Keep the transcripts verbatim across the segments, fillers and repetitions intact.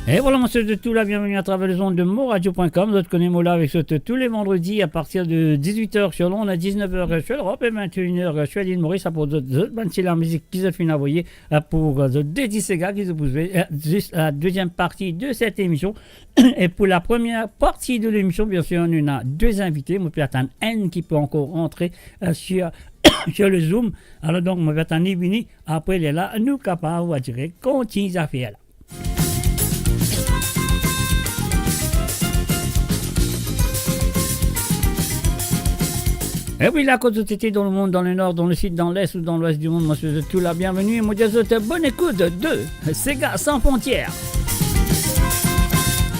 E vwala, mo swet zot tou la bienveni atraver lezond de moradio point com. Zot kone mo la avek zot tou le vandredi a partir de dizuit er sur Lond, diznef er sur Lerop e vinteenn er sur lil Moris. Aport zot, zot bann ti lamizik ki zot finn avoye, eh, pou, eh, zot de dis sega ki zot pou zwe, eh, zis la deziem parti de set emision. E pou la premie parti de lemision, biensir, nou ena de zinvite. Mo pe atann enn ki pe ankor rantre, eh, sur, sur le Zoom. Alor donk, mo pe atann li vini. Apre lerla, nou kapav direk kontign zafer la. E wi, la kot zot ete dan lemond, dan lenor, dan lesid, dan les ou dan lwes dimond, mo swet zot tou la bienveni e mo dir zot bonn ekout de Sega San Frontières.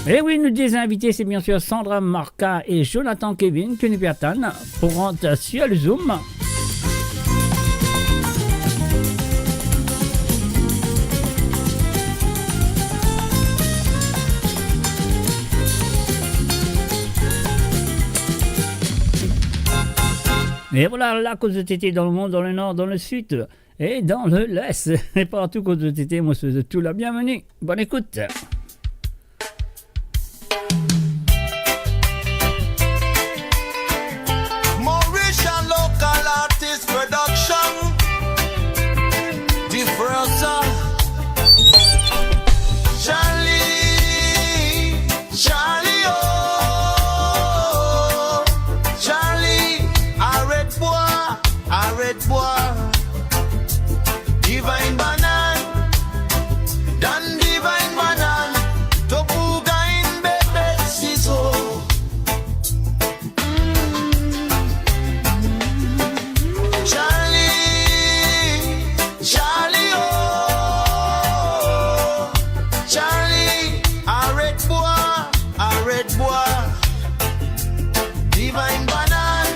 E wi, nou de zinvite, se biensir Sandra Marca e Jonathan Kevin ki nou pe atann pou rant sur le Zoom. E vwala, la kot zot ete dan lemond, dan lenor, dan lesid, e dan lwes, e partou kot zot ete, mo swet zot tou la bienveni. Bonn ekout. Mauritian Local Artist Production. Difference. Charlie, Charlie, oh, Charlie, aret bwar, aret bwar. Divine Banane, dan Divine Banane, to pou gagn bebe sizo. Charlie, Charlie, oh, Charlie, aret bwar, aret bwar. Divine Banane,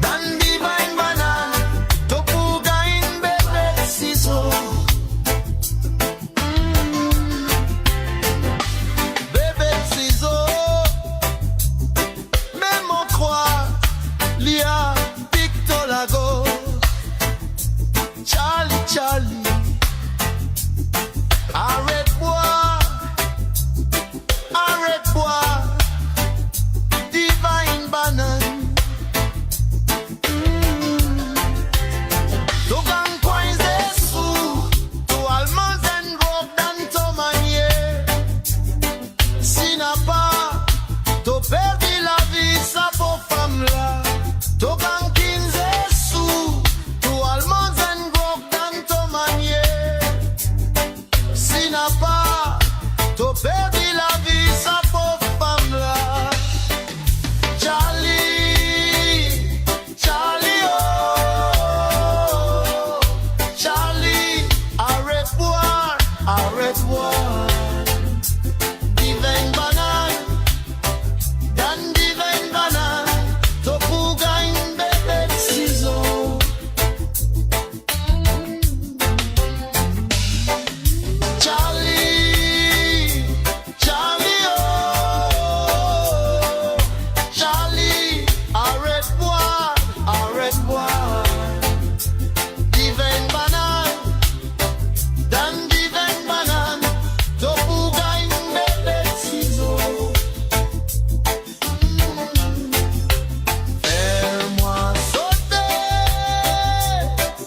dan Divine Banane, to pou gagn bebe sizo. Bebe sizo, me mo krwar li a pik to lagos. Charlie, Charlie, aret bwar, aret bwar, Divine Banane. To gagn kwin zesou, to al manz enn drog dan to manye. Si napa, to perdi lavi sa pov fam la. To gagn kinze sou, to al manz enn drog dan to manye. Si napa, to perdi lavi sa pov fam la. Charlie, Charlie, oh, Charlie, aret bwar, aret bwar. Divine Banane, dan Divine Banane, to pou gagn bebe sizo. Charlie, Charlie, oh, Charlie, aret bwar, aret bwar. Divine Banane, dan Divine Banane, to pou gagn bebe sizo. Fer mwa sote,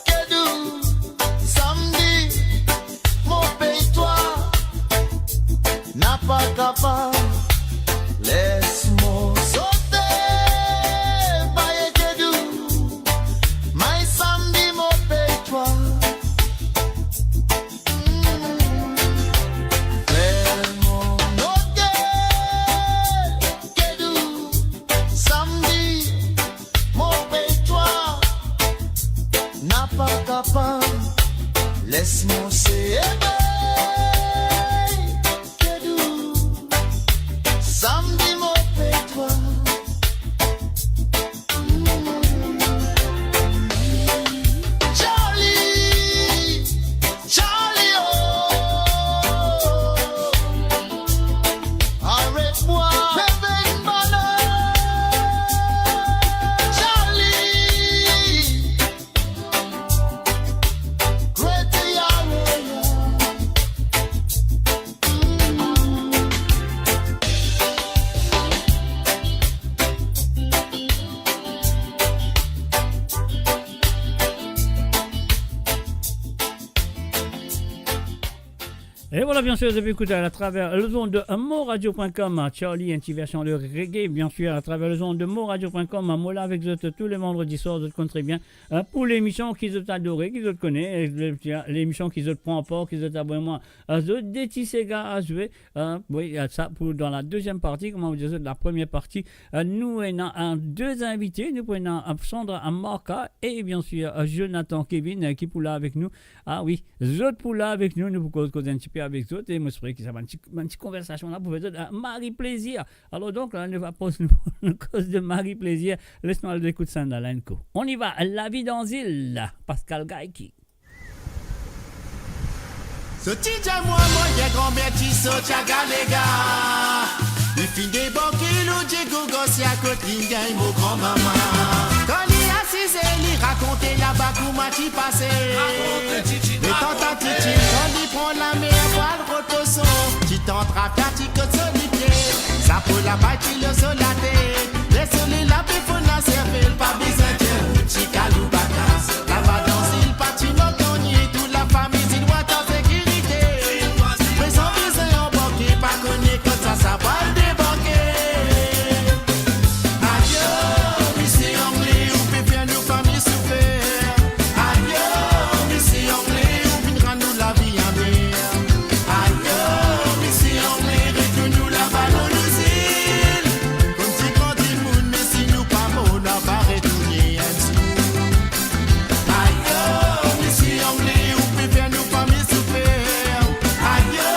Kedou, samdi, mo pey twa, napa kapav, les mo sote, baye Kedou, may samdi mo pey twa. Fer mo note, Kedou, samdi, mo pey twa, napa kapav, les mo seye pey, Kedou, samdi mo pey twa. Charlie, Charlie, oh, aret bwar, bebe banane. Charlie, Grete Yaro, Et voilà, bien sûr, vous avez écouté à travers les ondes de moradio point com, Charlie, une petite version de reggae, bien sûr, à travers les ondes de moradio point com, mo la avek zot tou le vandredi swar, zot konn tre bien, hein, pou lemision ki zot adore, ki zot kone, eh, le-, lemision ki zot pran par, ki zot abone, mwa, eh, zot de ti sega a zwe, eh, wi, eh, sa pou dan la dezyem parti, kouma mo dir zot, la premie parti, eh, nou ena, eh, de zinvite, nou pou ena, eh, Sandra Marca e, bien sûr, eh, Jonathan Kevin, eh, ki pou la avek nou, Ah wi, zot pou la avek nou, nou pou koz, koz enn tipe avek zot, e mo espere ki sa bann ti, bann ti konversasion la pou fer zot, eh, mari plezir. Alor donk, la, nou va poz nou, nou koz de mari plezir. Les nou al ekout sa la enn kou. On y va, La vie dans île, Pascal Gaïki. Soti dia mwa, mo ye granmer ti sot ya galega. Li finn debarke lor Diego Garcia kot li gagn mo granmama. Kan li asize, li rakonte laba kouma ti pase. Letan tanti Titine, kan li pran lamer pou al rod poson, ti tann trafia ti kot so lipie. Sa po labay ti lor so latet. Leso li la pe fonn a servel, pa bizin dir ou ti kalou bakas. Laba dan zil pa ti mank nanye, tou lafami ti dwa an sekirite. Prezan bizin anbarke, pa kone kan sa, sa pral debarke. Ayo, misie Angle, ou pe fer nou fami soufer. Ayo, misie Angle, ou finn rann nou lavi amer. Ayo, misie Angle, retourn nou laba lor nou zil. Kouma ti gran dimoun, me si nou pa mor, nou ava retourne enn zour. Ayo, misie Angle, ou pe fer nou fami soufer. Ayo,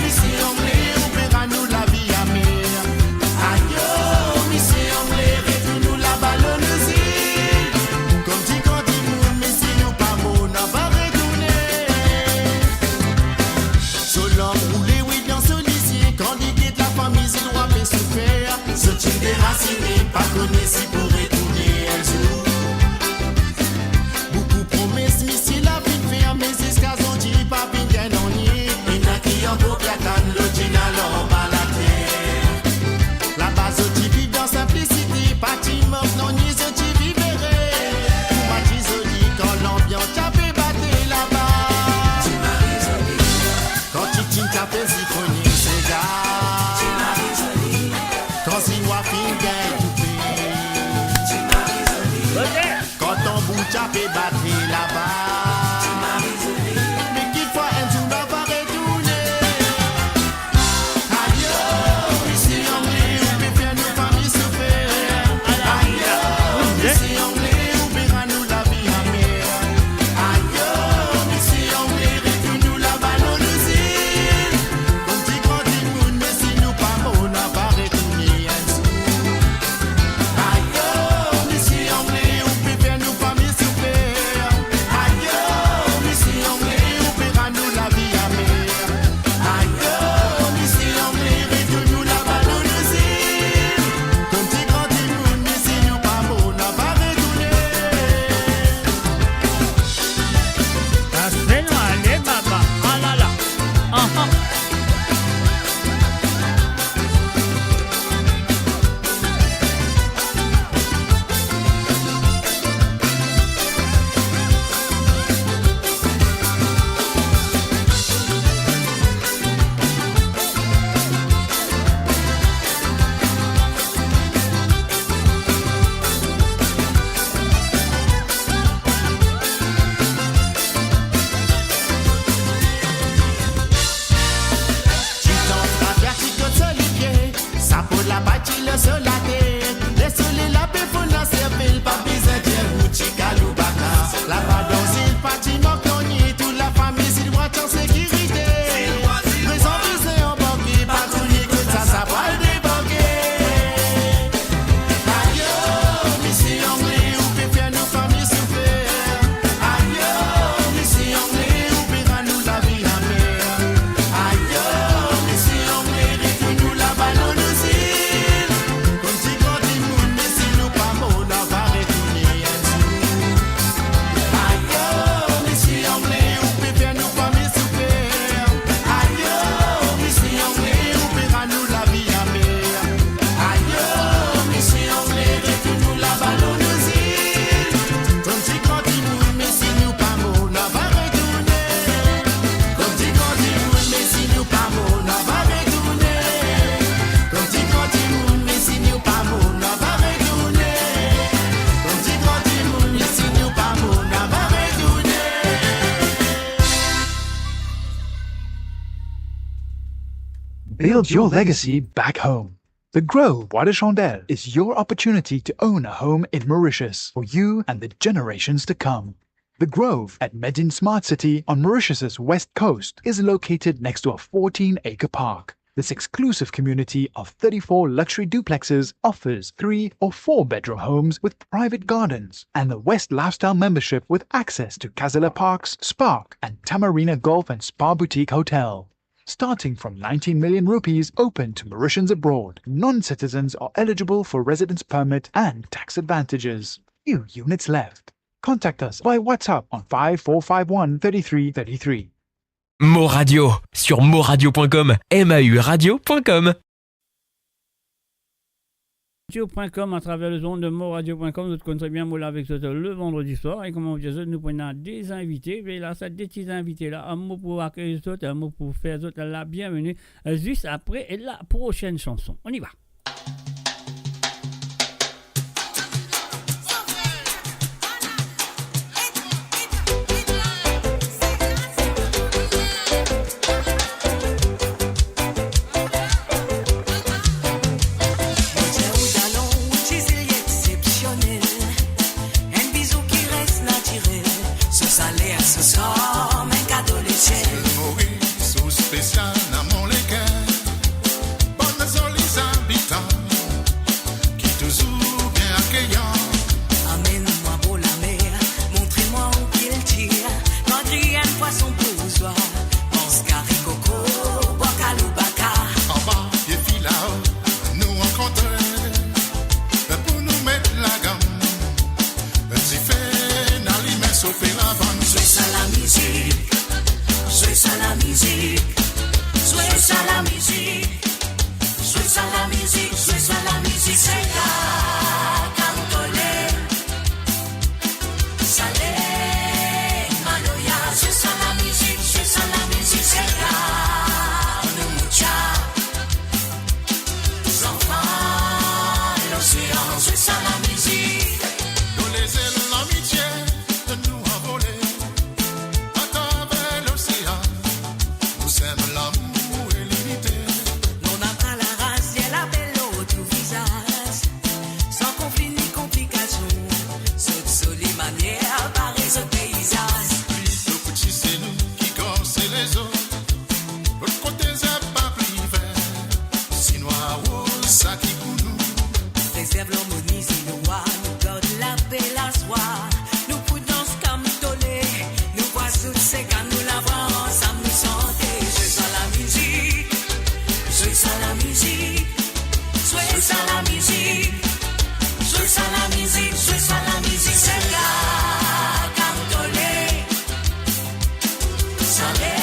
misie Angle, ou pe rann nou lavi amer. Ayo, misie Angle, retourn nou laba lor nou zil. Kouma ti gran dimoun, me si nou pa mor, nou ava retourne. So larm roule, wi, dan so lizie, kan li get lafami zilwa pe soufer. Zot ti derasine, pa kone si pou retourne enn zour. Boukou promes misie la finn fer, me ziska zordi pa finn gagn nanye. Ena ki ankor pe atann, lot inn al anba later. Laba zot ti viv dan sinplisite, pa ti mank nanye, zot ti viv ere. Kouma ti zoli kan lanbians ti pe bate laba. Kan Titine ti pe zifonnen sega. Kan zilwa finn gagn toupe. Kan tanbour ti pe bate laba. Me ki fwa enn zour nou ava retourne. Ayo, misie Angle, ou pe fer nou fami soufer. Ayo, misie Angle, ou pe rann nou lavi amer. Ayo, misie Angle, retourn nou laba lor nou zil. Kouma ti gran dimoun, me si nou pa mor, nou ava retourne enn zour. Ayo, misie Angle, ou pe fer nou fami soufer. Build your legacy back home. The Grove Bois de Chandelle is your opportunity to own a home in Mauritius for you and the generations to come. The Grove at Medin Smart City on Mauritius's west coast is located next to a fourteen-acre park. This exclusive community of thirty-four luxury duplexes offers three or four bedroom homes with private gardens and the West Lifestyle membership with access to Casella Parks, Spark, and Tamarina Golf and Spa Boutique Hotel. Starting from nineteen million rupees, open to Mauritians abroad, non-citizens are eligible for residence permit and tax advantages. Few units left. Contact us by WhatsApp on five four five one, thirty-three thirty-three. Mo Radio, sur moradio point com, M A U radio point com. Radio point com, atraver lezond de moradio point com, zot konn tre bien, mo la avek zot le vandredi swar, e kouma mo dir zot, nou pou ena de zinvite, e la, sa de ti zinvite la, enn mo pou akeyir zot, enn mo pou fer zot labienveni, euh, zis apre la prosenn sanson. On y va. Mo dir ou dalon, ou ti zil exsepsionel, enn bizou ki res natirel, so saler, so som, enn kado lesiel. Moris, ou spesial dan mo leker, bann zoli zabitan ki touzour bien akeyan. Amenn mwa bor lamer, montre mwa ou kiltir, kan griy enn pwason pou zwa, pans kari koko, bwar kalou baka. Anba pie filao, nou rankontre, pou nou met lagam, dife inn alime, sofe lavann. Zwe sa lamizik, zwe sa lamizik, zwe sa lamizik, zwe sa lamizik, zwe sa lamizik, sega, kantole, sale, maloya, zwe sa lamizik, zwe sa lamizik, sega, nou moutya. Zanfan losean, zwe sa lamizik. Lor lezel lamitie, nou anvole atraver losean. Nou sem lamour e linite. Non, nou pa laras, zye label lor tou vizaz. San konfli ni konplikasion, zot zoli manier, bare zot peizaz. Pli to pou ti se nou ki korse lezot. Lot kote zeb pa pli ver, sinwa roz sa ki pou nou. Prezerv larmoni zilwa, nou gard lape, lazwa. Nou pou dans kantole, nou vwa zout sega, nou lava ansam, nou sante. Zwe sa lamizik, zwe sa lamizik, zwe sa lamizik, zwe sa lamizik, zwe sa lamizik, sega, kantole. Sale,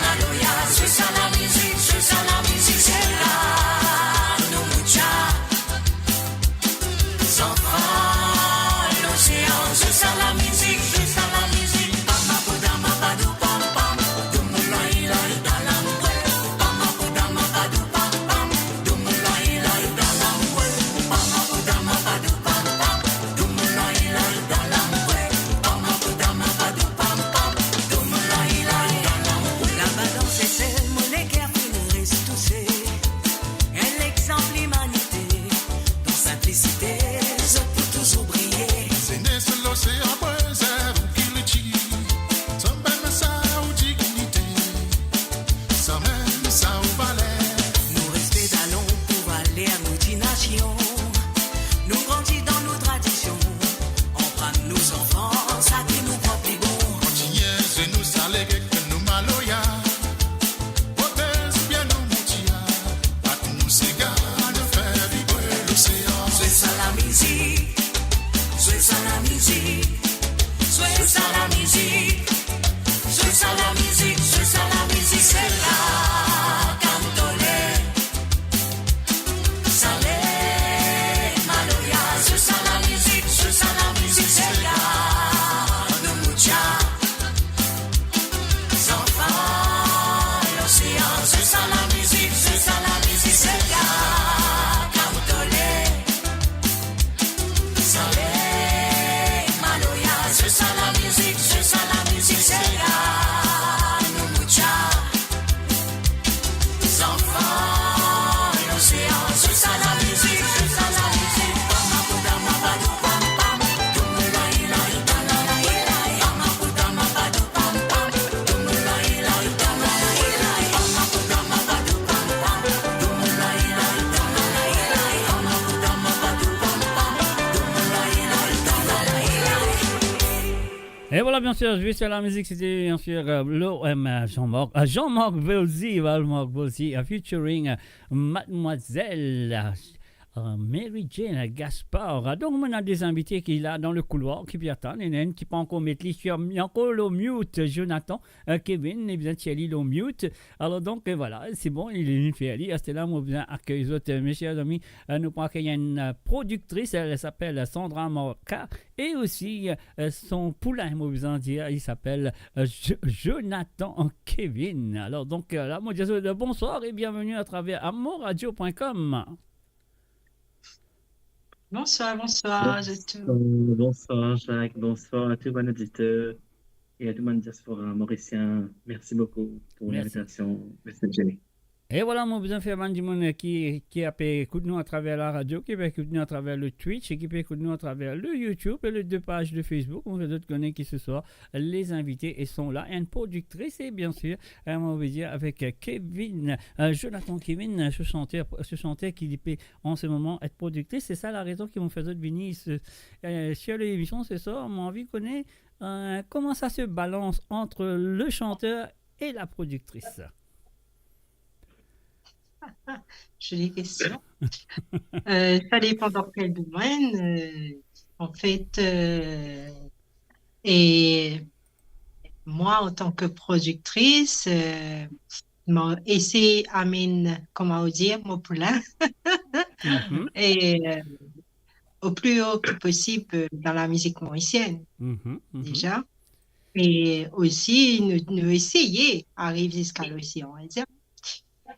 maloya, zwe sa lamizik, zwe sa lamizik, sega, nou moutya. Zanfan losean, zwe sa lamizik, zwe sa lamizik. Pam, pam, poudam, padou, pam, pam. Doum, lay, lay, dalam, bwe. Pam, pam, poudam, padou, pam, pam. Doum, lay, lay, dalam, bwe. Pam, pam, poudam, padou, pam, pam. Laba dan Sesel, mo leker finn res touse. Enn lexanp limanite, dan sinplisite, zot pou touzour briye. Zenes losean, prezerv ou kiltir, samem sa ou dignite. Samem sa ou valer. Nou respe dalon pou valer nou ti nasion. Nou grandi dan nou tradision. Aprann nou zanfan sa ki nou pran pli bon. Kontigne zwe nou sale ek nou maloya. Protez bien nou moutia. Ak nou sega, nou fer vibre losean. Zwe sa lamizik, zwe sa lamizik, zwe sa lamizik. Zwe sa lamizik, zwe sa lamizik, sega, kantole, sale, maloya, zwe sa lamizik, zwe sa lamizik, sega, nou moutia. Zanfan losean, zwe sa lamizik, zwe sa lamizik, sega, kantole. Sale, malo, Et voilà, bien sûr, juste la musique, c'était bien sûr euh, l'O M, euh, Jean-Marc, euh, Jean-Marc Volzy, voilà, Marc Volzy, euh, featuring euh, Mademoiselle euh, euh, Mary Jane Gaspard. Donc, on a des invités qui est là dans le couloir, qui vient attendre, et qui pas encore mettre, qui a encore le mute, Jonathan, euh, Kevin, et bien, Thierry, le mute. Alors, donc, euh, voilà, c'est bon, il est une fille, elle est là, on vient accueillir les autres, euh, mes chers amis. Euh, nous prenons une euh, productrice, elle s'appelle Sandra Morca, et aussi euh, son poulain, mo bizin dir, li apel euh, Jo- Jonathan Kevin. Alors donc euh, là, moi je dis bonsoir et bienvenue à travers amourradio point com. Bonsoir, bonsoir à tous. Bonsoir, bonsoir Jacques, bonsoir à tous nos auditeurs et à toute ma diaspora mauricienne. Merci beaucoup pour Merci. L'invitation. Merci Jacques. Et voilà, mo bizin fer bann dimoun ki, ki pe ekout nou atraver la radio, ki pe ekout nou atraver le Twitch e ki pe ekout nou atraver le YouTube e le deux pages de Facebook. Mo fer zot kone ki se soir, les invités sont là. Une productrice et bien sûr, euh, on veut dire avec euh, Kevin, euh, Jonathan Kevin, euh, ce chanteur, ce chanteur qui peut en ce moment être productrice. C'est ça la raison qui m'ont fait venir ce, euh, sur l'émission ce soir. Mo anvi kone euh, comment ça se balance entre le chanteur et la productrice. Jolie question. Euh, ça dépend dans quel domaine. Euh, en fait, euh, et moi, en tant que productrice, euh, mo esey amenn, comment dire, mon poulain. Mhm. Et euh, au plus haut que possible dans la musique mauricienne, Mhm, mhm. déjà. Et aussi, nous, nous essayer arriver jusqu'à l'océan Indien.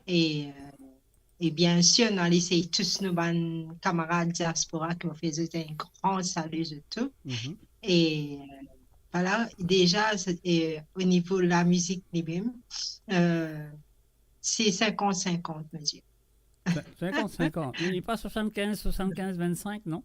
Et, euh, et bien sûr, nou al esey tous nou bann kamarad diaspora ki mo fer zot un grand salut zot tou. Mhm. Et euh, voilà, déjà, c'est- et au niveau de la musique lui-même, euh, c'est cinquante cinquante, mo dir. Cin- cinquante cinquante. Il n'est pas soixante-quinze, soixante-quinze, vingt-cinq, non?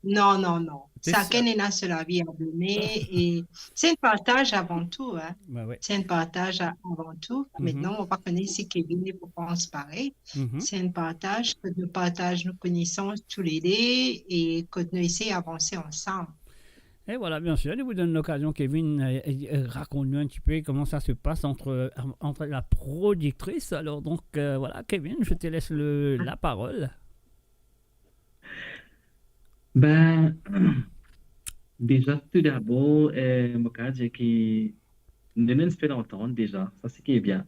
Non, non, non. C'est Chacun ça. est là sur la vie à donner et c'est un partage avant tout. Hein. Ouais, ouais. C'est un partage à- avant tout. Mhm. Maintenant, on va connaître ce qui est venu pour qu'on se parer. Mhm. C'est un partage, que nous partageons nos connaissances tous les deux et que nous essayons d'avancer ensemble. Et voilà, bien sûr, je vous donne l'occasion, Kevin, euh, euh, raconte-nous un petit peu comment ça se passe entre, euh, entre la productrice. Alors donc, euh, voilà, Kevin, je te laisse le, la parole. Ben, déjà, tout d'abord, euh, mo kav dir ki nou, nou fer lantann déjà, sa se ki bien.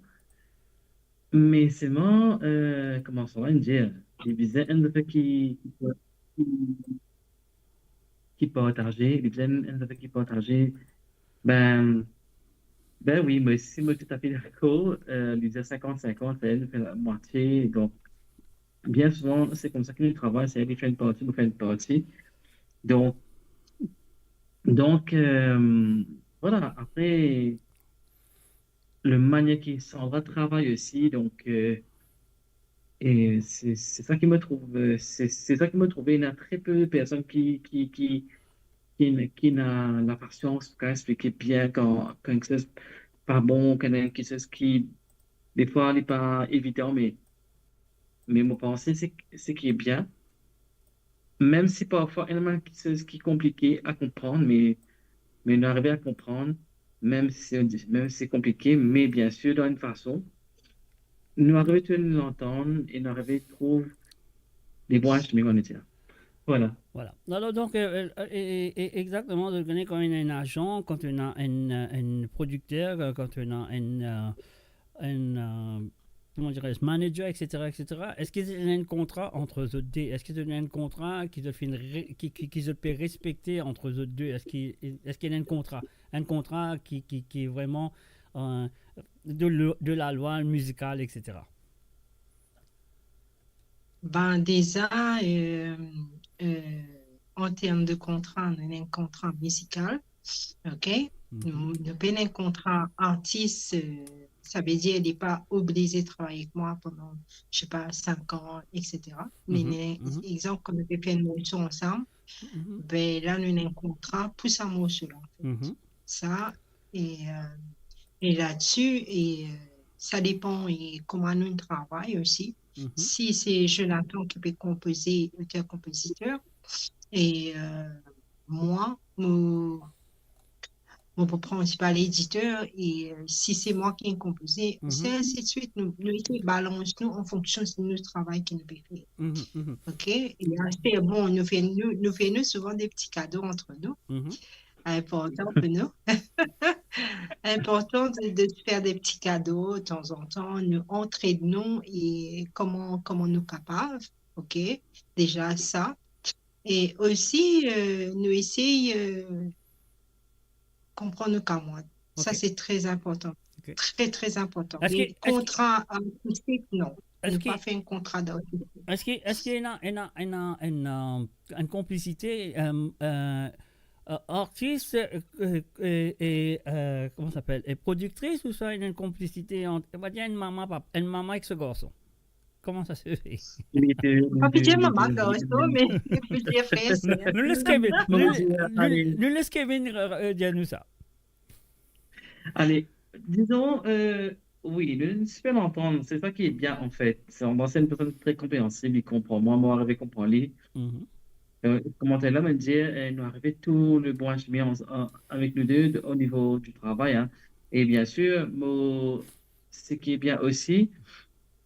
Me selman, euh, kouma sa va dir, li bizin enn zafer ki, ki, ki partaze, li bizin enn zafer ki partaze. Ben, ben oui, mo, si mo toutafe dakor, euh, li dir cinquante cinquante, fer, fer lamwatie, donk, bien souvan, se koumsa ki nou travay, se li fer enn parti, mo fer enn parti. Donk, donk, euh, voilà, apre, le manier ki Sandra travay osi, donk, euh, e se, se sa ki mo trouv, euh, se, se sa ki mo trouve, ena tre pe de personn ki, ki, ki, ki, ki ena lapasians pou kav explike bien kan, kan kiksoz pa bon, kan ena kiksoz ki, defwa, li pa evidan, me, me mo panse se, se ki bien. Mem si parfwa ena bann kiksoz ki konplike a konprann, me, me nou arive a konprann, mem si, mem si se konplike, me bien sir, dan enn fason, nou arive trouv enn lantann e nou arive trouv le bon semin, on va dire. Voilà. Voilà. Alors donc, euh, euh, et, et- et exactement, donc, on est quand même un agent, quand on a un, euh, un producteur, euh, quand on a un, euh, un, euh, comment dirais-je, manager, et cetera, et cetera. Est-ce qu'il y a un contrat entre les deux? Est-ce qu'il y a un contrat qui doit finir, qui, qui, qui se peut respecter entre les deux? Est-ce qu'il, est-ce qu'il y a un contrat, un contrat qui, qui, qui est vraiment euh, de, le- de la loi musicale, et cetera? Ben, déjà, euh, euh, en termes de contrat, nou ena un contrat musical, ok? Mhm. Nou, nou pena un contrat artiste, euh, ça veut dire il n'est pas obligé de travailler avec moi pendant, je sais pas, cinq ans, et cetera. Mais Mhm, euh, mhm. Exemple, kan nou fer un morceau ensemble, Mhm. ben là, nou ena un contrat pour ce morceau-là, en fait. Mhm. Ça, et, euh, et là-dessus, et euh, ça dépend et comment nous travaillons aussi. Mhm. Si c'est Jonathan qui peut composer, auteur-compositeur, et euh, moi, mo, Mon prinsipal editer, e, euh, si se mwa ki konpoze, Mhm. se ainsi de suite. Nou, nou ete balans nou an fonksion de nou travay ki nou pe fer. Mhm, mhm. Ok? E apre, bon, nou fer nou, nou fer nou souvan de pti kado ant nou. Mhm. Inportan pou nou. Inportan de, de se fer de pti kado tanzantan, nou antred nou e koman, koman nou kapav, ok? Deza sa. E osi, euh, nou esey, euh, konprann nou kamarad. Sa, Ok. se tre inportan. Ok. Tre, tre inportan. Eski, Me eski, kontra artistik, non. Nou eski, pa fer enn kontra artistik. Eski, eski ena, ena, ena, ena, euh, enn konplisite, euh, euh, euh, artis, euh, euh, e, euh, kouma sa apel, e prodiktris, ouswa ena enn konplisite ant, on va dir, enn mama, pap-, enn mama ek so garson? Kouma sa se fer? Li te, Pa pou dir mama, garson, me pou dir frer, ser. Nou, nou les Kevin, Nou, nou, nou, nou les Kevin, euh, euh, dir nou sa. Ale, dizon, euh, wi, nou, nou siper antann, se sa ki bien, an fet. Se, mwa, se enn personn tre konpreansib, li konpran mwa, mwa arive konpran li. Mhm. Euh, kouma la, mo dir, euh, nou arive tou le bon simin an, an, avek nou de, de, o nivo di travay, hein. E biensir, mo, seki bien osi,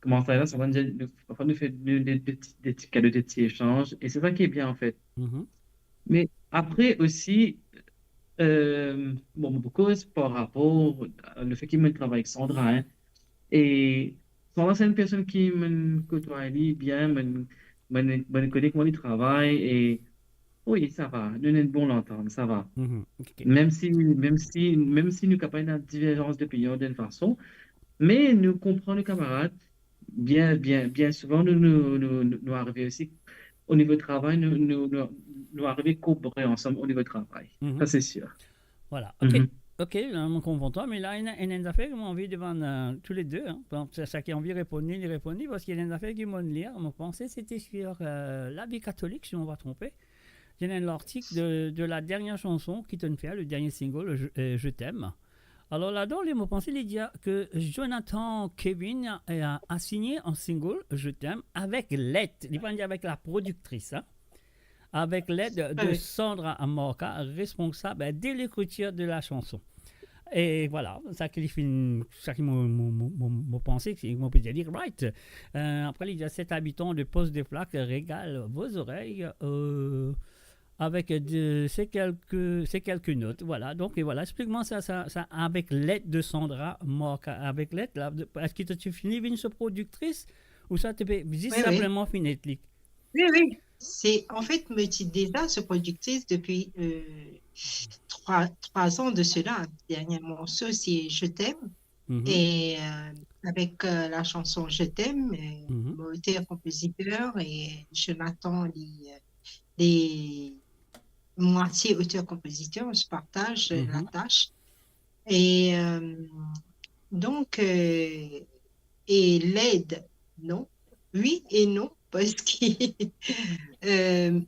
kouma la, sa va, nou, nou, parfwa nou fer de, de, de, de ti kado, de ti esanz, e se sa ki bien, an fet. Mhm. Me apre osi, euh, bon, mo pou koz par rapor, euh, le fet ki mo travay ek Sandra, hein. E Sandra, se enn personn ki mo kotwaye li bien, mo, mo, mo kone kouma li travay, e wi, sa va, nou ena enn bon lantann, sa va. Mhm, ok. Mem si, mem si, mem si nou kapav ena diverzans dopinion dan enn fason, me nou konpran nou kamarad, bien, bien, bien souvan, nou, nou, nou, nou, nou arive osi o nivo travay, nou, nou, nou, nou arive kobore ansam o nivo travay. Mhm. Sa, se sir. Voilà, ok. Mhm. Ok, la, mo konpran twa, me la, ena, ena enn zafer ki mo anvi demann, euh, tou le de, hein. Bon, sa, seki anvi reponn li, li reponn li, parski ena enn zafer ki mo lir, mo panse se ti sir, euh, Lavi Katolik, si mo pa tronpe. Ena enn lartik de, de la dernière chanson ki to'nn fer, le dernier single, Je, euh, Je t'aime. Alor, ladan, li, mo panse, li dir ke Jonathan Kevin a, a, a signe an single, Je t'aime, avek led, li pa dir avek la prodiktris, hein, avek led de Sandra Morka, responsab de l'écriture de la chanson. E voilà, sa ki li finn, sa ki mo, mo, mo, mo, mo panse, ki mo pe dir li, right. Euh, apre, li dir, cet habitant de poste de plaque régale vos oreilles, euh, avec de, ces quelques, ces quelques notes. Voilà, donk, e voilà, explik mwa sa, sa, sa, avek led de Sandra Morka, avek led la, de, eski to ti fini vinn so prodiktris, ouswa to pe zis Wi, wi. sinpleman finn et li? Wi, wi. Se, an fet, mo ti deza so prodiktris depi, euh, trwa, trwa an de sela. Dernie morso, se Je t'aime. Mhm. E, euh, avek, euh, la chanson Je t'aime, euh, Mhm. mo oter-konpoziter e Jonathan, li, euh, li mwatie oter-konpoziter, on se partage, euh, Mhm. la tâche. E, euh, donk, euh, e led, non. Wi e non, parski, euh,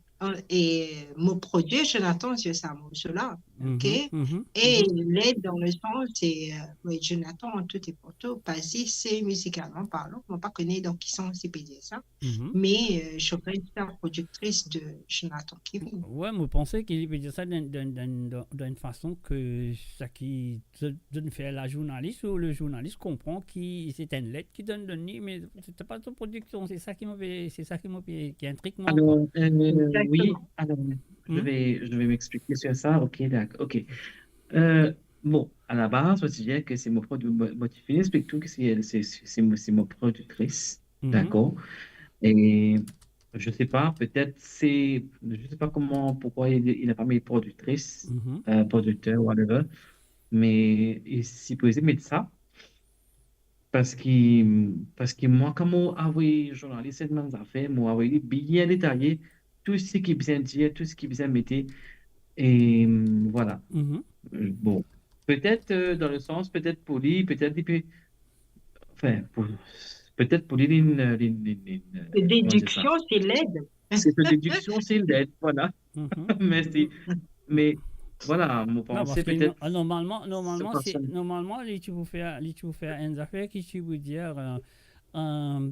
e mo prodwir Jonathan sur sa morso la, ok? Mhm, mhm, E mhm. led dan le sans, se, euh, wi, Jonathan, an tou e pou tou, pa zis se mizikalman parlan, mo pa kone dan ki sans li pe dir sa, Mhm. me, euh, je reste la productrice de Jonathan Kevin. Wi, mo panse ki li pe dir sa dan, dan, dan, dan, dan enn fason ke sa ki zot, zot fer la zournalis, ou le zournalis konpran ki se enn led ki donn, donn li, me se pa so prodiksion, se sa ki mo pe, se sa ki mo pe, ki intrig mwa, koi. Alors, euh, oui, Exactement. alors, je Hmm? vais, je vais m'expliquer sur ça. Ok, d'accord, ok. Euh, bon, à la base, mo ti dir ke se mo produ-, mo, mo ti finn explik tou ke se, se, se, se mo, se mo productrice, Mhm. d'accord? Et je sais pas, peut-être c'est, je sais pas comment, pourquoi il, il a pas mis productrice, Mhm. euh, producteur, whatever. Mais il est supposé mettre ça. Parski, parski mwa, kan mo avoy zournalis enn bann zafer, mo avoy li bien detaye, tou seki bizin dir, tou seki bizin mete, e, voilà. Mhm. Euh, bon, petet, euh, dan le sans, petet pou li, petet li pe, anfin, pou, petet pou li, li, li, li, li, euh, koman dir sa? Dediksion, se led. Se dediksion, se led, voilà. Mhm. Mersi. Me, voilà, mo panse petet no-, normalman, normalman, se, normalman, li ti pou fer, li ti pou fer enn zafer ki ti pou dir, euh, euh,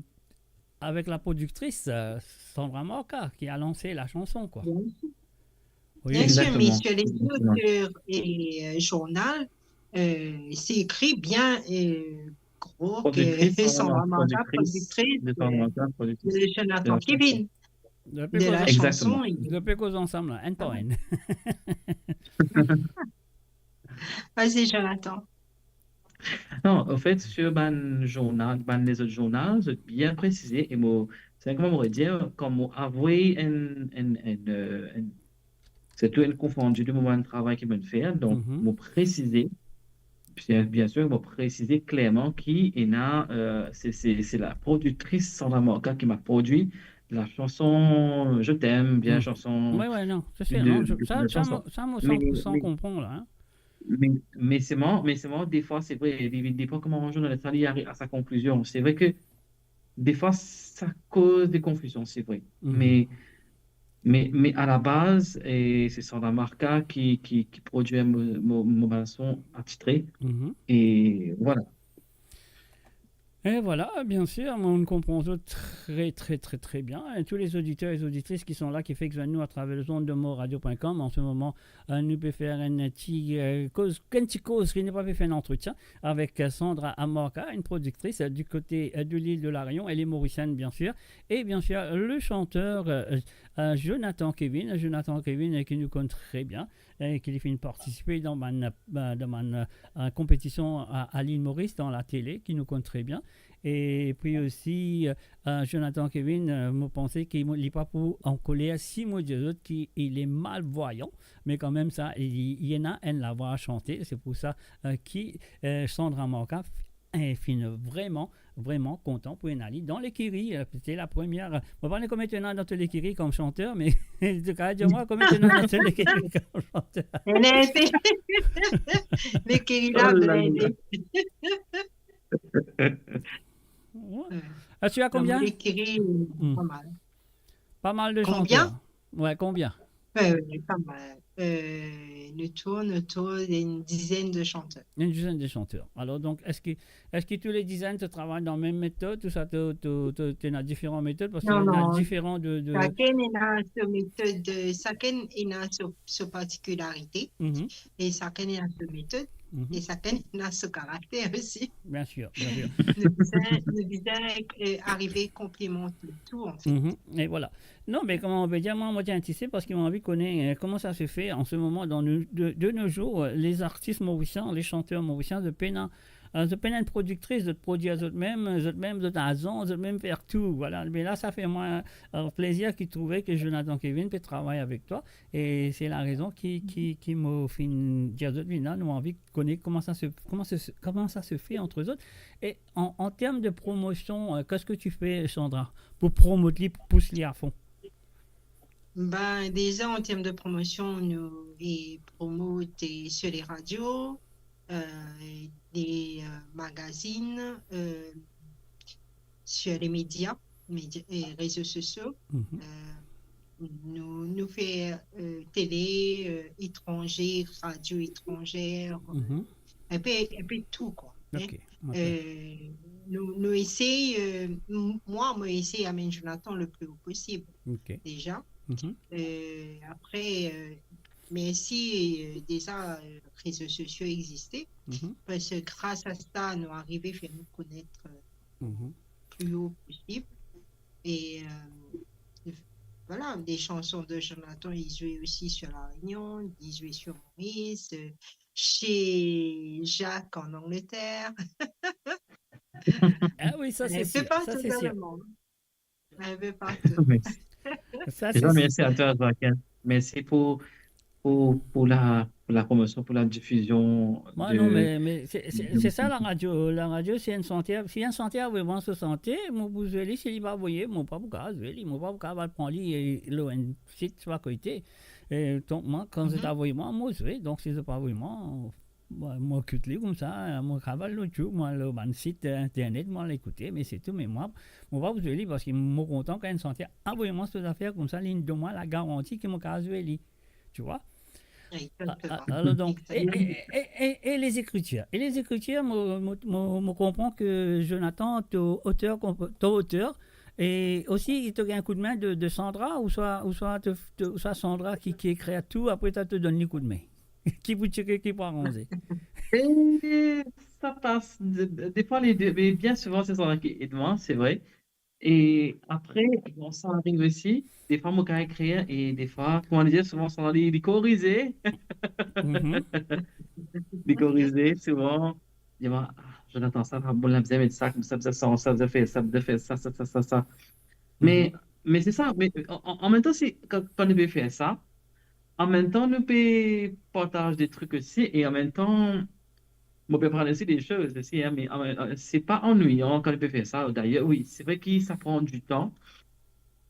avek la productrice, euh, Sandra Morka, ki a lans la chanson, koi. Bien sûr. Oui. Bien sûr, mais exactement, sur les autres, euh, et, euh, journal, euh, c'est écrit bien, euh, gros que Sandra Marca, productrice, euh, de Jonathan Kevin. De la chanson. Exactement. Nous pouvons ensemble, hein, une par une. Vas-y, Jonathan. Non, anfet, sur bann journal, bann lezot journal, zot bien presize, e mo, se kouma mo dir, kan mo avoy enn, enn, enn, euh, enn, sirtou enn konprann de mo bann travay ki mo fer, donk mo presize, bien, bien sûr, mo presize klerman ki ena, euh, se, se, se la productrice Sandra Marca ki m'a produit la chanson Je t'aime, bien chanson. Ouais, ouais, non, c'est sûr, de, non, je, de, ça, de ça, chanson. Mo, ça, mo san pour san konpran la, hein. Mais, mais seulement, mais seulement, des fois, c'est vrai, des, des fois, kouma enn zour, sa, li ariv à sa conclusion. C'est vrai que des fois, ça cause des confusions, c'est vrai. Mais, mais, mais à la base, et c'est Sandra Marca qui, qui, qui produit mo, mo, mo bann son atitré. Et voilà. Et voilà, bien sûr, mo konpran très, très, très, très bien. Et tous les auditeurs et auditrices qui sont là, qui font que nous à travers les ondes de moradio point com, en ce moment, euh, nou pe fer enn ti, euh, koz, enn ti koz, ki nou pa pe fer enn antretien avec, euh, Sandra Marca, une productrice, euh, du côté, euh, de l'île de la Réunion. Elle est mauricienne, bien sûr. Et bien sûr, le chanteur, euh, euh, Jonathan Kevin, Jonathan Kevin, euh, ki nou konn très bien, euh, ki li finn partisipe dan bann, euh, dan bann, euh, compétition à, à l'île Maurice, dans la télé, ki nou konn très bien. Et puis aussi, euh, euh, Jonathan Kevin, euh, mo panse ki mo, li pa pou ankoler si mo dir zot ki li malvoyan, mais quand même sa, li, li ena enn lavwa a chante, c'est pour ça, euh, ki, euh, Sandra Marca, euh, finn vraiment, vraiment kontan pou ena li dan lekiri, euh, c'était la première, euh, mo pa kone konbien to ena dan to lekiri comme chanteur, mais en tout cas, dis-moi konbien to ena dan to lekiri comme chanteur. Lekiri la, oh là là. Ouais. Ouais. Ah, tu as combien ? Dans mon écrit, hmm, pas mal. Pas mal de chanteurs. Combien ? Ouais, combien ? Euh, pas mal. Euh, nous tourne autour d'une dizaine de chanteurs. Une dizaine de chanteurs. Alors, donc, est-ce que, est-ce que tous les dizaines te travaillent dans la même méthode ? Tout ça, tu, tu, tu, tu as différentes méthodes parce qu'il y en a différents de, de... Non, non. Chacun a sa méthode, euh, chacun a sa, sa particularité. Mhm. E sakenn ena so metod, mhm, e sakenn ena so karakter osi. Bien sûr, bien sûr. Nou bizin, nou bizin, euh, arive konplimant tou, an fet. Mhm. Et voilà. Non, mais comment on peut dire, moi, moi, tiens, tu sais, parce que j'ai envie de connaître, euh, comment ça se fait en ce moment, dans nos, de, de nos jours, euh, les artistes mauriciens, les chanteurs mauriciens, zot pena, euh, zot pena enn prodiktrice, zot prodwir zot mem, zot mem, zot azan, zot mem fer tou, voilà. Mais là, ça fait moi, euh, plaisir ki trouve que Jonathan Kevin peut travailler avec toi. E se la rezon ki, ki, ki mo finn dir zot, vinn la, nou anvi kone kouma sa se, kouma se, kouma sa se fe ant zot. E an, an term de promosion, euh, qu'est-ce que tu fais, Sandra, pou promot li, pou pous li a fon? Ben, deza, an term de promosion, nou, e promot, e, sur les radios, euh, des, euh, magazines, euh, sur les médias, médias et réseaux sociaux. Mhm. Euh, nou, nou fer, euh, télé, euh, étranger, radio étrangère, euh, mhm, un peu, un peu de tout, quoi, hein. Ok, ok. Euh, nou, nou esey, euh, m-, mwa, mo esey amenn Jonathan le plus haut possible, ok, déjà. Mhm. Euh, après, euh, mersi, euh, déjà, euh, réseaux sociaux existe, mhm, parce que grâce à ça, nou arive fer nou konet, euh, mhm, plus haut possible. Et, euh, voilà, les chansons de Jonathan, ils jouaient aussi sur La Réunion, ils jouaient sur Maurice, euh, chez Jacques en Angleterre. Ah oui, ça, c'est sûr, ça, c'est sûr. Un peu partout dans le monde. Un peu partout. Merci. Ça, c'est sûr. Merci à toi, Jacques. Merci pour pour, pour la, pour la promotion, pour la diffusion. Mwa, de, non, mais, mais c'est, c'est, de, c'est ça, la radio. La radio, si enn santer, si enn santer avoy mwa so sante, mo pou zwe li, si li pa avoye, mo pa pou kav zwe li, mo pa pou kav al pran li, e, lor enn sit, swa kote. E donk, mwa, kan zot avoy mwa, mo zwe, donk si zot pa avoy mwa, mo, mo kit li koumsa, mo kav al lot zour, mo al lor bann sit internet, mo al ekoute, me se tou, me mwa, mo pa pou zwe li, parski mo kontan kan enn santer avoy mwa so zafer koumsa, li donn mwa la garanti ki mo kav zwe li. Tu vois? Exactement. A-, a-, alors donc, et, et, et, et, et les écritures. Et les écritures, mo, mo, mo, mo konpran ke Jonathan, to oter, konp-, to oter, E osi, to gagn koudme de, de Sandra, ouswa, ouswa to, to, ouswa Sandra ki, ki ekrir tou, apre twa to donn li koudme? Ki pou tcheke, ki pou aranze? E sa pas, de, de, defwa le de, me bien souvan se Sandra ki ed mwa, se vre. E apre, bon, sa ariv osi, defwa mo kapav ekrir, e defwa, kouma nou dir, souvan Sandra li, li korize. Mhm. Li korize souvan. Li dir mwa, "Ah, Jonathan, sa pa bon, la bizin met sa koumsa, bizin sanz sa, bizin fer sa, bizin fer sa, sa, sa, sa, sa." Me, Mhm. me se sa, me an, an, an mem tan, si, kan, kan nou pe fer sa, an mem tan, nou pe partaz de trik osi, e an mem tan, mo pe aprann osi de soz osi, hein, me, an, an, se pa anwiyan kan nou pe fer sa. Dayer, wi, se vre ki sa pran ditan,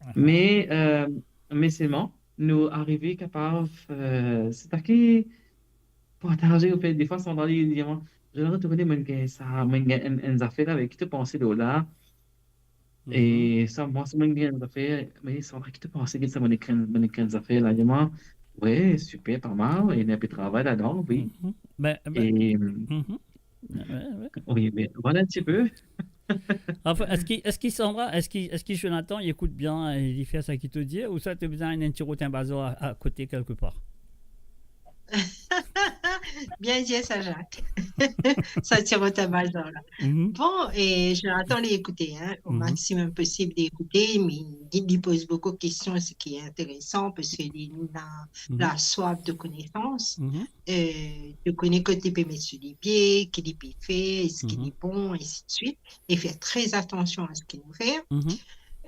Aha. me, euh, me selman, nou arive kapav, euh, se ta ki partaze, anfet, defwa, Sandra li dir mwa, "Jonathan, to kone, mo gagn sa, mo gagn enn, enn zafer la, me ki to panse lor la?" E sa, mwa, si mo gagn enn zafer, me Sandra, ki to panse, ki sa, mo gagn, mo gagn zafer la, li dir mwa, "Wi, siper, pa mal, ena inpe travay ladan, wi." Mhm. Ben, ben, E, mhm. Ouais, ouais. wi, me vwala enn tipe. Anfin, eski, eski Sandra, eski, eski Jonathan, li ekout bien, e li fer sa ki to dir, ouswa to bizin enn ti rotin bazar a, a kote kelkepar? Bien dir sa, Jacques. Sa ti rotin bazar la. Mhm. Bon, e Jonathan, li ekoute, hein, au Mhm. maximum possible, li ekoute, me li, li poz boukou kestion, ce qui est intéressant, parce que li ena Mhm. la soif de connaissance. Mhm. Euh, li kone kot li pe met so lipie, ki li pe fer, eski Mhm. li bon, ainsi de suite, e fer tre atansion a seki nou fer. Mhm.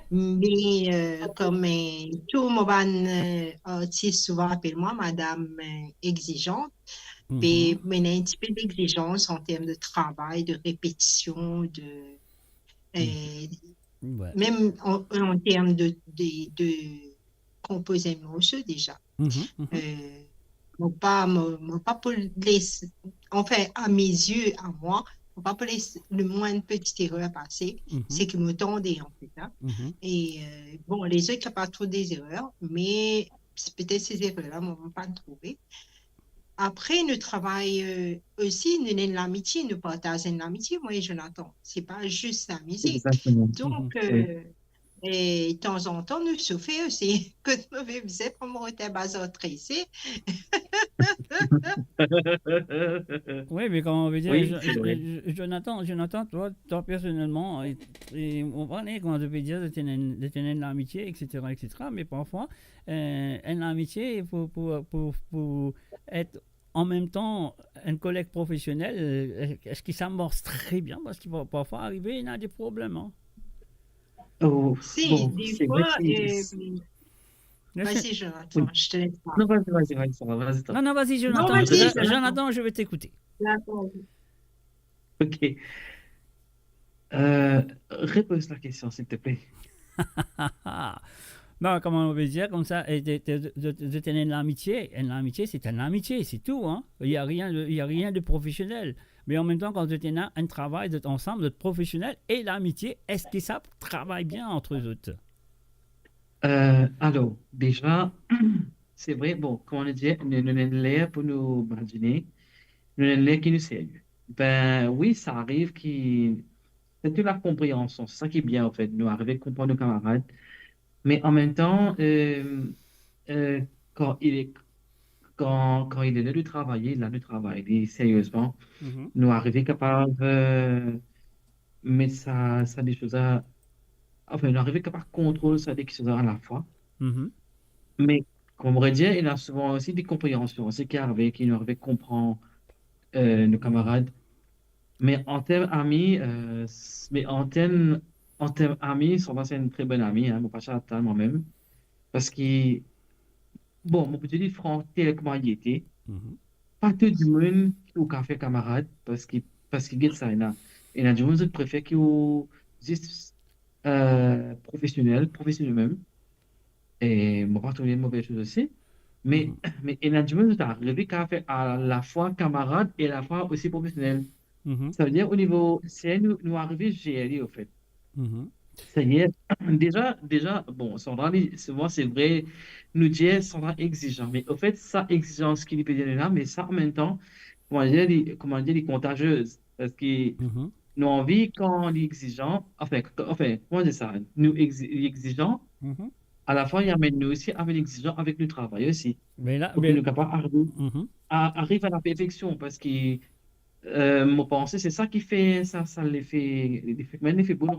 Me, euh, kouma, euh, tou mo bann, euh, artis souvan apel mwa madam, euh, exizant, me Mhm. mo ena enn tipe d'exizans an term de travay, de repetision, de, euh, Ouais. mem an, an term de, de, de konpoz enn morso deza. Mhm, mhm. Euh, mo pa, mo, mo pa pou les, anfin, a me zie, a mwa, mo pa pou les le moindre petite erreur pase, Mhm. seki mo tande, anfet, hein. Mhm. E, euh, bon, lezot kapav trouv de zerer, me petet se zerer la, mo, mo pa trouve. Apre, nou travay, euh, osi, nou ena enn lamitie, nou partaz enn lamitie, mwa e Jonathan. Se pa zis lamizik. Exactement. Donk, Mhm. euh, e tanzantan, nou soufer osi. Kot mo pe bizin pran mo rotin bazar trese. Oui, mais comment on veut dire, Oui, Jo- c'est vrai. Jo- Jonathan, Jonathan, toi, toi personnellement, et, et on parlait, comment on peut dire, de tenir, de tenir une amitié, et cetera, et cetera. Mais parfois, euh, une amitié, pour, pour, pour, pour être en même temps un collègue professionnel, euh, est-ce que ça marche très bien? Parce que par- parfois, arrivé, il y a des problèmes, hein. Oh, Si, bon, des c'est vrai fois, qu'il euh, Mais vas-y, c'est- Jonathan, Oui. je te laisse parler. Non, vas-y, vas-y, vas-y, ça va, vas-y, Non, non, vas-y, Non, Jonathan. vas-y, Jo- Jonathan. Jonathan, je vais t'écouter. D'accord. Ok. Euh, repose la question, s'il te plaît. Non, comment on veut dire comme ça, et de, de, de, de tenir l'amitié. Une amitié, c'est une amitié, c'est tout, hein. Il y a rien de, il y a rien de professionnel. Mais en même temps, quand vous êtes en, en travail, vous êtes ensemble, vous êtes professionnel, et l'amitié, est-ce que ça travaille bien entre vous autres? Euh, alors, déjà, c'est vrai, bon, comment on dit, nous, nous avons l'air pour nous badiner, nous avons l'air qui nous sérieux. Ben oui, ça arrive qui, c'est de la compréhension, c'est ça qui est bien en fait, nou arive konpran nou kamarad, me an mem tan, euh, euh, kan li, kan, kan li le travay, la nou travay, li seriezman, Mhm. nou arive kapav, euh, met sa, sa de soz la, anfin, nou arive kapav kontrol sa de soz la alafwa. Mhm. Me, kouma mo dir, ena souvan osi de konpreansion, se ki arive, ki nou arive konpran, euh, nou kamarad. Me an term ami, euh, s- me an term, an term ami, Sandra se enn tre bon ami, hein, mo pa ti atann mwa mem. Parski, bon, mo pou dir li fran tel kouma li ete. Mhm. Pa tou dimoun ki ou kapav fer kamarad, parski, parski get sa, ena, ena dimoun zot prefer ki ou zis, euh, profesionel, profesionel mem. E mo pa trouv li enn move soz osi. Me, Mhm. me ena dimoun zot arive kapav fer alafwa kamarad e alafwa osi profesionel. Mhm. Savedir, o nivo, se nou, nou arive zer li, anfet. Mhm. Savedir, deza, deza, bon, Sandra, li, souvan, se vre, nou dir Sandra egzizan, me anfet, sa egzizans ki li pe dir nou la, me sa, an mem tan, kouma dir, li, kouma dir, li kontaziez, parski Mhm. nou anvi kan li exizan, anfin, k-, anfin, kouma dir sa, nou exi-, li exizan, Mhm. a la fin, li amenn nou osi avek exizan avek nou travay osi. Me la, Pou me, ki nou kapav arive, mhm, a, arive a la perfeksion, parski, euh, mo panse se sa ki fer sa, sa lefe, lefe, mem lefe bon.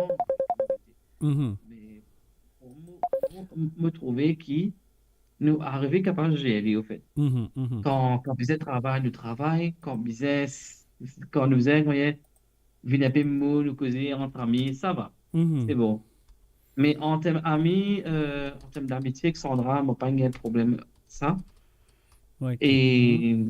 mhm. Me mo, mo, mo trouve ki nou arive kapav zer li, ofet. Mhm, mhm. Kan, kan bizin travay, nou travay. Kan bizin, kan nou bizin, kouma dir, vinn enpe mo, nou koze ant ami, sa va. Mhm. Se bon. Me an term ami, euh, an term d'amitie ek Sandra, mo pa gagn problem sa. Ouais. E,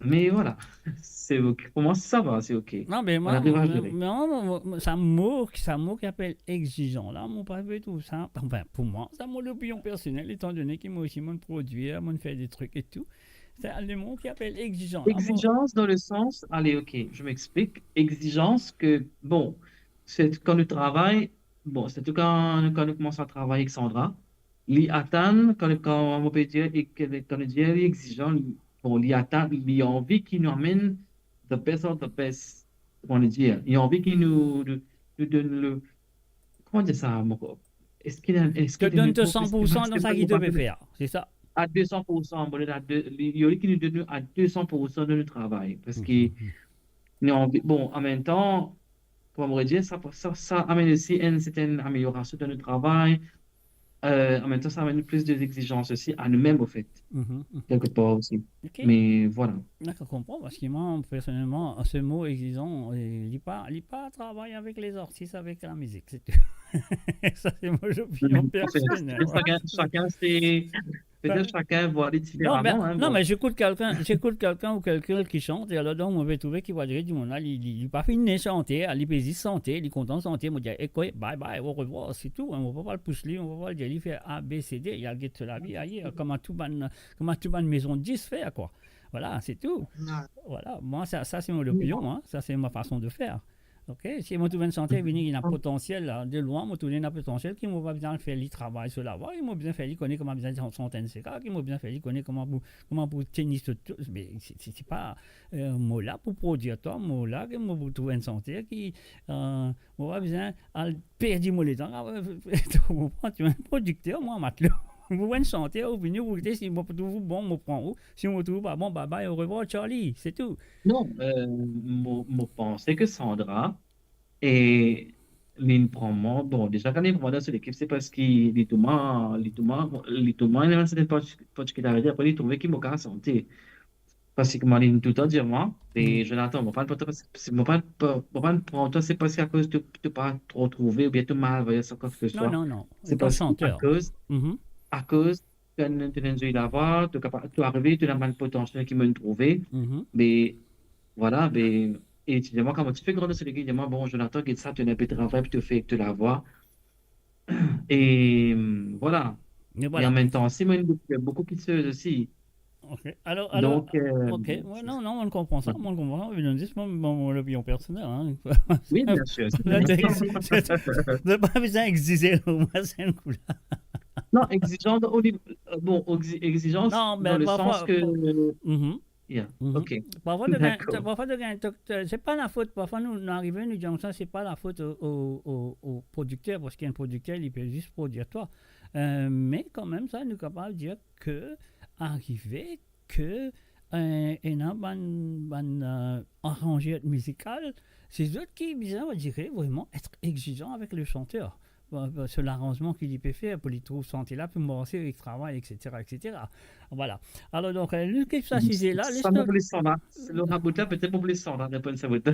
me vwala, se ok. Pou mwa, sa va, se ok. Non, me mwa, Arive a mwa, zere. mwa, mwa, mwa, sa mo, sa mo ki apel exizan la, mo pa pe trouv sa, anfin, pou mwa, sa mo lopinion personel, etandone ki mo osi, mo prodwir, mo fer de trik e tou. Sa, le mo ki apel exizan la, mo Exigence dans le sens, allez, ok, je m'explique. Exigence ke, bon, se kan nou travay, bon, sirtou kan, kan nou koumans a travay ek Sandra, li atann, kan, kan mo pe dir, e ke, kan nou dir li exizan, li, bon, li atann, li anvi ki nou amenn the best of the best, kouma nou dir, li anvi ki nou, nou, nou donn le, kouma dir sa, mo, eski, eski To donn to san pour san dan sa ki to pe fer, se sa. A de san pour san, bon, a de, li, li anvi ki nou donn nou a de san pour san de nou travay, parski Mhm. nou anvi, bon, an mem tan, kouma mo dir, sa, sa, sa amenn osi enn sertenn ameliorasion dan nou travay. Euh, an mem tan, sa amenn plis de exizans osi a noumem, ofet, Mhm, mhm. kelke par osi. Ok. Me vwala. Dakor, konpran, parski mwa, personelman, se mo exizan, eh, li pa, li pa travay avek lezartis, avek lamizik, se tou. Sa, se mo lopinion personel. Sakenn, sakenn, se, petet sakenn vwar li Non, mais, diferaman, hein, non, bon. Mais j'écoute quelqu'un, j'écoute quelqu'un ou quelqu'un qui chante, et alors donc, mo pe trouve ki, vwala, dimoun la, li, li, li pa finn ne sante, li pe zis sante, li kontan sante, mo dir, "Ekout, bye bye, au revoir", se tou, hein, mo pa pou al pous li, mo pa pou al dir li fer A, B, C, D, li al get so lavi ayer, kouma tou bann, kouma tou bann mezon dis fer, kwa. Vwala, se tou. Non. Vwala, mwa, sa, sa se mo lopinion, hein, sa se mo fason de fer. Ok, si mo trouv enn santer vini, li ena potansiel la, de lwin, mo trouv li ena potansiel, ki mo pa bizin fer li travay so lavwa, ki mo bizin fer li kone kouma bizin sant enn seka, ki mo bizin fer li kone kouma pou, kouma pou tenir so tou, me se, se, se pa, euh, mo la pou prodwir twa, mo la ki mo pou trouv enn santer ki, euh, mo pa bizin al perdi mo letan, ah, ouais, to konpran, to enn prodikter, mwa, matlou. Ou enn santer, ou vini, ou gete, si mo trouv ou bon, mo pran ou, si mo trouv ou pa bon, bye bye, au revoir, Charlie, se tou. Non, euh, mo, mo panse ke Sandra, e li pran mwa, bon, deza, kan li pran mwa dan so lekip, se parski li trouv mwa, li trouv mwa, li trouv mwa ena enn sertenn parti-, partikilarite, apre li trouve ki mo kapav sante. Parski kouma li toultan dir mwa, e Jonathan, mo pa, mo pa, mo pa pran twa, se parski akoz to, to pa tro trouve, oubien to malvwayans, ou kwa ke se swa. Non, non, non. Se Ou pa parski santer. Akoz, Mhm. akoz to ena, to ena enn zoli lavwa, to kapa-, to arive, to ena bann potansiel ki mo'nn trouve. Mhm. Me, vwala, me, e ti dir mwa, kouma ti fer gran so lekip, dir mwa, bon, Jonathan, get sa, to ena enpe travay pou to fer ek to lavwa. E, vwala. Me E vwala. an mem tan osi, mo'nn dekouvrir boukou kiksoz osi. Ok. Alors, alors, Donk, euh, ok. Ouais, non, non, mo konpran sa, mo konpran sa. Me zis mo, mo, mo lopinion personel, hein. Wi, bien sir. Mo pa bizin exize, mwa, se enn kou la. Non, exizan, o nivo, euh, bon, exi-, exizans Non, me dan le parfwa, sans ke, Mhm. yeah, Mhm. ok. Parfwa, to gagn, Dakor. Parfwa, to gagn, to, to, se pa lafot, parfwa nou, nou arive, nou dir sa, se pa lafot o, o, o, o prodikter, parski enn prodikter, li pe zis prodwir twa. Euh, me kanmem sa, nou kapav dir ke arive ke, euh, ena bann, bann, euh, aranzer mizikal, se zot ki bizin, on dirait, vraiment être exigeant avec le chanteur. Bon, bon, sur l'arrangement ki li pe fer pou li trouv sante la, pou marse, li travay, et cetera, et cetera. Vwala. Alors, donk, euh, nou kit sa size la, Sa, mo pou les Sandra. Lo labout la, petet mo pou les Sandra reponn sa bout.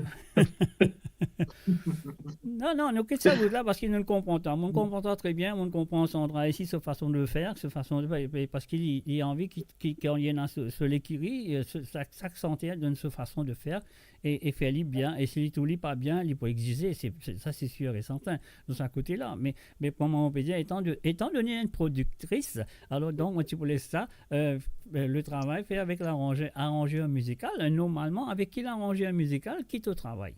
Non, non, nou kit sa bout la, parski nou konpran twa. Mo konpran twa tre bien, mo konpran Sandra isi, so fason de fer, so fason de fer, e parski li, li anvi ki, ki, ki ena so, so lekiri, euh, so, sa, sak santer donn so fason de fer, e, e fer li bien, e si li trouv li pa bien, li pou exize, se, se, sa se sir e serten, dan sa kote la. Me, me kouma on pe dir, etan do-, etan done enn prodiktris, alor donk, mo ti pou les sa, euh, euh, le travay fer avek laranzer, aranzer mizikal, euh, normalman, avek ki laranzer mizikal ki to travay?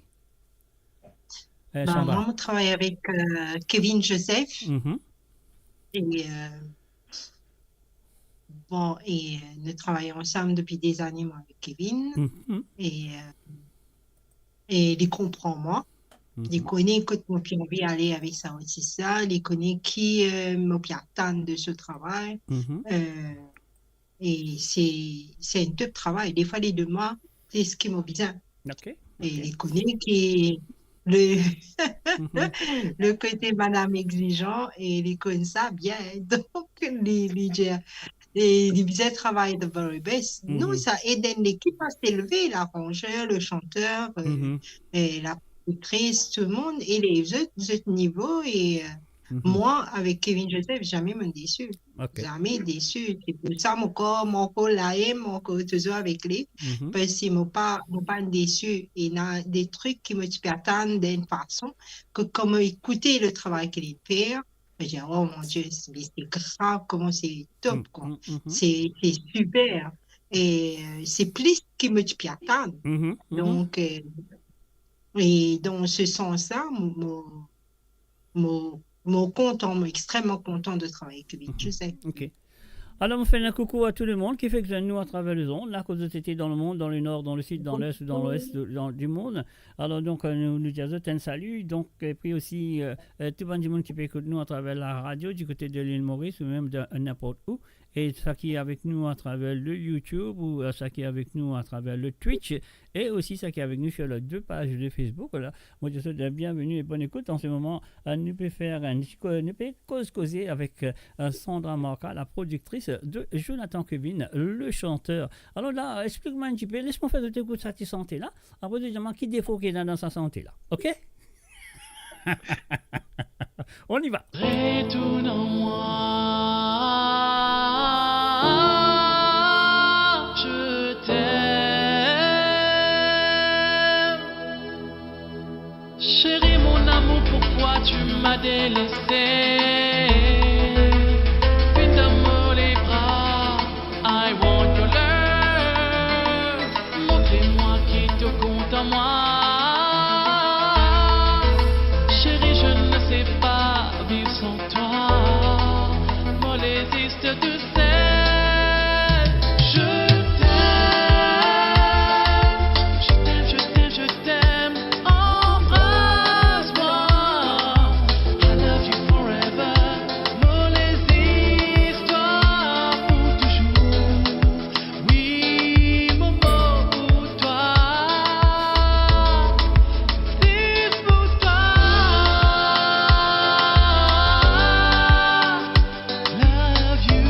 Euh, Ben, Sandra. Moi, on travaille avec euh, Kevin Joseph. Mhm. Et euh, bon, et euh, nous travaillons ensemble depuis des années, moi, avec Kevin. Mhm. Et euh, e li konpran mwa. Li kone kot mo pe anvi ale avek sa artis la, li kone ki, eh, mo pe atann de so travay. Mhm. Eh, e se, se enn top travay. Defwa, li donn mwa plis ki mo bizin. Ok, e ok. Li kone ki le, mhm, le kote madam egzizan, e li konn sa bien. Donk, li, li dir, e li bizin travay the very best. Non, mhm, sa ed enn lekip a se leve, laranzer, le chanter, euh, mhm, e la productrice, tout le monde, e lezot, zot nivo, e, euh, mhm, mwa, avek Kevin Joseph, zame mo desi. Ok. Zame desi. Se pou sa mo ankor, mo ankor la e mo ankor touzour avek li. Mhm. Parski mo pa, mo pa desi. Ena de trik ki mo ti pe atann dan enn fason, ke kan mo ekoute le travay ki li fer, mo dir, "Oh mon Die, se, se grav, kouma se top, mm, kwa." Mm, mhm. Se, se siper. E, euh, se plis ki mo ti pe atann. Mhm, mhm. Donk, euh, e dan se sans la, mo, mo, mo, mo kontan, mo extrememan kontan de travay avek li, mhm, tu sais. Ok. Alor, mo fer enn koukou a tou le mond ki fek zwenn nou atraver lezond, la, kot zot ete dan lemond, dan lenor, dan lesid, dan les ou dan lwes de, dan, di mond. Alor, donk, euh, nou, nou dir a zot enn sali. Donk, epi osi, euh, euh, tou bann dimoun ki pe ekout nou atraver laradio di kote de lil Moris ou mem de, euh, ninport ou. E sa ki avek nou atraver le YouTube ou, euh, sa ki avek nou atraver le Twitch, e osi sa ki avek nou sur le de paz de Facebook, la. Mo dir zot bienveni e bonn ekout. An se moman, euh, nou pe fer enn ti ko-, nou pe koz koze avek, euh, Sandra Marca, la productrice de Jonathan Kevin, le chanteur. Alor la, explik mwa enn ti pe, les mwa fer zot ekout sa ti sante la. Apre, zot dir mwa ki defo ki ena dan sa sante la. Ok? On y va. Retourne en moi, je t'aime. Chérie, mon amour, pourquoi tu m'as délaissé? Vinn dan mo lebra, I want your love. Montre mwa ki to kontan mwa. Chérie, je ne sais pas vivre sans toi. Mo reziste, tu sais. Je t'aime, je t'aime, je t'aime, je t'aime. Embrasse-moi. I love you forever. Mo reziste pour toujours. Oui, mo mor pour toi, c'est pour toi. Love you.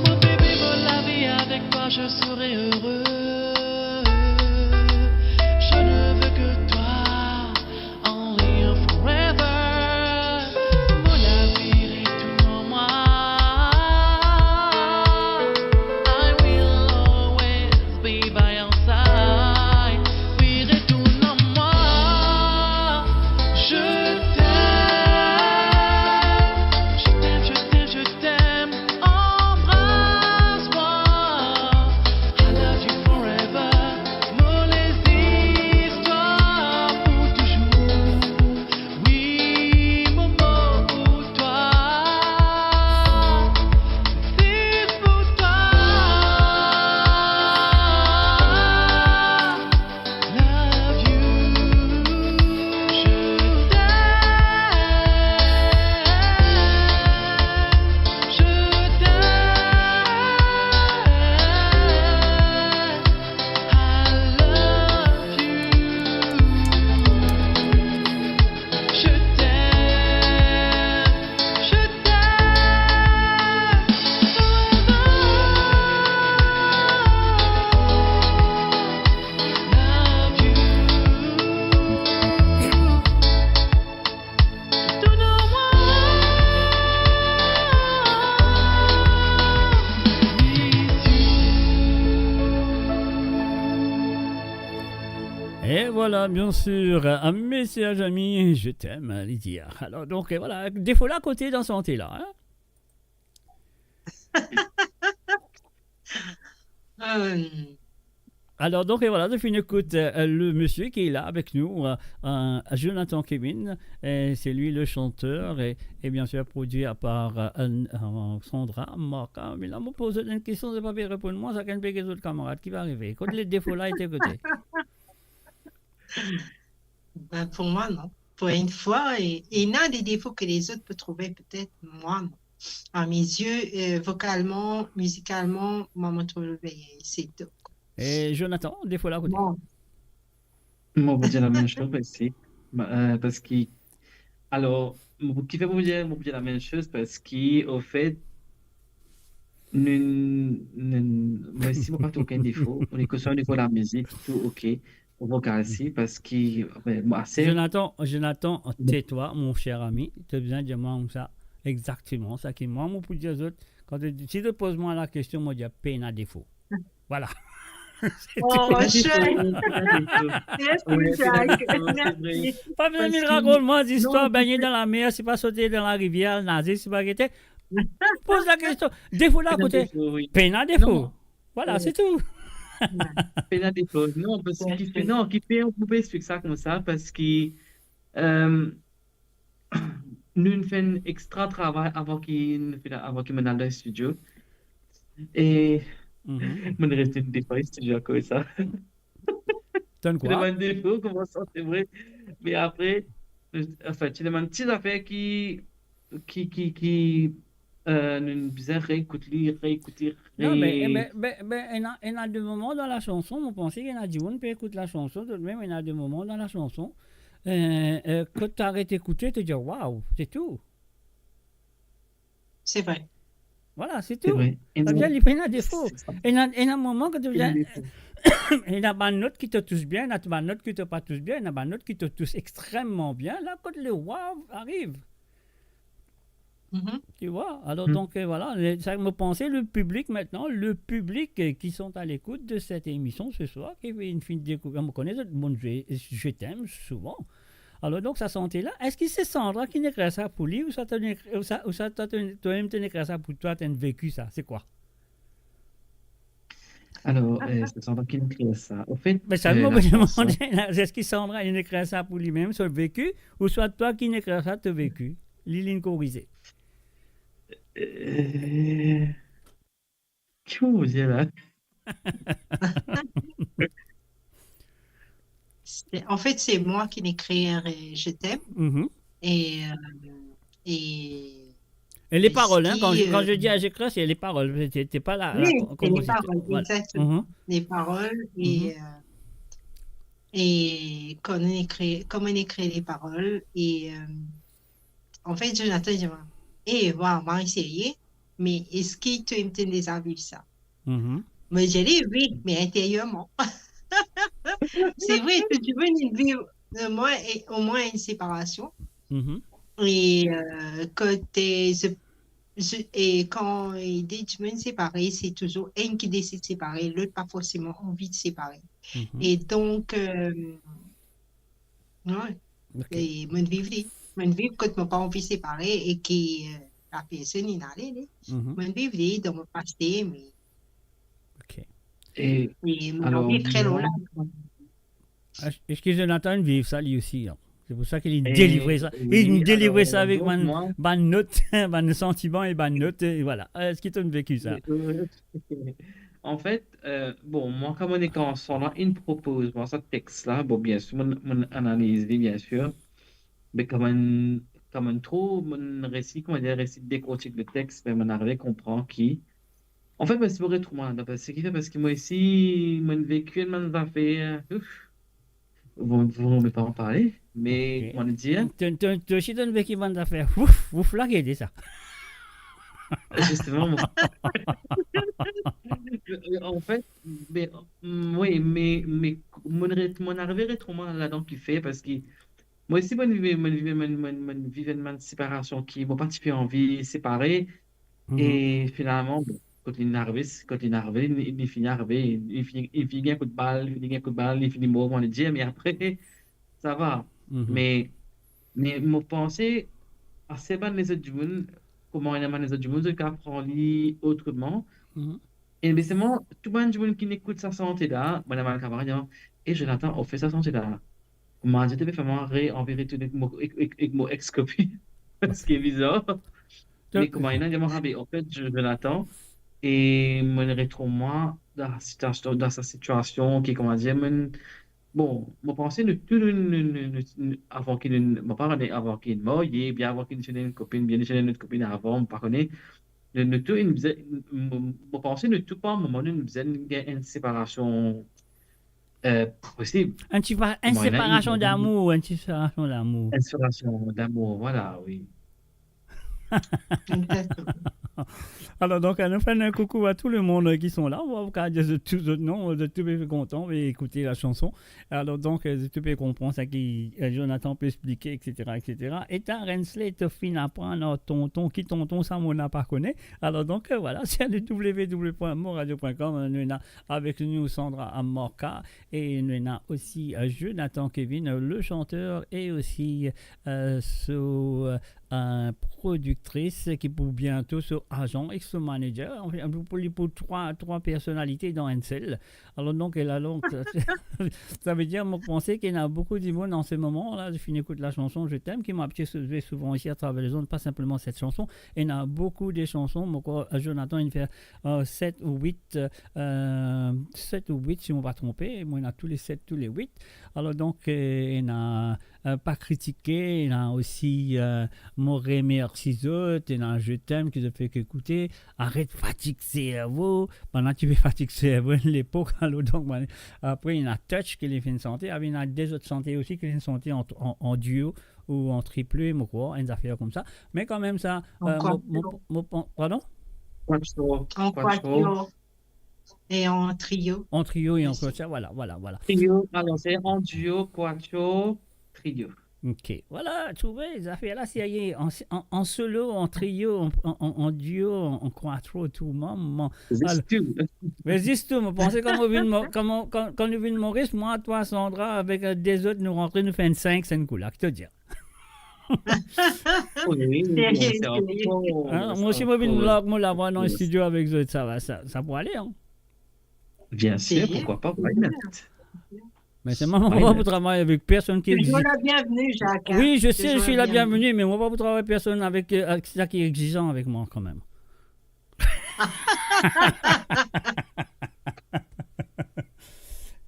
Mon bébé, mon lavi, avec toi je serai heureux. Je ne veux que toi, only you forever. Mon lavi, retourne en moi. I will always be by your side. Oui, retourne en moi. Je t'aime, je t'aime, je t'aime, je t'aime. Embrasse-moi. I love you forever. Mo reziste pour toujours. Oui, mo mor pour toi. C'est pour toi. Love you. Je t'aime. Je t'aime. I love you. Je t'aime, je t'aime. Love you. Donne-moi. Et voilà, bien sûr, un message ami, je t'aime, Lydia. Alors donc, euh, voilà, defo la kote dan sante la, hein? Euh, Alors, donc, et voilà, nou finn ekout, euh, le monsieur qui est là avec nous, euh, euh, Jonathan Kevin. Euh, c'est lui le chanteur et, et bien sûr produit par, euh, un- euh, Sandra Marca. Me la, mo poz enn kestion, zot pa pe reponn mwa, sakenn pe get zot kamarad, ki va arive? Kot le defo la ete kote? Ben, pour moi, non. Pour une fois, et, et il y a des défauts que les autres peuvent trouver, peut-être, moi, non. À mes yeux, euh, vocalement, musicalement, moi, je trouve, ben, c'est top. E Jonathan, defo la kote? Bon. Mo pou dir lamem soz osi. Ma-, euh, parski, alor, mo, kifer mo pou dir, mo pou dir lamem soz, parski, ofet, nou, nou, mwa si mo pa trouv okenn defo, on est conscient au niveau de la musique, tout ok, au vocal si, parski, ben, mo ase Jonathan, Jonathan, tais-toi, mon cher ami. To bizin dir mwa koumsa, exactement, sa ki mwa, mo pou dir zot, kan to, si to poz mwa la kestion, mo dir, pena defo. Voilà. Oh, mon cher. Merci, Jacques. Merci. Pa bizin vinn rakont mwa zistwar, bengn dan lamer, si pa sote dan larivier, al naze, si pa gete. Poz la kestion. Defo la kote? Pena defo. Voilà, c'est tout. Pena defo. Non, parski, non, kifer mo pou explik sa koumsa, parski, euh, nou fer enn extra travay avan ki, avan ki mo al dan studio. E mo res enn defo studio akoz sa. Tann kwa? Ti ena bann defo, kouma sa, c'est vrai. Me apre, anfin, ti ena bann ti zafer ki, ki, ki, ki, euh, nou bizin reekout li, reekout li, Non, me, re- me, me, me, ena, ena de moman dan la chanson, mo panse ki ena dimoun pe ekout la chanson, zot mem, ena de moman dan la chanson, euh, euh, kot to aret ekoute, to dir, "Waw, c'est tout." C'est vrai. Voilà, c'est tout. C'est vrai. Savedir, li pena defo. Ena, ena moman ki to bizin, ena bann not ki to tous bien, ena bann not ki to pa tous bien, ena bann not ki to tous extrêmement bien. La, kot le waw ariv. Tu vois? Alors, donc, euh, voilà, le, sa, mo panse, le public maintenant, le public, euh, qui sont à l'écoute de cette émission ce soir, ki finn, finn dekouvrir, mo kone zot, bon, je, je t'aime souvent. Alors, donc, sa sante la, eski se Sandra ki ekrir sa pou li, ouswa to, ouswa, ouswa to, to, to mem to ekrir sa pou twa, to veki sa, c'est quoi? Alors, euh, c'est Sandra qui écrit ça. Au fait, me sa, euh, mo la chanson demande, eski Sandra inn ekrir sa pou li mem, so veki, ouswa twa ki ekrir sa, to veki? Li, linn korize. Euh, ki mo pou dir la? C'est, en fait, c'est moi qui écris, euh, Je t'aime. Et, euh, et, e les paroles, hein, quand je, quand je dis, euh, j'écris, c'est les paroles. C'était pas la, la, oui, c'est les paroles, voilà. Exactement. Les paroles et, euh, et quand on écrit, comment on écrit les paroles et, euh, en fait, Jonathan, il dit, "Eh, waw, Marie, sérieux, mais est-ce que toi, tu as déjà vu ça?" Mo dir li, "Oui, mais intérieurement." C'est vrai, tu veux une vie, euh, moi, et au moins une séparation. Et, euh, quand, euh, je, je, et quand il dit, "Tu veux une séparée", c'est toujours un qui décide de séparer, l'autre pas forcément envie de séparer. Et donc, euh, Ouais. Ok. E mo viv li. Mo viv kot mo pa anvi separe e ki, euh, la personn inn ale, li. Mo viv li dan mo pase, me... Ok. E, e mo anvi tre lontan. Ah, eski Jonathan viv sa li osi, hein? C'est pour ça qu'il delivre ça. Il delivre ça avec bann, bann not, bann santiman e bann not, e voilà. Euh, eski to'nn veki sa? Anfet, euh, bon, mwa, kan mo nek ansanm la, inn propoz mwa sa text la. Bon, bien sûr, mo, mo analiz li, bien sûr. Me kan mo, kan mo trouv, mo resi, kouma dir, resi dekortik le text, be, mo arive konpran ki, anfet, mo ti pou retrouv mwa ladan, parski, parski mwa osi, mo veki enn bann zafer, ouf. Bon, bon, mo pa anvi parle, me, ok, kouma dir? To, to, to osi, to'nn veki bann zafer. Ouf, ouf la, ki ete sa? Zisteman, mwa. Anfet, be, mm, wi, me, me, mo ret-, mo arive retrouv mwa ladan kifer, parski mwa osi, mo viv, mo viv, mo, mo, mo viv enn bann separasion ki, mo pa ti pe anvi separe. E finalman, bon, kot li arive, kot li arive, li, li fini arive, li fini, li fini gagn kout bal, li fini gagn kout bal, li fini mor, kouma dir, me apre, sa va. Me, me mo panse, ase bann lezot dimoun, kouma ena bann lezot dimoun, zot kapav pran li otreman. Mhm. E be selman, tou bann dimoun ki ekout sa sante la, bann kamarad, e Jonathan, ou fer sa sante la. Kouma dir, to pe fer mwa re, anvi retourn ek mo, ek, ek, ek mo ex-kopinn. Parski bizar. Me kouma ena, dir mwa, ah be, anfet, Jo-, Jonathan, e mo retrouv mwa dan sa sitiasion, dan sa sitiasion ki, kouma dir, mo, bon, mo panse nou tou, nou, nou, nou, nou, nou, avan ki nou, mo pa kone avan ki nou marye, bien avan ki nou ti ena enn kopinn, bien nou ti ena enn lot kopinn avan, mo pa kone. Nou, nou tou, inn bizin, mo, mo panse nou tou, par moman, nou bizin gagn enn separasion, eh, posib. Enn sepa-, enn separasion damour, enn separasion damour. Enn separasion damour, vwala, wi. Alor, donk, nou fer enn koukou a tou lemonn ki son la. Ou pa dir zot tou zot non, zot tou pe kontan, pe ekoute la sanson. Alor, donk, eh, zot tou pe konpran sa ki, eh, Jonathan pe explike, et cetera, et cetera. E ta Rensley, to finn aprann ar tonton, ki tonton sa mo pa kone. Alor, donk, eh, vwala, se le w w w point moradio point com, eh, nou ena avek nou Sandra Amorca, e nou ena osi, eh, Jonathan Kevin, eh, le chanteur, e osi, eh, so, eh, eh, produktris ki pou biento so azan ek so manager. Anfin, pou, pou, pou trwa, trwa personalite dan enn sel. Alor, donk, e la, donk, sa, sa ve dir, mo panse ki ena boukou dimoun an se moman la, zot finn ekout la sanson Je t'aime, ki mo abitie sou-, zwe souvan isi atraver lezond, pa sinpleman set sanson. Ena boukou de sanson, mo krwar, eh, Jonathan inn fer, eh, set ou wit, eh, set ou wit, si mo pa tronpe, mo ena tou le set, tou le wit. Alor, donk, eh, ena, eh, Pa kritike, ena osi, eh, Mo remersi zot, ena Je t'aime ki zot fek ekoute, Aret fatig servo, pandan ki pe fatig servo enn lepok, alor donk, bann, apre, ena Touch ki li finn sante, apre ena de zot sante osi ki finn sante an, an, an duo ou an triple, mo krwar, enn zafer koumsa. Me kanmem sa, eh, mo, mo, mo, pardon? Quatuor. An quatuor. E an trio. An trio e an quatuor, vwala, vwala, vwala. Trio, alor, se an duo, quatuor, trio. Ok, vwala, trouve, zafer la, serye, an, an, an solo, an trio, an, an, an, an duo, an, an quatuor, tou, manman. Zis tou. Me zis tou, mo panse kan nou vinn Mo-, kan, kan nou vinn Moris, mwa, twa, Sandra, avek, eh, de zot, nou rantre, nou fer enn sink, sink kou la, ki to dir? Wi, serye, serye. Mo osi, mo vinn larg mo lavwa dan studio avek zot, sa va, sa, sa pou ale, an? Biensir, poukwa pa, why not? Me selman, mo pa pou travay avek personn ki exi-, Toujours la bienvenue, Jacques, hein. Wi, je sais, je suis la bienvenue, me mo pa pou travay personn avek, eh, avek sa ki exizan avek mwa kanmem.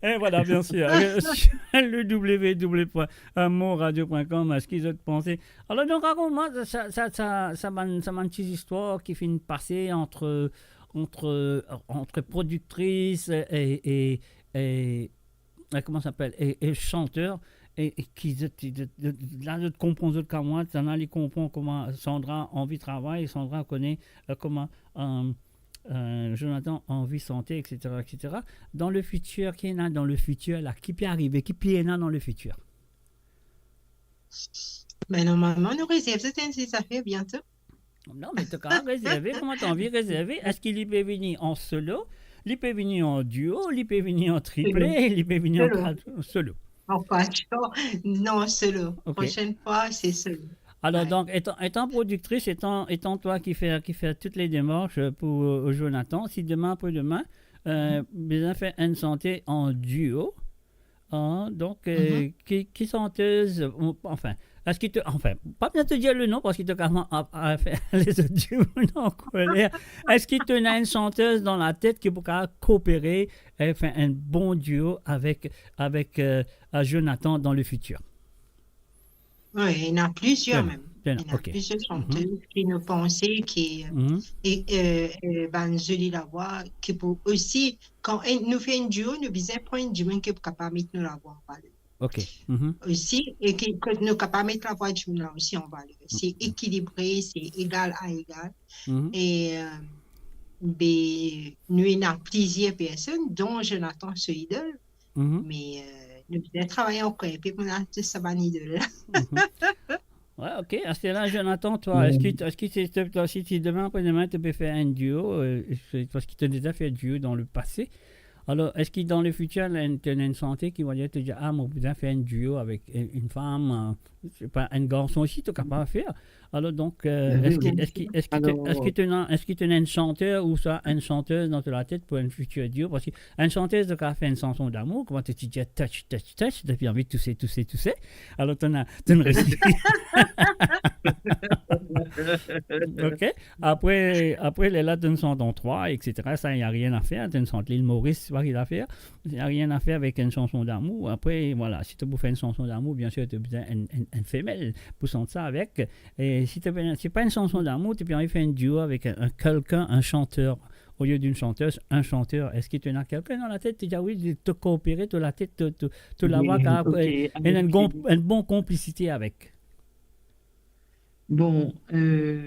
E vwala, biensir. Le w w w point moradio point com, eski zot panse? Alor, donk, rakont mwa sa, sa, sa, sa bann, sa bann ti zistwar ki finn pase ant, ant, ant produktris e, e, e, eh, kouma sa apel, e, e chanter, e, e ki zot, zot, zot, la, zot konpran zot kamarad, sa la, li konpran kouma Sandra anvi travay, Sandra kone, eh, kouma, eh, eh, Jonathan anvi sante, et cetera, et cetera. Dan le fitir, ki ena dan le fitir la? Ki pe arive? Ki pe ena dan le fitir? Me normalman, nou rezerv zot enn ti zafer biento. Non, me to kapav rezerve kouma to anvi rezerve. Eski li pe vini an solo, li pe vini an duo, li pe vini an triple, li pe vini an quatuor? Solo. An quatuor? Non, solo. Ok. Prosenn fwa, se solo. Alor, donk, etan, etan produktris, etan, etan twa ki fer, ki fer tou le demars pou, eh, Jonathan, si demin, apre demin, eh, bizin fer enn sante an duo, An, donk, eh, ki, ki santez, ou, anfin, eski to, anfin, pa bizin to dir le non, parski to kapav a, a fer lezot dimoun an koler. Eski to ena enn santez dan latet ki pou kapav koopere, eh, fer enn bon duo avek, avek, eh, Jonathan dan le fitir? Wi, ena plizier mem. Ena plizier santez ki nou panse ki, eh, eh, eh, bann zoli lavwa ki pou osi, kan, eh, nou fer enn duo, nou bizin pran enn dimoun ki pou kapav met nou lavwa an valer. Ok. Osi, e ki, ki nou kapav met lavwa dimoun la osi an valer. Se ekilibre, se egal a egal. E, eh, be, nou ena plizier personn, don Jonathan so idol. Me, eh, nou bizin travay ankor enpe pou nou al tous sa bann idol la. Wi, ok. Aster la, Jonathan, twa, eski, eski se, se, twa, si, si demin, apre demin, to pe fer enn duo, eh, se, parski to deza fer duo dan le pase, Alors, est-ce que dans le futur, là, tu as une chanteuse qui va dire, tu dis, ah, moi, je voudrais faire un duo avec une, une femme, euh, je sais pas, un garçon aussi, tu es capable de faire. Alors, donc, euh, Ben est-ce oui, que, oui. est-ce que, est-ce que tu, est-ce que Alors, tu as, est-ce que tu as un chanteur ou soit une chanteuse dans ta tête pour un futur duo? Parce qu'une chanteuse, tu as fait une chanson d'amour, comment tu dis, touch, touch, touch, depuis envie de tousser, tousser, tousser. Alors, tu as, tu as réussi. OK. Après, après, les là, tu chantes en trois, et cetera. Ça, il n'y a rien à faire. Tu chantes l'île Maurice, c'est pas qu'il a fait. Il n'y a rien à faire avec une chanson d'amour. Après, voilà, si tu veux faire une chanson d'amour, bien sûr, tu as besoin d'une une, une femelle pour chanter avec. Et si tu c'est pas une chanson d'amour, tu peux envie de faire un duo avec un, un quelqu'un, un chanteur. Au lieu d'une chanteuse, un chanteur. Est-ce que tu as quelqu'un dans la tête? Tu dis, ah oui, tu coopérer, tu la tête, tu, tu, tu la voix, Oui, car, ok. euh, il a un Avec bon, qui? Une bonne complicité avec. Bon, euh,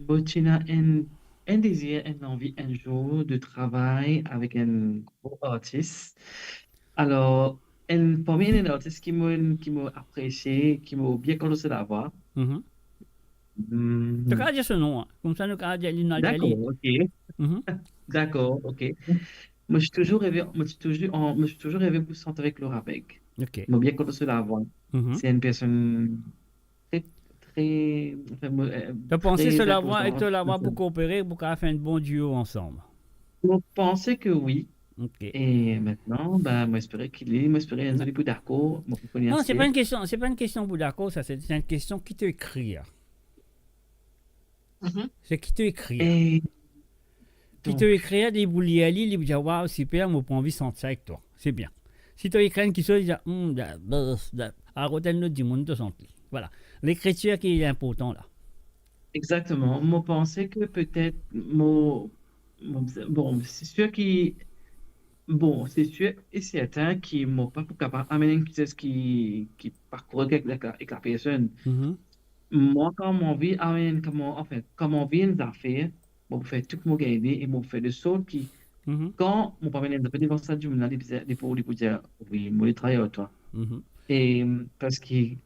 mo ti ena enn, enn dezir, enn anvi enn zour de travay avek enn gro artis. Alor, enn, parmi enn artis ki mo, ki mo apresie, ki mo bien kontan so lavwa. Mhm. Hmm, Tu as dit ce nom, hein. Comme ça, nous avons dit Lina Dali. Dakor, ok. Mhm. Dakor, ok. Mo ti touzour reve, mo ti touzour, an- mo ti touzour reve pou sant avek Laura Beg. Ok. Mo bien kontan so lavwa. Mhm. Se enn personn tre, tre, anfin, mo, euh, Tu as pensé tre so lavwa inportan. ek to lavwa pou koopere, pou kapab fer enn bon duo ansanm. Mo panse ke wi. Ok. E aster, ben, mo espere ki li, mo espere enn zour li pou dakor, mo pou kone Non, aste. c'est pas une question, c'est pas une question pour d'accord, ça, c'est c'est une question qui t'écrit. Mhm. C'est qui t'écrit. E Ki to ekrir, li pou lir li, li pou dir, waw, siper, mo pou anvi sant sa ek twa. Se bien. Si to ekrir enn kiksoz, li dir, hmm, da, bof, da, al kot enn lot dimoun to sant li. Voilà. Lekritir ki inportan la. Exactement. Mo panse ke petet mo, mo, bon, c'est sûr ki, bon, c'est sûr et certain ki mo pa pou kapav amenn enn kiksoz ki, ki pa korek ek la, ek la personn. Mhm. Mwa, kan mo anvi amenn, kan mo, anfin, kan mo anvi enn zafer, mo pou fer tou ki mo gagn e mo pou fer de sort ki, Mhm. kan mo pou amenn enn zafer devan sa dimoun la, li pou, li pou, li pou dir, wi, mo le travay ar twa. Mhm. E, parski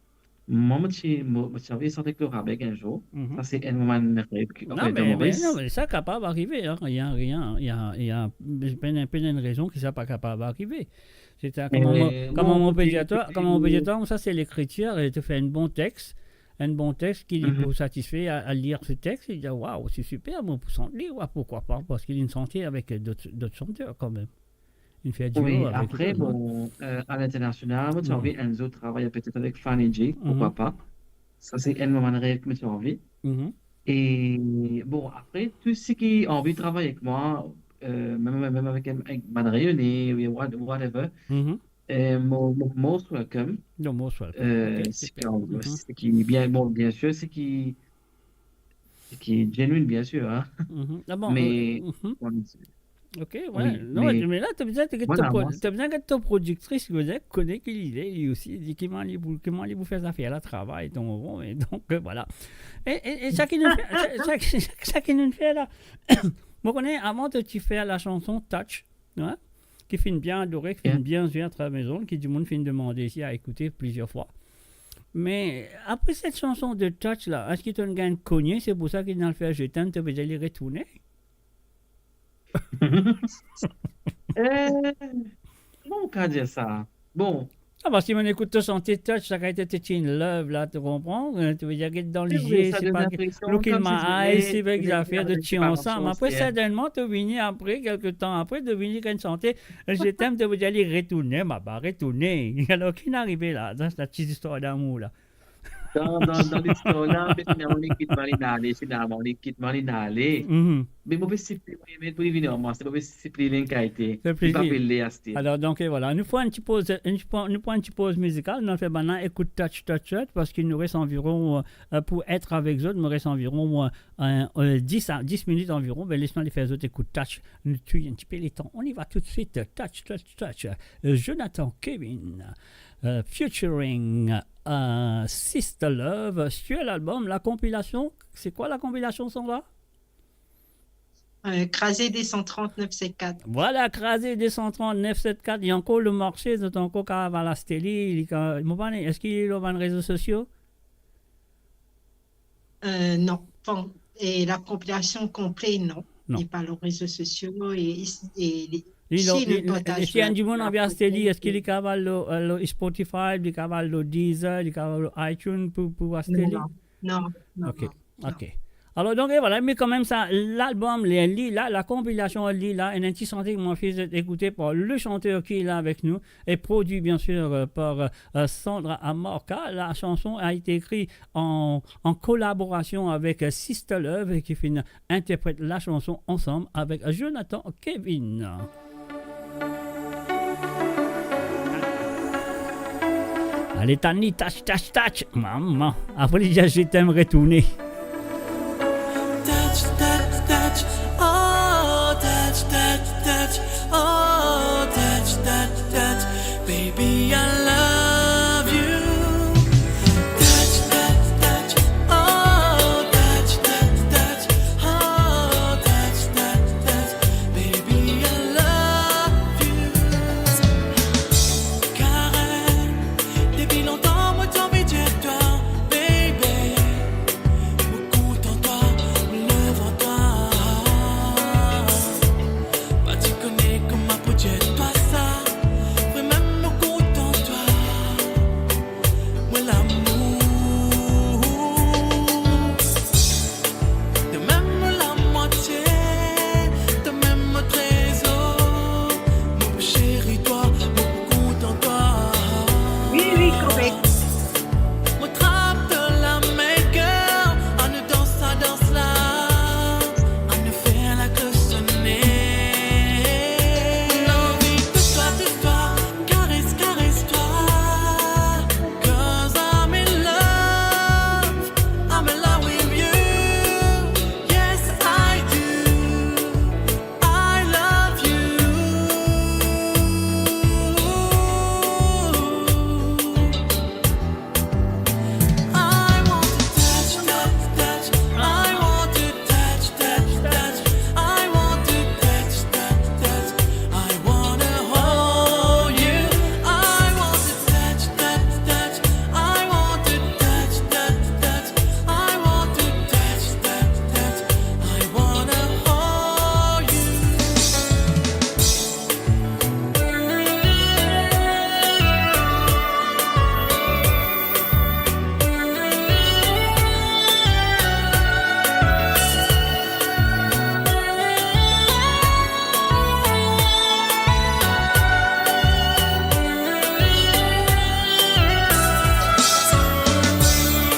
mwa, mo ti, mo, mo ti anvi sant ek Laura Beg enn zour. Mhm. Sa, se enn mo bann rev ki, Non, anfin, mais, dan mais Moris. Non, mais ça capable arriver, hein. Il y a rien, il y a, il y a, pena, pena rezon ki sa pa kapab arive. C'est ça, Mais comment, bon, comment on peut ok, dire toi, ok, comment on peut dire mais toi, ça c'est l'écriture, et tu fais un bon texte, un bon texte qui Mhm. pour satisfaire à, à lire ce texte, il dit, waouh, c'est super, moi, pour son livre, pourquoi pas, parce qu'il a une santé avec d'autres, d'autres chanteurs quand même. Une fête duo Wi, avec apre, d'autres, hein. Bon, euh, a linternasional, mo ti Mm. anvi enn zour travay petet avek Fanny J, pourquoi Mhm. pas. Sa, se enn mo bann rev ki mo ti anvi. Mhm. E, bon, apre, tou seki anvi travay ek mwa, euh, mem, mem avek, avek bann Reyone, ou what-, whatever, Mhm. euh, mo, mo, most welcome. Non, most welcome. Euh, Ok, seki, super. Mhm. seki bien, bon, bien sûr, seki, seki genuine, bien sûr, hein. Mhm. Ah bon, Mais, euh, mhm. Bon, Ok, ouais. wi, Non, me, mais là, tu as besoin que ton voilà, pro-, mwa, tu as besoin que ton productrice connaisse, connaisse qui il est, lui aussi. Il dit, comment il, comment il vous fait ça faire le travail, ton bon, et donc, euh, voilà. Et, et, et ça qui nous fait, ça, ça, ça qui nous fait là. Moi, on est avant de tu faire la chanson Touch, hein, qui fait bien adoré, qui fait Yeah. Bien joué à la maison, qui du monde fait une demande ici à écouter plusieurs fois. Mais après cette chanson de Touch là, est-ce que tu as gagné cogné? C'est pour ça qu'il a fait Je t'aime, tu peux aller retourner. Euh, kouma mo kav dir sa? Bon. Ah, parski mo ekout to sante Touch, sa kav ete to ti in love la, tu konpran? Euh, tu veux dire, get dan Se vre, lizie, sa se donn pa linpresion looking koumsi my se, eyes, se, se vre ki se, zafer de se ti pa ansam. ansam, Apre, se sertennman, to vini apre, kelke tan apre, to vini gagn sante, euh, Je t'aime, to vou dir, li retourne, ma pa retourne. Alor, ki inn arive la, dan sa ti zistwar damour la? Dan, dan, dan listwar la, me finalman, li kit mwa, li ale, finalman, li kit mwa, li ale. Mhm. Me mo pe sipliye, me pou li vini ar mwa, se mo pe sipliye li enn kalite. Se Li pa plezi. pe le aste. Alor, donk, e vwala. Nou pran enn ti poz, enn ti poz, nou pran enn ti poz mizikal, nou fer bann la ekout Touch, Touch, Touch, parski nou res anviron, euh, pour être avec zot, nou res anviron, euh, euh, euh, dix à, dix minit anviron. Ben, les nou ale fer zot ekout Touch. Nou tiy enn ti pe letan. On y va tout de suite. Touch, Touch, Touch. Euh, Jonathan Kevin, euh, featuring, euh, Sister Love sur l'album, la compilation. C'est quoi la compilation, Sandra? Euh, Krazé deux cent trente, neuf sept quatre. Vwala, Krazé deux cent trente, neuf sept quatre. Li ankor lor marse, zot ankor kapav al aste li, li ka-, mo pa kone, eski li lor bann rezo sosio? Euh, non, pas. Et la compilation complète, non. Non. Il n'est pas lor rezo sosio et, et, et Li, si, li, nou li, partaj si enn dimoun anvi aste li, eski li kapav al lor, lor Spotify, li kapav al lor Deezer, li kapav al lor iTunes pou, pou aste li? Non, non, non, ok, non. Ok. Alor, donk, e vwala, me kanmem sa, lalbom, li, li la, la konpilasion, li la, enn ti sante ki mo finn ekoute par le chanteur ki la avek nou, e prodwi, bien sir, euh, par, euh, Sandra Amarca. La chanson a été écrite en, en collaboration avec, euh, Sister Love, ki finn interpret la chanson ansam avek Jonathan Kevin. Ale, Tani, touch, touch, touch. Mama. Apre li dir, "Je t'aime", retourne. Touch, touch, touch. Oh, touch, touch, touch. Oh, touch, touch, touch. Baby, I love you. Touch, touch, touch. Oh, touch, touch, touch. Oh, touch, touch, touch. Baby, I love you. Karem, depi lontan mo ti anvi dir twa, baby. Mo kontan twa, mo love twa. Pa ti kone kouma pou dir twa sa. Vremem mo kontan twa, mo lamour. Tomem mo lamwatie, tomem mo trezor. Mo pou seri twa, mo pou kontan twa. Wi, wi, korek. Mo trap to lame, girl, annou dans sa dans la, annou fer laklos sone. Mo anvi tous twa, tous twa, kares, kares twa. 'Cause I'm in love, I'm in love with you. Yes, I do. I love you. I want to touch, touch, touch. I want to touch, touch, touch. I want to touch, touch, touch. I wanna hold you. I want to touch, touch, touch. I want to touch, touch, touch. I want to touch, touch, touch. I wanna hold you.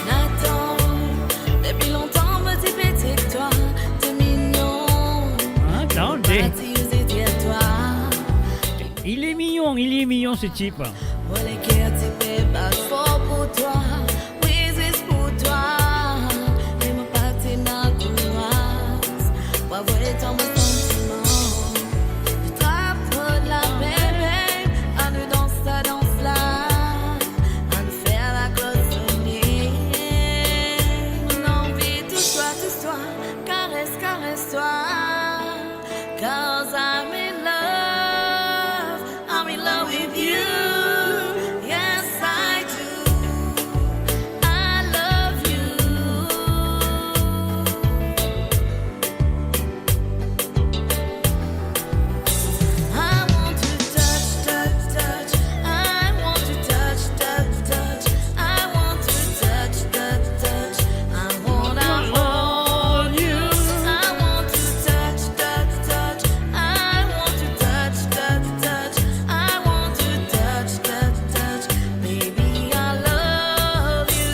Nathan, depi lontan mo ti pe dir twa, to mignon. Atann, mo pa ti oze dir twa. Il est mignon, il est mignon, ce type. Mo leker ti pe bat for pou twa, wi, zis pou twa. E mo pa ti ena kouraz pou avwe twa mo santiman. Trap to lame, bebe, annou dans sa dans la, annou fer laklos sone. Mo anvi tous twa, tous twa, kares, kares twa. 'Cause I'm in love, I'm in love with you. Yes, I do. I love you. I want to touch, touch, touch. I want to touch, touch, touch. I want to touch, touch, touch. I wanna hold you. I want to touch, touch, touch. I want to touch, touch, touch. I want to touch, touch, touch. Baby, I love you.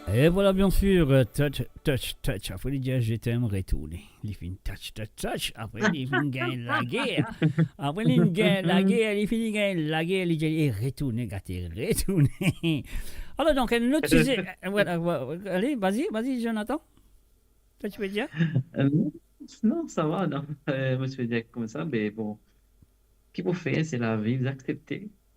E vwala, bien sir, euh, touch, touch, touch. Apre li dir, "Je t'aime", retourne. Li finn touch, touch, touch. Apre li finn gagn lager. Apre li finn gagn lager, li finn gagn lager, li dir, "E retourne, gate, retourne." Alor, donk, enn lot size, euh, vwala, vwala, ale, vas-y, vas-y, Jonathan. Twa, ti pe dir? Euh, non, non, sa va, non. Euh, mo ti pe dir koumsa, me bon, ki pou fer, se lavi, aksepte.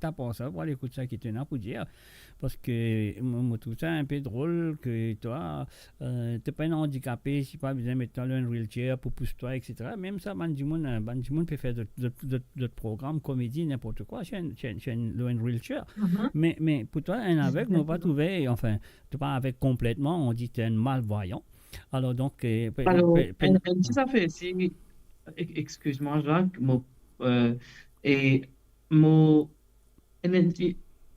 tap ar sa pou al ekout sa ki to ena pou dir. Parski mo, mo trouv sa inpe drol ki twa, euh, to pa enn andikape, si pa bizin met twa lor enn wheelchair pou pous twa, et cetera. Mem sa, bann dimoun, euh, bann dimoun pe fer zot, zot, zot, zot program komedi, ninport kwa, si enn, si enn, si enn, lor enn wheelchair. Me, me pou twa, enn aveg, mo pa trouve, anfin, to pa aveg konpletman, on dir to enn malvwayan. Alor, donk, euh, pe-, Alor, pe-, pe-, enn, enn ti zafer, si, e-, exkiz mwa, Jacques, mo, euh, e mo, enn, enn ti,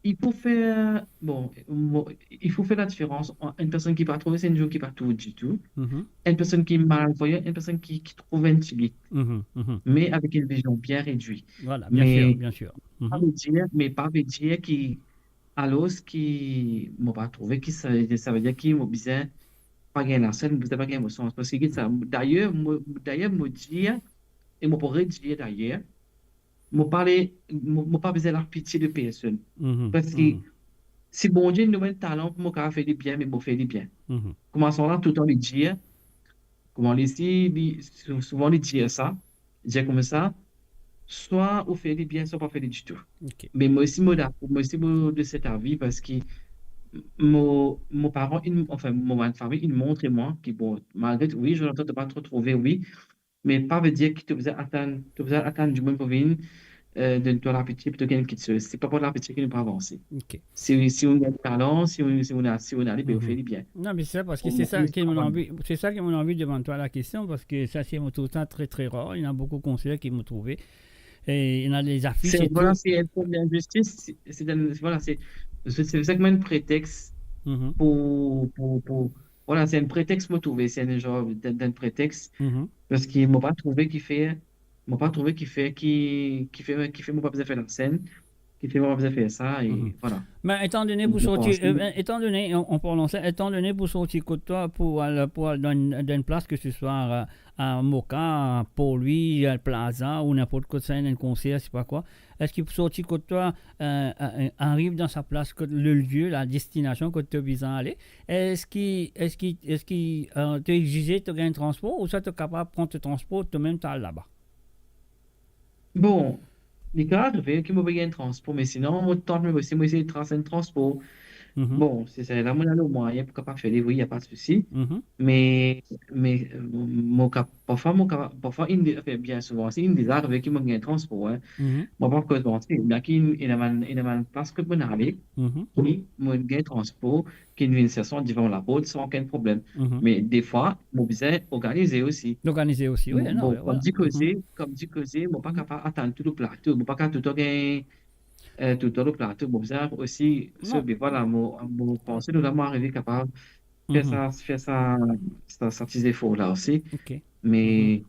il faut faire, bon, mo-, il faut faire la différence entre une personne qui pas trouvé, c'est une joueuse qui pas trouvé du tout, une personne qui est malvoyante, une personne qui, qui trouve un petit bit. Mais avec une vision bien réduite. Voilà, bien sûr, bien sûr. Pas veut dire, mais pas veut dire qui, alors, ce qui, mo pas trouvé, qui ça, ça veut dire qui mo bizin pa gagn lasenn, mo bizin pa gagn mo sans. Parski sa, d'ailleurs, mo, d'ailleurs, mo dir, e mo pou redir d'ailleurs, mo pa le, mo, mo pa bizin lapitie de personn. Parski si Bondie donn mwa enn talan pou mo kapav fer li bien, me mo fer li bien. Kouma sa la toultan li dir, kouma li si, li, sou-, souvan li dir sa, dir koumsa, swa ou fer li bien, swa pa fer li ditou. Me mo osi mo dakor, mo osi mo de cet avis, parski mo, mo paran, inn, anfin, mo bann fami, inn montre mwa ki, bon, malgre, wi, Jonathan, to pa tro trouve, wi, me pa vedir ki to bizin atann, to bizin atann dimoun pou vinn, eh, donn twa lapitie, pou to gagn kiksoz. Se pa par lapitie ki nou pou avanse. Si, si ou gagn talan, si ou, si ou ena, si ou ena li, be ou fer li bien. Non, mais c'est ça, parce que c'est ça que mon envie, c'est ça que mon envie de demander toi la question, parce que ça, c'est mon tout le temps très, très rare. Il y en a beaucoup de conseillers qui m'ont trouvé. Et il y en a des affiches et Voilà, tout. C'est une forme d'injustice. C'est, c'est un, voilà, c'est, c'est, c'est exactement un prétexte pour, pour, pour, voilà, c'est un prétexte, mo trouve, c'est un genre d'un, d'un prétexte. Parski mo pa trouve ki fer, mo pa trouve ki fer, ki, ki fer, ki fer mo pa bizin fer lasenn, ki fer mo pa bizin fer sa, e voilà. Mais étant donné, pour sortir, euh, étant donné, en, en parlant ça, étant donné pour sortir kot toi, pour aller, pour aller dans une, dans une place, que ce soit, euh, à Moka, à Port-Louis, à Plaza, ou n'importe quoi, ça, un concert, je sais pas quoi, est-ce qu'il faut sortir kot toi, euh, euh, arrive dans sa place, kot le lieu, la destination kot to bizin ale, est-ce que, est-ce que, est-ce que, euh, to exize to gagn transpor, ouswa to kapav pran to transpor, to mem to al laba? Bon, li kapav arive ki mo pe gagn transpor, me sinon, mo tant, me si mo esey tras enn transpor. Bon, si sa la, mo ena le mwayin pou kapav fer li, wi, y a pas de souci. Me, me, euh, mo ka-, parfwa, mo ka-, parfwa, inn de-, anfin, bien souvan, si inn deza arive ki mo gagn transpor, hein. Mo pa koz manti, ena ki, ena bann, ena bann plas kot mo ale, ki mo gagn transpor, ki vinn sers mwa devan laport san okenn problem. Me defwa, mo bizin organize osi. Organize osi, wi, non, bon, kom dir koze, kom dir koze, mo pa kapav atann tou le plato, mo pa kapav toultan gagn, euh, toultan le plato, mo bizin osi, so, be voilà, mo, mo panse nou la, mo arive kapav fer sa, fer sa, sa, sa ti zefor la osi. Me,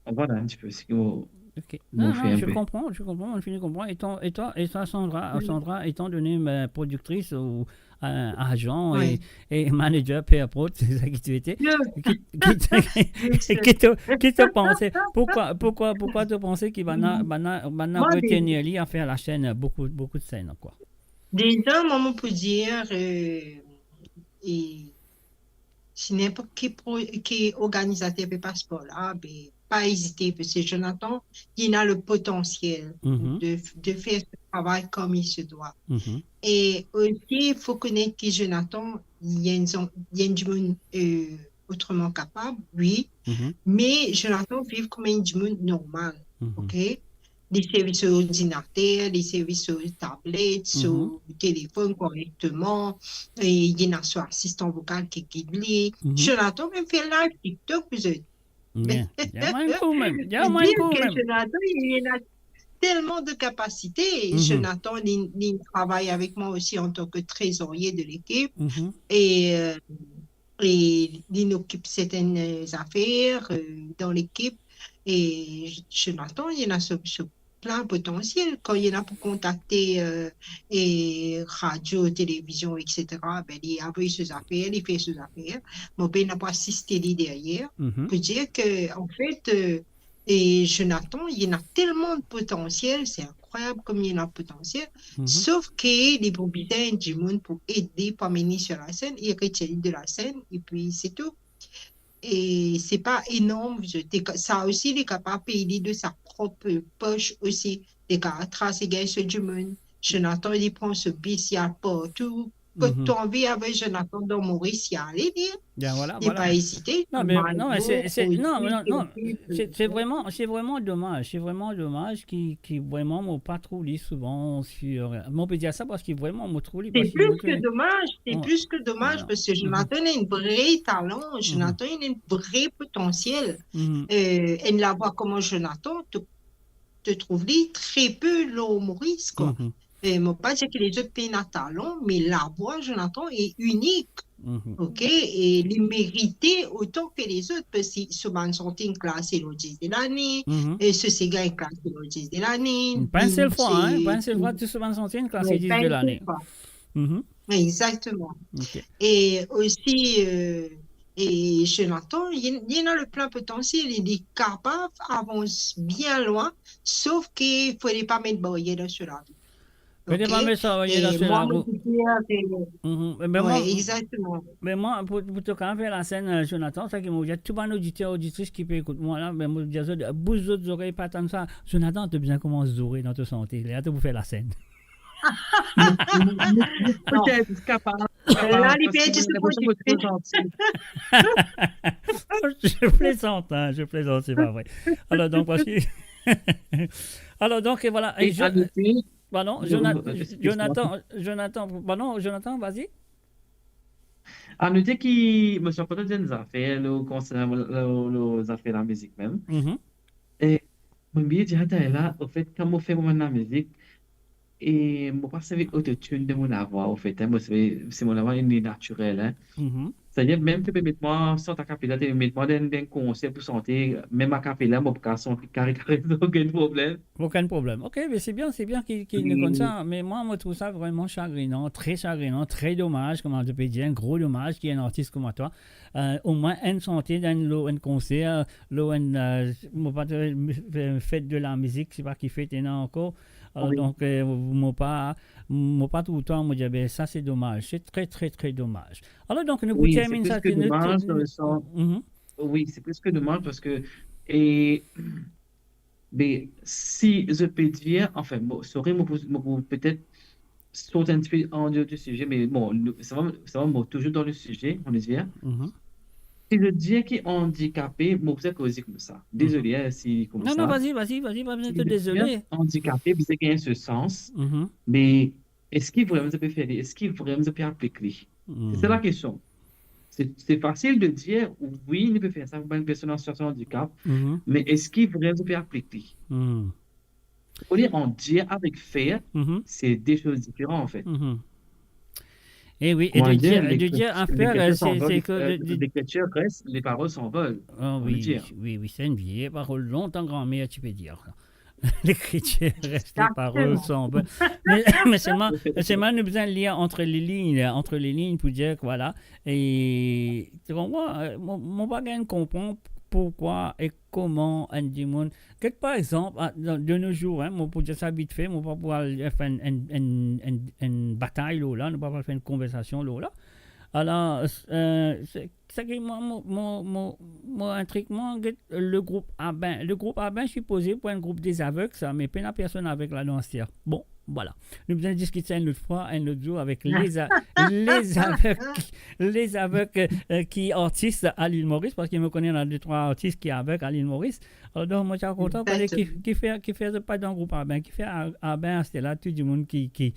voilà, un petit peu, c'est que mo, Ok. Non, non, je comprends, je comprends, on finit comprendre. Et ton, et toi, et toi, Sandra, Sandra, étant donné, ben, productrice ou, euh, agent et, et manager P R Prod, c'est ça que tu étais, qui, qui te, qui te, qui te pensait, pourquoi, pourquoi, pourquoi tu pensais qu'il va na, va na, va na retenir lui à faire la chaîne, beaucoup, beaucoup de scènes, quoi? Deza, mwa, mo pou dir, euh, e si ninport ki pro-, ki organizater pe pas par la, be, pa ezite, parski Jonathan, li ena le potansiel de, de fer so travay kom il se doit. E osi, fo konet ki Jonathan, li enn, li enn dimoun, euh, otreman kapab, wi, me Jonathan viv kom enn dimoun normal, ok? Li servi so ordinater, li servi so tablet, so telefonn korekteman, e li ena so asistan vokal ki gid li. Jonathan mem fer live TikTok, vous êtes. Bien. Li a mwa enn kou mem, li a mwa enn kou mem. Jonathan, li ena telman de kapasite. Jonathan, li, li travay avek mwa osi antan ke trezorye de lekip. E, euh, e li okip sertenn, euh, zafer, euh, dan lekip. E Jonathan, li ena so, so plin potansiel. Kan li ena pou kontakte, euh, e radio, televizion, et cetera, be, li avoy so zafer, li fer so zafer. Mo pena pou asiste li deryer. Pou dir ke, an fet, euh, e Jonathan, li ena telman de potansiel, se inkrwayab kouma li ena potansiel, sof ke li pou bizin dimoun pou ed li, pou amenn li sir lasenn, e retir li de lasenn, epi se tou. E se pa enorm, sa osi, li kapav pey li de sa prop pos osi. Li kapav tras e gagn so dimoun. Jonathan, li pran so bis, li al partou. Kot to anvi avek Jonathan dan Moris, li ale, li. Li pa ezite. Non, mais, non, mais c'est, c'est, non, mais non, non, c'est, c'est vraiment, c'est vraiment dommage, c'est vraiment dommage ki, ki vraiment, mo pa trouv li souvan sur, mo pe dir sa parski vraiment, mo trouv li. C'est plus que dommage, c'est plus que dommage, parce que Jonathan a un vrai talent, Jonathan a un vrai potentiel. Euh, enn lavwa kouma Jonathan, to, to trouv li tre pe lor Moris, kwa. Euh, mo pa dir ki lezot pena talon, me lavwa Jonathan e inik. Mhm. Ok, e li merite otan ki lezot, parski so bann sante inn klase lor dis de lane, mhm, e so sega inn klase lor dis de lane, pa enn sel fwa, hein, pa enn sel fwa, tou so bann sante inn klase dis de lane. Non, pa enn sel fwa. Mhm. Exactement. Ok. E osi, euh, e Jonathan, li, li ena le plen potansiel, li, li kapav avans bien lwin, sof ki fode pa met baryer dan so lavi. Fode pa met sa baryer dan so lavi. Ok? E mwa, mo dir ke... Mhm. E ben, ouais, mwa, exactement. Ben mwa, pou, pou to kapav fer lasenn, euh, Jonathan, sa ki mo dir, tou bann oditer, oditris ki pe ekout mwa la, ben, mo dir zot, bous zot zorey, pa tann sa. Jonathan, to bizin koumans zoure dan to sante. Lerla to pou fer lasenn. Non. Petet, kapav, kapav, la, li parski mo, mo tro zanti. Je plaisante, hein, je plaisante, c'est pas vrai. Alors donc, voici. Alors donc, et voilà. Et je, à noter, pardon, Jona-, excuse-moi. Jonathan, Jonathan, pardon, Jonathan, vas-y. A note ki mo ti kontan dir enn zafer, lor, konsernan lor, lor zafer lamizik mem. Mhm. E mo bliye dir sa la, anfet, kan mo fer mo bann lamizik, e mo pa servi autotune dan mo lavwa, anfet, hein, mo servi, se mo lavwa, li natirel, hein. Mhm. Setadir, mem to pe met mwa, sant a capella, to pe met mwa dan, dan enn konser pou sante, mem a capella, mo pou kapav sante kare kare, okenn problem. Okenn problem. Ok, me se bien, se bien ki, ki nou konn sa. Me mwa, mo trouv sa vreman sagrinan, tre sagrinan, tre domaz, kouma to pe dir, enn gro domaz ki enn artis kouma twa, euh, omwin enn sante dan enn, lor enn konser, lor enn, euh, mo pa, euh, fet de lamizik, se pa ki fet ena ankor. Alor, wi, donk, euh, mo pa, mo pa trouv twa, mo dir, be, sa se domaz. Se tre, tre, tre domaz. Alor, donk, nou pou termine sa, nou... Wi, se plis ke domaz, dan le sans, mhm, wi, se plis ke domaz parski, e, be, si zot pe dir, anfin, mo, sorry, mo pou, mo pou petet sort enn tipe an deor di size, me bon, nou, sa va, sa va, mo touzour dan le size, on va dire. Mhm. Si zot dir ki andikape, mo pou koze koumsa. Mhm. Dezole, hein, si koumsa. Non, non, vas-y, vas-y, vas-y, pa bizin to dezole. Si zot dir andikape, bizin gagn so sans, mhm, me eski vreman zot pe fer li? Eski vreman zot pe aplik li? Hmm. Se sa lakestion. Se, se fasil de dir, wi, nou pe fer sa pou bann personn an sitiasion andikap, mhm, me eski vreman zot pe aplik li? Hmm. Olie ant dir avek fer, mhm, se de soz diferan, anfet. Mhm. E wi, e de dir, de dir a fer, lekritir, euh, se, se ke, euh, de, de lekritir res, les paroles s'envolent, wi, wi, wi, se enn vie parol, lontan granmer ti pe dir sa. Lekritir res, les paroles s'envolent. Exactement. Me, me selman, selman nou bizin lir entre les lignes, entre les lignes pou dir ke, voilà. E, tu comprends, euh, mo, mo pa gagn konpran pourkwa e kouma enn dimoun. Get, par exanp, a, dan, de nos jours, hein, mo pou dir sa vit fe, mo pa pou al fer enn, enn, enn, enn, enn batay lor la, nou pa pou al fer enn konversasion lor la. Alor, euh, se, seki mwa, mo, mo, mo, mo, enn trik, mwa, get, le group Abin. Le group Abin sipoze pou enn group dezavek sa, me pena personn avek ladan aster. Bon, voilà. Nou bizin diskit sa enn lot fwa, enn lot zour avek les a-, les aveugles, les aveugles, euh, ki artis a Lil Moris, parski mo kone ena de trwa artis ki avek a Lil Moris. Alor, donk, mo ti a kontan pale ki, ki fer, ki fer zot pa dan group Abin, ki fer a-, Abin, se la tou dimoun ki, ki,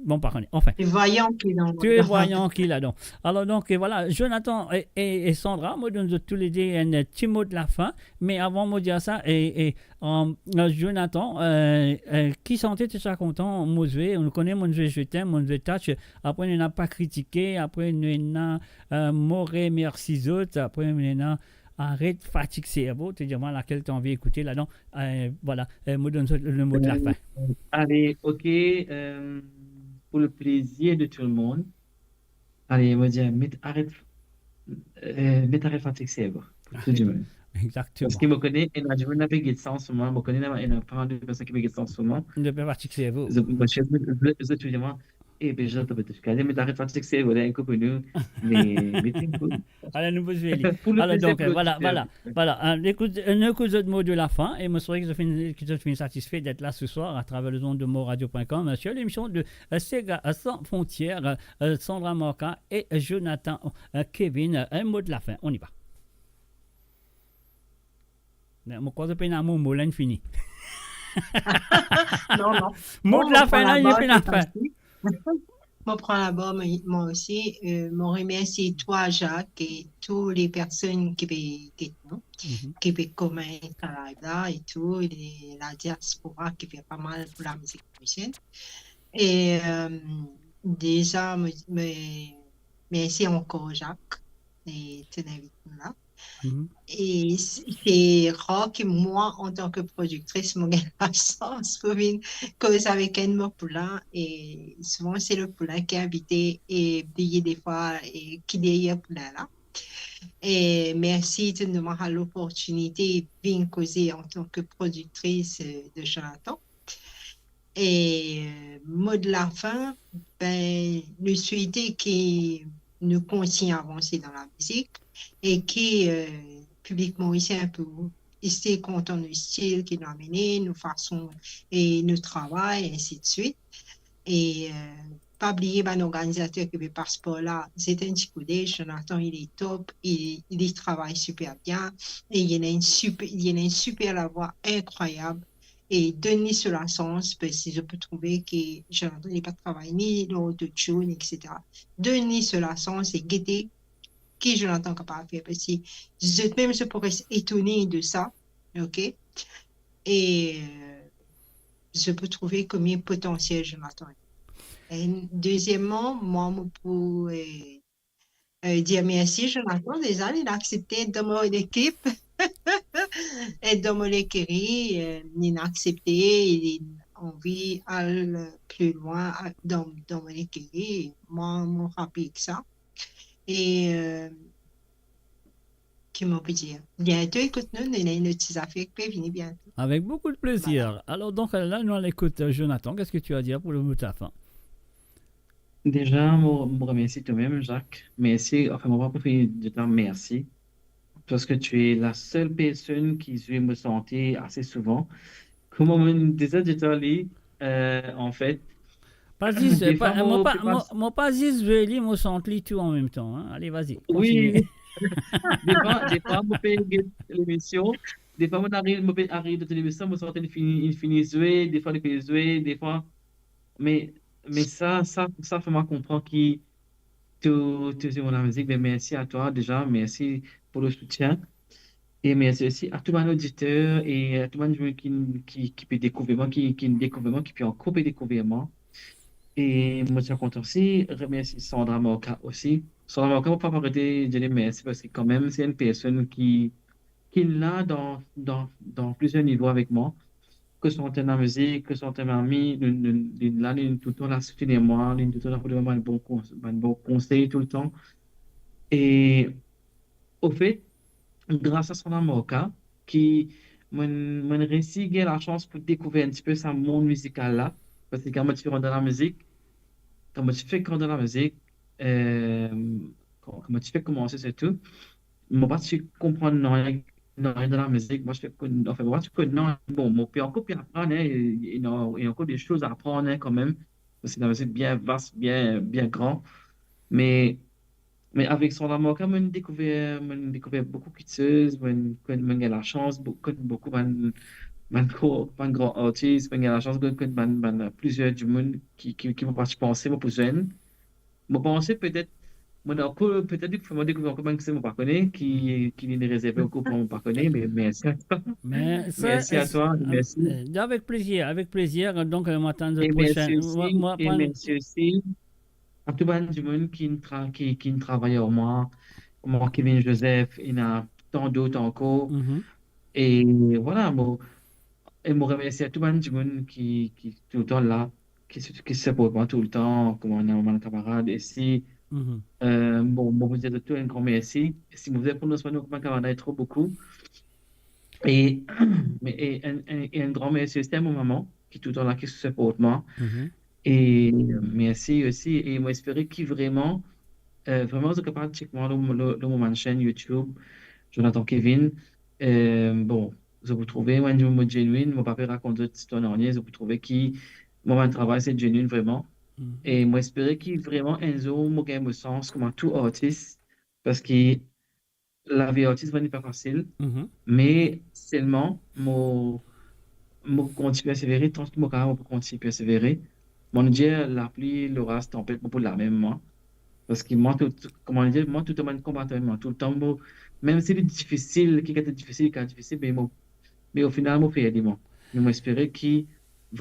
bon, pa kone. Anfin. Tou vwayan ki ladan. Tou vwayan ki ladan. Alor, donk, e, voilà, Jonathan e, e, e Sandra, mo donn zot toulede enn ti mo de lafin, me avan mo dir sa, e, e, euh, Jonathan, euh, euh, ki sante to ti a kontan mo zwe? Nou kone mo zwe Je t'aime, mo zwe Touch, apre nou ena Pa kritike, apre nou ena, euh, Mo remersi zot, apre nou ena Aret fatig servo, to dir mwa lakel to anvi ekoute ladan. Euh, voilà, euh, mo donn zot le mo de lafin. Euh, ale, ok, euh, pour le plaisir de tout le monde. Ale, mo dir, met aret, euh, met aret fatig servo pou tou dimoun. Exactement. Parski mo kone, ena dimoun ki pe get sa an se moman, mo kone ena, ena pa de personn ki pe get sa an se moman. Zot pe fatig servo. Zot, mo dir, zot, zot, zot, zot, E ben, Jean, to pe tou kale, me to aret fatig servo la, enn kou pou nou, me, me enn kou. Alor, nou pou zwe li. Pour le plaisir de l'auditeur. Alor, donk, euh, voilà, voilà, voilà. Hein, ekout, euh, nou ekout zot mo de lafin, e mo swete ki zot finn, ki zot finn satisfe d'être là ce soir à travers les ondes de moradio point com, euh, sur l'émission de, euh, Sega, euh, sans frontières, euh, euh, Sandra Marca et Jonathan, euh, Kevin. Euh, un mot de la fin, on y va. Mo krwar zot pena mo, mo la inn fini. Non, non. Mo de la fin la, inn fini. Mo pran labor, mo, mo osi, euh, mo remersi twa, Jacques, e tou le personn ki pe get nou, ki pe koment sa live la e tou, le, la diaspora ki fer pa mal pou lamizik marisienn. E, euh, deza, mo, mo, mersi ankor, Jacques, e to invit mwa la. Mhm. E se, se rar ki mwa, antan ki prodiktris, mo gagn lasans pou vinn koz avek enn mo poulain. E souvan, se le poulain ki invite e bliye defwa e ki deryer poulain la. E mersi to donn mwa loportinite vinn koze antan ki prodiktris, euh, de Jonathan. E, euh, mo de la fin, ben, nou swete ki nou kontign avanse dan lamizik e ki, euh, piblik morisien pou isi kontan nou stil ki nou amene, nou fason e nou travay, ensi de swit. E, euh, pa bliye bann organizater ki pe pas par la, zet enn ti koudey, Jonathan, il est top, il, il travay siper bien, e li ena enn siper, li ena enn siper lavwa inkrwayab, e donn li so lasans, parski zot pou trouve ki Jonathan, li pa travay ni lor autotune, et cetera. Donn li so lasans e gete ki Jonathan kapav fer, parski zot mem zot pou res etone de sa, ok? E, euh, zot pou trouve komie potansiel Jonathan. E dezieman, mwa, mo pou, euh, euh, dir mersi Jonathan, deza, li aksepte et dan mo lekip, et dan mo lekiri, euh, li aksepte, li anvi al pli lwin, a, dan, dan mo lekiri. Mwa, mo happy ek sa. E, euh, ki mo pou dir? Biento, ekout nou, nou ena enn lot ti zafer ki pe vini biento. Avec beaucoup de plaisir. Voilà. Alors, donc, là, nous, on écoute, euh, Jonathan. Qu'est-ce que tu as à dire pour le mot de la fin? Déjà, mo, mo remersi twa mem, Jacques. Mersi, enfin, mo pa pou fini de ta mersi. Parce que tu es la seule personne ki zwe mo santi assez souvent. Kouma mo deza dir twa li, euh, en fait, Pa zis, eh, pa, pa, mo mo pa, pe mo, pas- mo pa zis zwe li, mo sant li tou an mem tan, hein. Allez, vas-y, continue. Wi. Defwa, defwa, mo pe get lemision. Defwa, mo ariv, mo pe ariv dan lemision, mo sant li fini, li fini zwe, defwa, li pe zwe, defwa. Me, me sa, sa, sa fer mwa konpran ki to, to zwe mo lamizik. Ben, mersi a twa deza, mersi pou le soutien. E mersi osi a tou bann oditer e a tou bann dimoun ki, ki, ki pe dekouver mwa, ki, ki dekouver mwa, ki pe ankor pe dekouver mwa. E mo ti kontan osi remersi Sandra Morka osi. Sandra Morka, mo pa pou aret dir li mersi, parski kanmem, se enn personn ki, ki la dan, dan, dan plizier nivo avek mwa. Ke sa antann lamizik, ke sa antann lami, nou, nou, li la, li toultan la soutenir mwa, li toultan la donn mwa bann bon kons-, bann bon konsey toultan. E, ofet, gras a Sandra Morka, ki mo, mo resi gagn lasans pou dekouver enn tipe sa mond mizikal la, parski kan mo ti rant dan lamizik, kan mo ti fek rant dan lamizik, eh, kan, kan mo ti fek koumanse sirtou, mo pa ti konprann nanye, nanye dan lamizik, mo ti fek konn, anfin, mo pa ti konn nanye. Bon, mo pe ankor pe aprann, hein, e, e, non, e ankor de soz a aprann, hein, kanmem, parski lamizik bien vas, bien, bien gran, me Me avek Sandra Morka, mo'nn dekouver, mo'nn dekouver boukou kiksoz, mo'nn, mo'nn, mo'nn gagn lasans, bou-, konn boukou bann, bann gro, bann gran artis, mo'nn gagn lasans konn, konn bann, bann, plizier dimoun ki, ki, ki mo pa ti panse mo pou zwenn. Mo panse petet, mo'nn ankor, petet li pou fer mwa dekouver ankor bann kiksoz mo pa kone, ki, ki li rezerve ankor pou mwa mo pa kone, me mersi a twa. Me sa, mersi a twa, eh, mersi. Eh, avek plezir, avek plezir. Donk, eh, mo atann zot prosin. E mersi osi, mo, mo e mersi osi a tou bann dimoun ki'nn tra-, ki, ki'nn travay ar mwa, kouma Kevin Joseph, ena tan dot ankor. Mhm. E vwala, mo, e mo remersi a tou bann dimoun ki, ki toultan la, ki, ki siport mwa toultan, kouma ena bann kamarad isi. Mhm. Eh, bon, mo pou dir zot tou enn gran mersi. Si mo pou prononse bann nom kamarad la, tro boukou. E, me, e enn, enn, enn gran mersi osi a mo mama, ki toultan la, ki siport mwa. Mhm. E mersi osi, e mo espere ki vreman, eh, vreman zot kapav chek mwa lor, lor, lor mo bann chaîne YouTube, Jonathan Kevin. Eh, bon, zot pou trouve mwa enn dimoun mo genuine, mo pa pe rakont zot istwar nanye, zot pou trouve ki mo bann travay se genuine vreman. Mhm. E mo espere ki vreman enn zour mo gagn mo sans kouma tou artis, parski lavi artis, li pa fasil, mhm, me selman mo, mo kontign persevere, tan ki mo kapav, mo pou kontign persevere. Mo dir lapli, loraz, tanpet, mo pou la mem mwa. Parski mwa, tou, tou, kouma dir, mwa toultan mo enn konbatan, mwa toultan mo, mem si li difisil, ki kapav difisil, ki difisil, me mo, me o final mo fer li mwa. Me mo espere ki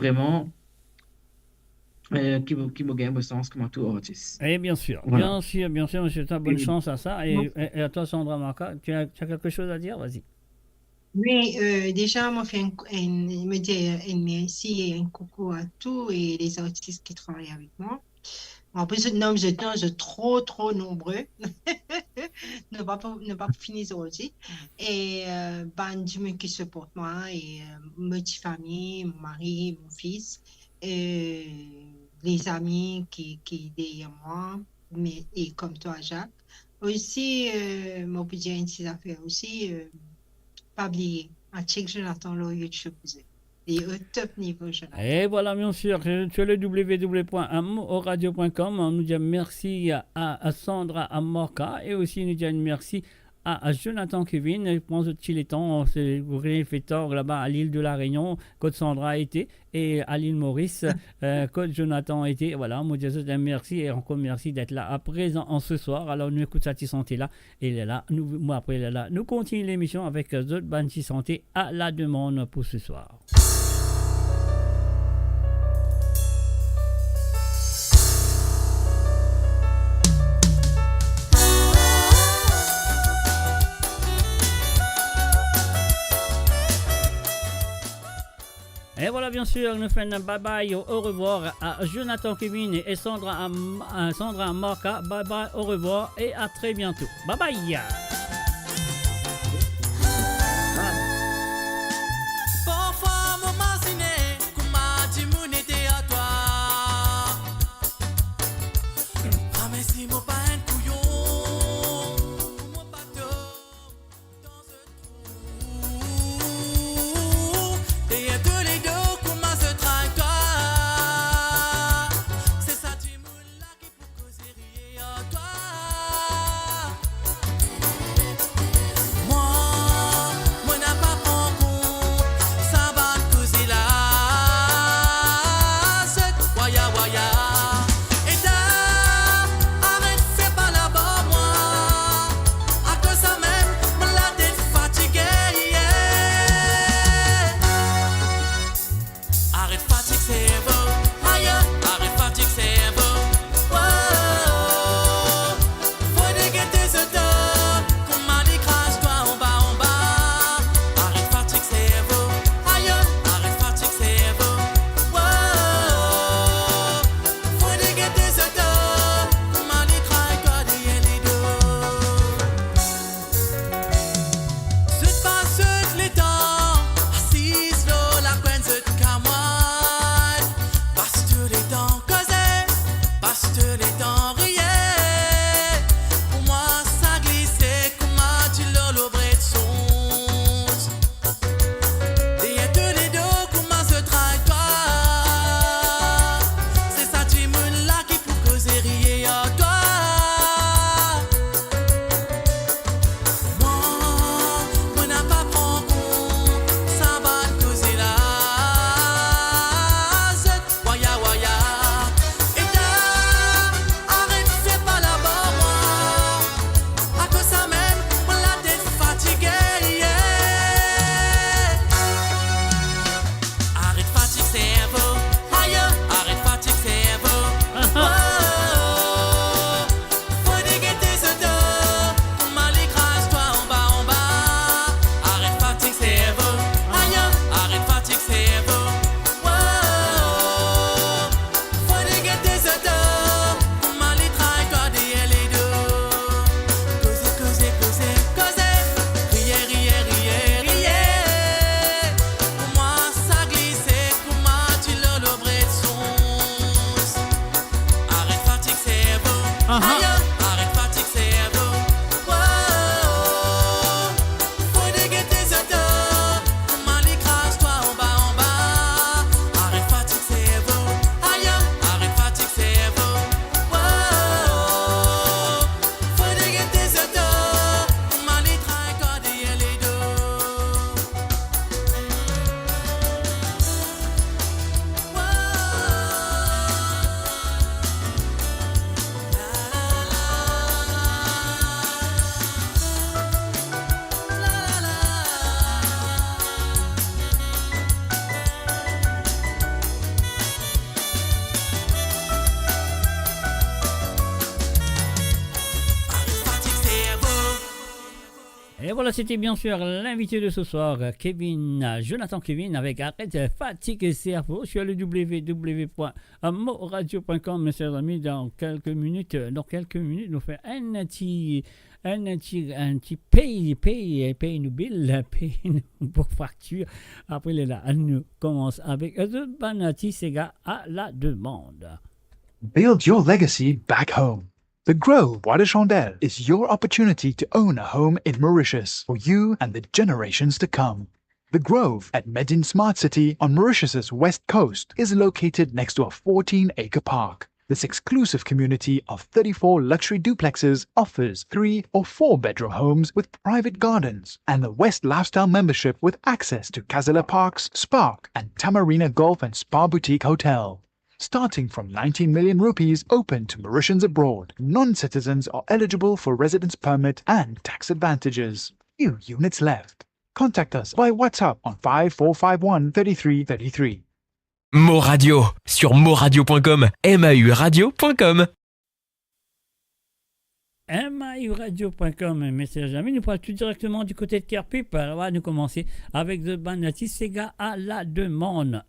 vreman euh, ki mo, ki mo gagn mo sans kouma tou artis. Eh, bien sûr, voilà. Bien sûr, bien sûr, monsieur, t'as bonne chance à ça. Et, et, et à toi, Sandra Marca, tu as, tu as quelque chose à dire ? Vas-y. Oui, euh, déjà, mo fer enn, enn, mo dir enn mersi e enn koukou a tou e les artistes qui travaillent avec moi. An plis, zot nom, zot nom, zot tro, tro nonbre. Nou pa pou, nou pa pou fini zordi. E, euh, bann dimoun ki siport mwa, e, euh, mo ti fami, mo mari, mo fis, e lezami ki, ki deryer mwa, me, e kom twa, Jacques. Osi, euh, mo pou dir enn ti zafer osi, euh, pa bliye, al check Jonathan lor YouTube, li o top nivo, Jonathan. Et voilà, bien sûr, sur le w w w point amour radio point com, nou dir mersi a, a Sandra Marca e osi nou dir mersi a, a Jonathan Kevin, pran zot ti letan, se, pou fer tan laba a l'île de la Réunion, kot Sandra ete, e a l'île Maurice, euh, kot Jonathan ete. Voilà, mo dir zot mersi e ankor mersi d'être là à présent en ce soir. Alor, nou ekout sa ti sante la, e lerla, nou, mwa apre lerla, nou kontign lemision avek zot bann ti sante à la demande pour ce soir. Et voilà, bien sûr, nou fer enn bye bye, au revoir à Jonathan Kevin et Sandra, à, à Sandra Marca. Bye bye, au revoir et à très bientôt. Bye bye. Parfwa mo mazine kouma dimoun ete ar twa. Ah, me si mo pa enn kouyon, mo pa to. Deryer tou le do, kouma zot trak twa. Se sa dimoun la ki pou koze riye ar twa. Et voilà, c'était bien sûr l'invité de ce soir, Kevin, Jonathan Kevin, avec Arrête Fatigue Cerveau sur le w w w point moradio point com. Mes chers amis, dans quelques minutes, dans quelques minutes, nou fer enn ti, enn ti, enn ti pey, pey, pey nou bil, pey nou facture. Apre lerla, nou koumans avek zot bann ti sega à la demande. Build your legacy back home. The Grove Bois de Chandelle is your opportunity to own a home in Mauritius for you and the generations to come. The Grove at Medin Smart City on Mauritius's west coast is located next to a fourteen-acre park. This exclusive community of thirty-four luxury duplexes offers three or four bedroom homes with private gardens and the West Lifestyle membership with access to Casella Parks, Spark, and Tamarina Golf and Spa Boutique Hotel. Starting from nineteen million rupees, open to Mauritians abroad. Non-citizens are eligible for residence permit and tax advantages. Few units left. Contact us by WhatsApp on five four five one thirty-three thirty-three. Mo Radio, sur moradio point com, M A U radio point com. M A U radio point com, mes chers amis, nou pral tou direkteman di kote de Kerpip. Alor, nou koumans avek zot bann ti sega à la demande.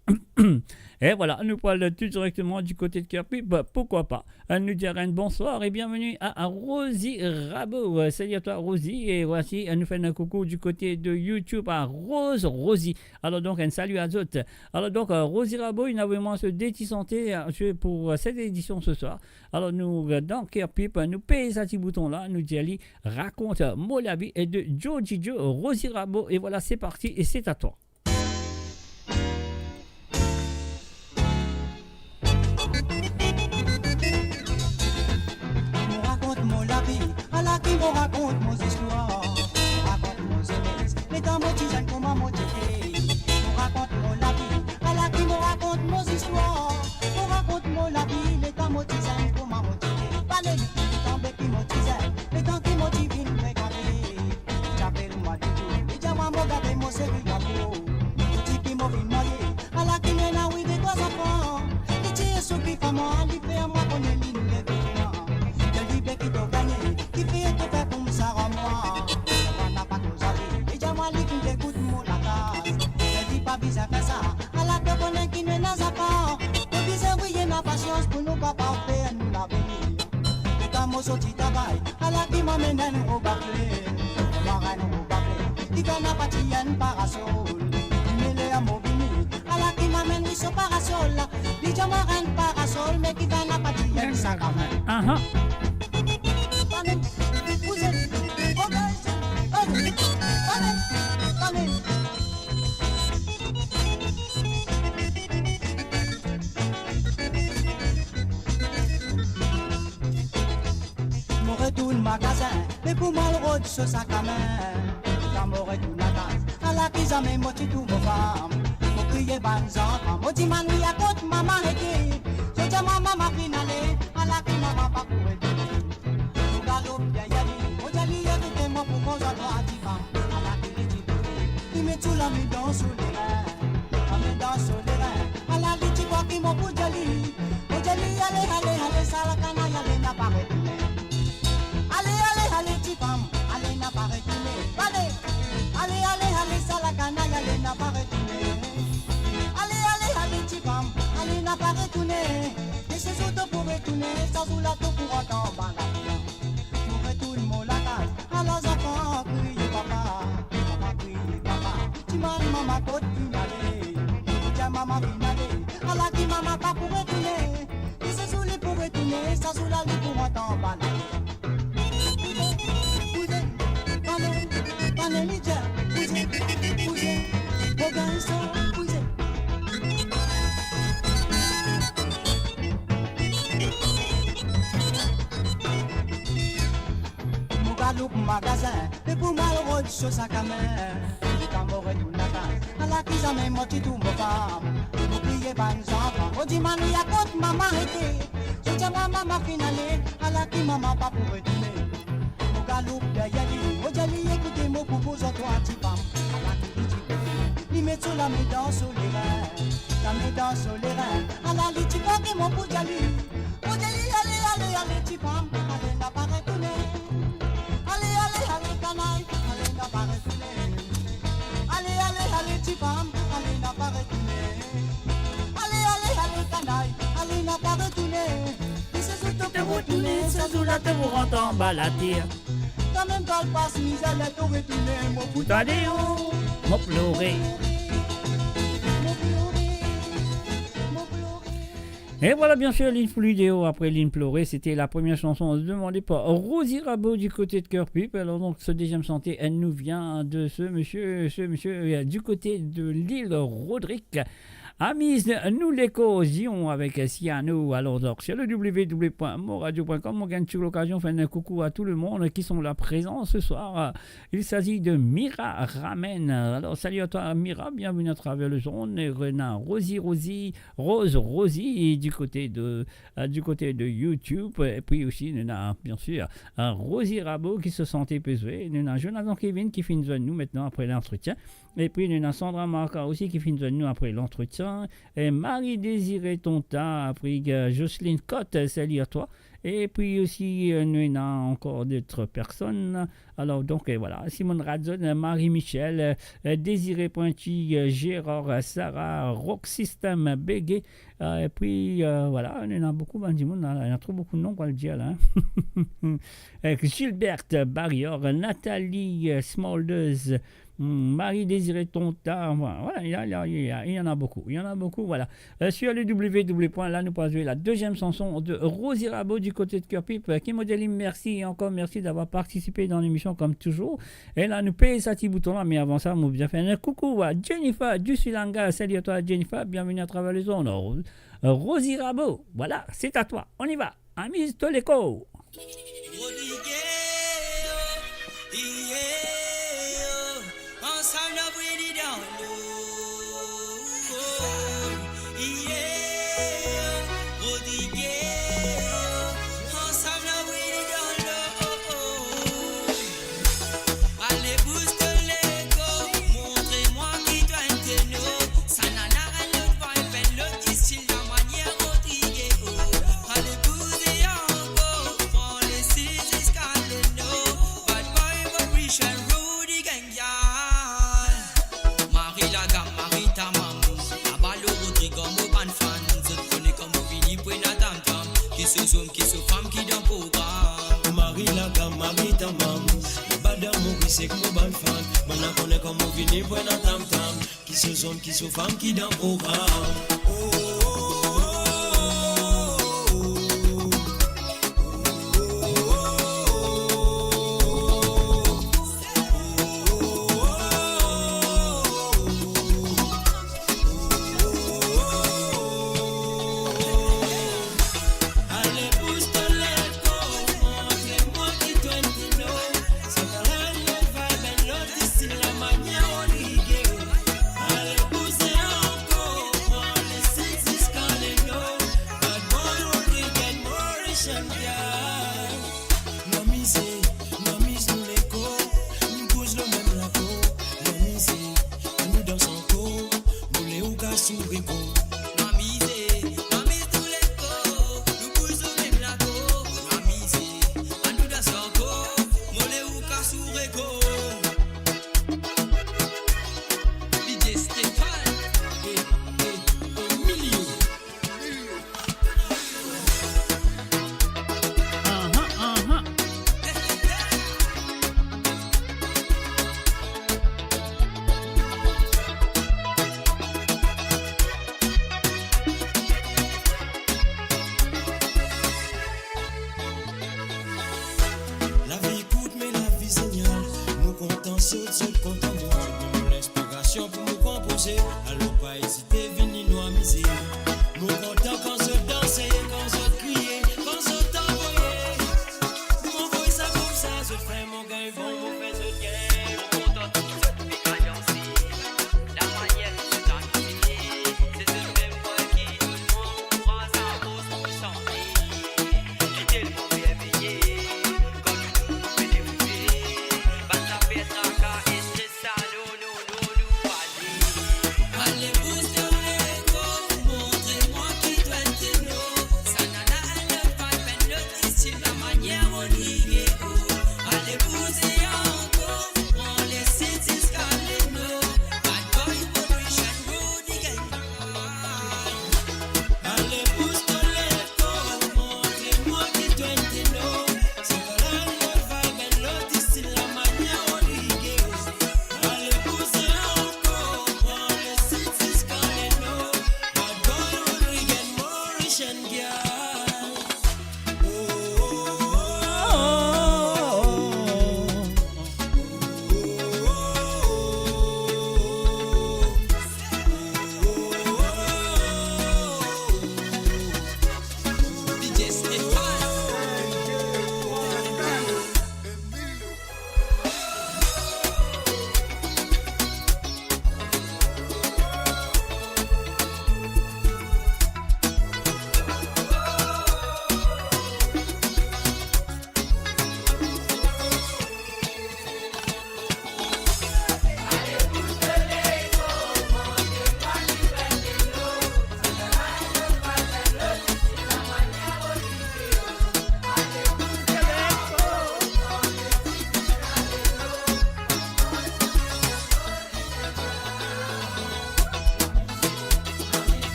Et voilà, nou pral tou direkteman di kote de Kerpip, pourquoi pas. Euh, nou dir enn bonswar et bienvenue à, à Rosie Rabot. Euh, salut à toi, Rosie. Et voici, euh, nou fer enn coucou du côté de YouTube à Rose Rosie. Alors donc, un salut à zot. Alors donc, euh, Rosie Rabot, inn avoy mwa so de ti sante, euh, pour, euh, cette édition ce soir. Alors nou, euh, dan Kerpip, nou pez sa ti bouton la, nou dir li, rakont mo lavi, et de Georgie Joe, Rosie Rabot, et voilà, c'est parti, et c'est à toi. Mo rakont mo lavi, ala ki mo rakont mo zistwar. Mo rakont mo zenes, letan mo ti zenn, kouma mo ti ete. Mo rakont mo lavi, ala ki mo rakont mo zistwar. Mo rakont mo lavi, letan mo ti zenn, kouma mo ti ete. Bale, letan be ki mo ti zenn, letan ki mo ti vinn frekante. Ti apel mwa Doudou, li dir mwa mo gate mo seri garson. Ti ki mo finn marye, ala ki ena wi de trwa zanfan. Li ti esou ki fam mwa, li fer mwa kone li nou leve mwa. Li be ki to gagne, ki fer to fer koumsa ar mwa. Mwa napa koz ale, li dir mwa li finn degout mo lakas. Li pa bizin fer sa, ala to kone ki nou ena zanfan. Nou bizin gagn ena pasians pou nou kapav fer nou lavenir. Letan mo sorti travay, ala ki mo amenn enn rob a fler. Mo amenn enn rob a fler, ki fer napa ti enn parasol. Me ler mo vini, ala ki mo amenn li so parasol la. Li dir mo enn parasol, me ki fer napa ti enn sakamin. Aha. Pame, bouze, bouze, pame, pame. Mo retourn magazin, me pou mo al rod so sakamin. Kan mo retourn lakaz, ala ki zame mo ti trouv mo fam. Mo kriye bann zanfan, mo dimann li kot mama ete. Zot dir mwa mama finn ale, ala ki mama pa pou retourne. Mo galoup deryer li, mo dir li, ekoute mo pou koz ar twa ti fam. Ala ki li ti boule, li met so lame dan so lerin. Lame dan so lerin, ala li ti krwar ki mo pou dir li. Mo dir li, ale, ale, ale, sa la kanay, ale, napa retourne. Ale, ale, ale, ti fam, ale, napa retourne. Ale, ale, ale, ale, sa la kanay, ale, napa retourne. Ale, ale, ale, ti fam, ale, napa retourne. E se zour to pou retourne, sa zour la to pou rant anba later. Mo retourn mo lakaz, ala zanfan kriye papa, papa kriye papa. Dimann mama kot finn ale, dir mama finn ale, ala ki mama pa pou retourne. E se zour li pou retourne, sa zour la li pou rant anba later. Bouze, bouze, pame, pame, li dir, bouze, bouze, mo garson, bouze. Mo galoup magazin, e pou mo al rod so sakamin. Kan mo retourn lakaz, ala ki zame mo ti trouv mo fam. Mo kriye bann zanfan, mo dimann li kot mama ete. Zot dir mwa mama finn ale, ala ki mama pa pou retourne. Mo galoup deryer li, mo dir li, ekoute mo pou koz ar twa ti fam. Ala ki li ti boule, li met so lame dan so lerin. Lame dan so lerin, ala li ti krwar ki mo pou dir li. Mo dir li, ale, ale, ale, ti fam, ale, napa retourne. Ale, ale, ale, kanay, ale, napa Tourne sa zour la, to pou rant anba later. Kanmem, kan pas mizer la, to retourne, mo pou tande ou, mo plore. Mo plore, mo plore. Et voilà, bien sûr, Linn Plore, après Linn Plore, c'était la première chanson demandée par Rosie Rabot du côté de Cœur Pip. Alors donc, ce deuxième chanté, elle nous vient de ce monsieur, ce monsieur, euh, du côté de l'île Rodrigue. Amiz nou lekor, Zion avec Siano. Alors donc, sur le w w w point moradio point com, on gagne toujours l'occasion de faire un coucou à tout le monde qui sont là présents ce soir. Il s'agit de Mira Ramen. Alors, salut à toi, Mira, bienvenue à travers le zone. Et Renan, Rosie, Rosie, Rose, Rosie, et du côté de, euh, du côté de YouTube. Et puis aussi, on a, bien sûr, euh, Rosie Rabot qui se sentait besoin. On a Jonathan Kevin qui finit nous maintenant après l'entretien. Epi nou ena Sandra Marca osi ki finn zwenn nou apre lantretien. E Marie Désirée Tonta, apre, euh, Jocelyne Cotte, euh, salut à toi. Epi osi, euh, nou ena ankor dot personn. Alor, donk, euh, voilà. Simone Radzon, euh, Marie Michel, euh, euh, Désiré Pointy, euh, Gérard, euh, Sarah, Rock System, euh, Bégué. Euh, epi, euh, voilà, nou ena boukou bann dimoun la, ena tro boukou nom pou al dir la, hein. Euh, Gilberte Barrière, Nathalie, euh, Smulders, Hmm, Marie Désirée Tonta, voilà, voilà, il y a, il y a, il y a, il y en a beaucoup, il y en a beaucoup, voilà. Euh, sur le w w w point, la nou pou zwe la deuxième chanson de Rosie Rabot du côté de Cœur Pip, euh, ki mo dir li mersi e ankor mersi d'avoir participé dans l'émission comme toujours. E la nou pez sa ti bouton la, me avan sa, mo bizin fer un coucou à Jennifer Dusilanga. Salut à toi, Jennifer, bienvenue à travers les ondes. Euh, Rosie Rabot, voilà, c'est à toi, on y va. Amiz to lekor. Ale bous to lekor, montre mwa ki to enn tenor. Sa nana enn lot vibe, enn lot stil, lamanier Rodrigue, oh. Ale bouze ankor, pran le stil ziska le nord. Bad boy vibration, Rodrigue and gyal. Marie Lagam, Marie ta maman. Abalo Rodrigue, mo bann fan. Zot kone kouma vini pou ena tam tam. Ki so zom, ki so fam ki dan program. Marie Lagam, Marie ta maman. Bad Moris ek mo bann fan. Bann la kone kouma vini pou ena tam tam. Ki so zom, ki so fam ki dan program. Amize, amiz nou lekor, nou bouz lor mem lakor. Amize, anou dans ankor, mo le ou ka souri kor. Amize, amiz nou lekor, nou bouz lor mem lakor. Amize, anou dans ankor, mo le ou ka souri kor. D J Stéphane, eh, eh, Emilio. Aha, aha. Lavi kourt, me lavi zenyal.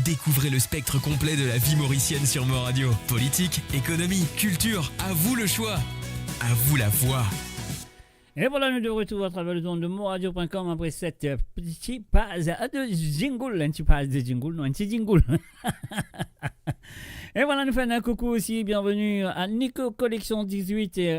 Découvrez le spectre complet de la vie mauricienne sur Mo Radio. Politique, économie, culture, à vous le choix. À vous la voix. Et voilà, nous de retour à travers les ondes de moradio point com après cette, euh, petite pause de jingle, un petit pause de jingle, non, un petit jingle. Et voilà, nous faisons un coucou aussi, bienvenue à Nico Collection dix-huit et,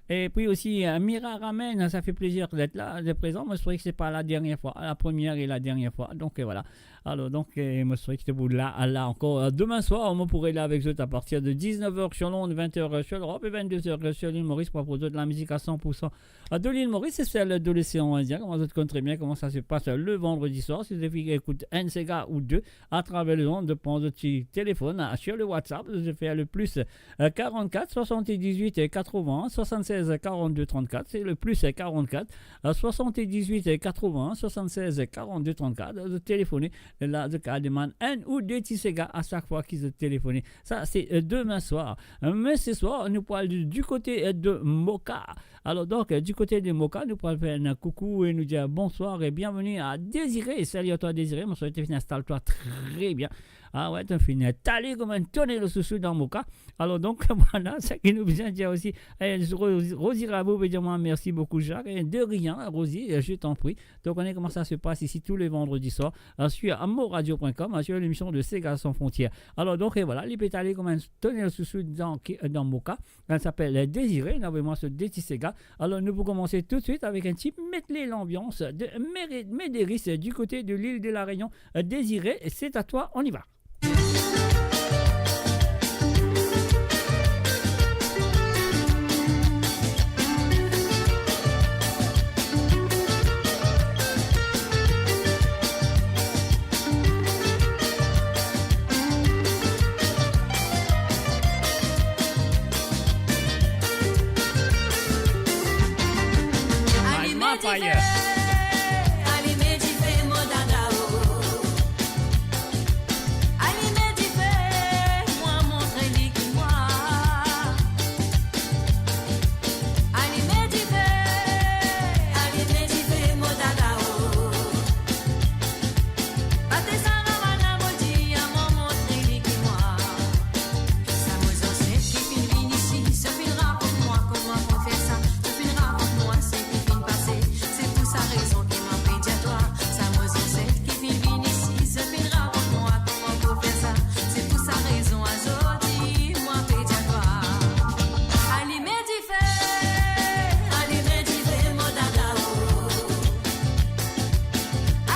et puis aussi à Mira Ramen, ça fait plaisir d'être là, de présent. Moi, je trouvais que c'est pas la dernière fois, la première et la dernière fois. Donc, euh, voilà. Alors, donc, euh, moi, je trouvais que c'était pour là, là encore. Euh, demain soir, on pourrait aller avec eux à partir de dix-neuf heures sur l'onde, vingt heures sur l'Europe et vingt-deux heures sur l'île Maurice pour proposer de la musique à cent pour cent de l'île Maurice et celle de l'océan Indien. Comme vous connaissez très bien comment ça se passe le vendredi soir. Si vous écoutez un séga ou deux, à travers les ondes, pran zot ti telefone, ah, sur le WhatsApp, zot fer le plus, euh, quarante-quatre soixante-dix-huit quatre-vingts soixante-seize quarante-deux trente-quatre, c'est le plus, euh, quarante-quatre, euh, soixante-dix-huit quatre-vingts soixante-seize quarante-deux trente-quatre, zot telefone, la, zot kapav demann enn ou de ti séga a sak fwa ki zot telefone. Sa, se, euh, demin swar. Euh, me se swar, nou pou al du, du kote, euh, de Moka. Alors donc, euh, du côté de Moka, nou pou al fer un coucou et nous dire bonsoir et bienvenue à Désiré. Salut à toi, Désiré. Bonsoir, to finn instal twa très bien. Ah ouais, to finn instal kom enn tonel sousou dan Moka. Alors donc, voilà, sa ki nou bizin dir osi. Eh, Ro-, Rosie Ravo veut dire, moi, merci beaucoup, Jacques. Et de rien, Rosie, euh, je t'en prie. Donc, on est comment ça se passe ici tous les vendredis soirs, euh, sur amoradio point com, euh, sur l'émission de Séga Sans Frontières. Alors donc, et voilà, li pe ale kom enn tonel sousou dan, ki, euh, dan Moka. Li apel Désiré, li avoy mwa so de ti séga. Alors, nous pouvons commencer tout de suite avec un petit medley l'ambiance de Méré-, Médéris du côté de l'île de la Réunion. Euh, Désiré, c'est à toi, on y va. Alime dife, alime dife, mo dada o. Alime dife, mwa montre li ki mwa. Alime dife, alime dife, mo dada o. Pa desann laba, mo dir, mwa montre li ki mwa. Sa mo zanset ki finn vinn isi, zot finn rakont mwa kouma pou fer sa. Zot finn rakont mwa seki finn pase. Se pou sa rezon ki mwa pe dir twa. Sa mo zanset ki finn vinn isi, zot finn rakont mwa kouma pou fer sa. Se pou sa rezon azordi mwa pe dir twa. Alime dife, alime dife, mo dada o.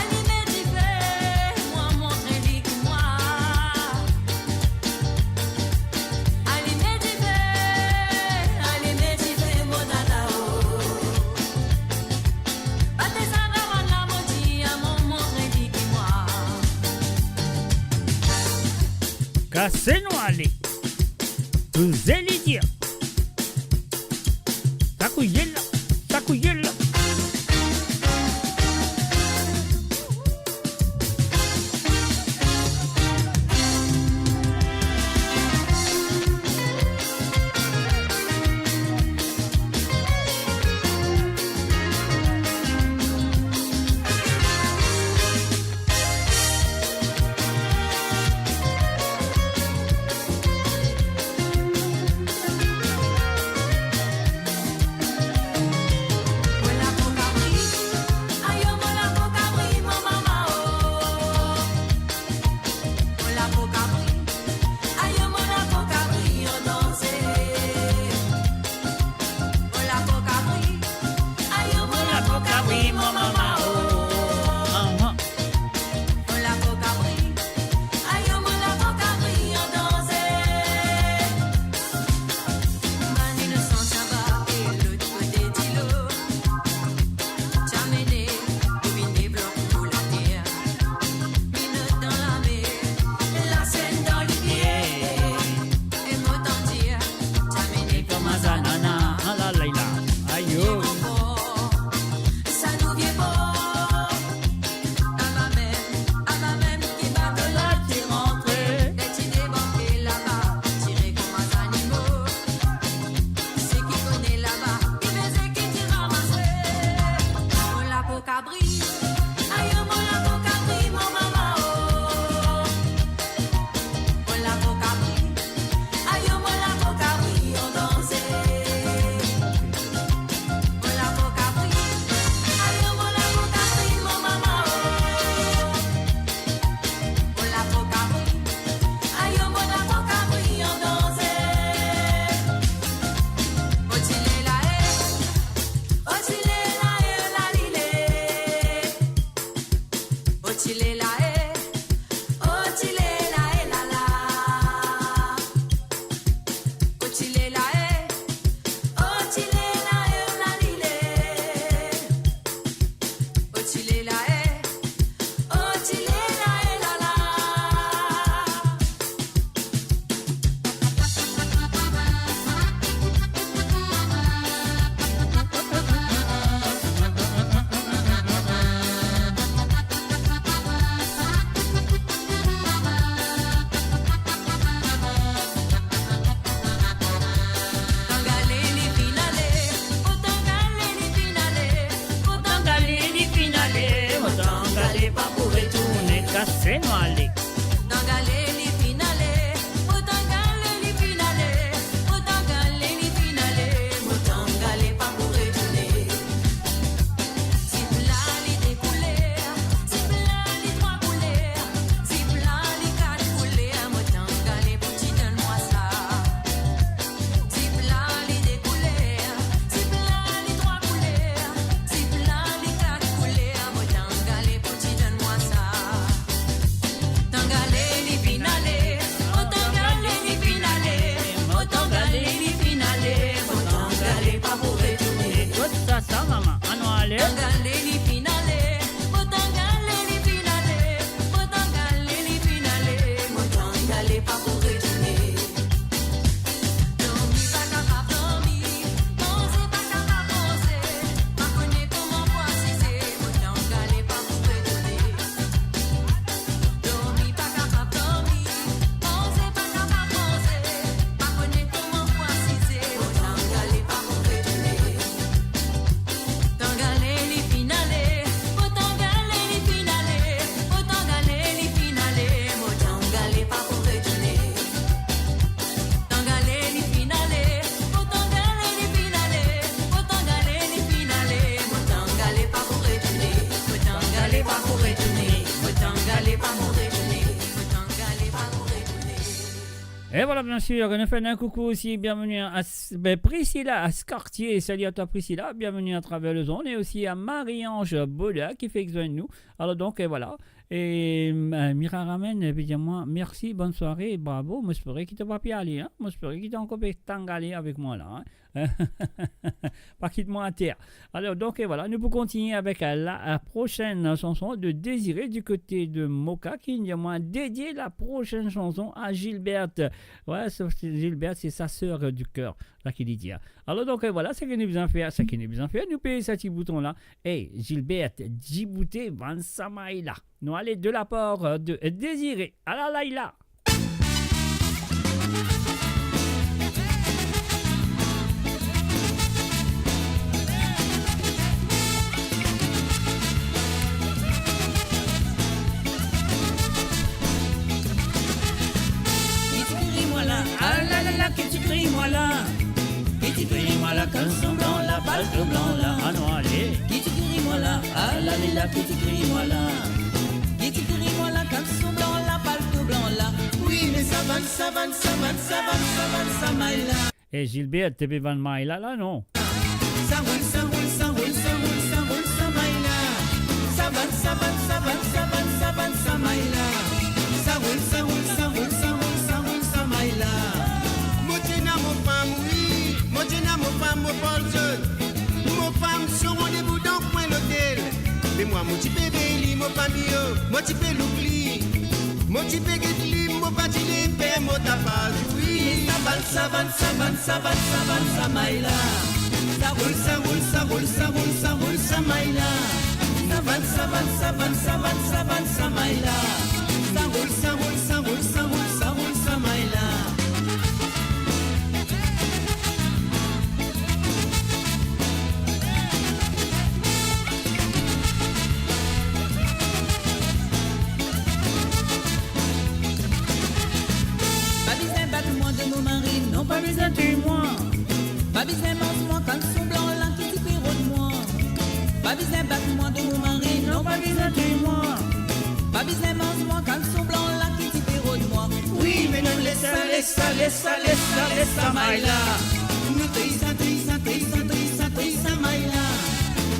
Alime dife, mwa montre li ki mwa. Alime dife, alime dife, mo dada o. Pa desann laba, mo dir, mwa montre li ki mwa. Kase nou ale. Touze li dir. Sakouye la, sakouye la. Ase nou ale. Tangale li finn ale, o tangale li finn ale, o tangale li finn ale, mo tangale pa pou retourne. Zip la li de kouler, zip la li trwa kouler, zip la li kat kouler, mo tangale pou ti donn mwa sa. Zip la li de kouler, zip la li trwa kouler, zip la li kat kouler, mo tangale pou ti donn mwa sa. Tangale li finn ale, o tangale li finn ale, o tangale li finn ale, mo tangale pa pou retourne. Kot sa, sa, mama? Anou ale. Tangale li finn ale, o tangale li finn ale, o tangale li finn ale, mo tangale pa pou retourne. Dormi pa kapav dormi, manze pa kapav manze, pa kone kouma pou asize, mo tangale pa pou retourne. Dormi pa kapav dormi, manze pa kapav manze, pa kone kouma pou asize, mo tangale pa pou retourne. Tangale li finn ale, o tangale li finn ale, o tangale li finn ale, mo tangale pa pou retourne. Tangale li finn ale, o tangale li finn ale, o tangale li finn ale, mo tangale pa pou retourne, mo tangale pa pou retourne, mo tangale pa pou retourne, mo tangale pa pou retourne. Et voilà, bien sûr, nou fer enn koukou osi, bienvenue à S-, ben, Priscilla à Scartier. Salut à toi, Priscilla, bienvenue à travers les ondes, et aussi à Marie-Ange Boda ki fek zwenn nou. Alors donc, et voilà. E, euh, Mira Ramen, e, pe dir mwa, mersi, bonn sware, bravo. Mo espere ki to pa pe ale, hein. Mo espere ki to ankor pe tangale avek mwa la, hein. Pa kit mwa ater. Alors, donc, et voilà, nou pou kontigne avek, euh, la, euh, prochaine chanson de Désiré du côté de Moka, ki dir mwa, dedie la prochaine chanson à Gilberte. Ouais, se, se Gilberte, c'est sa sœur, euh, du cœur, la ki li dir. Alors, donc, euh, voilà, seki nou bizin fer, seki nou bizin fer, nou pey sa ti bouton la. Hey, Gilberte, diboute, vann sa may la. Nou ale de la part, euh, de Désiré. Ala Laila. Ki ti kriy mwa la, ala Laila, ki ti kriy mwa la. Ki ti kriy mwa la, kalson blan la, palto blan la. Anou ale. Ki ti kriy mwa la, ala Laila, ki ti kriy mwa la. Ki ti kriy mwa la, kalson blan la, palto blan la. Wi, me sa vann, sa vann, sa vann, sa vann, sa vann sa may la. E Gilberte, to pe vann may la, la, non? Sa roul, sa roul, sa roul, sa roul, sa roul sa may la. Sa vann, sa vann, sa vann, sa vann, sa vann sa may la. Sa roul, sa roul, sa roul, sa roul, sa roul sa may la. Mo ti ena mo fam, wi, mo ti ena mo fam, mo Paul John. Mo fam, so randevou dan kwin lotel. Me mwa, mo ti pe vey li, mo fami, oh, mo ti pe louk li. Mo ti pe get li, mo pa ti le per mo ta pa zouri. Sa vann, sa vann, sa vann, sa vann, sa vann sa may la. Sa roul, sa roul, sa roul, sa roul, sa roul sa may la. Sa vann, sa vann, sa vann, sa vann, sa vann sa may la. Sa roul, sa roul, sa roul, sa roul, sa roul sa may la. Pa bizin bat mwa de mo mari, non, pa bizin touy mwa. Pa bizin manz mwa, kalson blan la ki ti pe rod mwa. Pa bizin bat mwa de mo mari, non, pa bizin touy mwa. Pa bizin manz mwa, kalson blan la ki ti pe rod mwa. Wi, me nou les sa, les sa, les sa, les sa, les sa may la. Nou touy sa, touy sa, touy sa, touy sa, touy sa may la.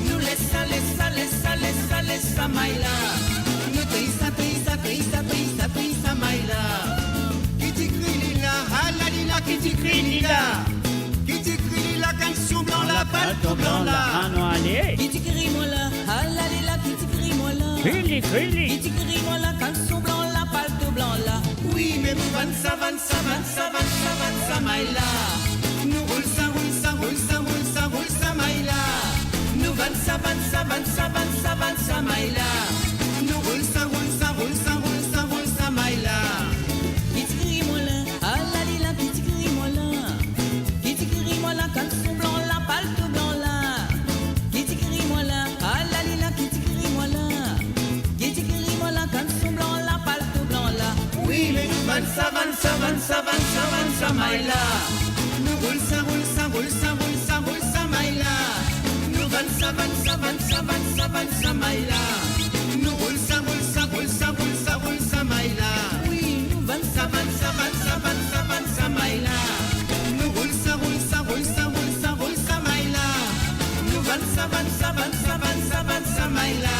Nou les sa, les sa, les sa, les sa, les sa may la. Nou touy sa, touy sa, touy sa, touy sa, touy sa may la. Ki ti kriy li la, ala li la, ki ti kriy li la. Ki ti kriy li la, kalson blan la, palto blan la. Anou ale. Ki ti kriy mwa la, ala li la, ki ti kriy mwa la. Kriy li, kriy li. Ki ti kriy mwa la, kalson blan la, palto blan la. Wi, me nou vann sa, vann sa, vann sa, vann sa, vann sa may la. Nou roul sa, roul sa, roul sa, roul sa, roul sa may la. Nou vann sa, vann sa, vann sa, vann sa, vann sa may la. Nou roul sa, roul sa, roul sa, roul sa, roul sa may la. Ki ti kriy mwa la, ala li la, ki ti kriy mwa la. Ki ti kriy mwa la, kalson blan la, palto blan la. Ki ti kriy mwa la, ala li la, ki ti kriy mwa la. Ki ti kriy mwa la, kalson blan Samay la. Nou roul sa, roul sa, roul sa, roul sa, roul samay la. Nou vann sa, vann sa, vann sa, vann sa, vann samay la. Nou roul sa, roul sa, roul sa, roul sa, roul samay la. Wi, nou vann sa, vann sa, vann sa, vann sa, vann samay la. Nou roul sa, roul sa, roul sa, roul sa, roul samay la. Nou vann sa, vann sa, vann sa, vann sa, vann samay la.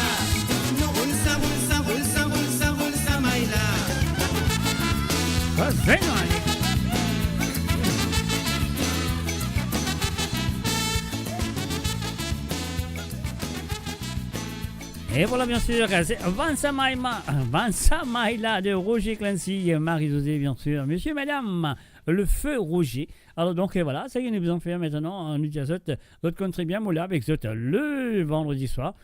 Nou roul sa, roul sa, roul sa, roul sa, roul samay la. Sa zeng, ale. Et voilà, bien sûr, c'est Vann Samay Ma-, Vann Samay la de Roger Clancy, Marie-Josée, bien sûr. Messieurs, mesdames, le feu Roger. Alors donc, euh, voilà, seki nou bizin fer aster, euh, nou dir zot, zot konn tre bien, mo la avek zot le vandredi swar.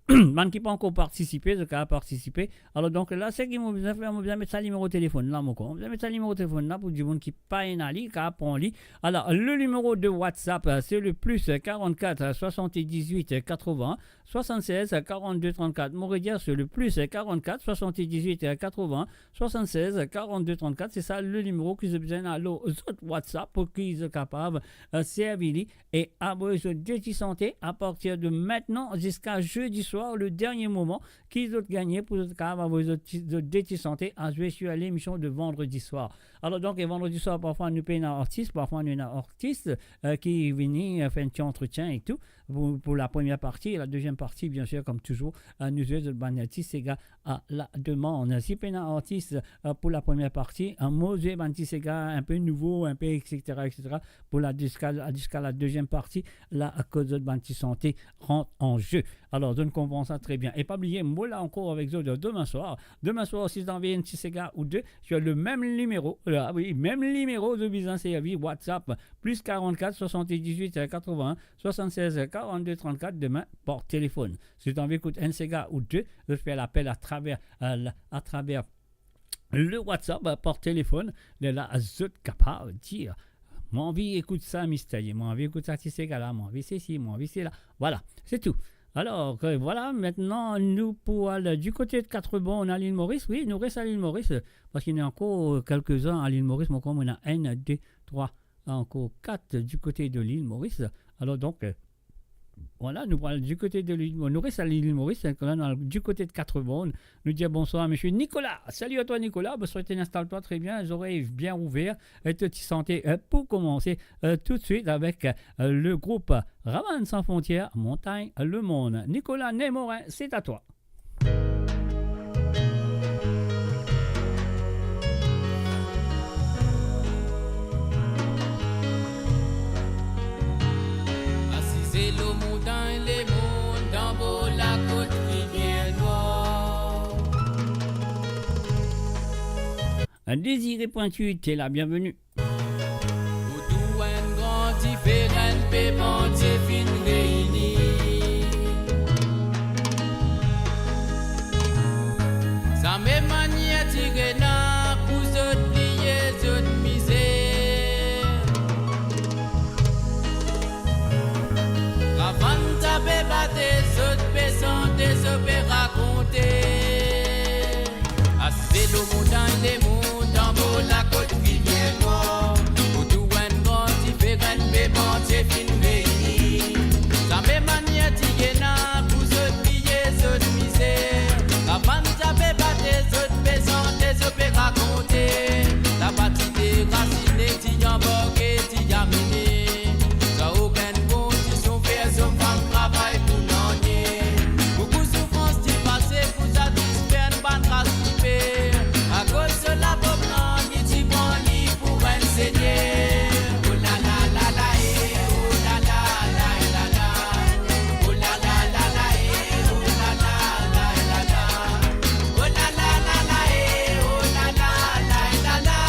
Bann ki pa ankor partisipe, zot kapav partisipe. Alors donc la, seki mo bizin fer, mo bizin met sa nimero telefonn la, mo krwar. Mo bizin met sa nimero telefonn la pou dimoun ki pa ena li, kapav pran li. Alors, le numéro de WhatsApp, euh, c'est le plus quarante-quatre soixante-dix-huit quatre-vingts soixante-seize quarante-deux trente-quatre. Mo redir, c'est le plus quarante-quatre soixante-dix-huit quatre-vingts soixante-seize quarante-deux trente-quatre. Se sa le nimero ki zot bizin al lor zot WhatsApp pou ki zot kapav, euh, servi li e avoy zot de ti sante a partir de maintenant ziska zedi swar, le dernier moment ki zot gagne pou zot kapav avoy zot ti, zot de ti sante a zwe sur lemision de vandredi swar. Alors donc, e vandredi swar, parfwa nou pe ena artis, parfwa nou ena artis, euh, ki vini, euh, fer enn ti antretien e tou. Pou, pou la première partie, la deuxième partie, bien sûr, comme toujours, euh, nou zwe zot bann ti sega à la demande. Si pena artis, euh, pou la première partie, euh, mo zwe bann ti sega inpe nouvo, inpe, et cetera, et cetera, pou la, ziska, ziska la deuxième partie, la, akoz zot bann ti sante rant an ze. Alors, zot konpran sa tre bien. E pa bliye, mo la ankor avek zot demin swar. Demin swar, si zot anvi enn ti sega ou de, sur le même numéro, la, wi, mem nimero zot bizin servi, WhatsApp, plus quarante-quatre soixante-dix-huit quatre-vingts soixante-seize quarante-deux trente-quatre, demin par telefonn. Si zot anvi ekout enn sega ou de, zot fer lapel atraver, euh, la, atraver le WhatsApp, euh, par telefonn. Lerla zot kapav dir, mo anvi ekout sa Mister Ye, mo anvi ekout sa ti sega la, mo anvi sesi, mo anvi sela. Voilà, se tou. Alors, euh, voilà, maintenant, nou pou al du côté de Quatre-Bornes, à l'île Maurice. Wi, nou res a l'île Maurice, euh, parski ena ankor, euh, kelke-zin a l'île Maurice. Mo krwar ena enn, de, trwa, ankor kat du côté de l'île Maurice. Alors donc, euh, voilà, nou pou al du côté de l'île, nou res a l'île Maurice, hein, la, nou al du côté de Quatre-Bornes. Nou dir bonsoir à monsieur Nicolas. Salut à toi, Nicolas. Bonsoir, tu installes-toi très bien, les oreilles bien ouvertes et ti sante, euh, pour commencer, euh, tout de suite avec, euh, le groupe Raman San Frontières, Montagne Lemond. Nicolas Némorin, c'est à toi. Asize lor montagn Lemond, dan bor lakot Rivier Nwar. Désiré Pointu, t'es la bienvenue. Pou tou enn gran dife, enn pe Bondie finn reyini. Sa mem manier ti ena pou zot bliye zot mizer. Ravin ti pe bate, zot pe sante, zot pe rakonte. Asize lor montagn Lemond, dan bor lakot Rivier Nwar. Pou tou enn gran dife, enn pe Bondie finn reyini. Sa mem manier ti ena pou zot bliye zot mizer. Ravin ti pe bate, zot pe sante, zot pe rakonte. Laba ti derasine, ti anbarke, ti amene. San okenn kondision, fer zom fam travay pou nanye. Boukou soufrans ti pase pou satisfer bann ras liber. Akoz so lapo blan, li ti pran li pou enn segner. Oh la la la la, eh, oh la la la la la. Oh la la la la, eh, oh la la la la la. Oh la la la la, eh, oh la la la la la.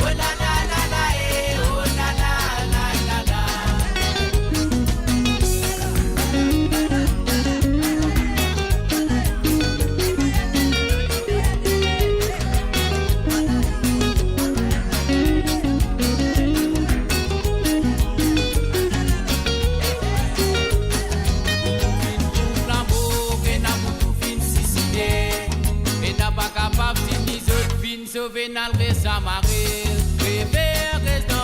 Oh la la la la, eh, oh la la la la la. Boukou finn kout lamor, ena boukou finn siside. Ena pa kapav tini, zot finn sove, al res amare. Prefer res dan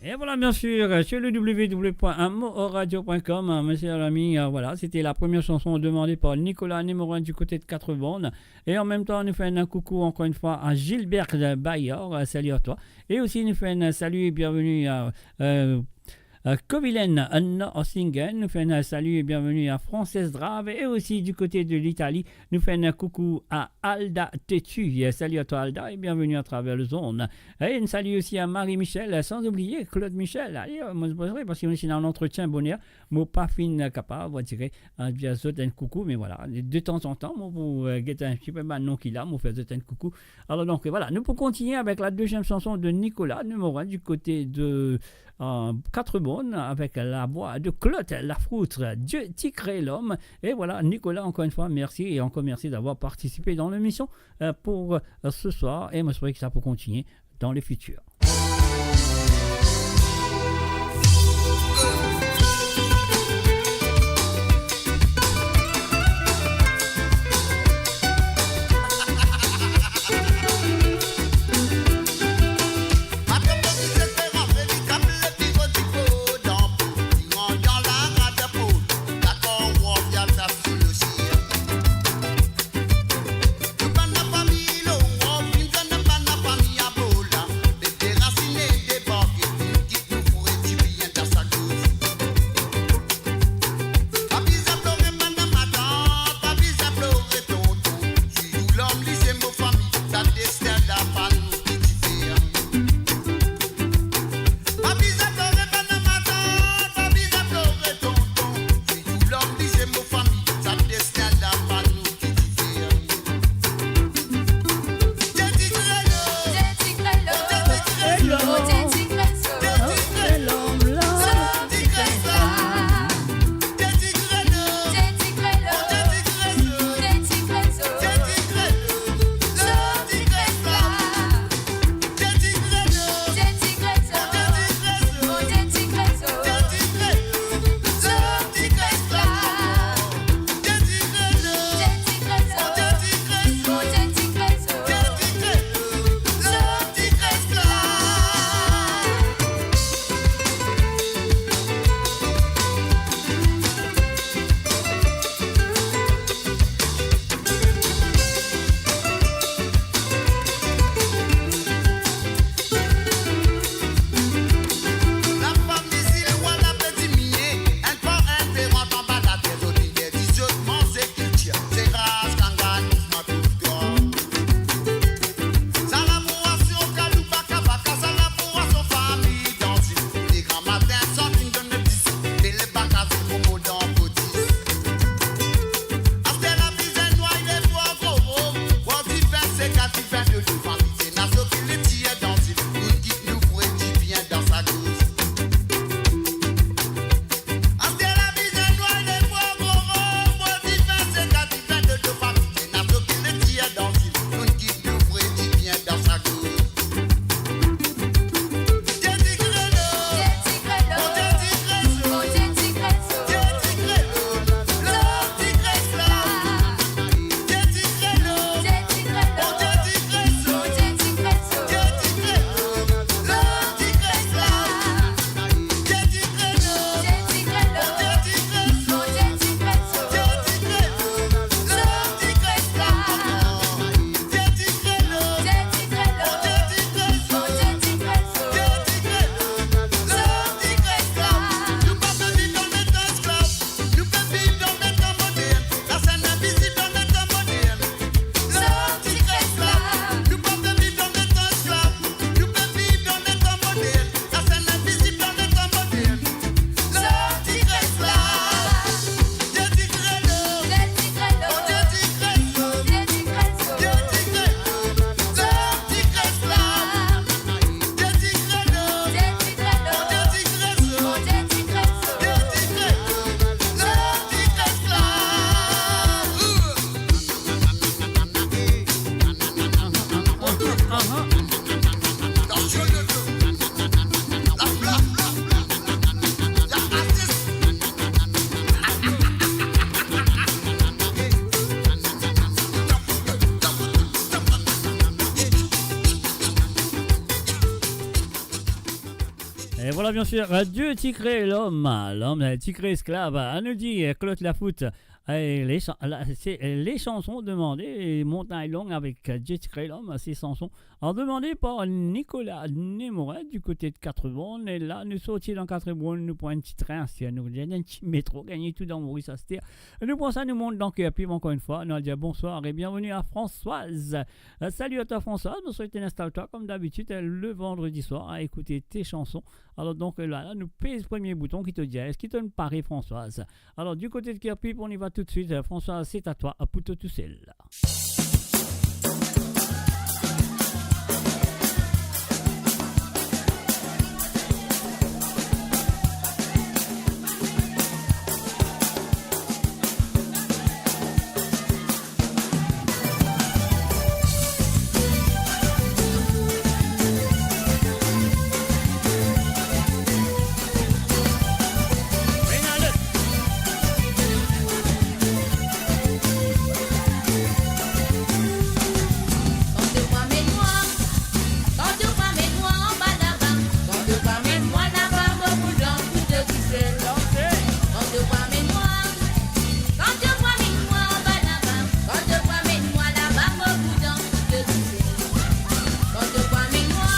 Et voilà, bien sûr, euh, sur le w w w point mo o radio point com, euh, mes chers amis, euh, voilà, c'était la première chanson demandée par Nicolas Nemorin du côté de Quatre-Bornes. Et en même temps, nous faisons un coucou encore une fois à Gilbert Bayard, euh, salut à toi. Et aussi, nous faisons un salut et bienvenue à, euh, euh, Kovilen Norsingen, nous faisons un salut et bienvenue à Frances Drave. Et aussi, du côté de l'Italie, nous faisons un coucou à Alda Tetu. Euh, salut à toi, Alda, et bienvenue à travers le zone. Et un salut aussi à Marie-Michel, sans oublier Claude Michel. Allez, euh, mo, mo, parski nou ena entretien boner, mo pa finn kapav, on dirait, euh, dir zot un coucou, mais voilà, de temps en temps, mo pou, euh, get un petit peu bann nom ki la, mo fer zot un coucou. Alors donc, voilà, nous pour continuer avec la deuxième chanson de Nicolas Nemorin du côté de, euh, Quatre-Bornes, avec la voix de Claude Lafoutre, Dieu ti kree lom. Et voilà, Nicolas, encore une fois, merci et encore merci d'avoir participé dans l'émission, euh, pour, euh, ce soir. Et moi, je souhaite que ça peut continuer dans le futur. E vwala, bien sir, Dieu ti kre lom, lom ti kre esklav. Anou dir, Claude Lafout, e, le chan-, la, se, e, le chanson demande, e, Montagne Longue avek, e, Dieu ti kre lom, se chanson demande par Nicolas Nemorin du kote de Quatre-Bornes. E la, nou sorti dan Quatre-Bornes, nou pran enn ti trin, si nou gagn enn ti metro, gagn tou dan Moris aster. Nou pran sa, nou mont dan Kerpib ankor enn fwa. Nou al dir bonswar e bienveni a Françoise. Euh, salut à toi, Françoise. Bonsoir, tu t'installes toi, comme d'habitude, euh, le vendredi soir, à écouter tes chansons. Alors donc, euh, là, là, nou pez premie bouton ki to dir, eski to pare, Françoise? Alors, du côté de Kerpib, on y va tout de suite. Euh, Françoise, c'est à toi, euh, pour toi tout seul. Kan to pran met mwa, kan to pran met mwa anba laba, kan to pran met mwa laba, mo pou dans pou to tousel. Kan to pran met mwa, kan to pran met mwa anba laba, kan to pran met mwa laba, mo pou dans pou to tousel. Kan to pran met mwa,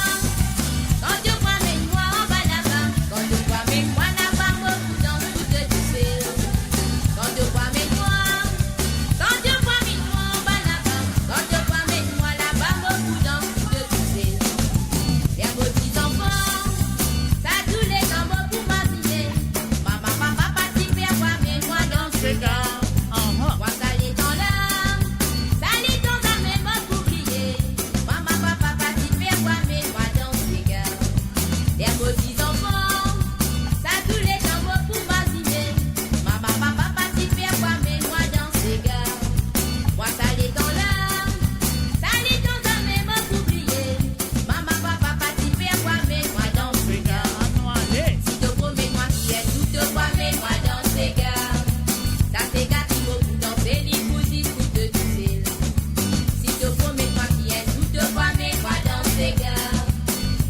kan to pran met mwa anba laba, kan to pran met mwa laba, mo pou dans pou to tousel. Kan to pran met mwa, kan to pran met mwa anba laba, kan to pran met mwa laba, mo pou dans pou to tousel. Ler mo ti zanfan, sa touletan mo pou mazine, mama, papa pa ti pe pran met mwa dan sega. Mwa sa letan la, sa letan zame mo pou bliye, mama, papa pa ti pe pran met mwa dan sega. Ler mo ti zanfan, sa touletan mo pou mazine, mama, papa pa ti pe pran met mwa dan sega. Mwa sa letan la, sa letan zame mo pou bliye, mama, papa pa ti pe pran met mwa dan sega. Si to pran met mwa, kienn zour to pran met mwa dan sega? Sa sega ki mo pou danse, li pou zis pou to tousel. Si to pran met mwa, kienn zour to pran met mwa dan sega?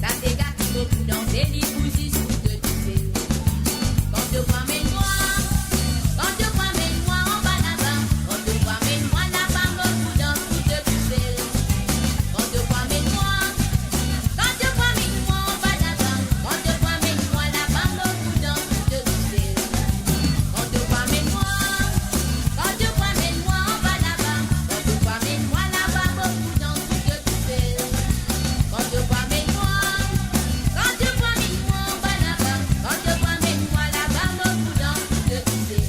Sa sega ki mo pou danse, li pou zis pou to tousel. Kan to pran met mwa, kan to pran met mwa anba laba, kan to pran met mwa laba, mo pou dans pou to tousel. Kan to pran met mwa, kan to pran met mwa anba laba, kan to pran met mwa laba, mo pou dans pou to tousel. Kan to pran met mwa, kan to pran met mwa anba laba, kan to pran met mwa laba, mo pou dans pou to tousel. Kan to pran met mwa, kan to pran met mwa anba laba, kan to pran met mwa laba, mo pou dans pou to tousel.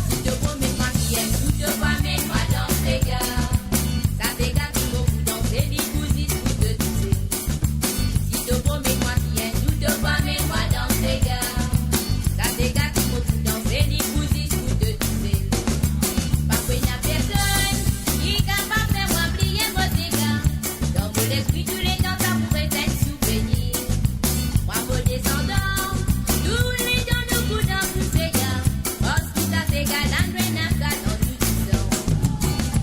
Si to pran met mwa, kienn zour to pran met mwa dan sega? Sa sega ki mo pou danse, li pou zis pou to tousel. Si to pran met mwa, kienn zour to pran met mwa dan sega? Sa sega ki mo pou danse, li pou zis pou to tousel. Pa pena personn ki kapav fer mwa bliye mo sega. Dan mo lespri touletan sa pou res enn souvenir. Mwa mo desandan, touletan nou pou dans pou sega. Parski sa sega la nou ena sa dan nou disan.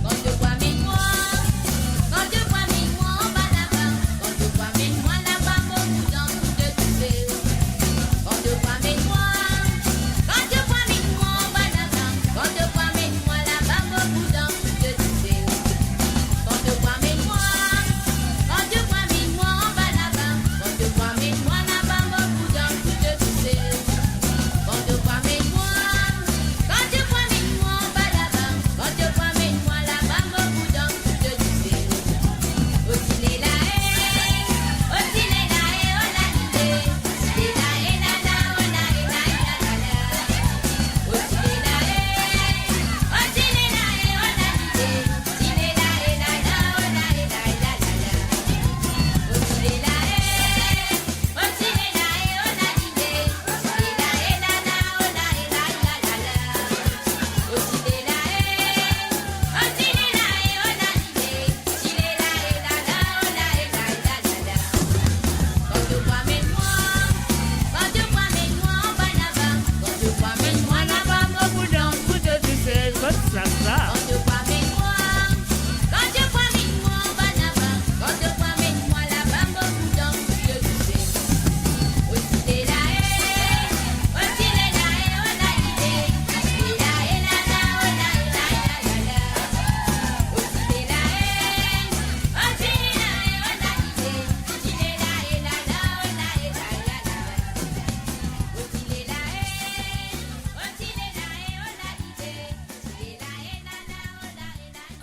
Kan to pran met mwa, kan to pran met mwa anba laba, kan to pran met mwa laba, mo pou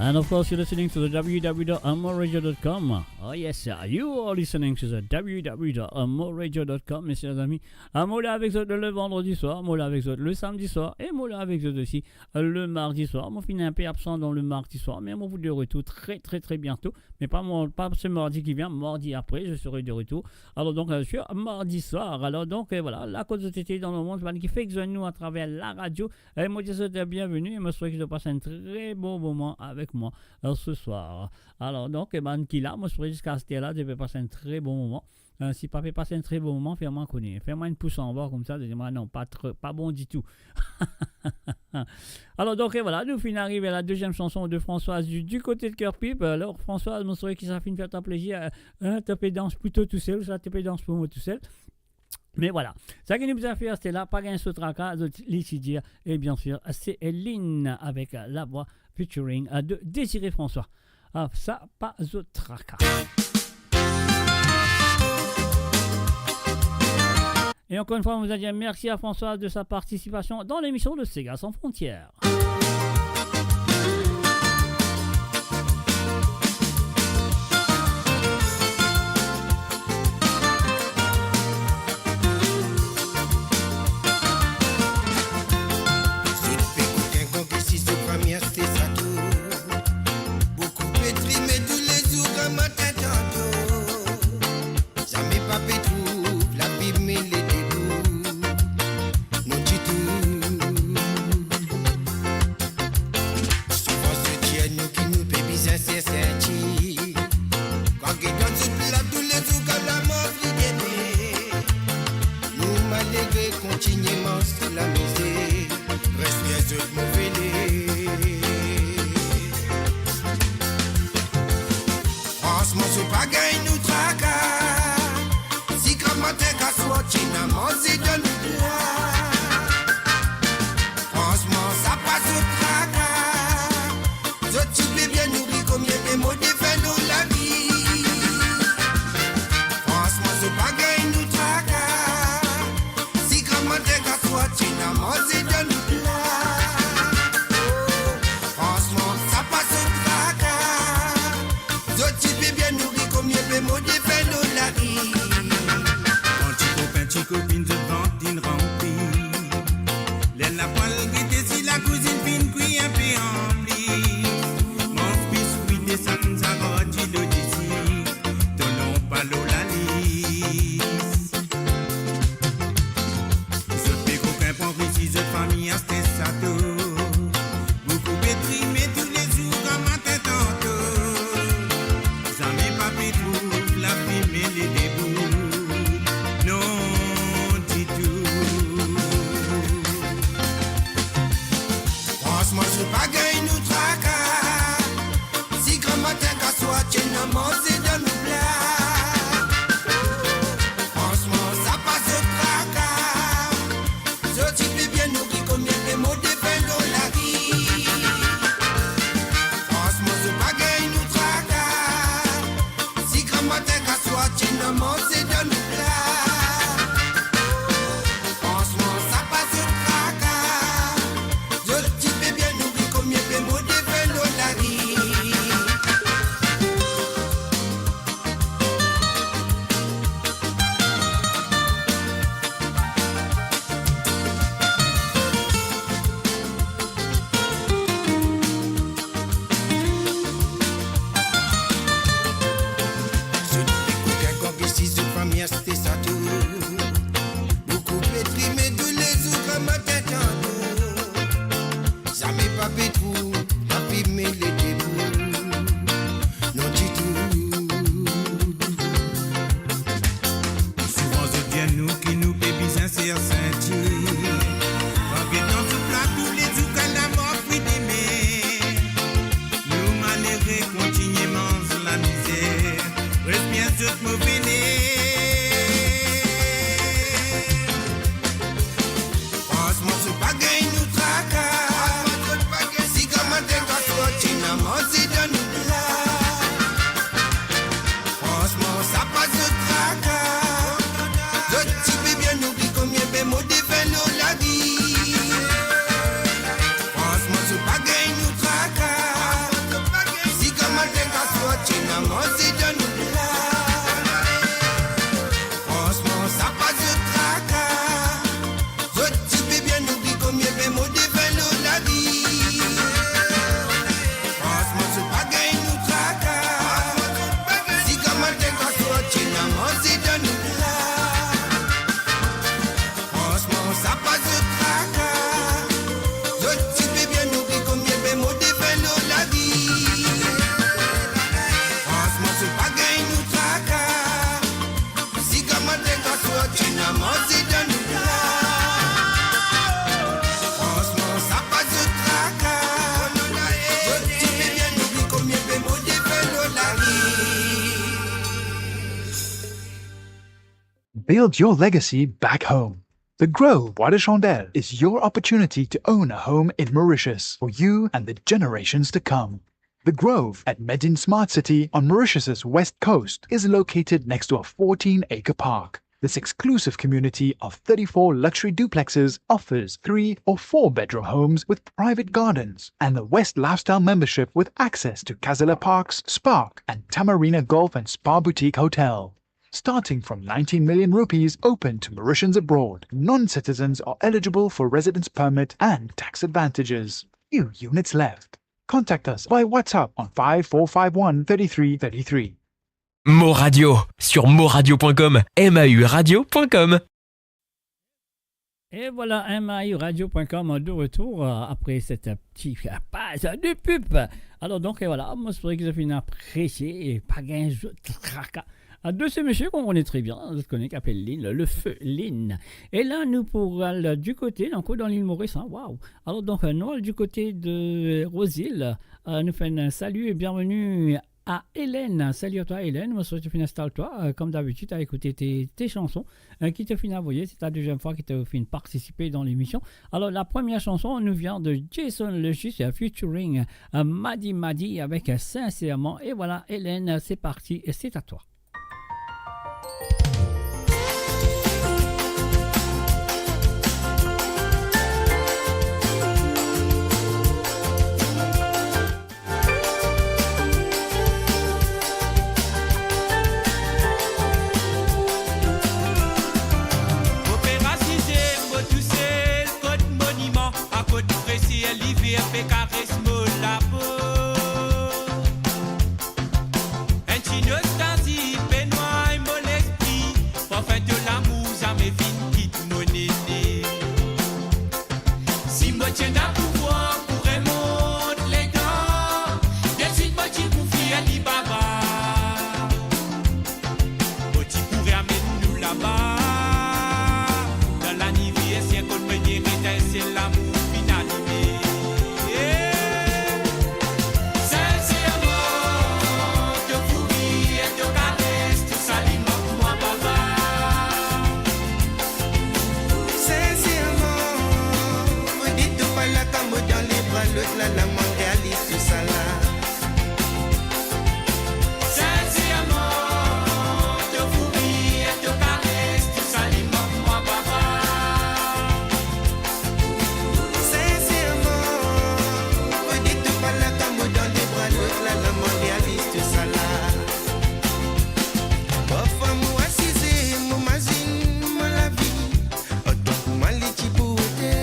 And of course, you're listening to the w w w dot amor radio dot com. Oh yes, you are listening to the w w w dot amor radio dot com, mesier, zami. Ah, mo la avek zot le vandredi swar, mo la avek zot le samdi swar, e mo la avek zot osi le mardi swar. Mo finn inpe absan dan le mardi swar, me mo pou de retour tre, tre, tre biento. Me pa mo, pa se mardi ki vien, mardi apre, je serai de retour. Alor donk, euh, sur mardi swar. Alor donk, euh, vwala, la kot zot ete dan lemond, bann ki fek zwenn nou atraver laradio, e mo dir zot bienveni, e mo swete ki zot pas enn tre bon moman avek mwa, euh, se swar. Alor donk, e bann ki la, mo swete ziska aster la, zot pe pas enn tre bon moman. Euh, si pa pe pas enn tre bon moman, fer mwa kone. Fer mwa enn pous anba koumsa, dir mwa non, pa tro, pa bon ditou. Alor donk, e vwala, nou finn arive a la deziem sanson de Françoise du, du kote de Cœur Pip. Alor Françoise, mo swete ki sa finn fer twa plezir, euh, hein, to pe dans plito tousel, sa to pe dans pou mwa tousel. Me vwala, sa ki nou bizin fer, se la, pa gagn so traka, zot li ti dir, e bien sir, se Lynn avek, euh, Lavwa featuring, euh, de Désiré François. Ah, sa, pa zot traka. Et encore une fois, on vous a dit merci à Françoise de sa participation dans l'émission de Sega Sans Frontières. Zot pe kout enn kan ki si zot pa mi aste sa tou. Boukou pe trime toulezour gramatin tanto. Zame pa pe trouv lavi mele debout. Non ditou. Souvan zot dir nou ki nou pe bizin ser senti. Kan get dan zot la toulezour, kan lamor vre deme. Nou malere kontinie manz lamizer. Respek zot move le. Fransman, zot pa gagn nou traka. Si gramatin ka sorti, ena manze dan nou pla. Fransman, sa pa zot traka. Zot ti pe bien nouri, komie pe mo defen lor lavi. Fransman, zot pa gagn nou traka. Si gramatin ka sorti, ena manze dan nou pla. Oh, fransman, sa pa zot traka. Zot ti pe bien nouri, komie pe mo defen lor lari. Kan ti kopin, ti kopinn, zot vant inn ranpli. Ler lapwal gete, si lakouzinn finn kwi inpe anplis. Manz biswi, desann sa rod dilo disi. To nom pa lor lalis. Zot pe kokin pran risi, zot fami aste sato. Boukou pe trime toulezour gramatin tanto. Zame pa pe trouv lavi mele debout. Non ditou. Fransman, zot pa gagn nou traka. Si gramatin ka sorti, ena manze dan nou pla. Fransman, sa pa zot traka. Zot ti pe bien nouri, komie pe mo defen lor lari. Fransman, zot pa gagn nou traka. Si gramatin ka sorti, ena manze dan nou pla. Fransman, sa pa zot traka. Zot ti pe bien nouri, komie pe mo defen lor lari. Zot pe kokin kan ki si zot fami aste sato. Boukou pe trime toulezour gramatin tanto. Zame pa pe trouv lavi mele debout. Non ditou. Souvan zot dir nou ki nou pe bizin ser senti. Kan get dan zot la toulezour, kan lamor fwi deme. Nou malere kontinie manz lamizer. Respek zot move le. Sa sort ena manze dan nou pla. Fransman, sa pa zot traka. Zot ti pe bien oubli komie pe mode fer lor lari. Build your legacy back home. The Grove Bois de Chandelle is your opportunity to own a home in Mauritius for you and the generations to come. The Grove at Medin Smart City on Mauritius's west coast is located next to a fourteen-acre park. This exclusive community of thirty-four luxury duplexes offers three or four bedroom homes with private gardens and the West Lifestyle membership with access to Casala Parks, Spark, and Tamarina Golf and Spa Boutique Hotel. Starting from nineteen million rupees, open to Mauritians abroad. Non-citizens are eligible for residence permit and tax advantages. Few units left. Contact us by WhatsApp on five four five one thirty-three thirty-three. Mo Radio, sur mo radio point com, M A U radio point com. Et voilà, M A U radio point com de retour, euh, après cette petite pause de pub. Alors donc, et voilà, mo espere ki zot finn apresie e pa gagn zot traka. Ah, de ce monsieur qu'on connaît très bien, zot kone, ki apel Lynn, le feu Lynn. E la, nou pou al du côté, ankor dan Lil Moris, hein, waouh. Alors donc, euh, nou al du côté de Rose-Île, euh, nou fer enn salut et bienvenue à Hélène. Salut à toi, Hélène. Mo swete to finn instal twa, euh, comme d'habitude, à écouter tes, tes chansons, euh, ki to finn avoye. C'est la deuxième fois ki to finn participer dans l'émission. Alors, la première chanson nous vient de Jason Lucius, euh, featuring, euh, Madi Madi avec, euh, Sincèrement. Et voilà, Hélène, c'est parti, et c'est à toi. Opera Size, mo tousel kot moniman, akot fresier, liver pe kares mo lapo. Enn ti nostalzi pe nway mo lespri, parfin to lamour zame finn kit mo nene. Si mo ti ena pouvwar pou remont letan, deswit mo ti pou fir Alibaba. Mo ti pou ramenn nou laba, dan laniverser kot premie etansel lamour finn alime. Eh, sinserman, to fou rir, to kares, tou sa li mank mwa, papa. Sinserman, mo di to pa la kan mo dan lebra lot la, la mank realis tou sa la. Sinserman, to fou rir, to kares, tou sa li mank mwa, papa. Sinserman, mo di to pa la kan mo dan lebra lot la, la mank realis tou sa la. Parfwa mo asize, mo mazinn mo lavi, antan kouma li ti pou ete.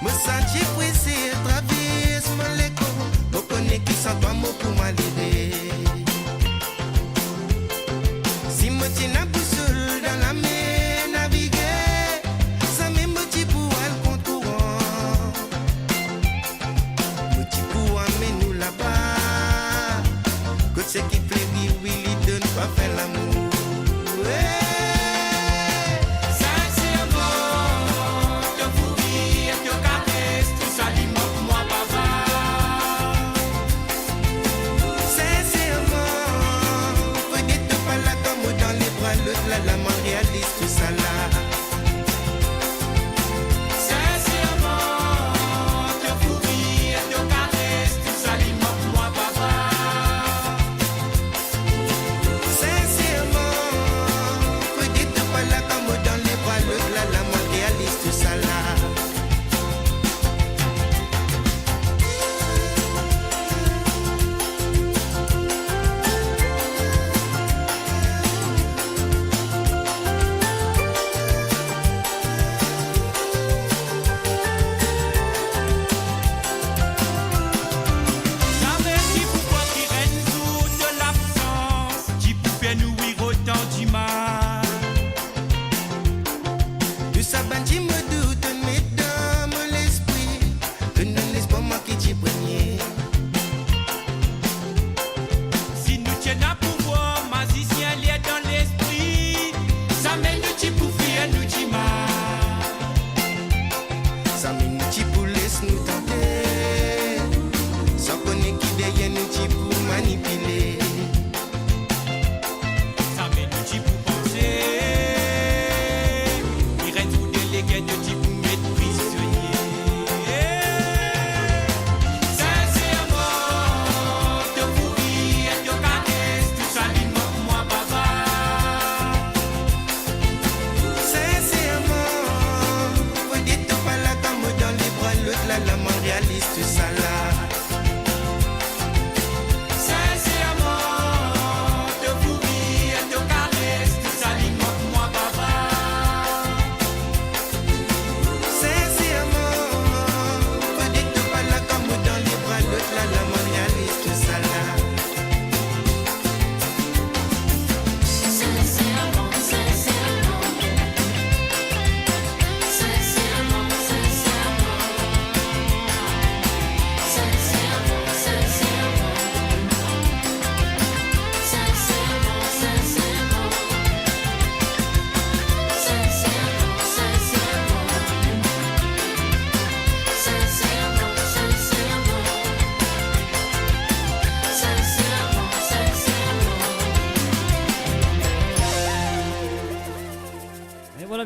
Mo santi prese travers mo lekor, mo kone ki san twa mo pou malere. Si mo ti ena bousol dan lamer navige, zame mo ti pou al kont kouran. Mo ti pou amenn ou laba, kot seki fleri, wi, li donn parfin lamour. Eh, sinserman, to fou rir, to kares, tou sa li mank mwa, papa. Sinserman, fode to pa la kan mo dan lebra lot la, la mank realis tou sa la. Sinserman, to fou rir, to kares, tou sa li mank mwa, papa. Sinserman, fode to pa la kan mo dan lebra lot la, la mank realis tou sa la.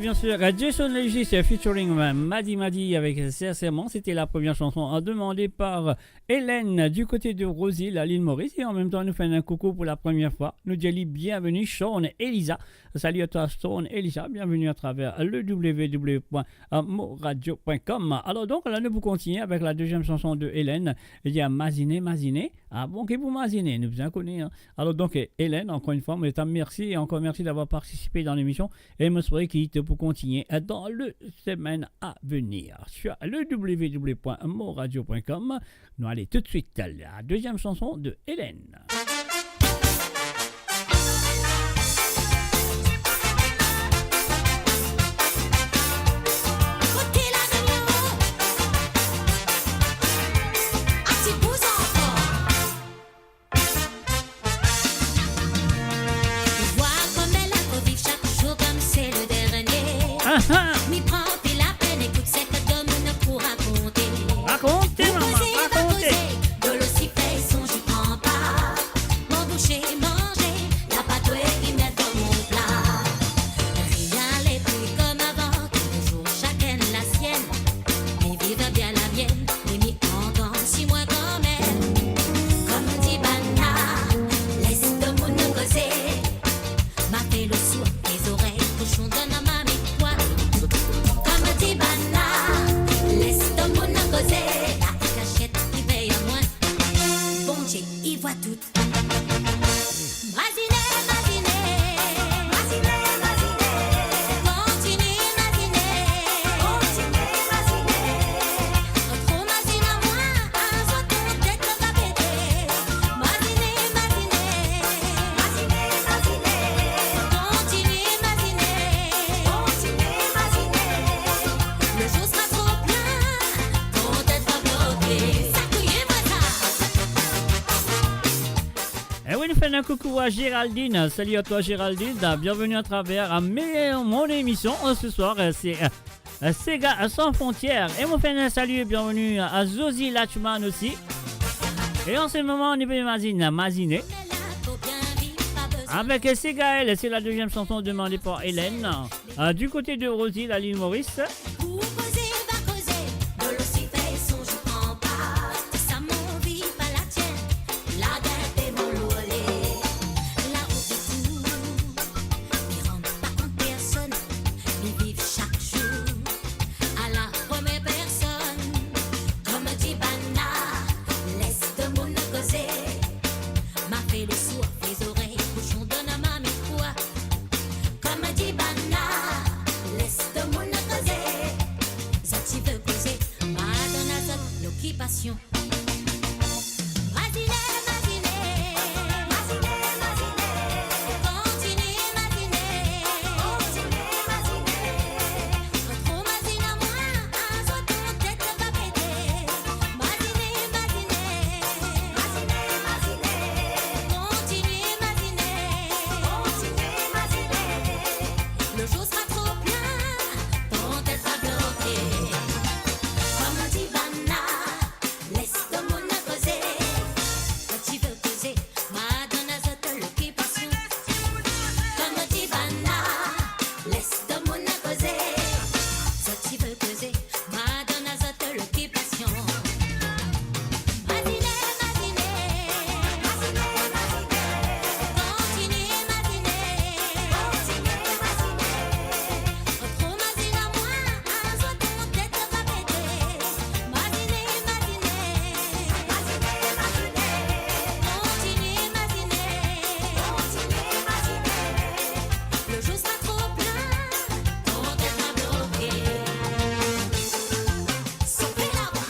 Bien sûr, Jason Legis featuring, euh, Madi Madi avec Sincèrement. C'était la première chanson, euh, demandée par, euh, Hélène du côté de Rosie, la l'île Maurice. Et en même temps, nous faisons un coucou pour la première fois. Nous disons bienvenue, Sean Elisa. Salut à toi, Sean Elisa. Bienvenue à travers le w w w point moradio point com. Alors donc, là, nous pouvons continuer avec la deuxième chanson de Hélène. Il y a Maziné, Maziné. Ah bon, ki pou mazine, nou bizin kone, hein. Alors donc, euh, Hélène, encore une fois, mo ta mersi e ankor mersi d'avoir participé dans l'émission. E mo espere ki to pou kontigne, euh, dans le semaine à venir sur le w w w point moradio point com. Nou ale tout de suite à la deuxième chanson de Hélène. Kote la damion, a ti bouz ankor. Ou vwar kouma la kovi sak zour kouma se le dernie. Ah, ah. Mi pran pi lapenn ekout seki dimoun pou rakonte. Rakonte, mama, rakonte. Koze, pa koze, dolo sipe, sonz li pran pa. Mo bouche manze, napa twa ki met dan mo pla. Rien n'est plus comme avant, tous les jours chacun la sienne. Mi viv bien la mienne, e mi antan si mwa kanmem. Kouma dir bann la, les dimoun koze. Ma fer le sourd, les oreilles, koson dan marmit pwa. Kouma dir bann la, les dimoun koze. La kasiet ki vey mwa. Bondie, li vwar tou. Mazine, mazine, mazine, mazine. Kontinie mazine, kontinie mazine. Tro mazinn amwin, a zot tet va pete. Mazine, mazine, mazine, mazine. Kontinie mazine, kontinie mazine. Le jour sera trop plein, ton tet va bloke. Sa touye mwa sa. Eh oui, nous faisons un coucou à Géraldine. Salut à toi, Géraldine. Bienvenue à travers, euh, mes, mon émission, euh, ce soir. Euh, c'est, euh, euh, Sega, euh, sans frontières. Et nous faisons un salut et bienvenue à Zozi Lachman aussi. Et en ce moment, on peut imaginer, imaginer. Avec, euh, Sega, elle, c'est la deuxième chanson demandée par Hélène. Euh, du côté de Rosie, la l'île Maurice. Pou koze, va koze, dolo sipe, sonz li pran pa. Sa mo vi pa latien, la gete mo lole. La ou viv tou, li rann pa kont personn, li viv sak zour a la première personne. Kouma dir bann la, les dimoun koze. Ma fer le sourd, les oreilles, koson dan marmit pwa. Kouma dir bann la, les dimoun koze. Zot ti ve koze, ma donn zot lokipasion. Mazine, mazine, mazine, mazine. Kontinie mazine, kontinie mazine. Tro mazinn amwin, a zot tet va pete. Mazine, mazine, mazine, mazine. Kontinie mazine, kontinie mazine. Le jour sera trop plein, ton tet va bloke. Kouma dir bann la, les dimoun koze. Zot ti ve koze, ma donn zot lokipasion. Kouma dir bann la, les dimoun koze. Zot ti ve koze, ma donn zot lokipasion. Mazine, mazine, mazine, mazine. Kontinie mazine, kontinie mazine. Tro mazinn amwin, a zot tet va pete. Mazine, mazine, mazine, mazine. Kontinie mazine, kontinie mazine. Le jour sera trop plein, ton tet va bloke. Sofe laba.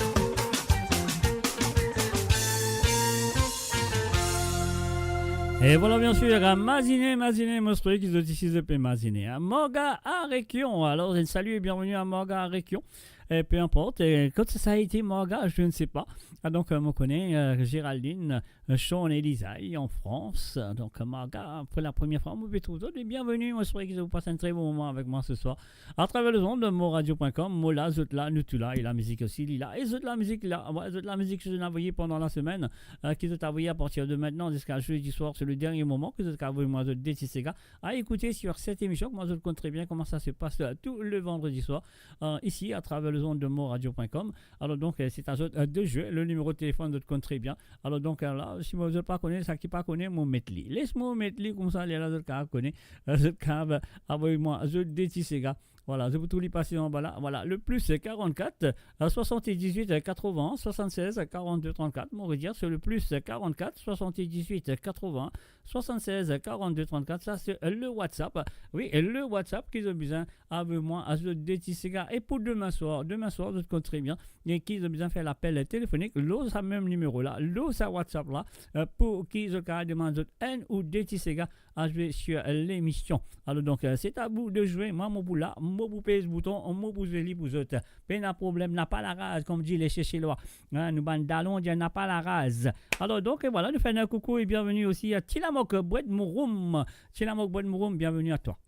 Et voilà, bien sûr, euh, mazine, mazine, mo espere ki zot isi zot pe mazine, hein. Morga Arekion. Alors, un salut et bienvenue à Morga Arekion. E pe inport, e, kot sa ete Marga, je ne sais pas. Ah, donk, e, mo kone, e, Géraldine, e, Sean e Lisa, e, an Frans. Donk, Marga, pou la premie fwa, mo pe trouv zot. E bienveni, mo espere ki zot pas enn tre bon moman avek mwa se swar. Atraver lezond, moradio pwin kom, mo la, zot la, nou tou la, e lamizik osi, li la, e zot lamizik la, wi, zot lamizik ki zot inn avoye pandan lasemenn, e, ki zot avoye apartir de mintnan ziska zedi swar, se le dernie moman ki zot avoy mwa zot de ti sega a ekoute sur set emision, kouma zot konn tre bien kouma sa se pas, e, tou le vandredi swar, e, isi, atraver lezond de moradio pwin kom. Alor donk, e, se a zot, e, de zwe, le nimero telefonn zot konn tre bien. Alor donk, e, la, si mo, zot pa kone, sa ki pa kone, mo met li. Les mo met li koumsa, lerla zot kapav kone, e, zot kapav, e, avoy mwa zot de ti sega. Vwala, zot pou trouv li pase anba la. Vwala, le plus quarante-quatre, e, soixante-dix-huit, e, quatre-vingts, soixante-seize, quarante-deux, trente-quatre. Mo redir, se le plus quarante-quatre, soixante-dix-huit, quatre-vingts, soixante-seize, quarante-deux, trente-quatre. Sa se, e, le WhatsApp. Wi, e le WhatsApp ki zot bizin avoy mwa zot de ti sega. E pou demin swar, demin swar, zot konn tre bien, e ki zot bizin fer lapel telefonik lor sa mem nimero la, lor sa WhatsApp la, e, pou ki zot kapav demann zot enn ou de ti sega a zwe sur lemision. Alor donk, e, se a zot de zwe, mwa mo pou la, mo pou pez bouton, mo pou zwe li pou zot. Pena problem, napa laraz, kouma dir Leseselwa. Hein, nou bann dalon dir napa laraz. Alor donk, e vwala, nou fer enn koukou e bienveni osi a Tilamok Bwed Mouroum. Tilamok Bwed Mouroum, bienveni a twa.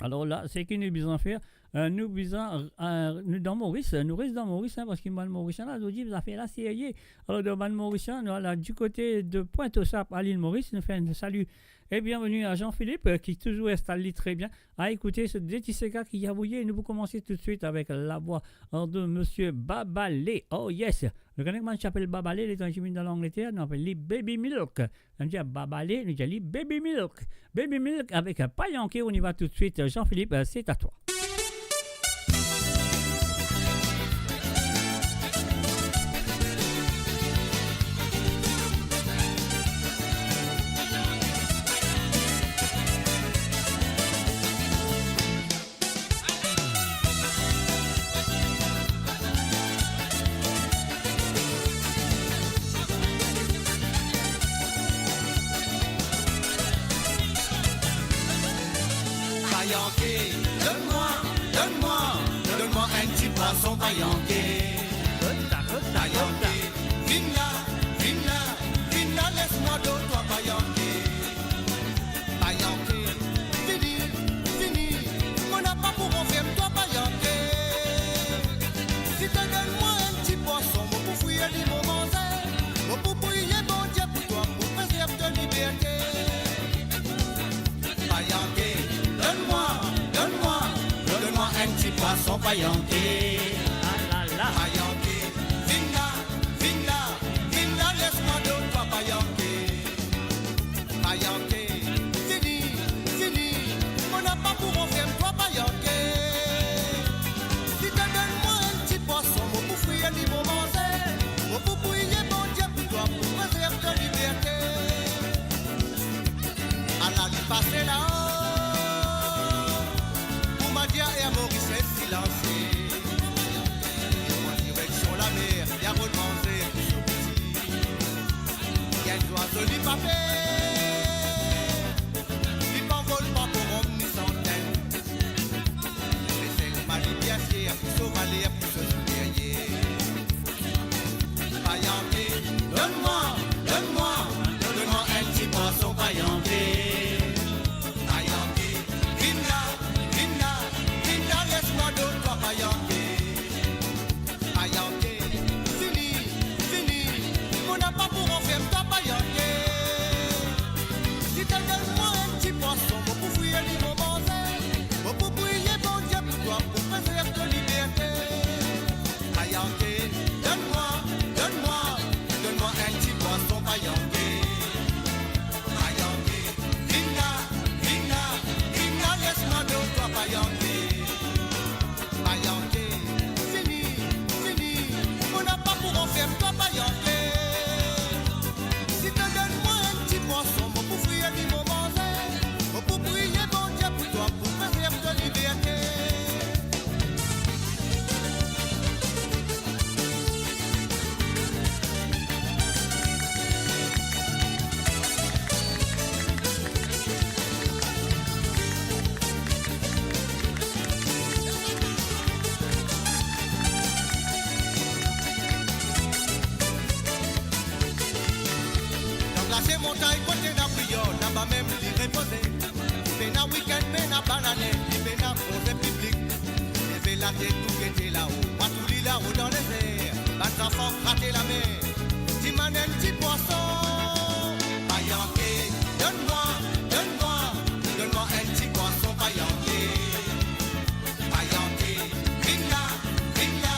Alor la, seki nou bizin fer, e, nou bizin, e, nou dan Moris, nou res dan Moris, hein, parski bann Morisien la, zot dir zafer la serye. Alor, dan bann Morisien, nou al di kote de Pointe-aux-Sapes a Lil Moris, nou fer enn sali e bienveni a Jean-Philippe, e, ki touzour instal li tre bien a ekoute se de ti sega ki avoye. Nou pou koumanse toutswit avek lavwa, e, de Misie Babale. Oh yes! Nou kone kouma ti apel Babale, letan ti vinn dan Langleter, nou apel li Baby Milk. Nou dir Babale, nou dir li Baby Milk. Baby Milk avek Payanke, on y va tout de suite. Jean-Philippe, c'est à toi. Payanke, donn mwa, donn mwa, donn mwa enn ti pwason, Payanke. Payanke, vinn la, vinn la, vinn la, les mwa donn twa, Payanke. Payanke, fini, fini, mo napa pou ranferm twa, Payanke. Si to donn mwa enn ti pwason, mo pou frir li, mo manze. Mo pou priye Bondie pou twa, pou prezerv to liberte. Payanke, donn mwa, donn mwa, donn mwa enn ti pwason, Payanke. Ah la la. Payanke, vinn la, vinn la, vinn la, les mwa donn twa, Payanke. Payanke, fini, fini, mo napa pou ranferm twa, Payanke. Si to donn mwa enn ti pwason, mo pou frir li, mo manze. Mo pou priye Bondie pou twa, pou prezerv to liberte. Ala li pase la, oh, pou Madia e Moris silanse. Li pran direksion lamer, li al rod manze pou so piti. Li enn zwazo, li pa per, li pa anvol, pa korom, ni santenn. Se selman li bien fier pou so valer, pou so siperyer. Payanke, donn mwa, donn mwa, donn mwa enn ti pwason, Payanke. Payanke, vinn la, vinn la, vinn la, les mwa donn twa, Payanke. Payanke, fini, fini, mo napa pou ranferm twa, Payanke. Lame, dimann enn ti pwason. Payanke, donn mwa, donn mwa, donn mwa enn ti pwason, Payanke. Payanke, vinn la, vinn la,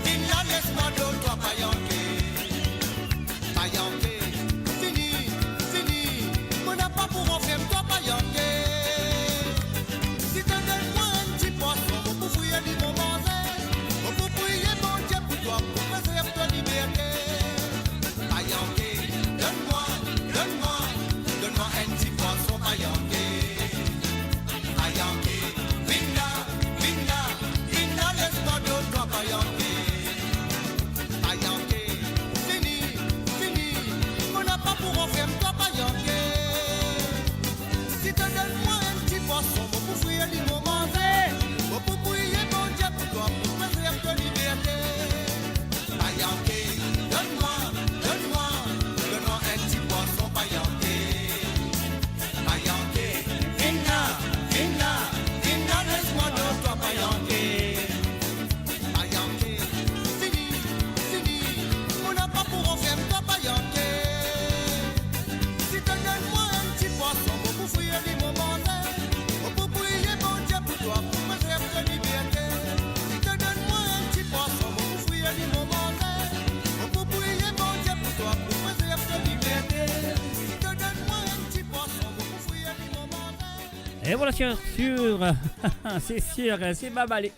vinn la, les mwa dor twa, Payanke. Payanke, fini, fini, mo napa pou ranferm twa, Payanke. Si to donn mwa enn ti pwason, mo pou fouye li, mo manze. Mo pou priye Bondie pou twa, pou prezerv to liberte. Payanke, donn mwa, donn mwa, donn mwa enn ti pwason, Payanke. Payanke, vinn la, vinn la, vinn la, les mwa dor twa, Payanke. Payanke, fini, fini, mo napa pou ranferm twa, Payanke. Si to donn mwa enn ti pwason, mo pou fouye li, mo manze. Mo pou priye Bondie pou twa, pou prezerv to liberte. Payanke, donn mwa, donn mwa, donn mwa enn ti pwason, Payanke. Payanke, vinn la, vinn la, vinn la, les mwa dor twa, Payanke. Payanke, fini, fini, mo napa pou ranferm twa, Payanke. Si to donn mwa enn ti pwason, mo pou fouye li, mo manze. Mo pou priye Bondie pou twa, pou prezerv to liberte. Si to donn mwa enn ti pwason, mo pou fouye li, mo manze. Mo pou priye Bondie pou twa, pou prezerv to liberte. Si to donn mwa enn ti pwason, mo pou fouye li, mo manze. Et voilà, c'est sûr, c'est sûr, c'est Babalé.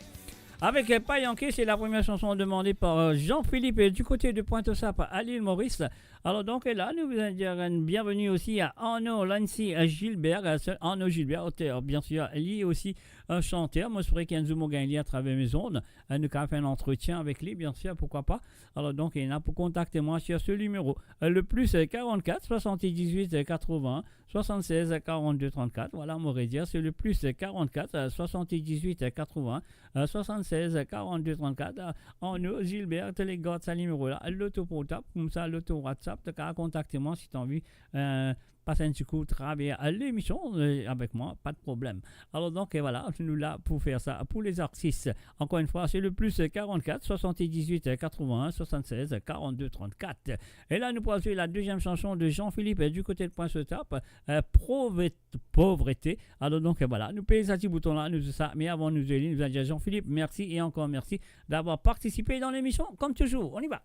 Avec, euh, Payanke, c'est la première chanson demandée par, euh, Jean-Philippe, euh, du côté de Pointe-aux-Sapes, à l'île Maurice. Alors donc, et là, nous voulons dire une bienvenue aussi à Arnaud Lancy, euh, Gilbert. Euh, c'est Arnaud Gilbert, auteur, bien sûr, lui aussi, un chanteur. Moi, c'est vrai qu'il y a un zoom au gain, il y a à travers mes ondes. Euh, nous avons fait un entretien avec lui, bien sûr, pourquoi pas. Alors donc, il y en a pour contacter moi sur ce numéro. Euh, le plus, euh, quarante-quatre, soixante-dix-huit, euh, quatre-vingts, soixante-seize, quarante-deux, trente-quatre. Voilà, mo redir, c'est le plus, euh, quarante-quatre, euh, soixante-dix-huit, euh, quatre-vingts, euh, soixante-seize, quarante-deux, trente-quatre. Euh, Arnaud Gilbert, to le gard sa nimero la, loto portab, koumsa loto WhatsApp, to kapav kontakte mwa si to anvi, euh, pas enn ti kou travers, euh, l'émission, euh, avec moi, pas de problème. Alors donc, et voilà, nous là pour faire ça, pour les artistes. Encore une fois, c'est le plus, euh, quarante-quatre, soixante-dix-huit, euh, quatre-vingts, soixante-seize, quarante-deux, trente-quatre. Et là, nous poursuivons la deuxième chanson de Jean-Philippe, euh, du côté de Pointe-aux-Sapes, euh, Pauvre-, Pauvreté. Alors donc, euh, voilà, nou pez sa ti bouton la, nou sa, mais avant nou dir, nou dir Jean-Philippe, merci et encore merci d'avoir participé dans l'émission, comme toujours. On y va.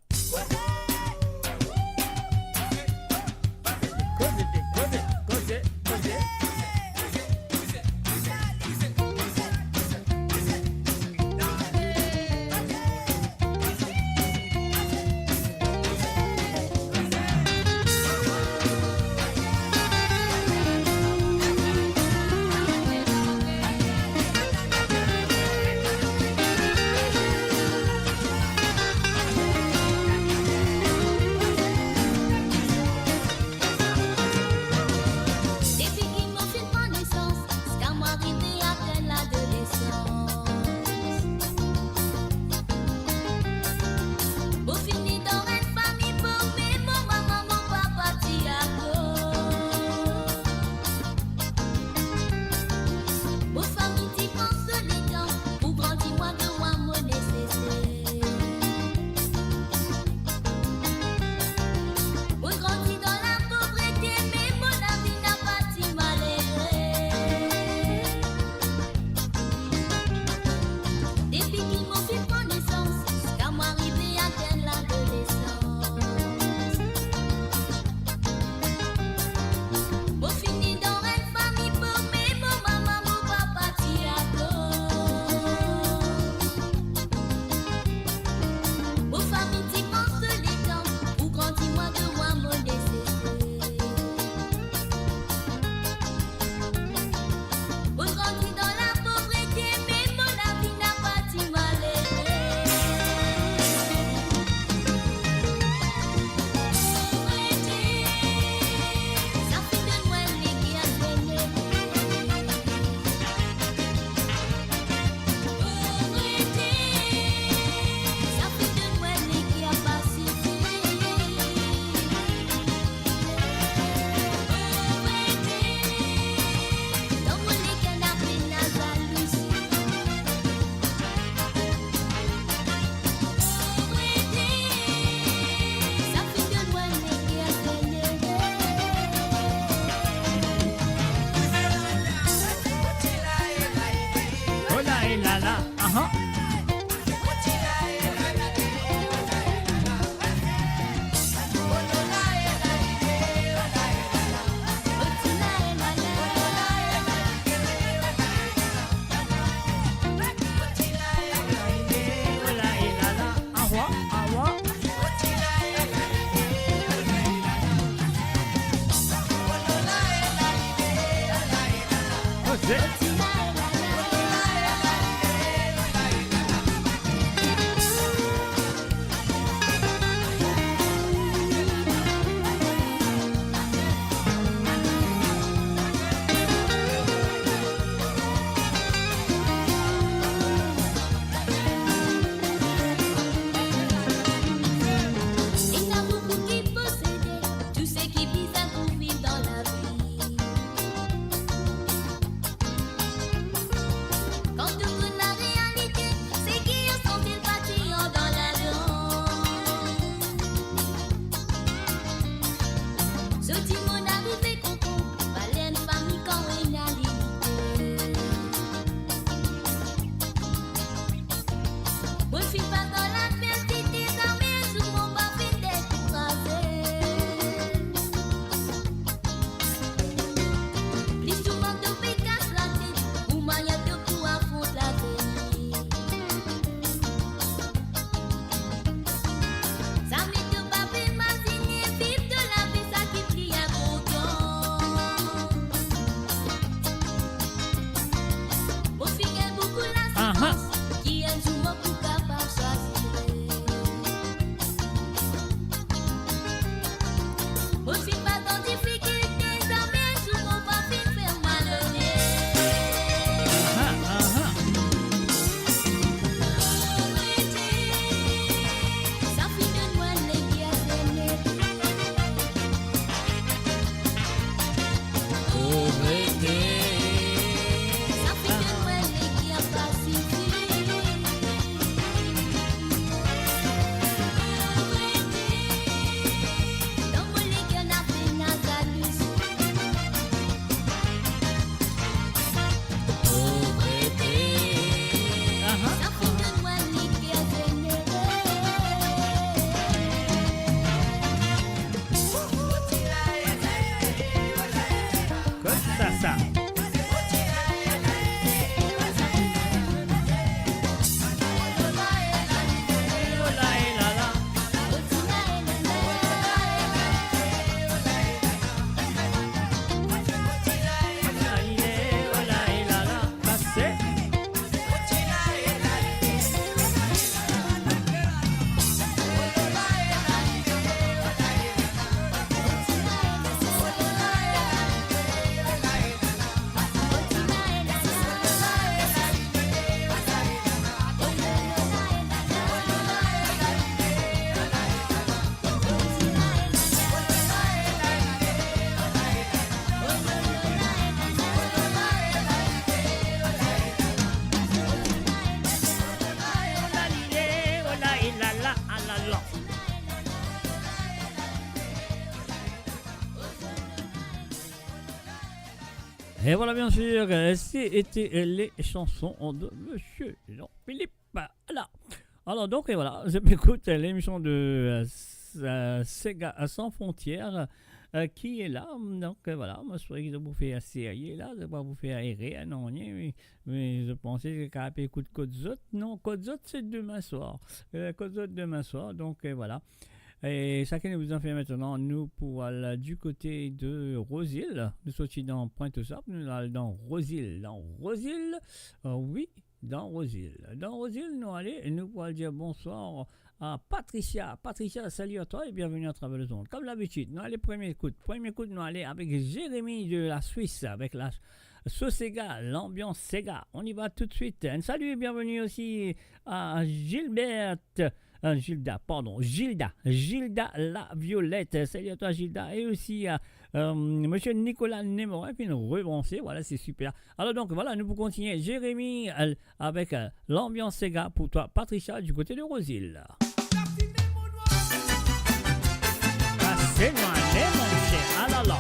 Aha. Ena boukou ki posede tou seki bizin pou viv dan lavi. Kan tou konn larealite, seki ansanm ti pati andan ladan. Soti mo arive kontan, pa enn fami kan ena limite. Mo finn pas dan lafer, ti ti zame zour mo pa finn dekouraze. Pli souvan to pe kas latet, ou manier to pou afront lavenir. Zame to pa pe imazine viv to lavi, sa ki pli inportan. Mo finn gagn boukou lasirans ki enn zour mo pou kapav swazir. Mo finn pas dan difikilte, zame enn zour mo pa finn fer malone. Aha, aha. Sa finn donn mwa leker zene. Povrete. Sa finn donn mwa leker pasifi. Povrete. Dan mo leker na pena zalouzi. Povrete. Aha. Sa finn donn mwa leker zenere. Kot sa, sa? Pase. Et voilà, bien sûr, euh, c'était les chansons de Monsieur Jean-Philippe. Voilà. Alors, donc, et voilà, je m'écoute l'émission de, euh, s-, euh, Sega Sans Frontières, euh, qui est là. Donc, euh, voilà, moi, je trouvais que vous faites sérieux là, c'est pas vous faire rire, non, rien, mais, mais je pensais que quand écoute Kot Zot, non, Kot Zot, c'est demain soir. Euh, Kot Zot demain soir, donc, euh, voilà. E sa ki nou bizin fer aster, nou pou al du côté de Rosehill. Nou sorti dan Pointe-aux-Arpes, nou al dan Rosehill. Dan Rosehill, euh, wi, dan Rosehill. Dan Rosehill, nou ale, nou pou al dir bonswar a Patricia. Patricia, salut à toi et bienvenue à travers les ondes. Comme d'habitude, nou ale premie kout. Premie kout, nou ale avek Jérémy de la Suisse, avek la sauce séga, l'ambiance séga. On y va tout de suite. Un salut et bienvenue aussi à Gilberte, euh, Gilda, pardon, Gilda, Gilda la Violette. Salut à toi, Gilda, et aussi à, euh, monsieur Nicolas Nemorin, puis nous revancer. Voilà, c'est super. Alors donc, voilà, nous pouvons continuer. Jérémy, euh, avec, euh, l'ambiance séga pour toi, Patricia, du côté de Rosehill. Ah, c'est moi, mon cher. Ah là là.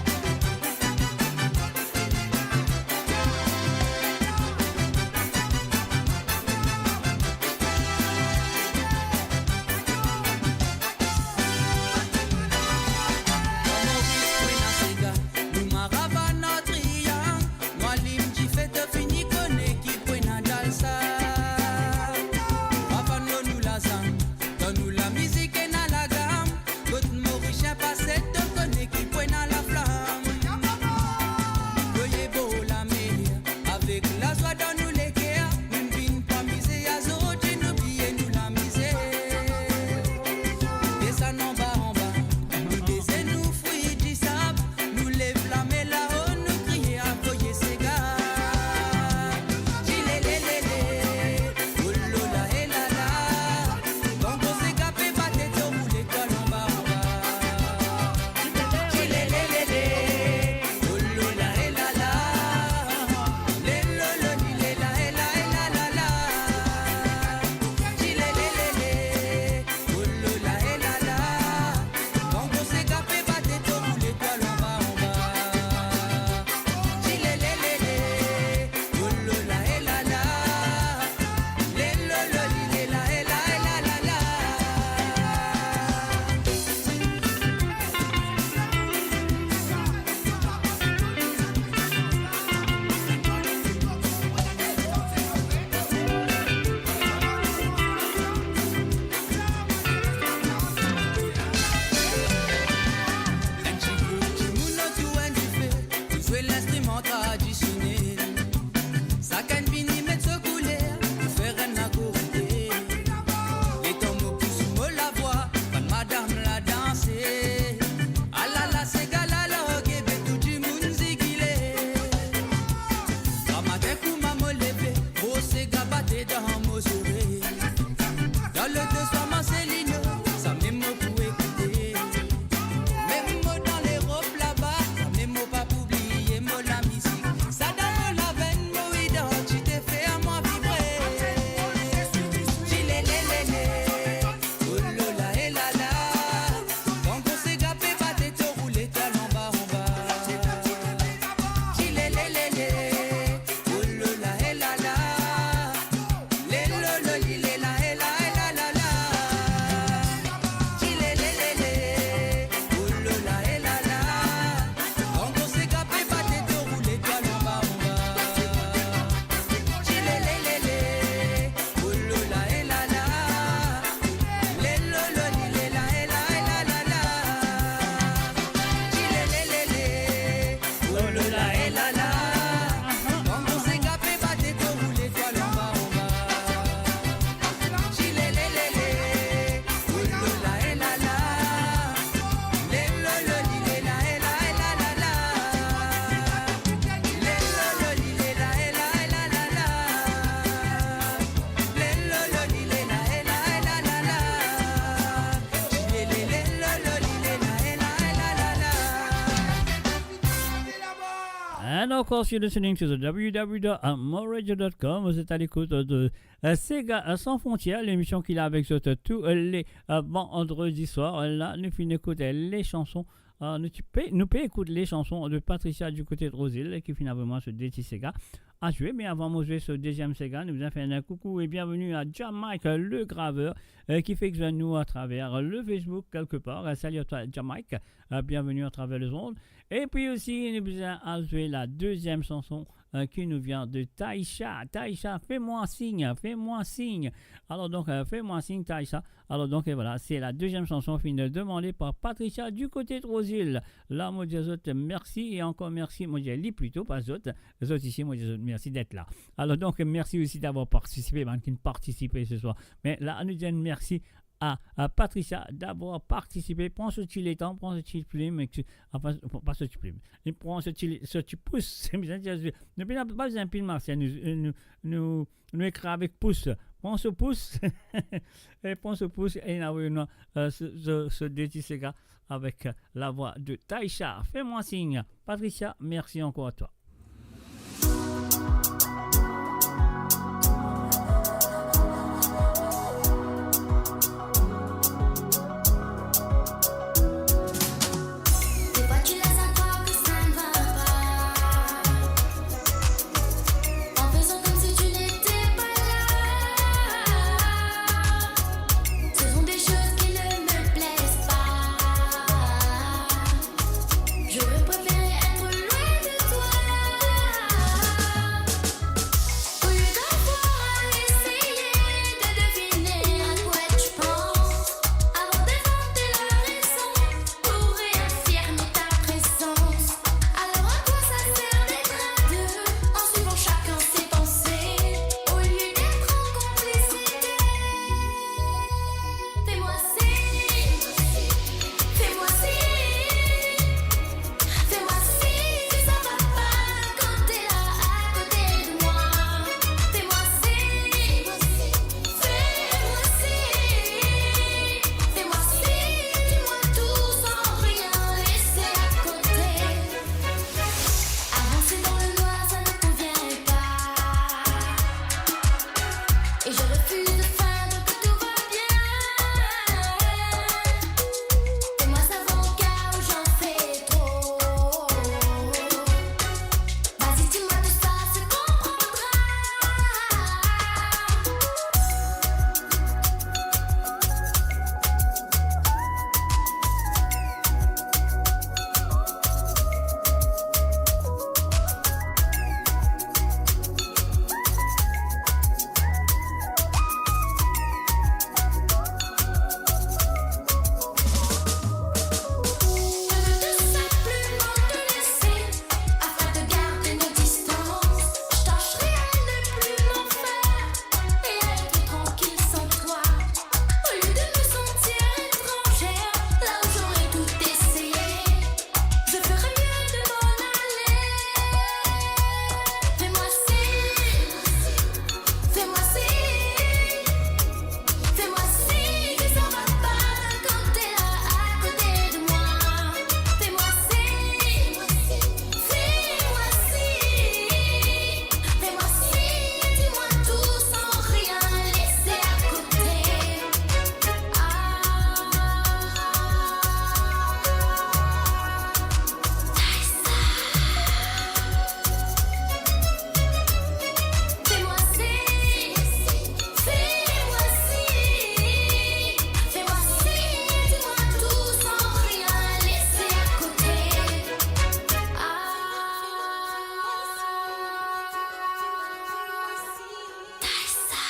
Of course, you're listening to the w w w dot moradio dot com. Vous êtes à l'écoute de, euh, Sega, euh, Sans Frontières, l'émission qui est là avec zot, euh, tous, euh, les, euh, vendredis soirs. Euh, là, nous finissons écouter les chansons. Euh, nous, tu peux, nous pouvons écouter les chansons de Patricia du côté de Rosil, qui finalement ce D T Sega a joué. Mais avant de jouer ce deuxième Sega, nous allons faire un coucou et bienvenue à Jamaica, le graveur, euh, qui fait que nous à travers le Facebook quelque part. Euh, salut à toi, Jamaica. Euh, bienvenue à travers le monde. Et puis aussi, nous allons jouer la deuxième chanson, euh, qui nous vient de Taïcha. Taïcha, fais-moi signe, fais-moi signe. Alors donc, euh, fais-moi signe, Taïcha. Alors donc, et voilà, c'est la deuxième chanson qui nous est demandée par Patricia du côté de Rosil. Là, moi, je dis à zot merci et encore merci, moi, je dis li plutôt, pas zot. Zot ici, moi, je dis à zot merci d'être là. Alors donc, merci aussi d'avoir participé, bann ki participe ce soir. Mais là, nous disons merci à, à Patricia d'avoir participé. Pran so ti letan, pran so ti plim, et tu, enfin, pas so ti plim. Li pran so ti, so ti pous. Nou pa bizin pil marse, nou, nou, nou, nou ekrir avek pous. Pran so pous. E pran so pous e nou avoy nou, euh, so, so, so D T Sega avec, euh, la voix de Taïcha. Fais-moi signe. Patricia, merci encore à toi. Des fois tu laisses à croire que ça ne va pas. En faisant comme si tu n'étais pas là. Ce sont des choses qui ne me plaisent pas. J'aurais préféré être loin de toi. Au lieu d'avoir à essayer de deviner à quoi tu penses, avant d'inventer la raison pour réaffirmer ta présence. Alors à quoi ça sert d'être à deux en suivant chacun ses pensées au lieu d'être en complicité ? Fais-moi signe, fais-moi signe, fais-moi signe que ça va pas quand t'es là à côté de moi. Fais-moi signe, fais-moi signe, fais-moi signe, dis-moi tout sans rien laisser à côté. Avancer dans le noir, ça ne convient pas. Et je refuse de feindre que tout va bien. Fais-moi savoir au cas où j'en fais trop. Vas-y, dis-moi tout ça, se comprendra. Je veux tout simplement te laisser afin de garder nos distances. Je tâcherai à ne plus m'en faire et à être tranquille sans toi. Au lieu de me sentir étrangère, là où j'aurais tout essayé, je ferais mieux de m'en aller. Fais-moi signe, fais-moi signe, fais-moi signe que ça va pas quand t'es là à côté de moi. Fais-moi signe, fais-moi signe, fais-moi signe, dis-moi tout sans rien laisser à côté. Ah, Taïsa. Fais-moi signe, fais-moi signe, fais-moi signe, dis-moi tout sans rien laisser à côté. Ah, Taïsa.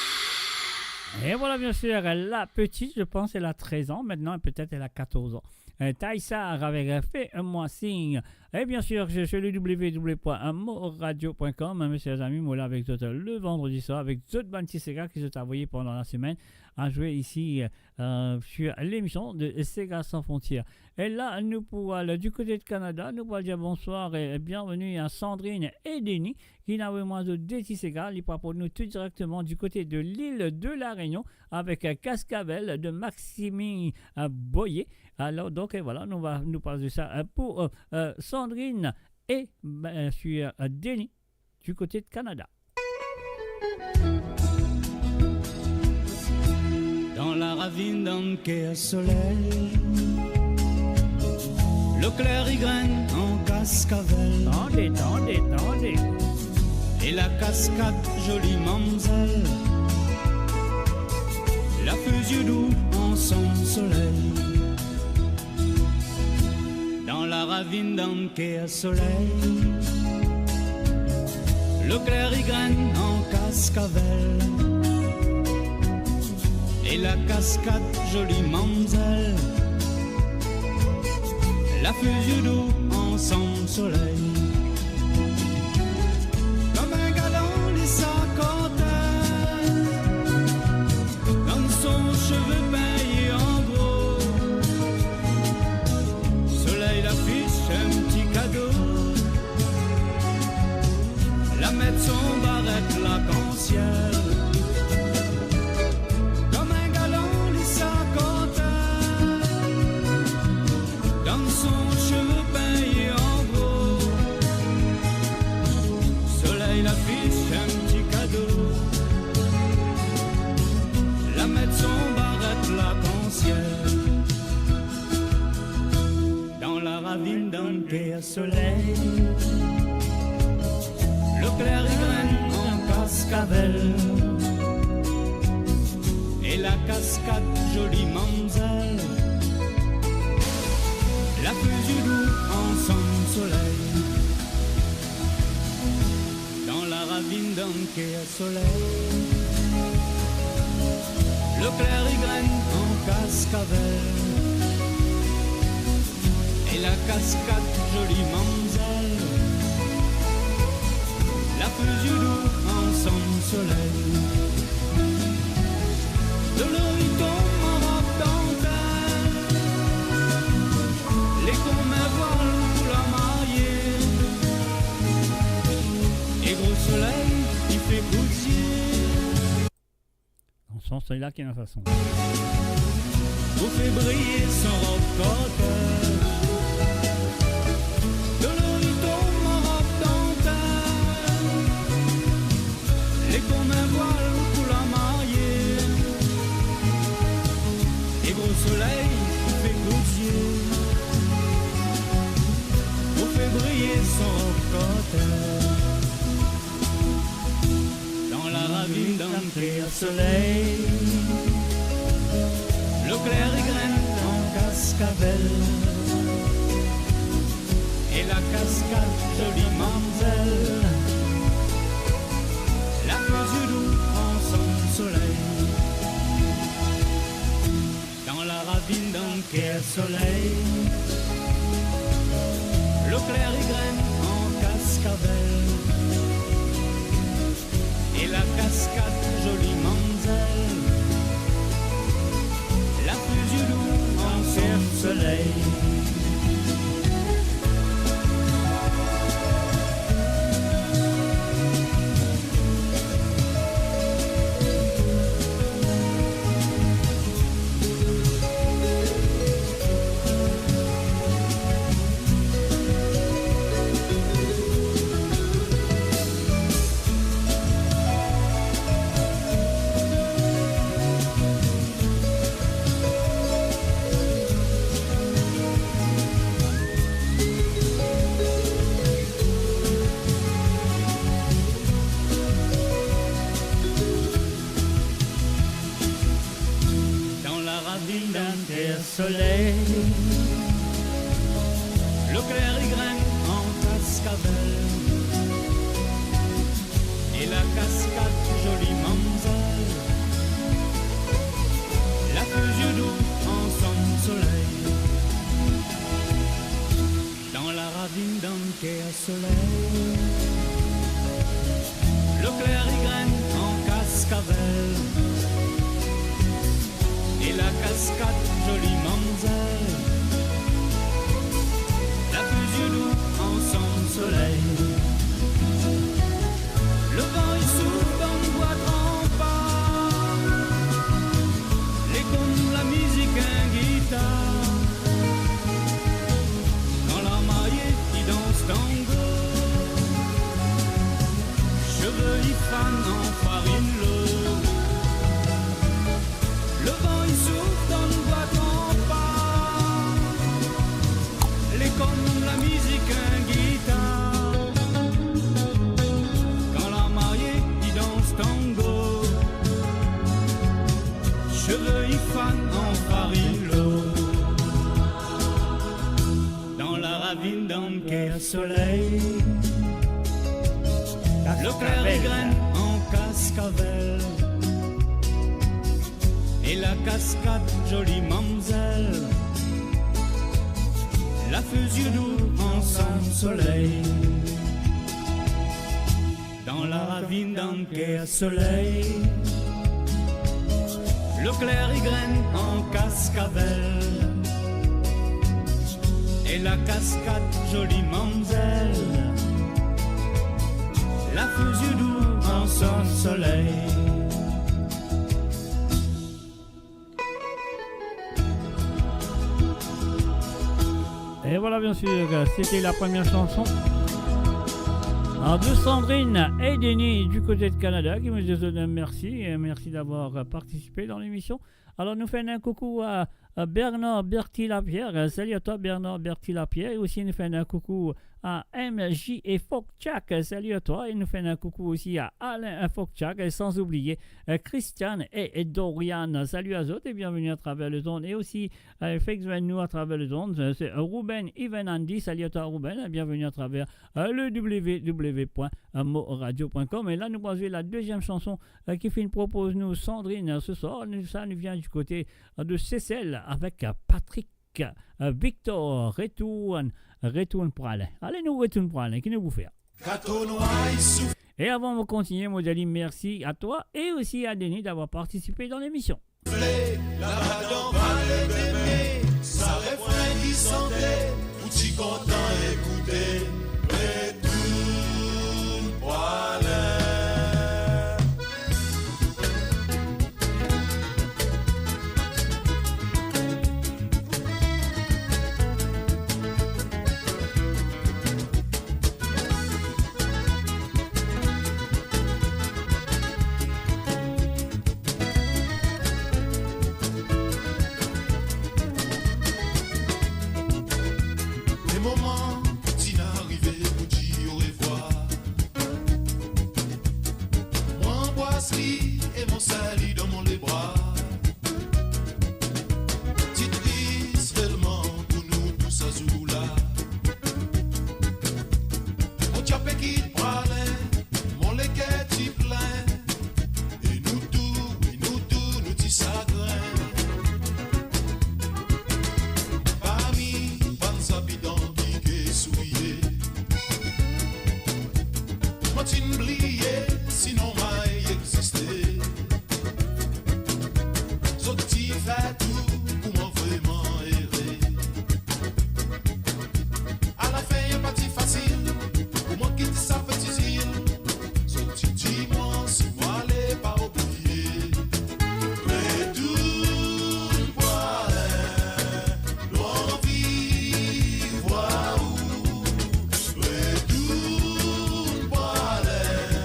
Et voilà, bien sûr, la petite, je pense, elle a treize ans maintenant, et peut-être elle a quatorze ans. Euh, Taïsa avec, euh, Fais-moi signe. Et bien sûr, je suis le w w w point moradio point com, hein, mes chers amis, moi là avec zot le vendredi soir, avec zot bann ti sega ki zot avoye pendant la semaine à jouer ici, euh, euh, sur l'émission de Sega Sans Frontières. Et là, nous pour aller du côté de Canada, nous pour dire bonsoir et bienvenue à Sandrine et Denis, ki inn avoy mwa zot de ti sega, li pou aport nou tou direkteman du côté de l'île de la Réunion avec, euh, Cascabel de Maxime, euh, Boyer. Alors, donc, euh, voilà, nou va, nou pas sa, euh, pour, euh, euh, Sandrine et bien sûr à Denis du côté de Canada. Dan laravinn, dan ker soley, lekler i grenn an kaskavel. Tande, tande, tande. E la kaskad zoli mamzel, la fizidou ansam soley. Dan laravinn, dan ker soley, lekler i grenn an kaskavel. E la kaskad zoli mamzel, la fizidou ansam soley. Kom enn galan li sakante, dan son seve pegn an gro. Soley la fis enn ti kado, la met son baret lakansiel. Kom enn galan li sakante, dan son seve pegn an gro. Soley la fis enn ti kado, la met son baret lakansiel. Dan laravinn, dan ker soley, lekler i grenn an kaskavel. E la kaskad zoli mamzel, la fizidou ansam soley. Dan laravinn, dan ker soley, lekler i grenn an kaskavel. E la kaskad zoli mamzel, la fizidou ansam soley. Delo i tom an rob dantel, li kouma vwal pou lamarie. E gro soley i fer kout zie. Dans ce sens-là, qui est dans sa son. Pou fer briye son rob kortez. Delo i tom an rob dantel, li kouma vwal pou lamarie. E gro soley i fer kout zie, pou fer briye son rob kortez. Dan laravinn, dan ker soley, lekler i grenn an kaskavel. E la kaskad zoli mamzel, la fizidou ansam soley. Dan laravinn, dan ker soley, lekler i grenn an kaskavel. E la kaskad zoli mamzel, la fizidou ansam soley. Dan laravinn, dan ker soley, lekler i grenn an kaskavel. E la kaskad zoli mamzel, la fizidou ansam soley. Dan laravinn, dan ker soley, lekler i grenn an kaskavel. E la kaskad zoli mamzel, la fizidou ansam soley. Levan i souf dan bwa tranpa, li kouma lamizik enn gitar. Kan lamarie i dans tango, Anfarinn lor. Levan li souf dan bwa kanpagn, li kom lamizik enn gitar. Kan lamarie li dans tango, seve li fann anfarinn lor. Dan laravinn, dan ker soley, lekler li grenn an kaskavel, e lakaskad zoli mamzel, lafe zie dou an sann soley. Dan laravinn, dan ker soley, lekler li grenn an kaskavel, e lakaskad zoli mamzel, lafe zie dou an sann soley. Et voilà, bien sûr, c'était la première chanson, hein, de Sandrine et Denis du côté de Canada, qui nous disent merci et merci d'avoir participé dans l'émission. Alors, nous faisons un coucou à, à Bernard Berti Lapierre. Salut à toi, Bernard Berti Lapierre. Et aussi, nous faisons un coucou à M J et Fock Jack, salut à toi. Et nous faisons un coucou aussi à Alain Fock Jack, et sans oublier, euh, Christiane et, et Dorian. Salut à zot et bienvenue à travers les ondes. Et aussi, euh, fek zwenn nou à travers les ondes, euh, c'est, euh, Ruben Ivan Andy. Salut à toi, Ruben, et bienvenue à travers, euh, le w w w point moradio point com. Et là, nous allons jouer la deuxième chanson, euh, ki finn propoz nou Sandrine, euh, ce soir. Nou, sa nou vien du côté, euh, de Sesel avec, euh, Patrick euh, Victor, retourn, retourn pou Alain. Ale, nou retourn pou Alain, ki nou pou fer? Kato nwar souf. E avan nou kontinie, mo dir li mersi à toi et aussi à Denis d'avoir participé dans l'émission. Vle, laba dan vale de me, sa refren ki sante, pou ti kontan ekoute, retourn pou Alain. Lemoman pou ti arive pou dir orevwar. Mo anbras li e mo serr li dan mo lebra. Ti tris relman pou nou tou sa zour la. Mo ti ape kit Praslin, mo leker ti plin. E nou tou, e nou tou, nou ti sagrin. Parmi bann zabitan ki ke souliye, mo ti bliye si nom la existe. Zot ti fer tou pou mo vreman ere. Alafin, pa ti fasil pou mo kit sa peti zil. Zot ti dir mwa si mo ale pa oubliye. Retourn pou Alain, nou anvi vwar ou. Retourn pou Alain,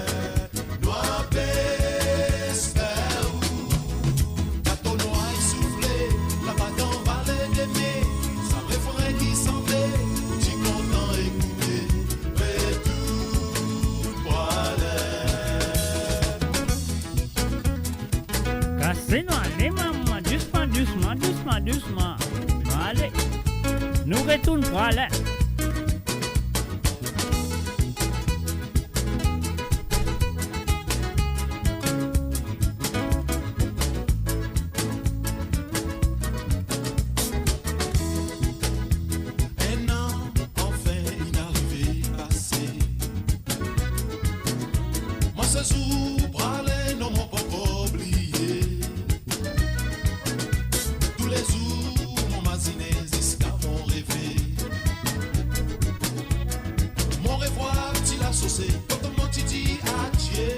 nou ape esper ou. Kato nwar soufle, laba dan vale de me, sa refren ki sante, ti kontan ekoute, retourn pou Alain. Kase nou ale, mama, dousman, dousman, dousman, dousman. Nou ale. Nou retourn pou Alain. Enn an, anfin, inn arive pase. Mwa sezour Praslin, non, mo pankor bliye. Toulezour mo mazine ziska mo reve. Mo revwar ti lasose, kot mo ti dir adie,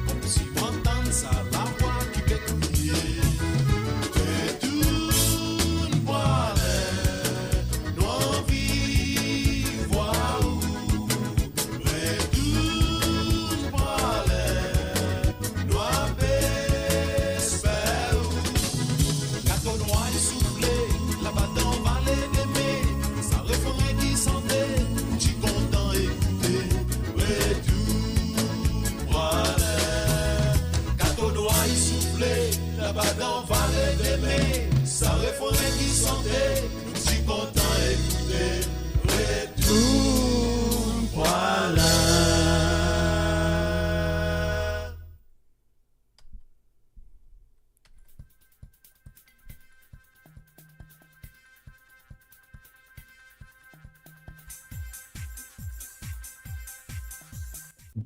koumsi mo tann sa lavwa ki pe kriye. Retourn pou Alain, nou anvi vwar ou. Retourn pou Ki sante, nou ti kontan ekoute Retourn Pwala.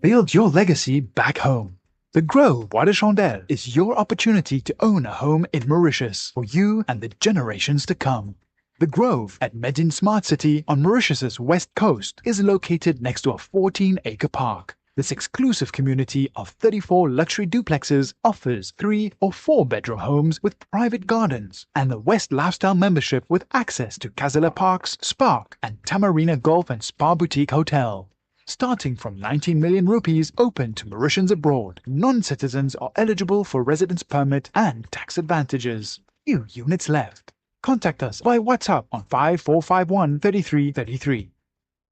Build your legacy back home. The Grove Bois de Chandelle is your opportunity to own a home in Mauritius for you and the generations to come. The Grove at Medin Smart City on Mauritius's west coast is located next to a fourteen-acre park. This exclusive community of thirty-four luxury duplexes offers three or four bedroom homes with private gardens and the West Lifestyle membership with access to Casella Parks, Spark, and Tamarina Golf and Spa Boutique Hotel. Starting from nineteen million rupees, open to Mauritians abroad. Non-citizens are eligible for residence permit and tax advantages. Few units left. Contact us via WhatsApp on five four five one thirty-three thirty-three.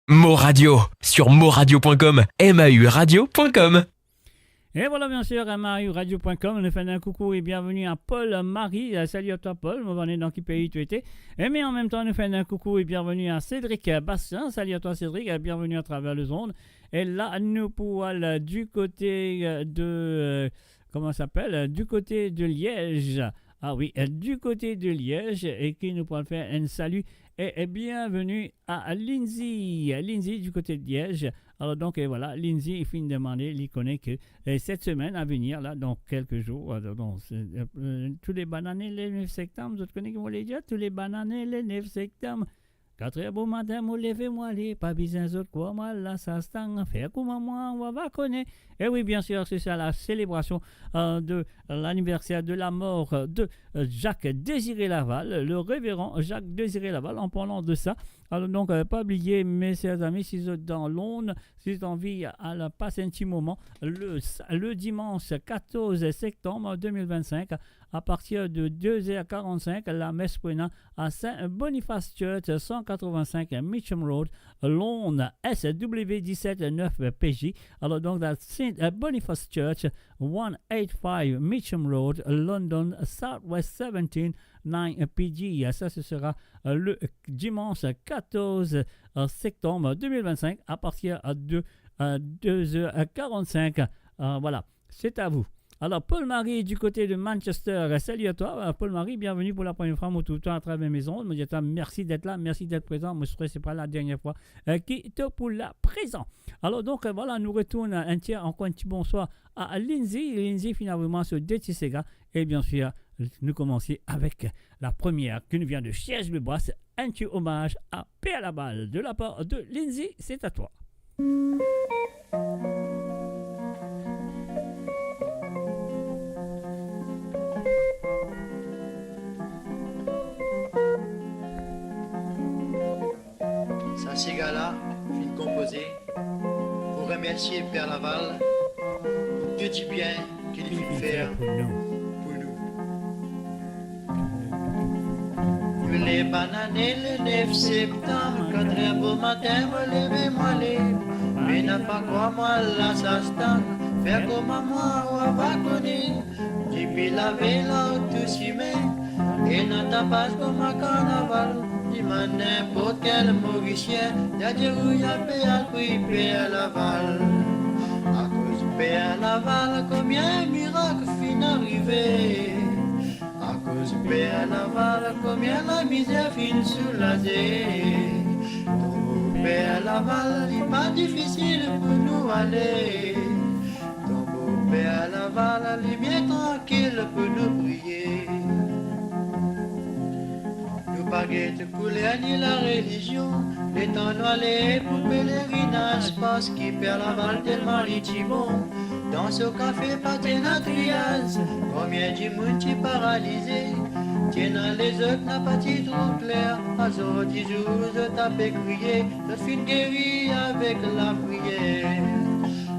Mo Radio, sur moradio point com, M A U radio point com. E vwala, bien sir, M A U radio point com, nou fer enn koukou e bienveni a Paul Marie. Eh, sali a twa, Paul, mo pa kone dan ki pei to ete. E me an mem tan, nou fer enn koukou e bienveni a Cédric Bastien. Sali a twa, Cédric, e bienveni atraver lezond. E la, nou pou al, eh, du kote, eh, de, eh, comment ça s'appelle, eh, du kote de Liège. Ah wi, eh, du kote de Liège, e ki nou pou al fer enn sali e, e bienveni a Lindsay. Lindsay du kote de Liège. Alor donk, eh, vwala, Lindsay, li finn demande, li kone ke, eh, set semenn a venir la, dan kelke zour, eh, dan, se, eh, eh, tou le banane le nef sektam, zot kone ki mo le dir, tou le banane le nef sektam, kat er bomatin, mo leve, mo ale, pa bizin zot krwar mwa, al las astang, fer kouma mwa, ou ava kone. E wi, bien sir, se sa, la selebrasion, eh, de l'anniversaire de la mort de, eh, Jacques Désiré Laval, le révérend Jacques Désiré Laval. En parlant de ça, alor donk, eh, pa bliye, mes chers amis, si zot dan Lond, si zot anvi al pas enn ti moman, le sa-, le dimanche quatorze septembre deux mille vingt-cinq, à partir de deux heures quarante-cinq, la messe pena à Saint Boniface Church, cent quatre-vingt-cinq Mitcham Road, Londres, S W dix-sept neuf P J. Alor donk, that's Saint Boniface Church, one eight five Mitcham Road, London, South West seventeen nine P J. Ça, ce sera, euh, le dimanche quatorze septembre deux mille vingt-cinq à partir de, euh, deux heures quarante-cinq. Euh, voilà, c'est à vous. Alors, Paul-Marie du côté de Manchester, euh, salut à toi. Euh, Paul-Marie, bienvenue pour la première fois, mo trouv twa atraver mezon. Mo dir a twa mersi d'être là, merci d'être présent. Mo swete se pa la dernière fois, euh, ki to pou la prezan. Alor donk, euh, vwala, nou retourn enn ti, ankor enn ti bonswar a Lindsay. Lindsay finn avoy mwa so de ti sega. E bien sir, nou koumans avek la première qui nous vient de Chaiselebras, un petit hommage à Père Laval de la part de Lindsay, c'est à toi. Sa sega la finn konpoze pou remersie Per Laval pou tou dibien ki li finn fer pou nou. Nou le banane le nef septam, kat er bomatin mo leve mo ale, me napa krwar mwa, al las astang, fer kouma mwa, ou ava kone. Depi lavey la ou tou sime, ena tapas kouma karnaval. Dimann ninport kel Morisien, li a dir ou li pe al priye Per Laval. Akoz Per Laval, konbien mirak finn arive. Akoz Per Laval, konbien lamizer finn soulaze. Tonbo Per Laval, li pa difisil pou nou ale. Tonbo Per Laval, li bien trankil pou nou priye. Nou pa get kouler ni larelizion, letan nou ale pou pelerinaz, parski Per Laval telman li ti bon. Dan so kafe pa ti ena triyaz, konbien dimoun ti paralize, ti ena lezot napa ti trouv kler, azordi zour zot ape kriye, zot finn geri avek lapriyer.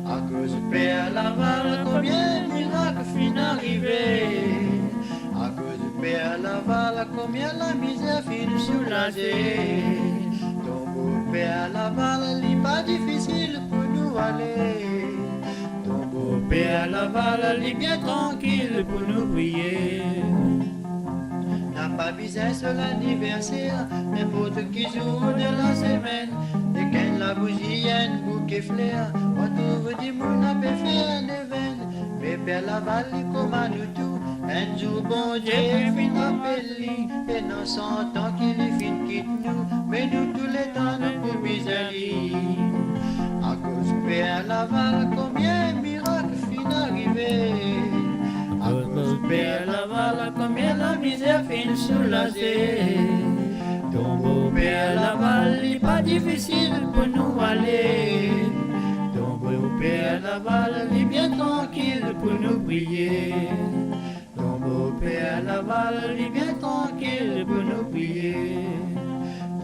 Akoz Per Laval, konbien mirak finn arive. Akoz Per Laval, konbien lamizer finn soulaze. Tonbo Per Laval, li pa difisil pou nou ale. Tonbo Per Laval, li bien trankil pou nou priye. Napa Bizin so laniverser, ninport ki zour de lasemenn, ek enn labouzi, enn bouke fler, pa trouv dimoun ape fer nevenn. Me Per Laval li kouma nou tou, enn zour Bondie finn apel li, ena san an ki li finn kit nou, me nou touletan nou pou bizin li. Akoz Per Laval, konbien mirak finn arive. Akoz Per Laval, konbien lamizer finn soulaze. Tonbo Per Laval, li pa difisil pou nou ale. Tonbo Per Laval, li bien trankil pou nou priye. Tonbo Per Laval, li bien trankil pou nou priye.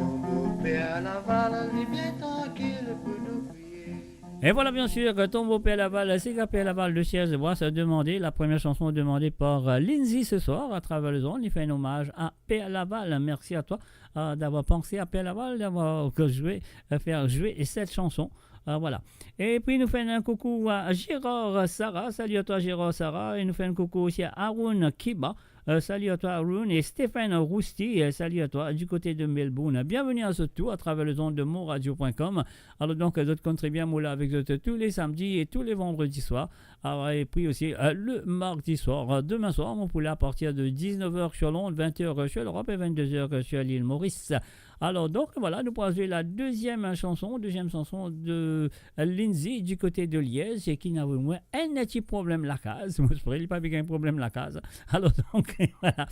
Tonbo Per Laval, li bien trankil pou nou priye. Et voilà, bien sûr, que Tonbo Per Laval, c'est Père Laval de Sierre-et-Bois, c'est demandé, la première chanson demandée par, euh, Lindsay ce soir à travers les ondes. Il fait un hommage à Père Laval. Merci à toi, euh, d'avoir pensé à Père Laval, d'avoir joué, euh, faire jouer cette chanson. Euh, voilà. Et puis, nous faisons un coucou à Gérard Sarah. Salut à toi, Gérard Sarah. Et nous faisons un coucou aussi à Haroun Kiba. Euh, salut à toi, Haroun, et Stéphane Rousti, euh, salut à toi, du côté de Melbourne. Bienvenue à ce tour à travers les ondes de monradio point com. Alors donc, euh, zot konn tre bien, mo la avek zot tous les samedis et tous les vendredis soirs. Ah ouais, et puis aussi, euh, le mardi soir. Euh, demain soir, mo pou la à partir de dix-neuf heures sur l'onde, vingt heures sur l'Europe et vingt-deux heures sur l'île Maurice. Alors donc, voilà, nou pou zwe la deuxième chanson, deuxième chanson de Lindsay, du côté de Liège, e ki ena vremem enn ti problem lakaz. Mo espere li pa pe gagn problem lakaz. Alors donc, voilà.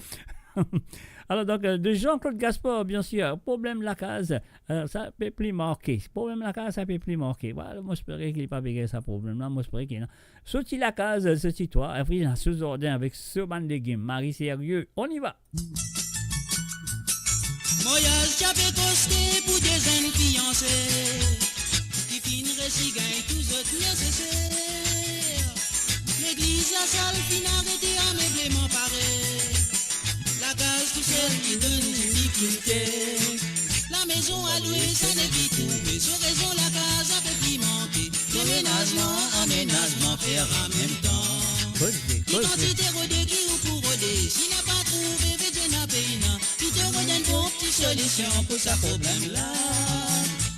Alors donc, euh, de Jean-Claude Gaspard, bien sûr, Problem Lakaz, euh, sa pe pli marke. Problem lakaz, sa pe pli marke. Voilà, mo espere ki li pa pe gagn sa problem la. Mo espere ki ena so ti lakaz, so ti twa, apre ena so zardin avek so bann legim. Mari serye, on y va. Maryaz ti ape koste pou de zenn fianse ki finn resi gagn tou zot neseser. Legliz, lasal finn arete, amebleman pare. Lakaz tousel ki donn difikilte. Lamezon a lwe, sa nepli trouve, so rezon lakaz ape pli manke. Demenazman, amenazman, fer an mem tan. Koze, koze. Ki kantite rode ki ou pou rode, si na pa trouve, vedir na pena. Pito rod enn bon ti solision pou sa problem la.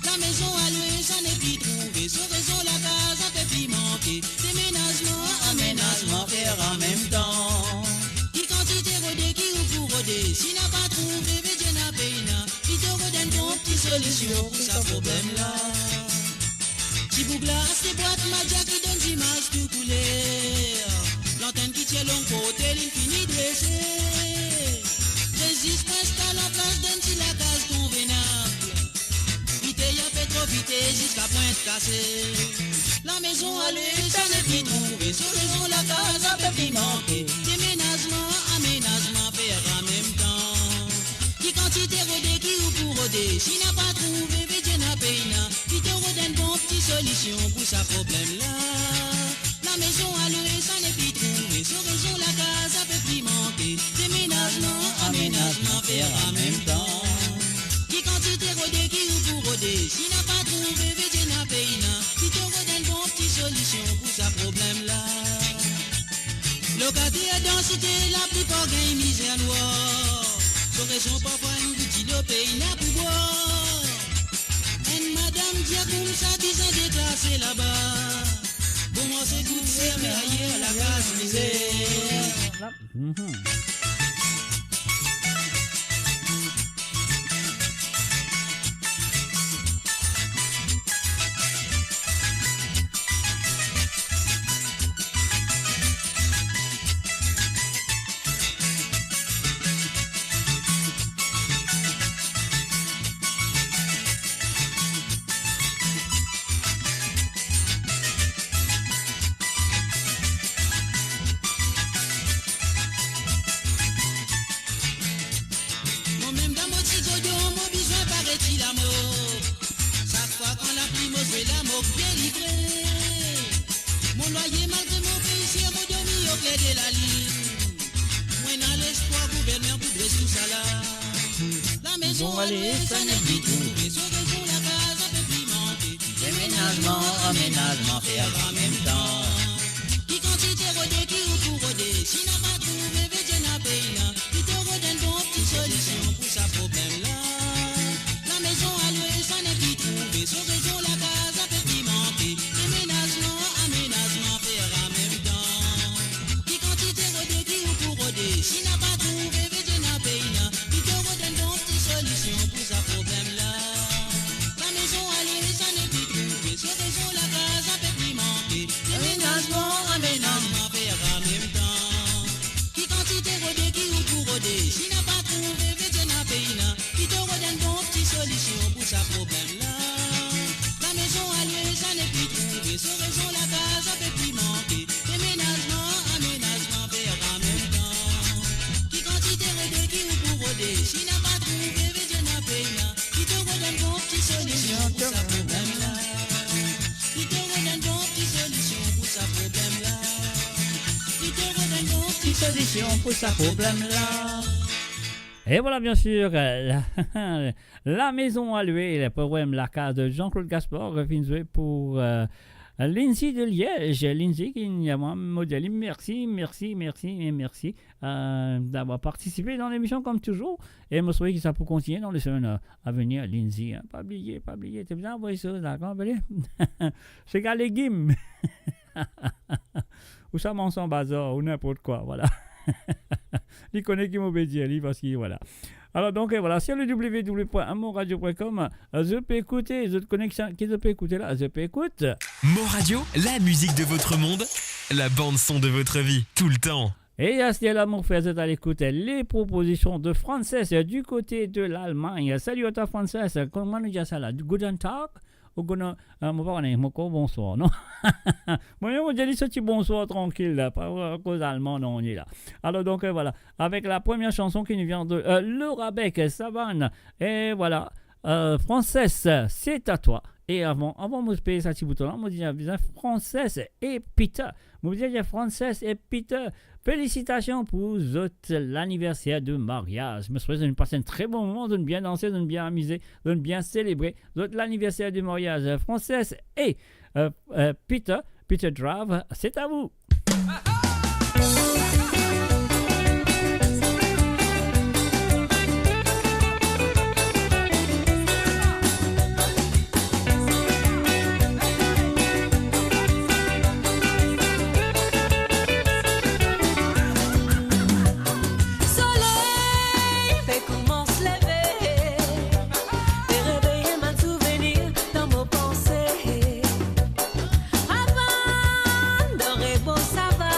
Lamezon a lwe, sa nepli trouve, so rezon lakaz ape pli manke. Demenazman, amenazman, fer an mem tan. Ki kantite rode ki ou pou rode, si na pa trouve, vedir na pena. Pito rod enn bon ti solision pou sa problem la. Ti boug la aste bwat madia ki donn zimaz tou kouler. Lantenn ki ti long kote li fini drese. Rezis pou instal an plas dan enn ti lakaz konvenab. Bouteil ape tro vite ziska pwint kase. Lamezon a lwe, sa nepli trouve, so rezon lakaz ape pli manke. Demenazman, amenazman, fer an mem tan. Ki kantite rode ki ou pou rode, si na pa trouve, vedir na pena. Pito rod enn bon ti solision pou sa problem la. Lamezon a lwe, sa nepli trouve, so rezon lakaz ape pli manke. Demenazman, amenazman, fer an mem tan. Ki kantite rode ki ou pou rode, si na pa trouve, vedir na pena. Pito rod enn bon ti solision pou sa problem la. Lokater dan site, laplipar gagn mizer nwar. So rezon parfwa enn gout dilo pena pou bwar. Enn madam dir koumsa, bizin deklase laba. Bon, mwa se gout ser, me ayer lakaz mizer. Mhm. Mo mem dan mo ti godo, mo bizin pare ti lamor. Sak fwa kan lapli mo zwe la, mo delivre. Mo lwaye malgre mo pe isie, mo dormi okler de lalinn. Mo ena lespwar gouverner pou dres tousala. Lamezon a lwe, sa nepli trouve, so rezon lakaz ape pli manke. Demenazman, amenazman, fer an mem tan. Ki kantite rode ki ou pou rode, si na pa trouve, vedir na pena. Pito rod enn bon ti soli- Solusion pou sa problem la. E vwala, bien sir, euh, la, La Maison à l'Huile, poem La Case de Jean-Claude Gaspard, finn zwe pou, euh, Lindsay de Liège. Lindsay ki, mo dir li mersi, mersi, mersi e mersi, euh, d'avoir participe dan lemision comme toujours. E mo swete ki sa pou kontigne dan le semaine, euh, à venir, Lindsay, hein. Pa bliye, pa bliye, to bizin avoy sa, dakor, bele? Se gagn legim. Ou sa manz an bazar, ou ninport kwa, vwala. Li kone ki mo pe dir li, parski, vwala. Alor, donk, euh, vwala, sur le w w w point moradio point com, euh, zot pe ekoute, zot koneksion, ki zot pe ekoute la, zot pe ekoute. Mo Radio, la musique de votre monde, la bande son de votre vie, tout le temps. E aster la, mo fer zot al ekout les propositions de Frances, euh, du côté de l'Allemagne. Salut à toi, Frances. Kouma nou dir sa la? Guten Tag? Ou konnen, euh, mo pa kone, mo koz bonswar, non? Mo, mo dir li sorti bonswar trankil la, pa, euh, koz alman, non, li la. Alor, donk, euh, vwala. Avec la première chanson qui nous vient de, euh, Laura Beck, Savane. E vwala. Euh, Frances, c'est à toi. E avan, avan mo peye sa ti bouton la, mo dir, bizin Frances e Peter. Mo dir, Frances e Peter, felisitasion pou zot laniverser de maryaz. Mo swete zot inn pas enn tre bon moman, zot inn bien danse, zot inn bien amize, zot inn bien selebre zot laniverser de maryaz. Frances e, euh, euh, Peter, Peter Drave, c'est à vous. Soley pe koumans leve, pe reveye bann souvenir dan mo panse. Avan dan rebo sava,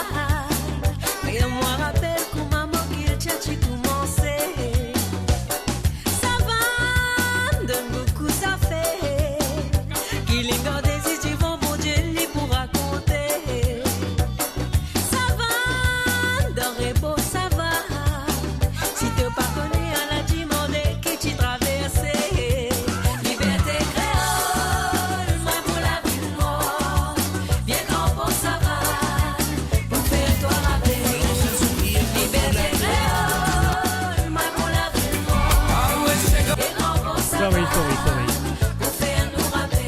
fer mwa rapel kouma mo kiltir ti koumanse. Savane donn boukou zafer, ki linn gard dezi divan Bondie li pou rakonte. Savane dan rebo sava, si to pa kone, al dimande ki ti traverse. Liberte Kreol, mwa pou lavi mwa, vinn gran pon sava, pou fer twa rape. Liberte Kreol, mwa pou lavi mwa, vinn gran pon sava, sorry, sorry, sorry. Pou fer nou rape.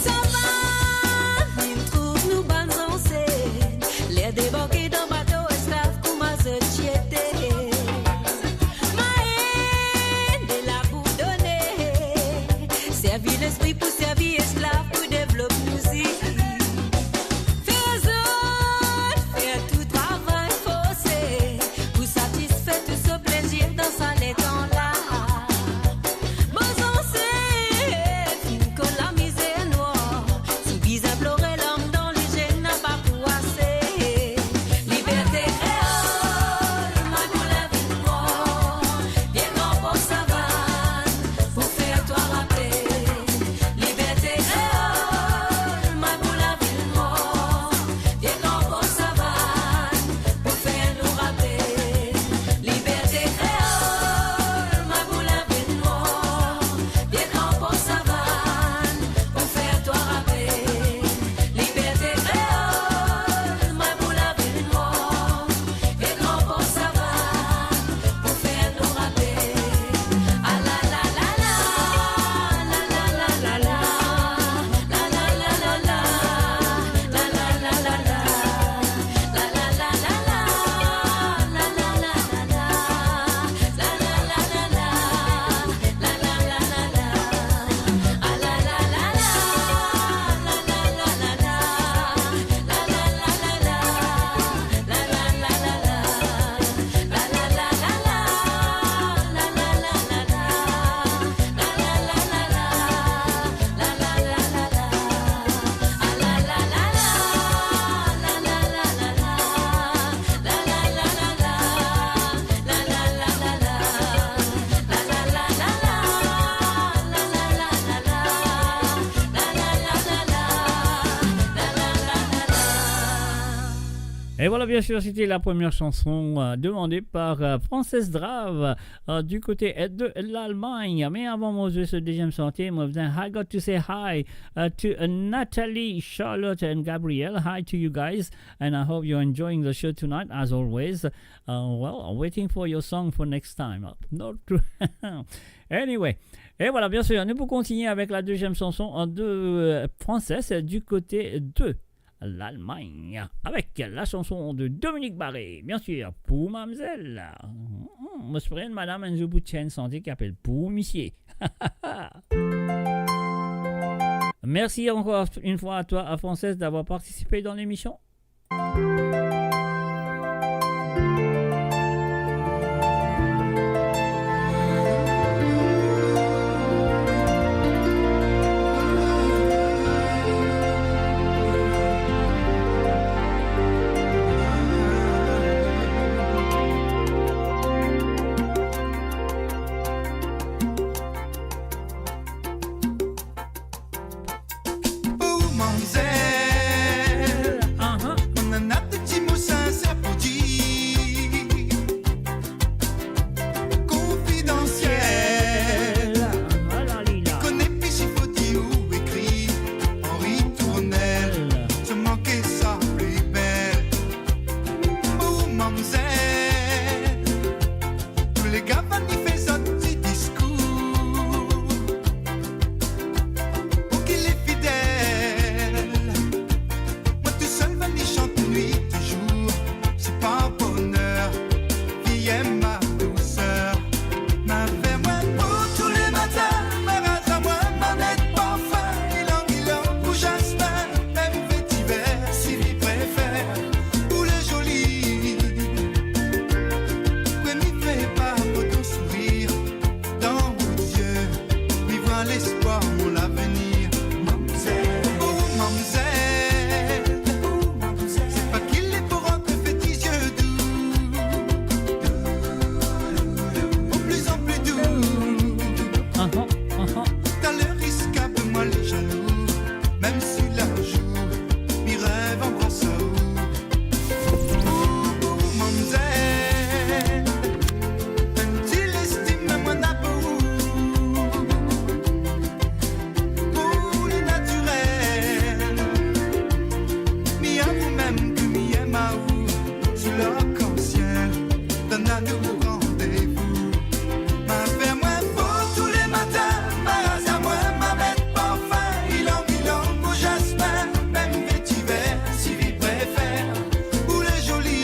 Sava vinn trouv nou bann zanset, ler debarke dan bato esklav kouma zot ti ete. Main de labourdone, servi lespri pou servi esklav pou devlop mizik. Fer zot fer tou travay forse pou satisfer tou so plezir dan sa letan la. Bann zanset finn kol lamizer nwar, ti bizin plore larm dan lizie napa pou ase. Liberte Kreol, mwa pou lavi mwa, vinn gran pon sava, pou fer twa rape. Liberte Kreol, mwa Et voilà, bien sûr, c'était la première chanson, euh, demandée par, euh, Frances Drave, euh, du côté, euh, de l'Allemagne. Mais avant, moi, je vais ce deuxième chantier. Moi, je viens, I got to say hi, uh, to, uh, Natalie, Charlotte, and Gabrielle. Hi to you guys, and I hope you're enjoying the show tonight, as always. Uh, well, I'm waiting for your song for next time. Uh, not true. Anyway, et voilà, bien sûr, nous pour continuer avec la deuxième chanson, euh, de, euh, Frances, euh, du côté de l'Allemagne, avec la chanson de Dominique Barré, bien sûr, pour Mamzelle. Hmm, mo espere madam enn zour pou change santi ki apel Pou Misie. Merci encore une fois à toi, à Frances, d'avoir participé dans l'émission. Pou mamzel, ahan, mo ena de ti mo sinser pou dir. Konfidansiel. Ala li la. Kone pi si foti ou ekri Henri Tournel. Selman ke sa pli bel. Pou mamzel, tou lega vinn fer zot ti diskour. Pou ki li fidel, mwa tousel vinn li sant nwit e zour. Si pa boner, vinn ma douser. Ma fer mwa pou tou le matin, ma raz mwa, ma met parfin, ilang ilang pou zasmin, mem vetiver si li prefer. Pou le zoli, pou mi fer par mo tou sourir. Dan ou zie, mi vwar lespwar, mo lavenir. Mamzel, oh mamzel, se pa ki li pou rant fetize dou. Ou plizanpli dou. Ahan, ahan. Taler riskab mwa li zalou, mem si lazour, mi rev anbras ou. Ou, ou, mamzel, enn ti lestim mwa ena pou ou. Pou li natirel, mi avou mem ki mi em ou. Sou larkansiel, donn anou randevou. Ma fer mwa bo tou le matin, ma raz mwa, ma met parfin, ilang ilang pou zasmin, mem vetiver si li prefer. Pou le zoli,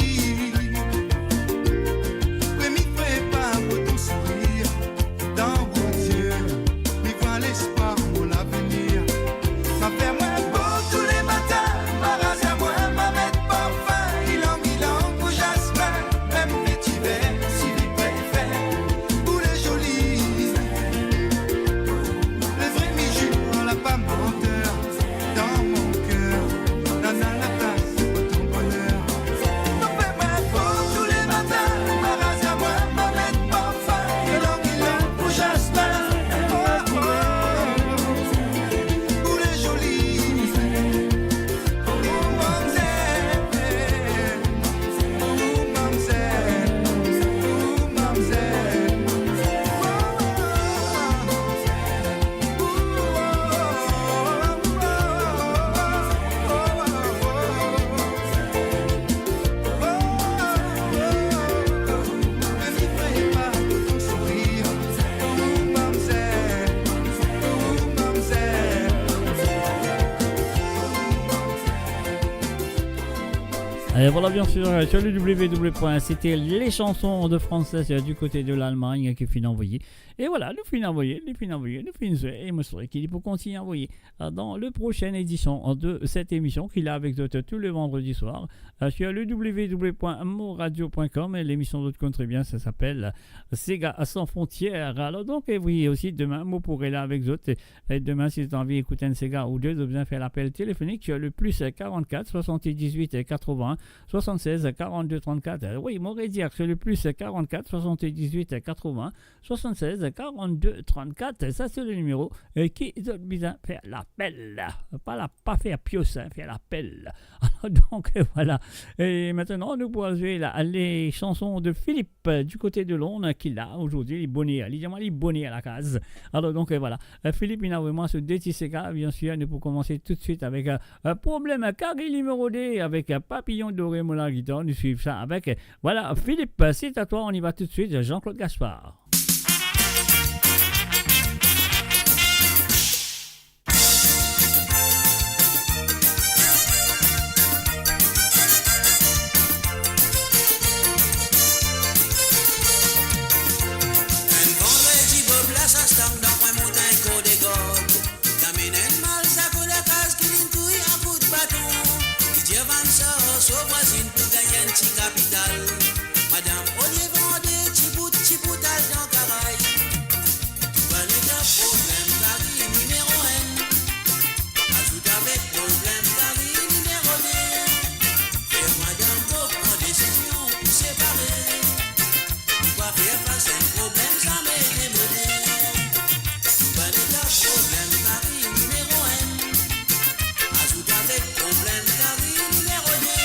pou mi fer par mo tou sourir. Dan ou zie, mi vwar lespwar, mo lavenir. Ma fer mwa bo tou le matin, ma raz mwa, ma met parfin, ilang ilang pou zasmin, mem vetiver si li prefer. Pou le zoli, le vre mi zir, la pa manter. Dan mo ker, nana laplas pou to boner. Mo fer mwa bo tou le matin, ma raz mwa, ma met parfin, ilang ilang pou zasmin. Oh, oh, oh. Pou le zoli, oh, mamzel. Et voilà, bien sûr, euh, sur le W W W point, c'était les chansons de Frances, euh, du côté de l'Allemagne, ki finn anvoye. Et voilà, nou finn anvoye, nou finn anvoye, nou finn zwe, e mo swete ki li pou kontign anvoye, euh, dans le prochaine édition de cette émission, ki la avek zot tou le vandredi soir, euh, sur le W W W point moradio point com, et l'émission, zot konn tre bien, sa apel Sega Sans Frontières. Alors donc, et oui, aussi demain, mo pou reste la avek zot, e, e demain, si zot anvi ekout enn sega ou de, zot bizin fer lapel telefonik, le plus quarante-quatre soixante-dix-huit quatre-vingts soixante-seize quarante-deux trente-quatre. Wi, mo redir, se le plus quarante-quatre soixante-dix-huit quatre-vingts soixante-seize quarante-deux trente-quatre. Sa se le nimero, eh, ki zot bizin fer lapel. Pa la, pa fer pios, hein, fer lapel. Alor, donk, eh, vwala. E aster, nou pou al zwe la, les chansons de Philippe, eh, du côté de Londres, ki la azordi, li boner. Li dir mwa li boner lakaz. Alor, donk, eh, vwala. Eh, Philippe, inn avoy mwa so de ti sega, biensir, nou pou koumans toutswit avek, eh, eh, Problem Kari nimero de avek, eh, Papillon Doré, mo la gitar. Nou swiv sa avek, eh, vwala, Philippe, c'est à toi, on y va tout de suite, Jean-Claude Gaspard. Enn vandredi, Bob la sa stang dan kwin montagn Kordegard. Li amenn enn malsa kot lakaz ki linn touy a kout baton. Li dir bann sar, so vwazinn pou gagn enn ti kapital. Madam, olie vande ti bout, ti bout al dan karay. Bann eta problem kari nimero enn. Azout avek problem kari nimero de. Fer madam Bob pran desizion pou separe. Pou pa fer fas enn problem zame demode. Bann eta problem kari nimero enn. Azout avek problem kari nimero de.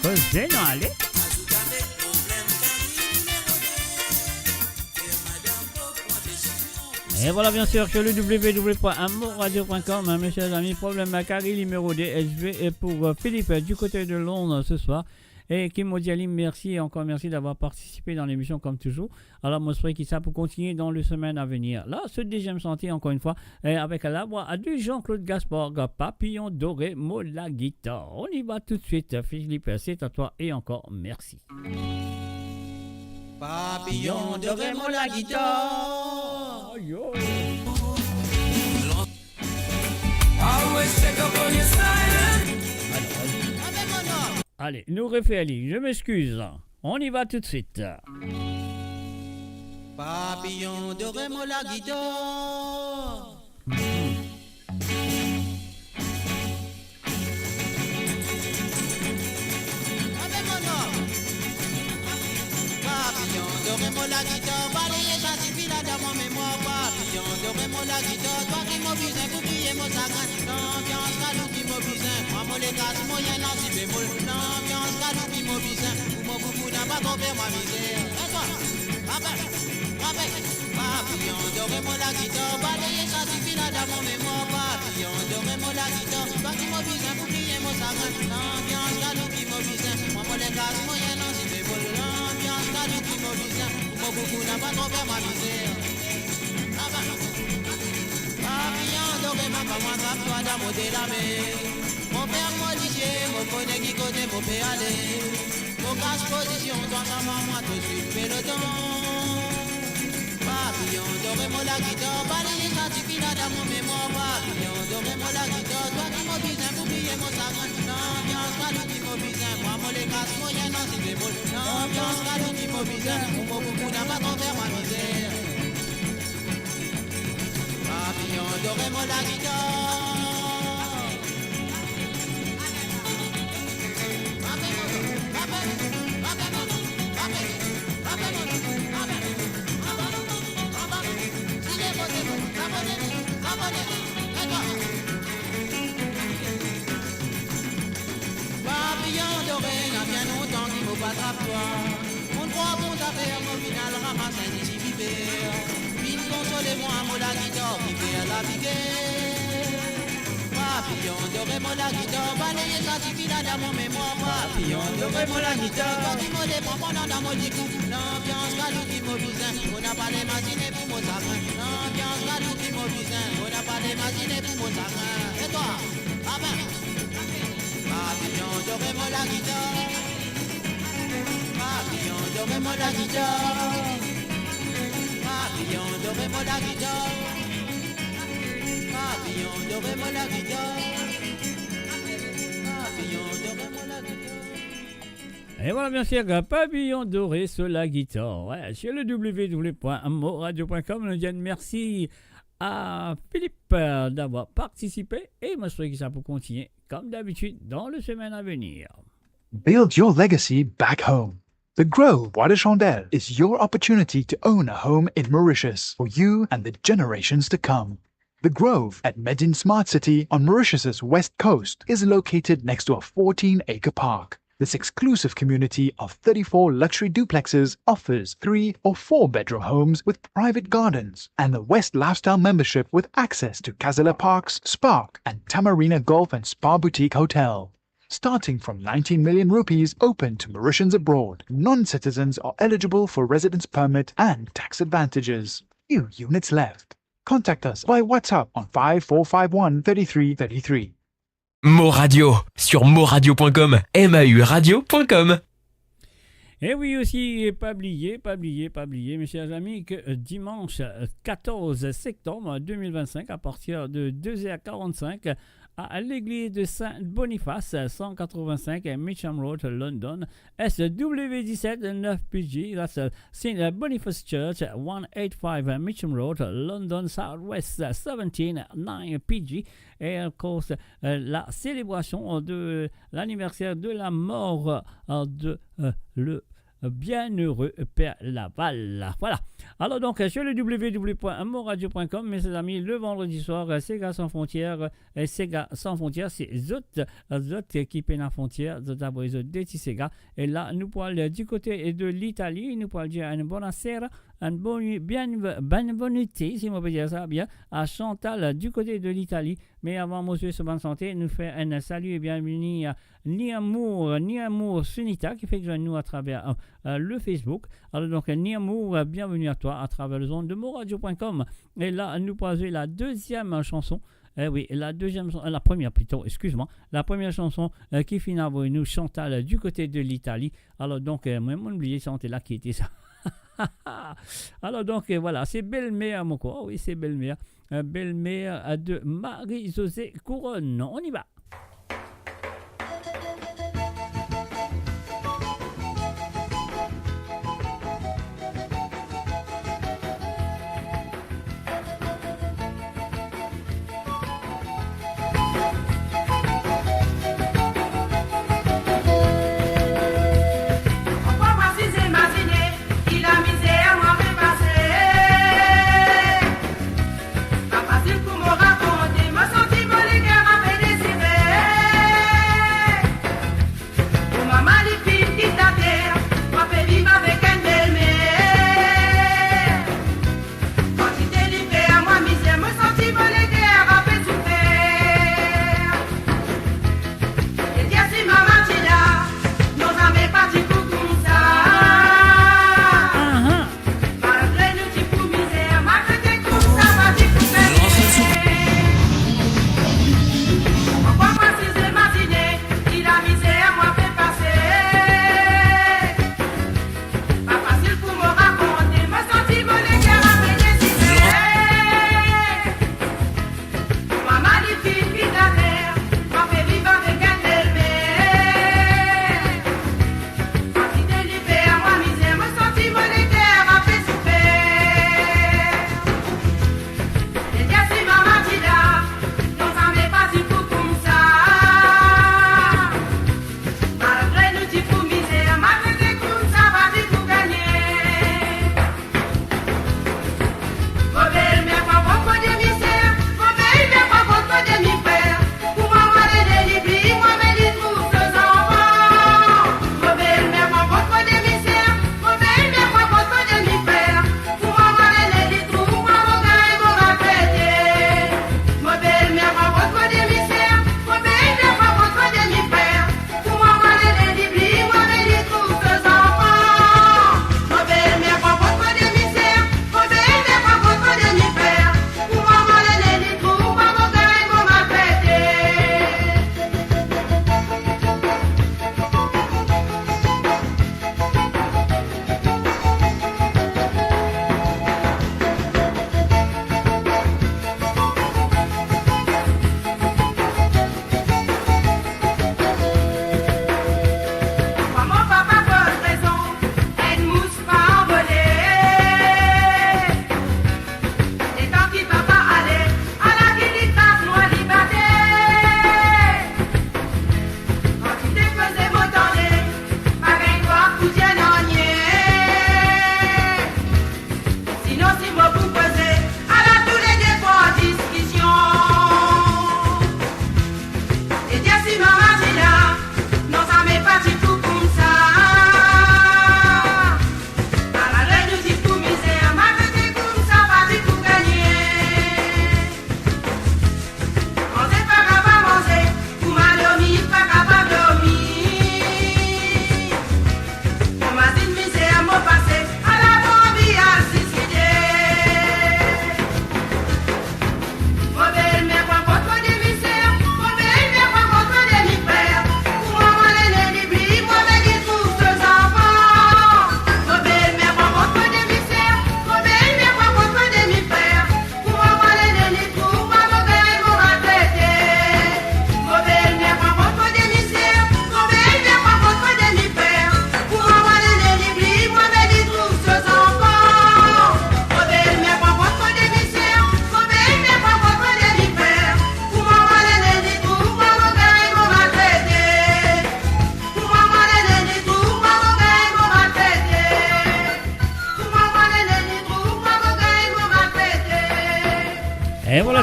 Poze nou ale. Et voilà, bien sûr, sur le w w w point moradio point com, hein, mes chers amis, Problème à Carrie, numéro deux, S V, et pour, euh, Philippe, euh, du côté de Londres ce soir, et qui me dit à lui merci et encore merci d'avoir participé dans l'émission comme toujours. Alors, moi, je souhaite que ça pour continuer dans les semaines à venir. Là, ce deuxième sentier, encore une fois, et avec la voix de Jean-Claude Gaspard, Papillon doré, mo la guitare. On y va tout de suite, Philippe, c'est à toi et encore merci. Papillon doré, mo la guitare. Aïe, aïe. Allez, nou refer li. Je m'excuse. On y va tout de suite. Papillon doré, mo la guitare. Papillon doré, mo la guitare, baleye sa tifi la dan mo memwar. Papillon doré, mo la guitare, twa ki mo bizin pou bliye mo sagrin. Lanbians kalou ki mo bizin, mwa mo le kas moyen an si bemol. Lanbians kalou ki mo bizin, pou mo koukou na pa tro fer mwa mizer. E twa? Ape, ape. Papillon doré, mo la guitare, baleye sa tifi la dan mo memwar. Papillon doré, mo la guitare, twa ki mo bizin pou bliye mo sagrin. Lanbians kalou ki mo bizin, mwa mo le kas moyen an si bemol. Lanbians kalou ki mo bizin, pou mo koukou na pa tro fer mwa mizer. Ape. Papillon doré, mo pran mwa, trap twa dan mo de lame. Mo fer mo lizie, mo kone ki kote mo pe ale. Mo kas pozision, twa ansam ar mwa, to swit peloton. Papillon doré, mo la guitare, baleye sa tifi la dan mo memwar. Papillon doré, mo la guitare, twa ki mo bizin pou bliye mo sagrin. Lanbians kalou ki mo bizin, mwa mo le kas moyen an si bemol. Lanbians kalou ki mo bizin, pou mo koukou na pa tro fer mwa mizer. Papillon doré, mo la guitare. Papillon doré, na bien lontan ki mo pa trap twa. Mo krwar bon zafer, mo finn al ramas enn ti biber. Vinn konsole mwa, mo la gitar ki fer laviger. Papillon doré, mo la gitar, baleye sa tifi la dan mo memwar. Papillon doré, mo la gitar, twa ki mo le pran pandan dan mo dikou. Lanbians kalou ki mo bizin, mo napa lemazine pou mo sagrin. Lanbians kalou ki mo bizin, mo napa lemazine pou mo sagrin. E twa? Amen. Papillon doré, mo la gitar. Papillon doré, mo la gitar. Papillon doré, mo la gitar. Papillon doré, mo la gitar. Papillon doré, mo la gitar. Et voilà, bien sûr, Papillon doré sur la guitare. Ouais, sur le w w w point moradio point com, nou dir mersi à Philippe, euh, d'avoir participé et moi, je souhaite que ça peut continuer, comme d'habitude, dans les semaines à venir. Build your legacy back home. The Grove Bois de Chandelle is your opportunity to own a home in Mauritius for you and the generations to come. The Grove at Medin Smart City on Mauritius's west coast is located next to a fourteen-acre park. This exclusive community of thirty-four luxury duplexes offers three or four-bedroom homes with private gardens and the West Lifestyle membership with access to Casella Parks, Spark, and Tamarina Golf and Spa Boutique Hotel. Starting from nineteen million rupees, open to Mauritians abroad, non-citizens are eligible for residence permit and tax advantages. Few units left. Contact us via WhatsApp on five four five one thirty-three thirty-three. Mo Radio, sur moradio point com, M A U radio point com. Et oui, aussi, pas oublier, pas oublier, pas oublier, mes chers amis, que, euh, dimanche, euh, quatorze septembre deux mille vingt-cinq, à partir de deux heures quarante-cinq, à l'église de Saint-Boniface, cent quatre-vingt-cinq Mitcham Road, London, S W dix-sept neuf P G, that's, uh, Saint Boniface Church, one eight five Mitcham Road, London, South West seventeen nine P G. Et of course, euh, la célébration de l'anniversaire de la mort, euh, de, euh, le Bienere Perlaval. Voilà. Alors donc, euh, sur le w w w point moradio point com, mes amis, le vendredi soir, euh, Sega Sans Frontières, euh, Sega Sans Frontières, c'est zot, euh, zot ki pena frontière, zot avoy zot de ti Sega. E la, nou pou al, euh, du côté de l'Italie, nou pou al dir enn bonasera, enn bon, bien, bonne été, si on peut dire ça bien, à Chantal, euh, du côté de l'Italie. Me avan mo zwe so bann sante, nou fer enn salut et bienvenue à Ni Amour, Ni Amour Sunita, ki fek zwenn nou atraver, euh, euh, le Facebook. Alors donc, Ni Amour, euh, bienvenue à toi à travers les ondes de moradio point com. E la, nou pou al zwe la deuxième chanson. Eh oui, la deuxième chan-, la première plutôt, excuse-moi. La première chanson, euh, ki finn avoy nou Chantal, euh, du côté de l'Italie. Alors donc, euh, mwa, mo'nn bliye sante la ki ete sa. Alors donc, euh, voilà, c'est Belle-mère, mon corps. Oui, c'est Belle-mère. Euh, Belle-mère, euh, de Marie-Josée Couronne. On y va.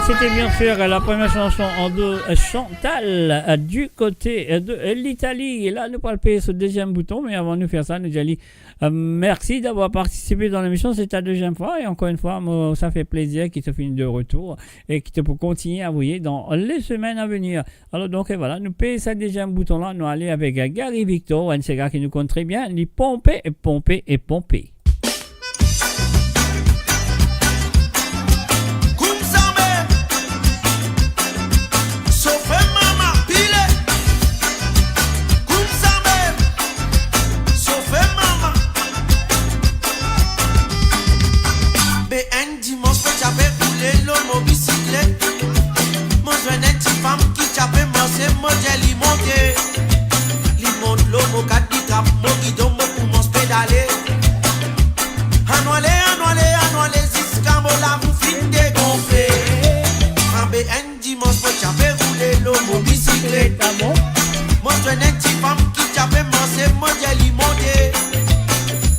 C'était bien sûr la première chanson en do, euh, Chantal, euh, du côté, euh, de, euh, l'Italie. Et là, nous parlons payer ce deuxième bouton, mais avant de nous faire ça, nous allons, euh, merci d'avoir participé dans l'émission. C'est ta deuxième fois. Et encore une fois, moi, ça fait plaisir que tu finis de retour et que tu peux continuer à voyer dans les semaines à venir. Alor, donk, e vwala, nou pez sa deziem bouton la, nou ale avek Gary Victor, enn sega ki nou konn tre bien, li ponpe, e ponpe, e ponpe. Koumsa mem, sofe mama, pile. Koumsa mem, sofe mama. Be enn dimans mo ti ape roule lor mo bisiklet. Mo zwenn enn tifam ki ti ape marse, mo dir li monte. Li mont lor mo kat, li trap mo gidon, mo koumans pedale. Ann ale, ann ale, ann ale, ziska mo lamour finn degonfle. Abe enn dimans mo ti ape roule lor mo bisiklet. Mo zwenn enn tifam ki ti ape marse, mo dir li monte.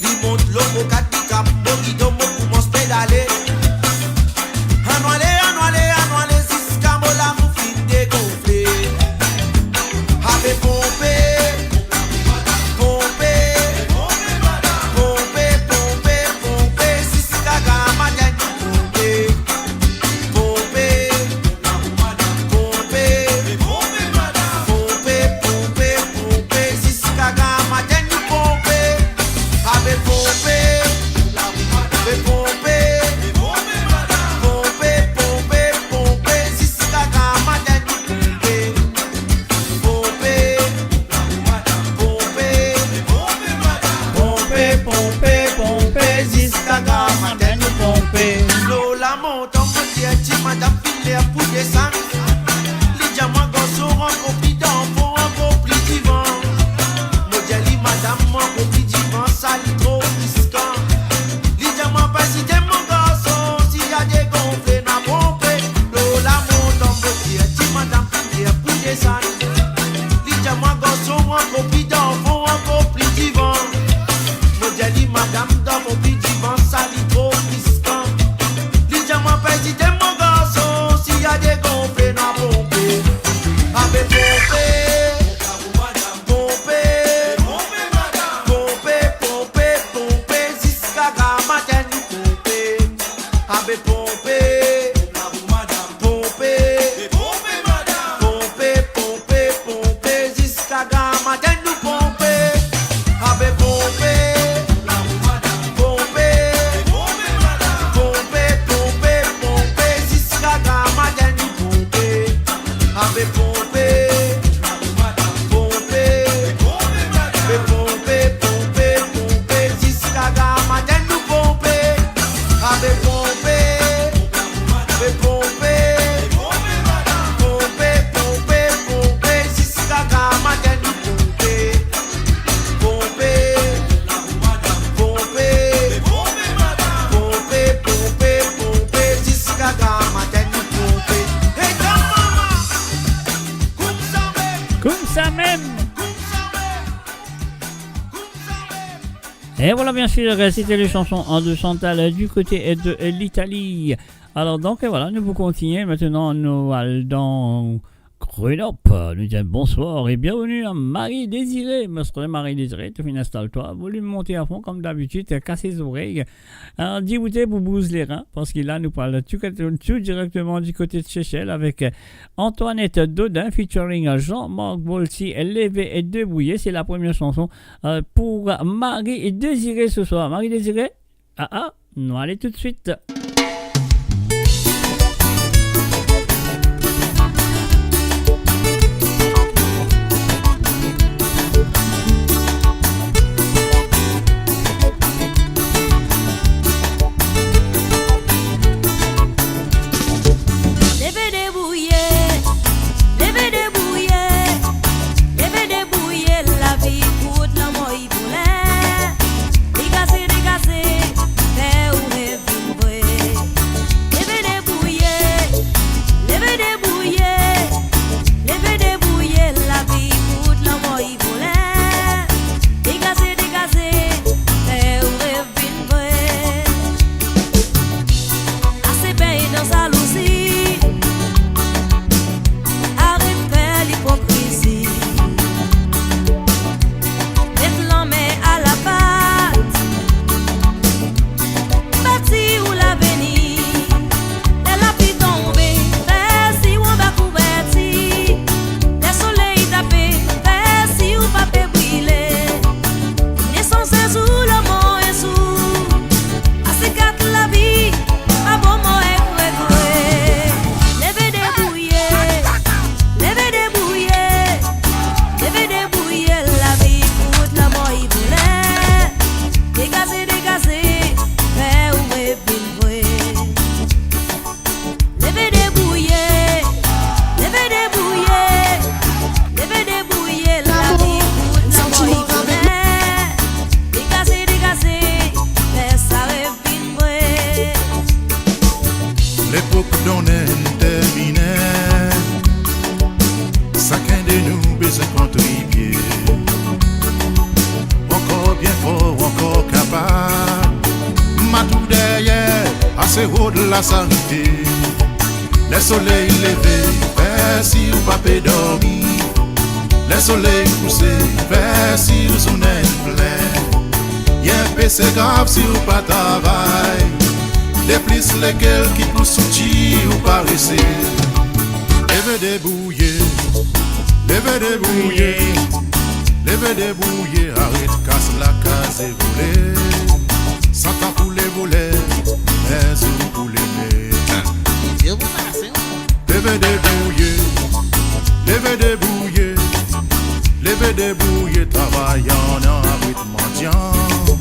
Li mont lor mo kat, li trap mo gidon, mo koumans pedale. Ann ale, ann ale, ann ale, ziska mo lamour finn degonfle. Abe ponpe, ponpe, ponpe, ponpe, ponpe, ziska gramatin nou ponpe. Ponpe, ponpe, ponpe, ponpe, ponpe, ziska gramatin nou ponpe. Abe ponpe, be ponpe, ponpe, ponpe, ponpe, ziska gramatin nou ponpe. Ponpe, ponpe, ponpe, ponpe, ponpe, ziska gramatin nou ponpe. Lor lamontan, mo dir ti madam finn ler pou desann. Li dir mwa, garson, ankor pli dan fon, ankor pli divan. Mo dir li, madam, ankor pli divan, sa li tro riskan. Li dir mwa, pa ezite, mo garson, si li degonfle, nou a ponpe. Lor lamontan, mo dir ti madam finn ler pou desann. Li dir mwa, garson, ankor pli dan fon, ankor pli divan. Mo dir li, madam, dan fon pli divan, sa li tro riskan. Li dir mwa, pa ezite, mo garson, si li degonfle, nou a ponpe. Abe ponpe, ponpe, ponpe, ponpe, ponpe, ziska gramatin nou ponpe. Abe ponpe, ponpe, ponpe, ponpe, ponpe, ziska gramatin nou ponpe. Abe ponpe, ponpe, ponpe, ponpe, ponpe, ziska gramatin nou ponpe. Abe ponpe, ponpe, be ponpe, ponpe, ponpe, ziska gramatin nou ponpe. Abe ponpe, be ponpe, ponpe, ponpe, ponpe, ziska gramatin nou ponpe. Ponpe, ponpe, ponpe, ponpe, ponpe, ziska gramatin nou ponpe. Hey, granmama! Koumsa mem! Koumsa mem! Koumsa mem! Koumsa mem! Et voilà, bien sûr, c'était les chansons, hein, de Chantal, euh, du côté, euh, de, euh, l'Italie. Alors, donc, euh, voilà, nous vous continuons. Maintenant, nous allons dans Grenoble. Nous disons bonsoir et bienvenue à Marie Désirée. Monsieur Marie Désirée, tu viens, installe-toi. Volume monté à fond, comme d'habitude, euh, casse les oreilles. Hein, dis-vous, pour bouger les reins, parce que là, nous parlons tout, tout directement du côté de Seychelles avec, euh, Antoinette Dodin featuring Jean-Marc Volcy, Levé e debouye. C'est la première chanson, euh, pour Marie Désirée ce soir. Marie Désirée, ah, ah, nou ale tout de suite. Levé debouye, levé debouye, levé debouye, lavi kout lanmor i koule. Li kase, li kase, fer ou revinn vre. Lasarite. Ler soley leve, fer sir ou pa pe dormi. Ler soley kouse, fer sir ou zourne plin. Li enpe se grav si ou pa travay. Deplis, lekel ki pou souti ou parese? Leve debouye, leve debouye, leve debouye, aret kas lakaz e vole. Satan pou levoler, enn zour pou lemet. Leve debouye, leve debouye, leve debouye, travay anan, aret mandian.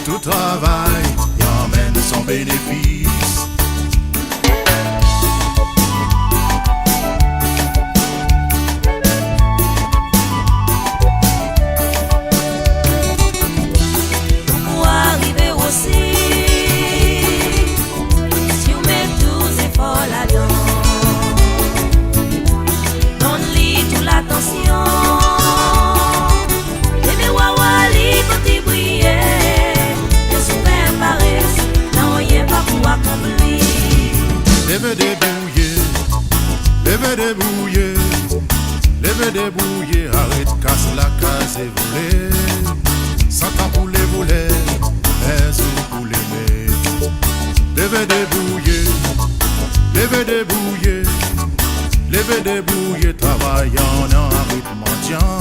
Tou travay, li amenn son benefis. Pou arive osi, si ou met tou zefor ladan, donn li tou latansion, e me wawa li kot li briye, e si ou fer pares, nanye pa pou akonpli. Leve debouye, leve debouye, leve debouye, aret kas lakaz e vole. Satan pou levoler, enn zour pou lemet. Leve debouye, leve debouye, leve debouye, travay anan, aret mandian.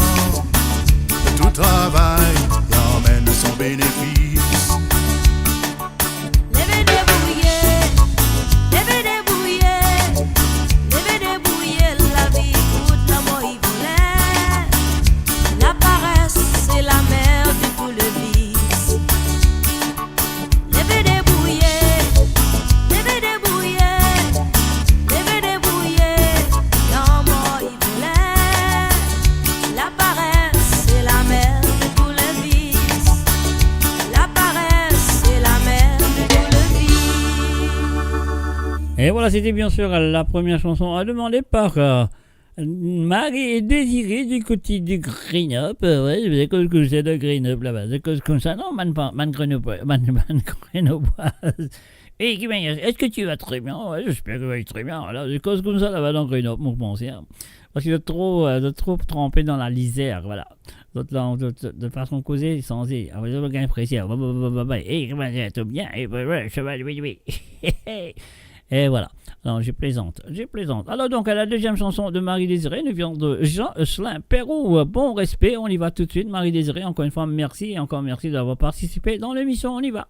Tou travay, li amenn son benefis. Leve debouye, leve debouye, leve debouye, lavi kout, lanmor i voler. Lapares se lamer de tou le vis. Leve debouye, leve debouye, leve debouye, lanmor i voler. Lapares se lamer de tou le vis. Lapares se lamer de tou le vis. Et voilà, c'était bien sûr la première chanson, euh, demandée par, euh, Marie et Désiré du côté de Grenoble. Euh, ouais, c'est cause que c'est de Grenoble là-bas. C'est cause comme ça, non, man, pa-, man Grenoble, man, man Grenoble. Eh, ki manière, est-ce que tu vas très bien? Ouais, j'espère que tu vas très bien. Voilà, c'est cause comme ça là-bas dans Grenoble, mon pensée, hein. Parski zot tro, euh, zot tro tranpe dan lalizer, voilà. Zot la, zot, zot, zot fason koze sanze. Apre zot gagn prese. Ba, ba, ba, ba, ba. Eh, comment ça, tout bien? Eh, ouais, ouais, ça va, oui, oui. Et voilà. Non, je plaisante, je plaisante. Alors donc, à la deuxième chanson de Marie Désiré, nous vient de Jean Euslin Perrou. Bon respect, on y va tout de suite. Marie Désiré, encore une fois, merci et encore merci d'avoir participé dans l'émission. On y va.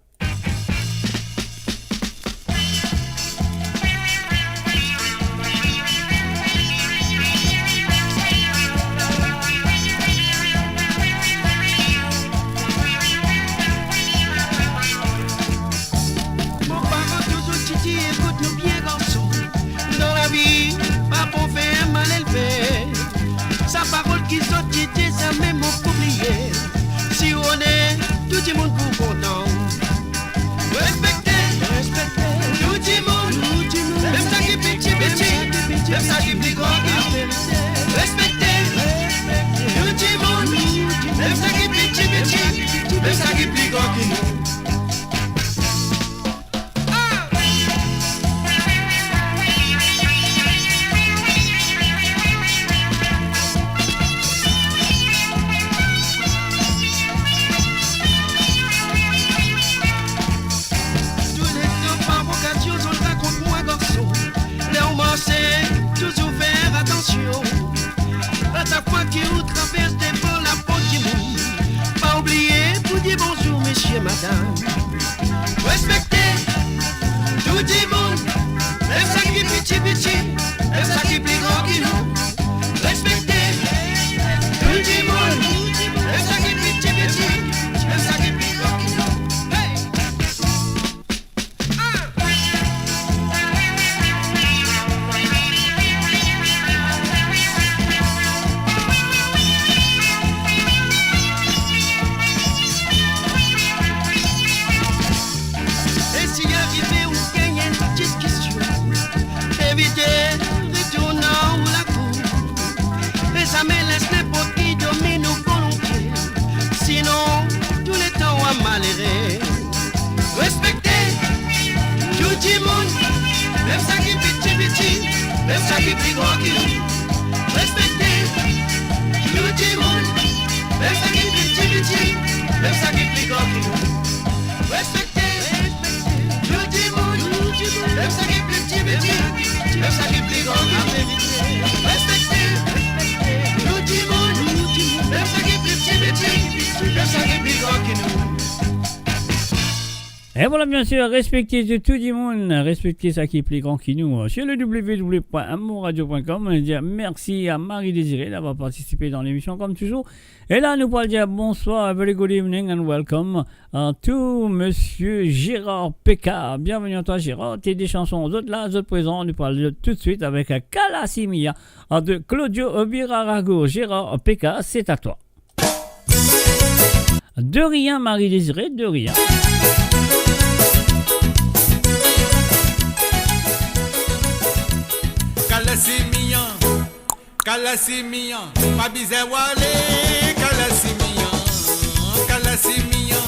Mo paran touzour ti dir, ekout nou bien garson, dan lavi, pa pou fer mal elve. Sa parol ki sorti de sa mem mo pou bliye. Si ou onet, tou dimoun pou kontan. Mem sa ki pli gran ki nou, respekte tou dimoun. Mem sa ki pli pti, pti, mem sa ki pli gran ki nou, respekte tou dimoun. Mem sa ki pli pti, pti, mem sa ki pli gran ki nou, respekte tou dimoun. Mem sa ki pli pti, pti, mem sa ki pli gran ki nou. E vwala, bien sir, respekte tou, tou dimoun, respekte sa ki pli gran ki nou. Sur le w w w point amourradio point com, nou dir mersi a Marie Désirée d'avoir participe dan lemision, comme toujours. E la, nou pou al dir bonswar, a very good evening and welcome, a tou Monsieur Gérard Péka. Bienvenue à toi, Gérard. Tes deux chansons, zot la, zot prezan, nou pou al toutswit avek Kalasimia, a de Claudio Birarago. Gérard Péka, c'est à toi. De rien, Marie Désirée, de rien. Kalasimia, Kalasimia, pa bizin wale, Kalasimia, Kalasimia,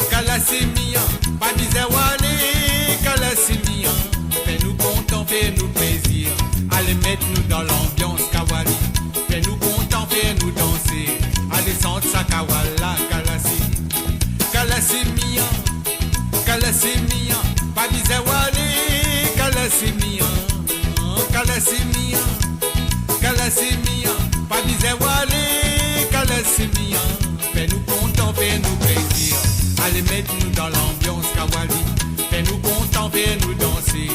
Kalasimia, pa bizin wale, Kalasimia. Fer nou kontan, fer nou plezir, ale met nou dan lanbians, Kawali. Fer nou kontan, fer nou danse, ale sant sa kawala, Kalasi. Kalasimia, Kalasimia, pa bizin wale, Kalasimia, Kalasimia, Kalasimia, pa bizin wale, Kalasimia. Fer nou kontan, fer nou plezir, ale met nou dan lanbians, Kawali. Fer nou kontan, fer nou danse,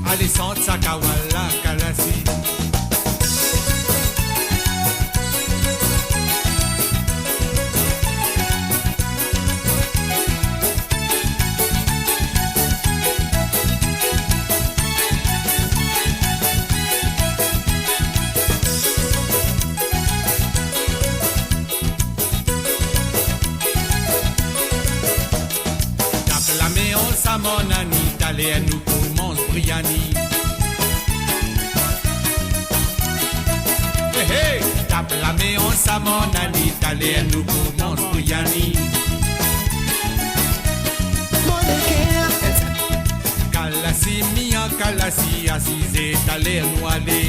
ale sant sa kawala, Kalasi. Tap lame ansanm, mon ami, taler nou pou manz briani. Hey, hey! Tap lame ansanm, mon ami, taler nou pou manz briani. Kalasi mia, Kalasi asize, taler nou ale.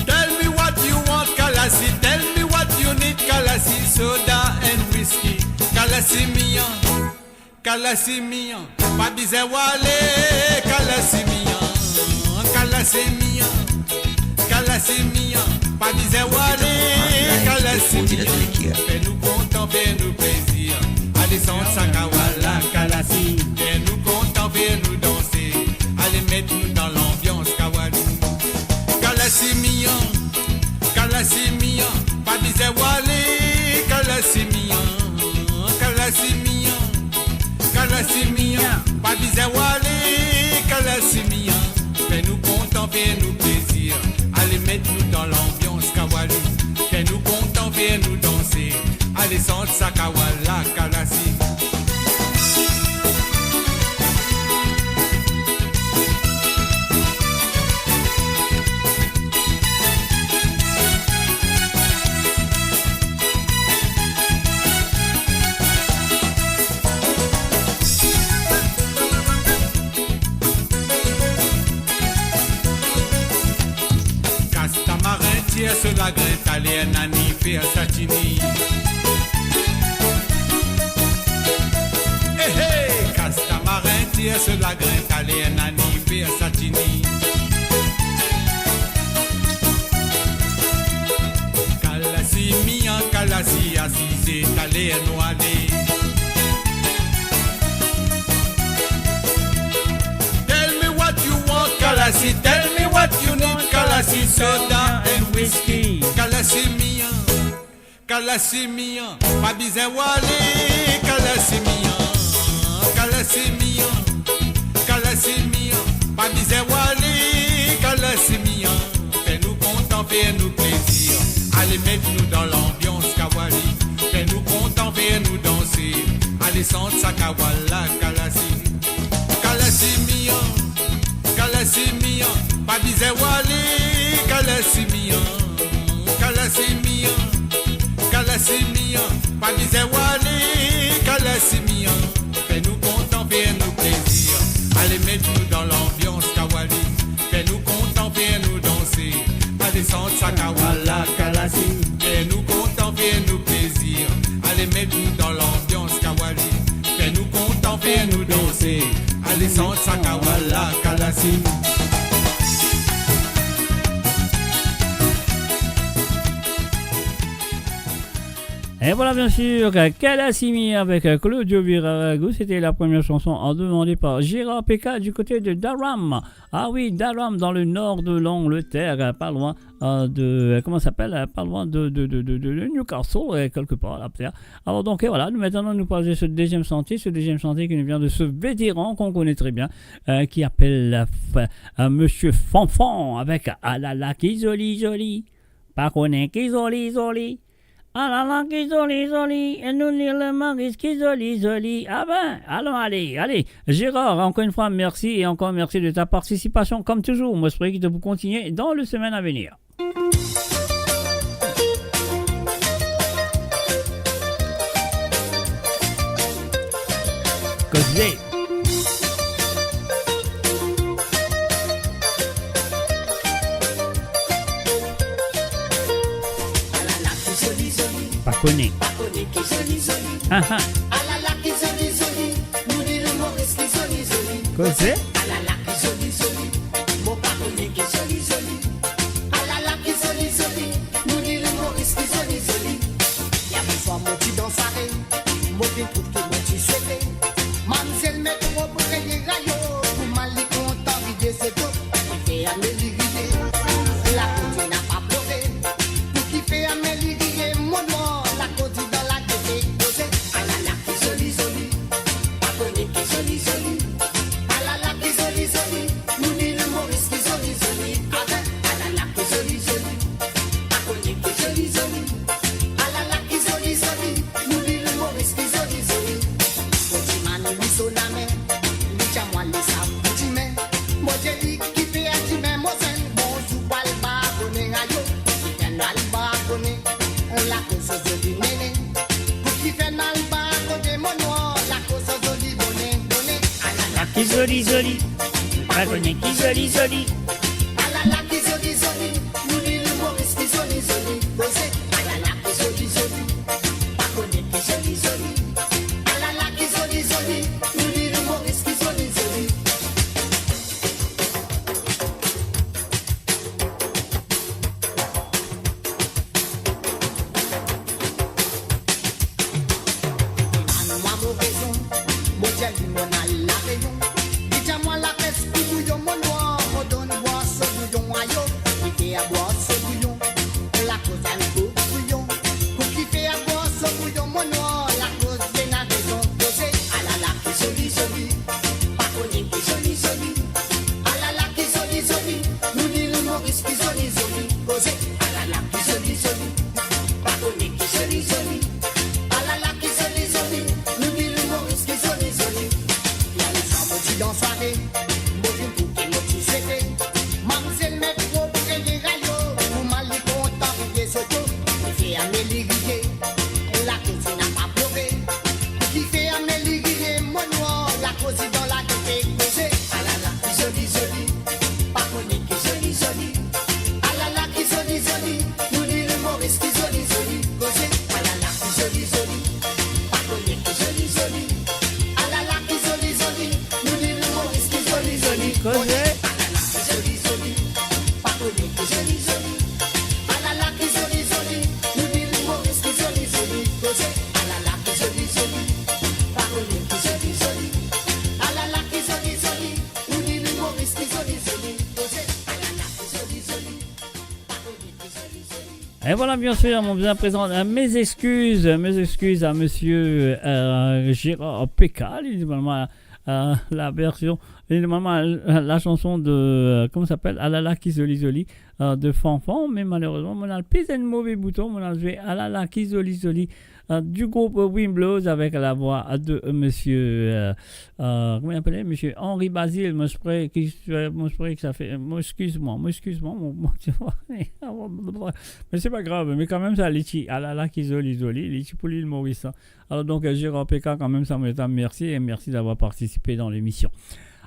Tell me what you want, Kalasi. Tell me what you need, Kalasi. Soda and whiskey, Kalasi mia, Kalasi mia. Pa bizin wale, Kalasi mia, Kalasi mia, Kalasi mia. Pa bizin wale, Kalasi mia. Fer nou kontan, fer nou plezir, ale sant sa kawala, Kalasi. Fer nou kontan, fer nou danse, ale met nou dan lanbians, Kawali. Kalasi mia, Kalasi mia, pa bizin wale, Kalasi mia, Kalasi mia, Kalasi mia, pa bizin wale, Kalasi mia. Fer nou kontan, fer nou plezir, ale met nou dan lanbians, Kawali. Fer nou kontan, fer nou danse, ale sant sa kawala, Kalasi. Kas tamarin, tir so lagrin, taler nani fer satini. Hey, hey! Kas tamarin, tir so lagrin, taler nani fer satini. Kalasi mia, Kalasi asize, taler nou ale. Tell me what you want, Kalasi. Tell me what you need, Kalasi. Soda and whiskey, Kalasi mia, Kalasi mia. Pa bizin wale, Kalasi mia, Kalasi mia, Kalasi mia. Pa bizin wale, Kalasi mia. Fer nou kontan, fer nou plezir, ale met nou dan lanbians, Kawali. Fer nou kontan, fer nou danse, ale sant sa kawala, Kalasi. Kalasi mia, Kalasi mia, pa bizin wale, Kalasi mia, Kalasi mia, Kalasi mia, pa bizin wale, Kalasi mia. Fer nou kontan, fer nou plezir, Desant sa kawala kalasi, fer nou kontan, fer nou plezir. Ale met nou dan lanbians kawali, fer nou kontan, fer nou danse. Ale desant sa kawala kalasi. Et voilà, bien sûr, Kalasimi avec, euh, Claudio Virarago. C'était la première chanson, euh, demandée par Gérard P K du côté de Durham. Ah oui, Durham, dans le nord de l'Angleterre, euh, pas loin, euh, de, euh, comment ça s'appelle, euh, pas loin de, de, de, de, de, de Newcastle, euh, quelque part, là, peut-être. Alors donc, et voilà, nous maintenant, nous passons sur le deuxième sentier, ce deuxième sentier qui nous vient de ce vétéran qu'on connaît très bien, euh, qui appelle, euh, F-, euh, Monsieur Fanfan avec Alala ki zoli zoli. Pa kone ki zoli zoli. Alala ki zoli zoli. E nou lil Moris ki zoli zoli. Ah ben, allons, allez, allez. Gérard, encore une fois, merci et encore merci de ta participation, comme toujours. Moi, j'espère que tu peux continuer dans le semaine à venir. Koze. Alala ki zoli zoli. Pa kone. Pa kone ki zoli zoli. Aha. Alala ki zoli zoli. Nou lil Moris ki zoli zoli. Koze. Alala ki zoli zoli. Mo pa kone ki zoli zoli. Alala ki zoli zoli. Nou lil Moris ki zoli zoli. Yer bonswar mo ti dan sware. Mo vinn trouv ki mo ti swete. Mamzel met rob reye rayo, kouma li kontan vide so do, pou kifer ame li riye. Lakoz li napa plore, pou kifer ame li riye, mo nwar, lakoz li dan lagete. Koze. Alala ki zoli zoli, pa kone ki zoli zoli. Alala ki zoli zoli, nou lil Moris ki zoli zoli. Abe, alala ki zoli zoli, pa kone ki zoli zoli. Alala ki zoli zoli, nou lil Moris ki zoli zoli. Mo dimann li so lame, li dir mwa li sav pou dime. Mo dir li kifer dime mo zenn, bonzour pou al bar kone ayo, kifer nou al bar kone, lakoz so zoli nene. Pou kifer nou al bar kone mo nwar, lakoz so zoli bone, bone. Alala ki zoli zoli, pa kone ki zoli zoli. Alala ki zoli zoli, nou lil Moris ki zoli zoli. Koze. Alala ki zoli zoli, pa kone ki zoli zoli. Alala ki zoli zoli, nou lil Moris ki zoli zoli. Dimann mwa mo rezon, mo dir li mo al La Reyon. Li dir mwa lapes pou bouyon mo nwar, mo donn bwar so bouyon ayo, li fer bwar so bouyon, lakoz enn kou bouyon. Pou kifer bwar so bouyon mo nwar, lakoz li ena rezon. Koze. Alala ki zoli zoli, pa kone ki zoli zoli. Alala ki zoli zoli, nou lil Moris ki zoli zoli. Koze. Alala ki zoli zoli, pa kone ki zoli zoli. Alala ki zoli zoli, nou lil Moris ki zoli zoli. Yer leswar mo ti dan sware, mo vinn trouv ki mo ti swete. Mamzel met rob reye rayo, kouma li kontan vide so do, pou kifer ame li riye, lakoz li napa plore. Pou kifer ame li riye, mo nwar, lakoz li dan lagete. Koze. Alala ki zoli zoli, pa kone ki zoli zoli. Alala ki zoli zoli, nou lil Moris ki zoli zoli. Koze. Alala ki zoli zoli, pa kone ki zoli zoli. Alala ki zoli zoli, nou lil Moris ki zoli zoli. Koze. Alala ki zoli zoli, pa kone ki zoli zoli. Alala ki zoli zoli, nou lil Moris ki zoli zoli. Koze. Alala ki zoli zoli, pa kone ki zoli zoli. Alala ki zoli zoli, nou lil Moris ki zoli zoli. Koze. Alala ki zoli zoli, pa kone ki zoli zoli. Et voilà, bien sûr, on vous présente, euh, mes excuses, mes excuses à monsieur, euh, Gérard P K, li normalman, euh, la version, li normalman, euh, la chanson de, euh, comment ça s'appelle, Alala ki zoli zoli, euh, de Fanfan, mais malheureusement, mo al pez enn move bouton, mo al zwe Alala ki zoli zoli, euh, du groupe Wimblows avec la voix de, euh, monsieur, euh, euh, comment il appelait, monsieur Henri Bazile, mo espere ki, mo espere ki sa fer, mo, excuse-moi, mo, excuse-moi, mo, mo, tu vois, mais c'est pas grave, mais quand même, sa, li ti, Alala ki zoli zoli, li ti pou lil Moris, hein. Alors donc, euh, Gérard P K, quand même, sa mo dir mersi, et merci d'avoir participé dans l'émission.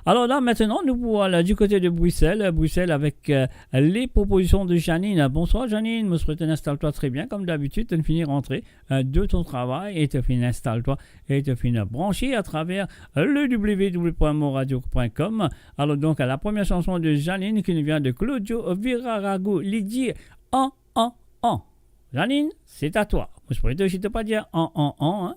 Alors là, maintenant, nous pouvons aller du côté de Bruxelles. Euh, Bruxelles avec, euh, les propositions de Janine. Bonsoir Janine, mo swete to instal twa tre bien, comme d'habitude, to fini rantre, euh, de ton travail e to fini instal twa e to fini branche à travers, euh, le w w w point moradio point com. Alors donc, la première chanson de Janine qui nous vient de Claudio Virarago, li dir an, an, an. Janine, c'est à toi. Mo swete to pa dir an, an, an, hein.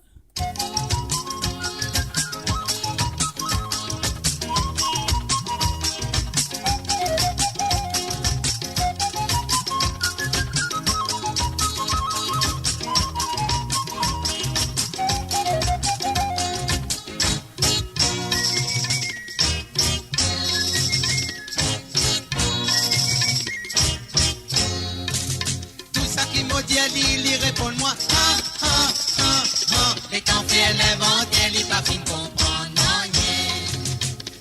Tou sa ki mo dir li, li reponn mwa, ha, ha, ha, ha. Letan fer linventer, li pa finn konpran nanye.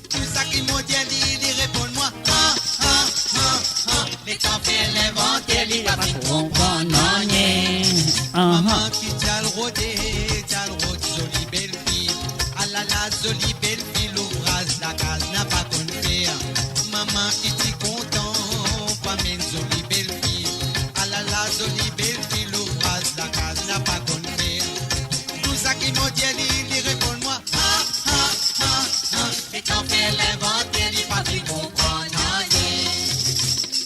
Tou sa ki mo dir li, li reponn mwa, ha, ha, ha, ha. Letan fer linventer, li pa finn konpran nanye. Aha. Mama ki ti al rode, ti al rod zoli belfi. Alala, zoli belfi, louvraz lakaz napa konn fer. Mama ki ti kontan, pa amenn zoli belfi. Alala, zoli belfi, louvraz lakaz napa konn fer. Tou sa ki mo dir li, li reponn mwa, ha, ha, ha, ha. Letan fer linventer, li pa finn konpran nanye.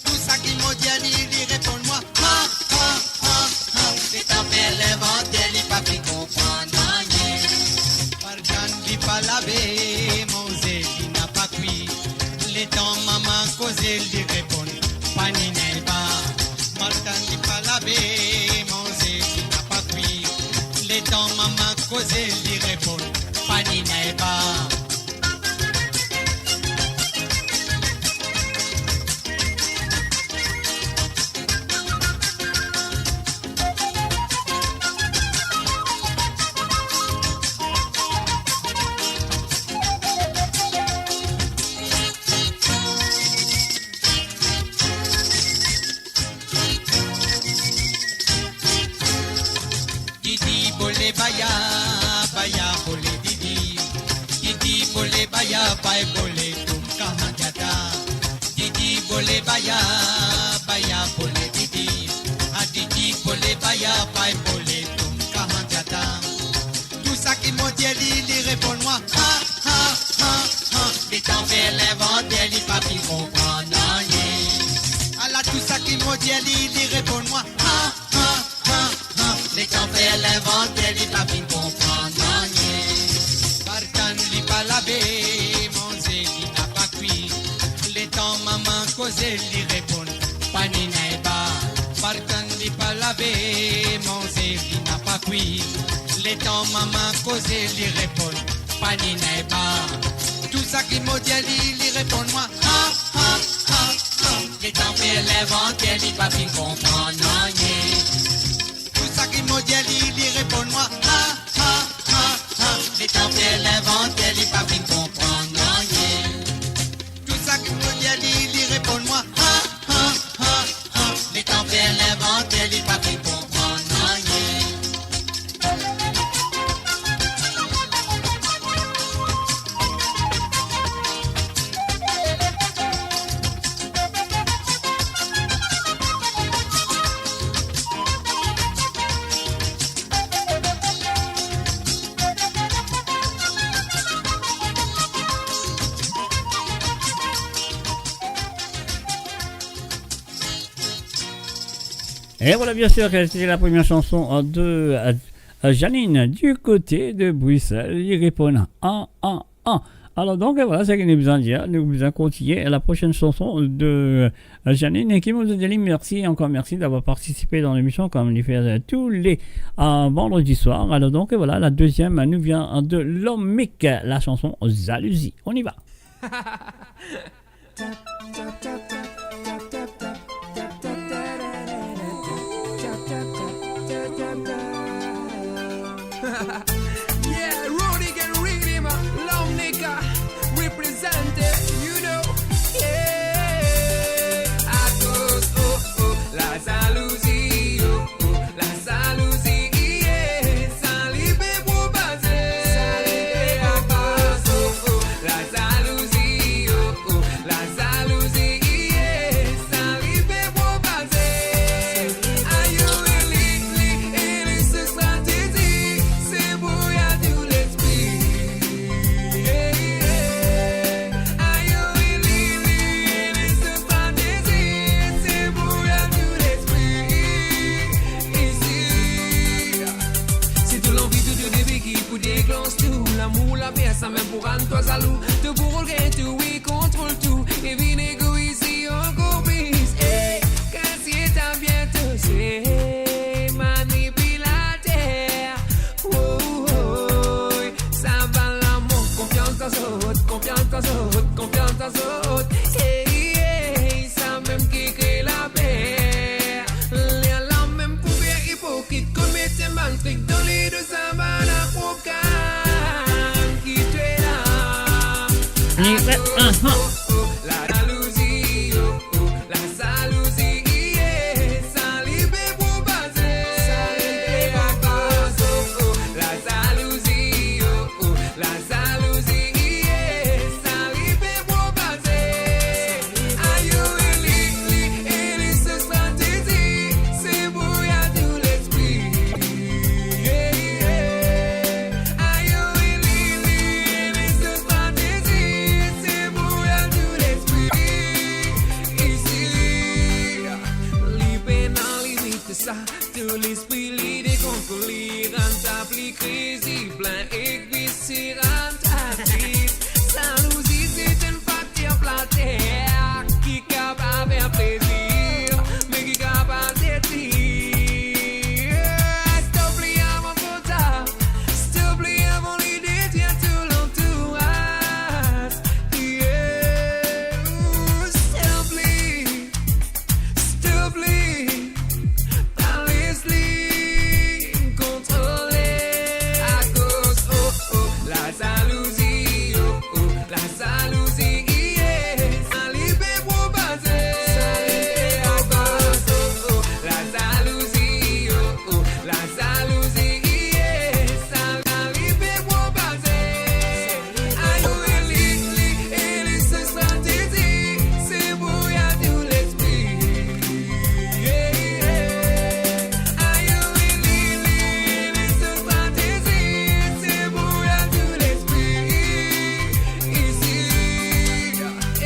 Tou sa ki mo dir li, li reponn mwa, ha, ha, ha, ha. Letan fer linventer, li pa finn konpran nanye. Partann li pa lave, manze li napa kwi. Letan mama koze, li reponn, pa ni neba. Partann li pa lave, manze li napa kwi. Letan mama koze, li reponn, pa ni neba. Didi bole baya, baya bole didi. Didi bole baya, baya bole, tum kahan jata? Didi bole baya, baya bole didi. A didi bole baya, baya bole, tum kahan jata? Tou sa ki mo dir li, li reponn mwa, ha, ha, ha, ha. Letan fer linventer, li pa finn konpran nanye. Ala tou sa ki mo dir li, li reponn mwa, ha, ha, ha, ha. Letan fer linventer, li pa finn konpran nanye. Partann li pa lave, manze li napa kwi. Letan mama koze, li reponn, pa ni neba. Partann li pa lave, manze li napa kwi. Letan mama koze, li reponn, pa ni neba. Tou sa ki mo dir li, li reponn mwa, ha, ha, ha, ha. Letan fer linventer, li pa finn konpran nanye. Tou sa ki mo dir li, li reponn mwa, ha, ha, ha, ha. Letan fer linventer, li pa finn konpran nanye. Tou sa ki mo dir li, li reponn mwa, ha, ha, ha, ha. Letan fer linventer, li pa finn konpran nanye. Et voilà, bien sûr, que c'était la première chanson, euh, de, euh, euh, Janine du côté de Bruxelles. Li reponn an, an, an. Alors donc, euh, voilà, seki nou bizin dir, nou bizin kontigne. La prochaine chanson de, euh, Janine, e ki mo dir li mersi, encore merci d'avoir participé dans l'émission, comme li fer, euh, tous les, euh, vendredis soirs. Alors donc, euh, voilà, la deuxième nous vient de L'Homme Mick, la chanson Jalousie. On y va. Yeah, Rodigan Riddim, Long Nigga, representing, you know. Yeah, akoz, oh, oh, lazalouzi, oh, oh, lazalouzi, yeah, sa li pe propaze. Sa li pe propaze. Akoz, oh, oh, lazalouzi, Samem pou rann twa zalou, to pou roul gagn tou, wi, kontrol tou, e vinn egois ankor plis. Ey, kasiet a biento, se manipilater. Woy, sa bann lamour, konfians dan zot, konfians dan zot, konfians dan zot. Ey, ey, samem ki kre laper. Lerla mem pou fer ipokrit, konn met bann trik dan ledo sa bann arogan ki twe la. Ni, eh, ah, ah. La jalouzi, oh, oh, la jalouzi, yeah, sa li pe propaze. Akoz, oh, oh, la jalouzi, oh, oh, la jalouzi, yeah, sa li pe propaze. Ayo, e li, li, e li so stratezi, se brouya tou lespri. Yeah, yeah. Ayo, e li, li, e li so stratezi, se brouya tou lespri. Isi, li pena limit sa, tou lespri li dekontrole, rann sa pli krezi, plin ek visera. Jalouzi se enn fakter flater ki kapav fer plezir, me ki kapav detrir. Stop li avan tro tar, stop li avan li detrir tou lantouraz. Yeah, stop li. Stop li, pa les li kontrole. Akoz, oh, oh, la jalouzi, oh, oh, la jalouzi, yeah, sa li pe propaze. Akoz, oh, oh, la jalouzi, oh, oh, la jalouzi, yeah, sa li pe propaze. Ayo, e li, li, e li so stratezi, se brouya tou lespri. Yeah, yeah. Ayo, e li, li, e li so stratezi, se brouya tou lespri. Isi, e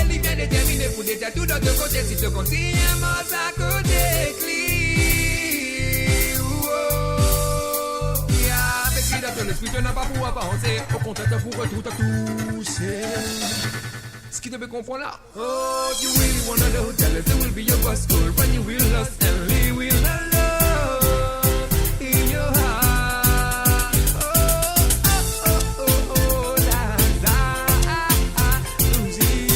li bien determine pou detrir tou dan de kote, si to kontign mars akote ek li. Avek li dan to lespri, to napa pou avanse. Okontrer, to pou retrouv to tousel. Seki to pe konpran la? Oh, you really wanna know? Tell us who will be your boss, or when you will lost and he will not love in your heart. Oh, oh, oh, oh, la, la, ah, ah, ooh, gee.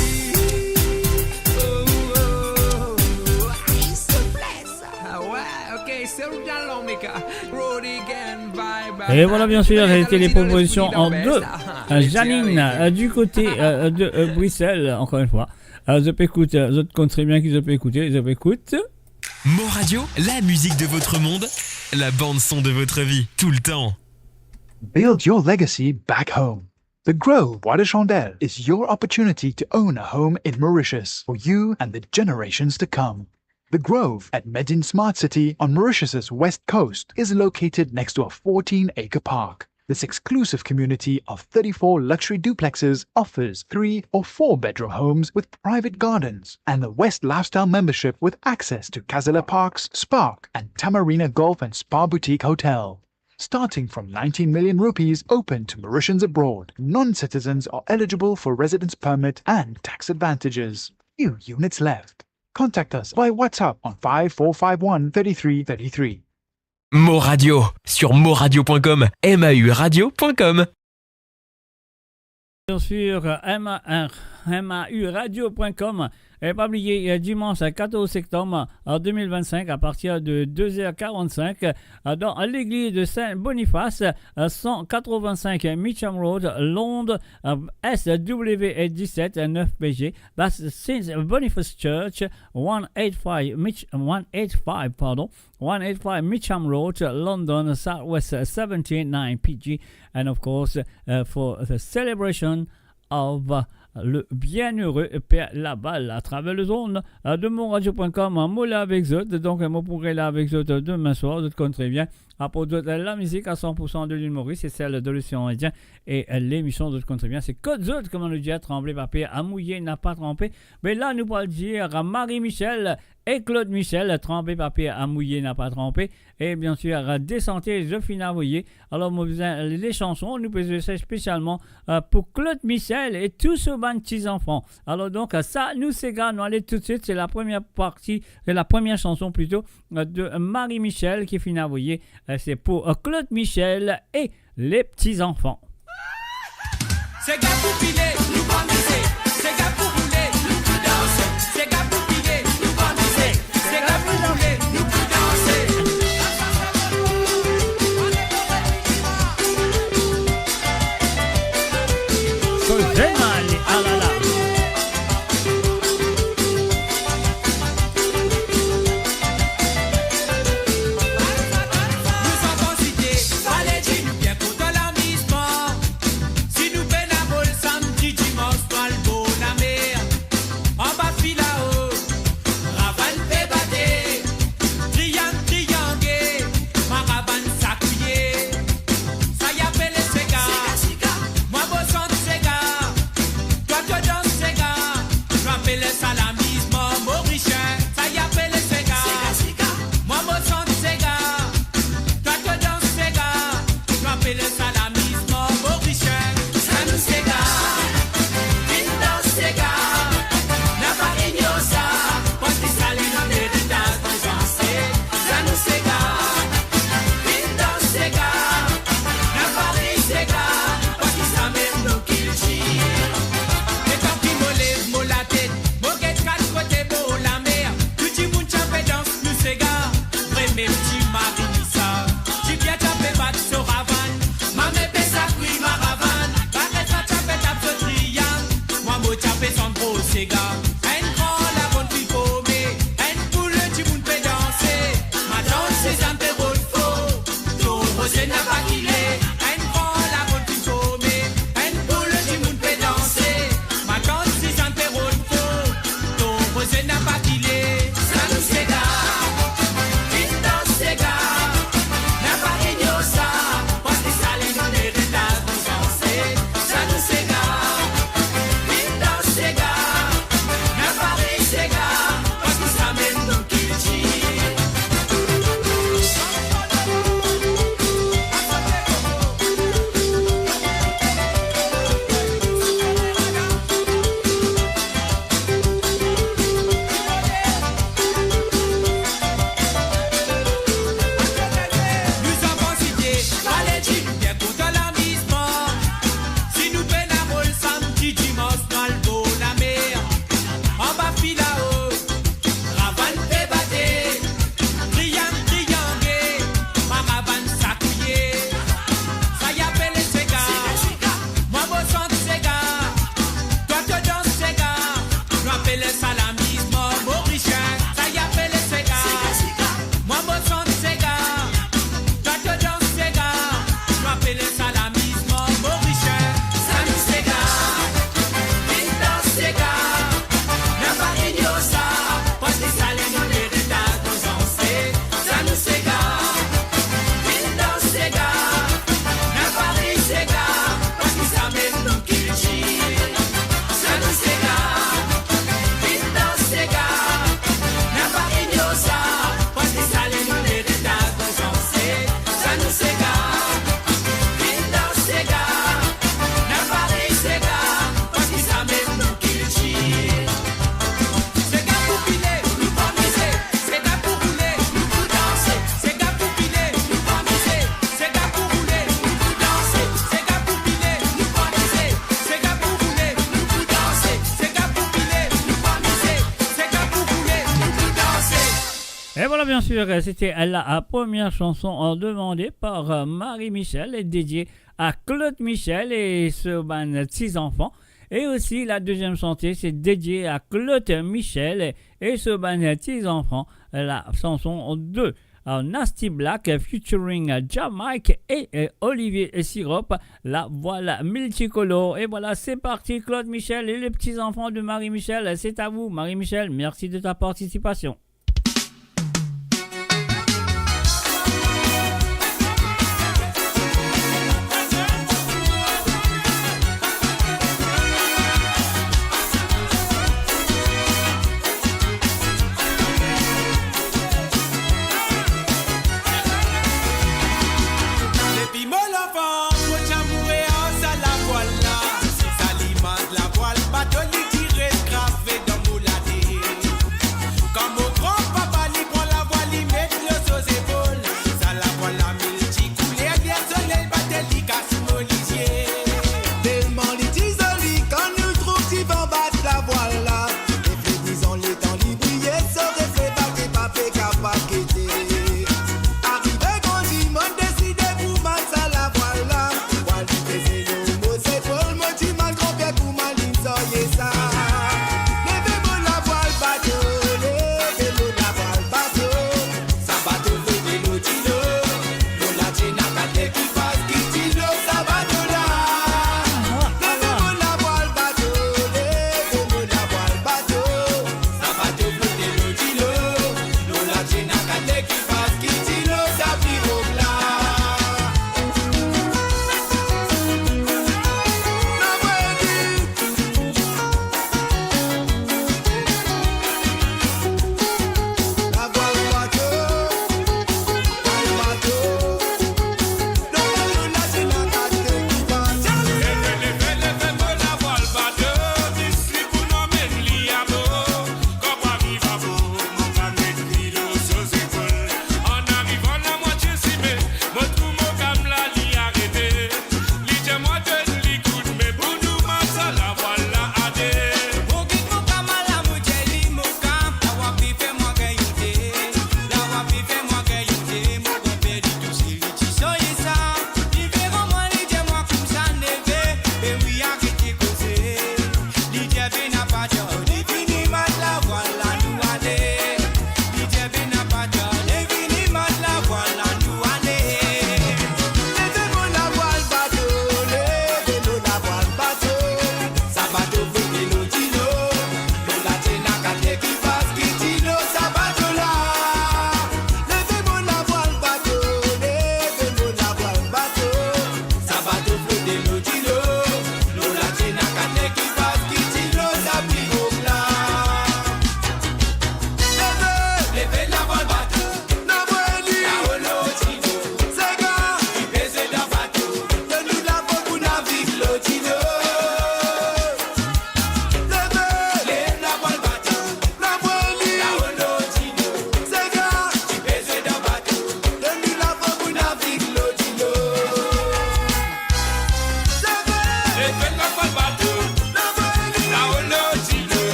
Oh, oh, oh, oh, ah, il se plaît. Ah ouais, ok, c'est le Dalomika, Roddy Gang Vibe. Et voilà, bien sûr, c'était les propositions en deux. Euh, Janine, euh, du côté, euh, de, euh, Bruxelles, encore une fois. Euh, zot pe ekout, euh, zot konn tre bien ki zot pe ekoute, zot pe ekout. Mon Radio, la musique de votre monde, la bande son de votre vie, tout le temps. Build your legacy back home. The Grove Bois de Chandelle is your opportunity to own a home in Mauritius for you and the generations to come. The Grove at Medin Smart City on Mauritius's west coast is located next to a fourteen-acre park. This exclusive community of thirty-four luxury duplexes offers three or four bedroom homes with private gardens and the West Lifestyle membership with access to Casella Parks, Spark, and Tamarina Golf and Spa Boutique Hotel. Starting from nineteen million rupees, open to Mauritians abroad. Non-citizens are eligible for residence permit and tax advantages. Few units left. Contact us by WhatsApp on five four five one thirty-three thirty-three. Mo Radio, sur moradio point com, M A U radio point com. Sur, euh, M A R, M A U radio point com. Et pas oublier, euh, dimanche quatorze septembre, euh, deux mille vingt-cinq, à partir de deux heures quarante-cinq, euh, dans l'église de Saint-Boniface, euh, cent quatre-vingt-cinq Mitcham Road, Londres, euh, S W dix-sept neuf P G, that's Saint Boniface Church, one eight five Mitch-, one eight five, pardon, one eight five Mitcham Road, London, South West seventeen nine P G. And of course, uh, for the celebration of, uh, le bienheureux Père Laval à travers les ondes, uh, de moradio point com. Mo la avek zot, donk mo pou reste la avek zot, uh, demin swar, zot konn tre bien. Aport zot, uh, la musique à cent pour cent de l'île Maurice et celle de l'océan Indien. Et, uh, l'émission, zot konn tre bien, se Kot Zot, kouma nou dir, tranble pa per, mouye napa tranpe. Me la, nou pou al dir Marie-Michèle e Claude Michel, Tranpe papie a mouye napa tranpe. E bien sir, de sante zot finn avoye. Alor, mo bizin le sanson, nou pe zwe sa spesialman, euh, pou Claude Michel e tou so bann ti zanfan. Alor donk, sa nou sega, nou ale toutswit, se la première partie, se la première chanson plutôt, euh, de Marie Michel ki finn avoye, euh, se pou, euh, Claude Michel e le ti zanfan. Sega pou pile, nou pa mize. Sega pou roule, nou pou danse. Sega pou pile, nou pa mize. Sega pou roule, nou pou danse. Koze male, alala. Nou zanfan site, pale di nou bien kontan lamizman. Si nou pena rol samdi, dimans, nou al bor lamer. Anba filao, ravann pe bate, triang, triange, maravann sakouye. Sa i apele sega. Mwa mo sant sega. Twa to dans sega. Nou apele sa lamizman morisien. Sa i apele sega. Mwa mo sant sega. Twa to dans sega. Nou apele sa lamizman morisien. Sa nou sega. Vinn dans sega. Napa ignor sa. Parski sa li nou leritaz nou zanset. Sa nou sega. Vinn dans sega. Napa ri sega. Parski samem nou kiltir. Letan ki mo lev mo latet, mo get kat kote bor lamer. Tou dimoun ti ape dans nou sega. Vremem ti mari ni sa. Ti bien ti ape bat so ravann. Mame pe sakwi maravann. Baret sa ti ape tap so triang. Mwa mo ti ape sant bor sega. Enn gran lagonn finn forme. Enn boul dimoun pe danse. Matant Sizann pe rod for. Ton Rozenn napa kile. Enn gran lagonn finn forme. Enn boul dimoun pe danse. Matant Sizann pe rod for. Ton Rozenn napa kile. Sa nou sega. Vinn dans sega. Napa ignor sa. Parski sa li nou leritaz nou zanset. Sa nou sega. Vinn dans sega. Napa ri sega. Parski samem nou kiltir. Nou zanfan site, pale di nou bien kontan lamizman. Si nou pena rol samdi, dimans, nou al bor lamer. Anba filao, ravann pe bate, triang, triange, maravann sakouye. Sa i apele sega. Mwa mo sant sega. Twa to dans sega. Nou apele sa lamizman morisien. Sa i apele sega. Mwa mo sant sega. Twa to dans sega. Nou apele sa lamizman morisien. Sa nou sega. Vinn dans sega. Napa ignor sa. Parski sa li nou leritaz nou zanset. Sa nou sega. Vinn dans sega. Napa ri sega. Parski samem nou kiltir. Sa nou sega. Vinn dans sega. Napa ignor sa. Parski sa li nou leritaz nou zanset. Sa nou sega. Vinn dans sega. Napa ri sega. Parski samem nou kiltir. Sega pou pile, nou pa mize. Sega pou roule, nou pou danse. Sega pou pile, nou pa mize. Sega pou roule, nou pou danse. Sega pou pile, nou pa mize. Sega pou roule, nou pou danse. Sega pou pile, nou pa mize. Sega pou roule, nou pou danse. Et voilà, bien sûr, c'était la, la première chanson, euh, demandée par, euh, Marie Michel et dédiée à Claude Michel et so bann ti zanfan. Et aussi, la deuxième chanson, c'est dédiée à Claude Michel et so bann ti zanfan. La chanson de, euh, Nasty Black, euh, featuring, euh, Jah Mike et, euh, Olivier Sirop, La Voile Multicolore. Et voilà, c'est parti, Claude Michel et les petits enfants de Marie Michel. C'est à vous, Marie Michel. Merci de ta participation. Lekipaz ki ti lor sa pirog la. Lavwal bato, lavwal bato.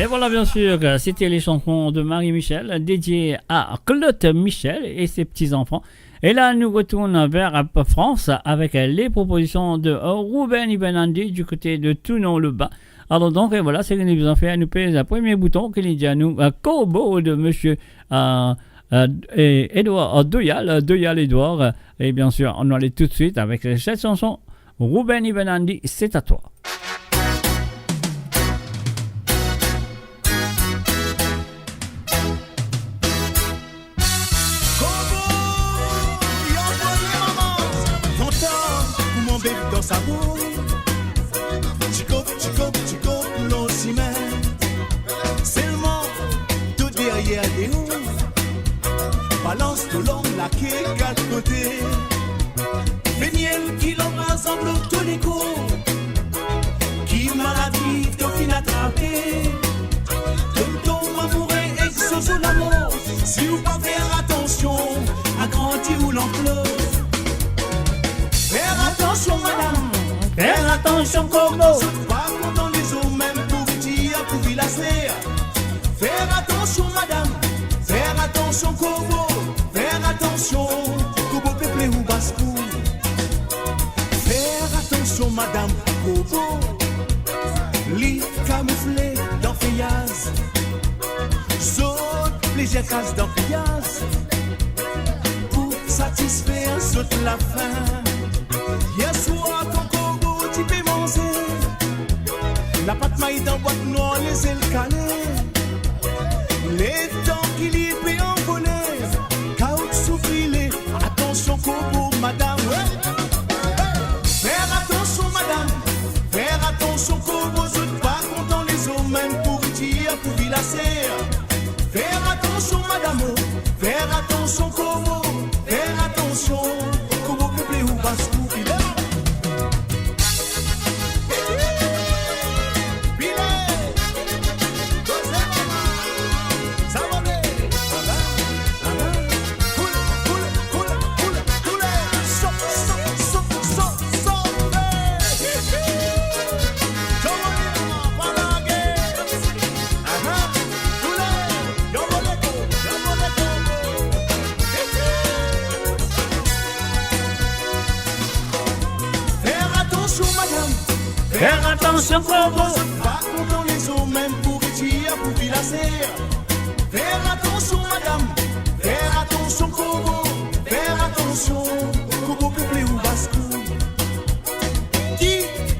Et voilà, bien sûr, c'était les chansons de Marie Michel, dédiées à Claude Michel et ses petits-enfants. Et là, nous retournons vers, euh, France avec, euh, les propositions de, euh, Ruben Ibenandi du côté de Tounon-le-Bas. Alors donc, et voilà, c'est ce que nous avons fait. Nous pèse le premier bouton qui dit à nous, euh, Kobo de monsieur, euh, euh, et Edouard, euh, Doyal, euh, Doyal Edouard, euh, et bien sûr, on allait tout de suite avec cette chanson. Ruben Ibenandi, c'est à toi. Kobo, li anvoye mama, fantom, pou mwa beb dan sa bour. Tikop, tikop, tikop, lor sime. Selman, to deryer deor. Balans to long lake kat kote. Feniel ki lanbraz ann lor to lekor. Ki maladi to finn atrape? Tonton amoure ek zozo lamor. Si ou pa fer atansion, agrandi ou lanplor. Fer atansion, madam. Fer atansion, Kobo. Zot pa kontan lezot mem pou dir pou vilaser. Fer atansion, madam. Fer atansion, Kobo. Fer atansion, Kobo pe ple ou baskou. Fer atansion, madam, Kobo, li kamoufle dan feyaz. Zot plizier kaz dan piyaz pou satisfer zot lafin. Yer swar, kan Kobo ti pe manze, lapat may dan bwat nwar, lezel kale. Letan ki li pe anvole, kaoutchou brile. Atansion, Kobo, madam, we. Fer atansion, madam. Fer atansion, Kobo, zot pa kontan lezot mem pou dir pou vilaser. Fer atansion, madam, o. Fer atansion, Kobo. Fer atansion, Kobo pe ple ou baskou, fidel. Fer atansion, kobo. Zot pa kontan lezom, mem pouritir pou vilaser. Fer atansion, madam. Fer atansion, kobo. Fer atansion, kobo pou pli ou baskou. Ki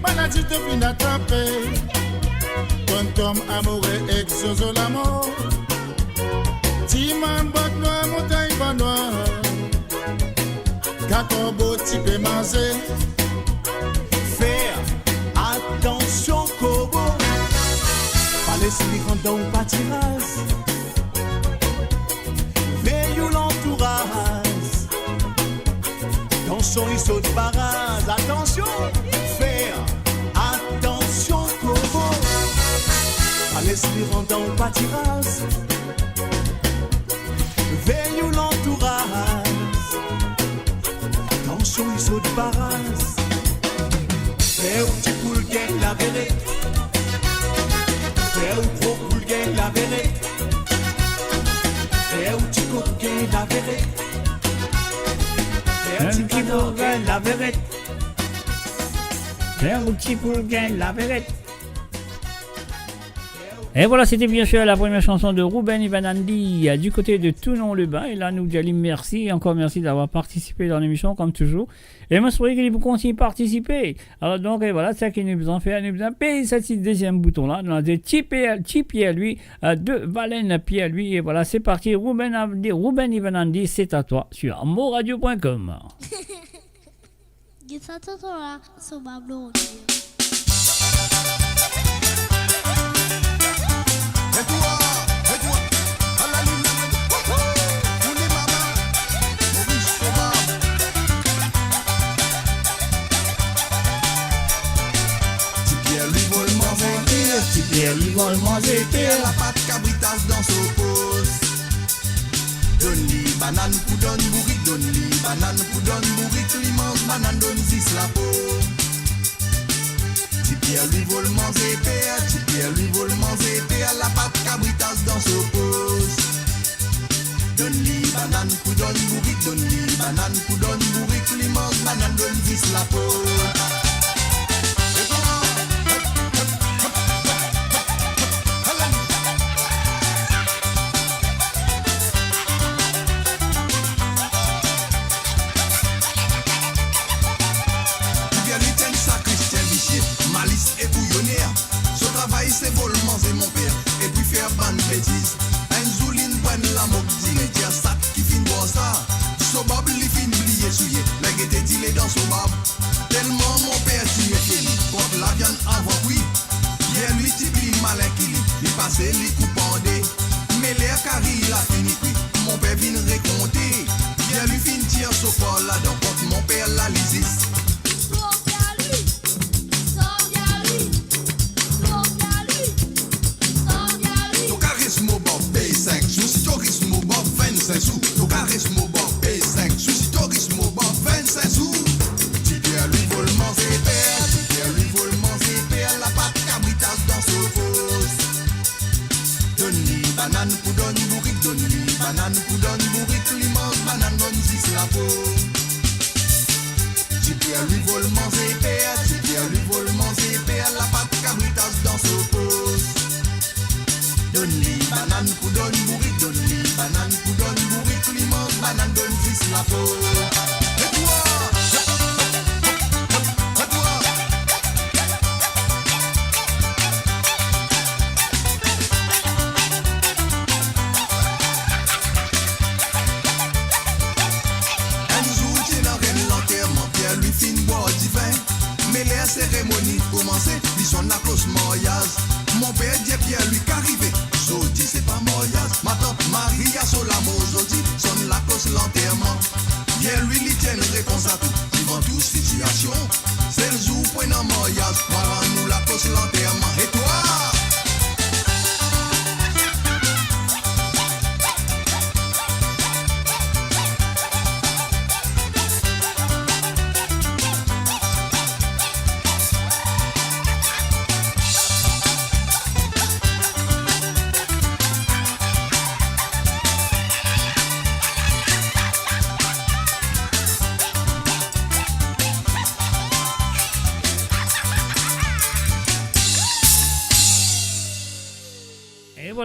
bann adilt finn atrape bann tom amoure ek zozo lamor? Dimann bot nwar, montagn bann nwar, kakorbo ti pe manze. Fer atansion, kobo. Pa les li rant dan ou patiraz. Vey ou lantouraz. Tansion li sot baraz. Atansion, fer atansion, kobo. Pa les li rant dan ou patiraz. Vey ou lantouraz. Tansion li sot baraz. Fer ou ti poul gagn laveret. Fer ou gro poul gagn laveret. Fer ou ti kok gagn laveret. Fer ou ti kanan gagn laveret. Fer ou ti poul gagn laveret. Et voilà, c'était bien sûr la première chanson de Ruben Ivanandi, euh, du côté de Toulon-le-Bain. Et là, nou dir li mersi, encore mersi d'avoir participé dans l'émission, comme toujours. E mo espere ki li pou kontign partisipe. Alor donk, e vwala, seki nou bizin fer, nou bizin pey sa ti deziem bouton la, nou dir Ti Pierre, Ti Pierre Louis, euh, de Valène Pierre Louis. E vwala, c'est parti, Ruben Avdi, Ruben Ivanandi, c'est à toi sur moradio point com. Get sa tonton la, so bablo. E twa, e twa, a la limem, wouhou, ou limem, Moris Sobab. Ti Pierre Louis vol manze, Ti Pierre Louis vol manze, Pierre. Lapat kabrit al dan so pos. Donn li banann pou donn bourik, donn li banann pou donn bourik, li manz banann, donn zis lapo. Ti Pierre Louis vol manze per, Ti Pierre Louis vol manze per, lapat kabrit al dan so pos. Donn li banann pou donn bourik, donn li banann pou donn bourik, li manz banann, donn zis lapo. Ti Pierre Louis ti enn sakristenn visie, malis e kouyoner. So travay se vol manze monper, epi fer bann betiz. Enn zour linn pran lamok dine, dir sak ki finn bwar sa. So bab li finn bliye souye, me gete dile dan so bab. Telman monper ti mefie li kont laviann avan kwi. Pierre Louis ti pli malin ki li, li pase li koup an de. Me ler kari la fini kwi, monper vinn rekonte. Pierre Louis finn tir so kor ladan kont monper la, li zis. To kares mo bab pey sink sou, si to ris mo bab vennsink sou. To kares mo bab pey sink sou, si to ris mo bab vennsink sou. Ti Pierre Louis vol manze per, Ti Pierre Louis vol manze per, lapat kabrit al dan so pos. Donn li banann pou donn bourik, donn li banann pou donn bourik, li manz banann, donn zis lapo. Ti Pierre Louis vol manze per, Ti Pierre Louis vol manze per, lapat kabrit al dan so pos. Donn li banann pou donn bourik, donn li banann pou donn bourik, li manz banann, donn zis lapo. E twa, e twa. Enn zour ti ena enn lanterman, Pierre Louis finn bwar divin. Me ler seremoni koumanse, li sonn laklos maryaz. Monper dir Pierre Louis, ki arive? Zordi se pa maryaz. Matant Maria so lamor zordi, sonn laklos lanterman. Pierre Louis li ti enn repons a tou, divan tou sitiasion. Sel zour pou ena maryaz, mo rann ou laklos lanterman. E twa?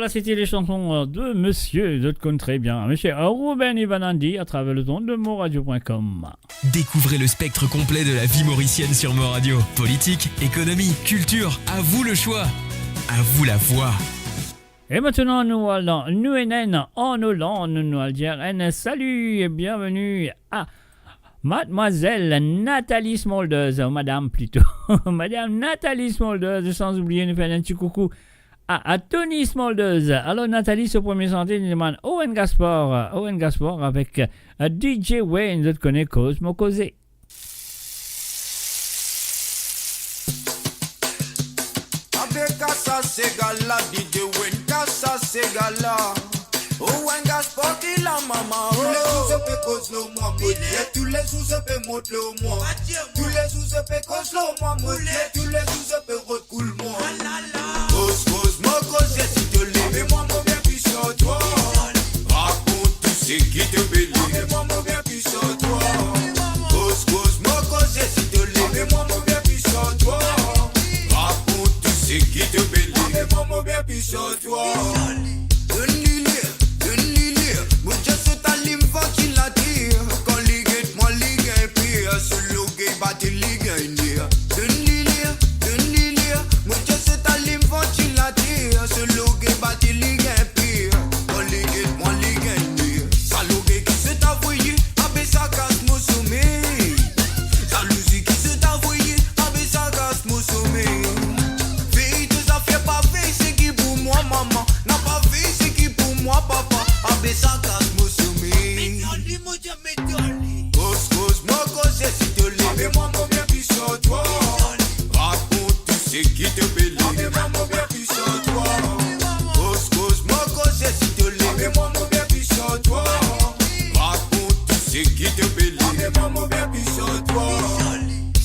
Ça, c'était les chansons, euh, de monsieur, zot konn très bien, monsieur, euh, Ruben Ivanandi, à travers les ondes de moradio point com. Découvrez le spectre complet de la vie mauricienne sur Mo Radio. Politique, économie, culture, à vous le choix. À vous la voix. E aster nou al dan, nou ena enn an Oland, nou al dir enn salut et bienvenue à Mademoiselle Nathalie Smulders, ou madame plito. Madame Nathalie Smulders, sans oublier nou fer enn ti koukou à, à Tony Smulders. Alors Nathalie, so premie santi, li demann Owen Gaspard, Owen Gaspard avec, euh, D J Wayne, zot konn Koz Mo Koze. Abe kas sa segal la, D J Wayne, kas sa segal la. Owen Gaspard ki la mama, oh. Toulezour zot pe koz lor mwa, mo dir, toulezour zot pe mont lor mwa. Toulezour zot pe koz lor mwa, mo dir, toulezour zot pe rod koul mwa. Koz, koz, mo koze, si to le, me mwa mo bien pis ar twa. Rakont tou seki to pe li, me mwa mo bien pis ar twa. Koz, koz, mo koze, si to le, me mwa mo bien pis ar twa. Rakont tou seki to pe li, me mwa mo bien pis ar twa. Donn li ler, donn li ler, mo dir zot alim vantilater. Kan li get mwa, li gagn per, so lorgey bat li gagn ner. Donn li ler, donn li ler, mo dir zot alim vantilater. So lorgey bat li gagn per. Kan li get mwa, li gagn ner. Sa lorgey ki zot avoye, abe sa kas mo somey. Zalouzi ki zot avoye, abe sa kas mo somey. Vey to zafer, pa vey seki pou mwa mama, napa vey seki pou mwa papa, abe sa kas mo somey. Koz, koz, mo koze, si to le, me mwa mo bien pis ar twa. Rakont tou seki to pe li, me mwa mo bien pis ar twa. Koz, koz, mo koze, si to le, me mwa mo bien pis ar twa. Rakont tou seki to pe li, me mwa mo bien pis ar twa.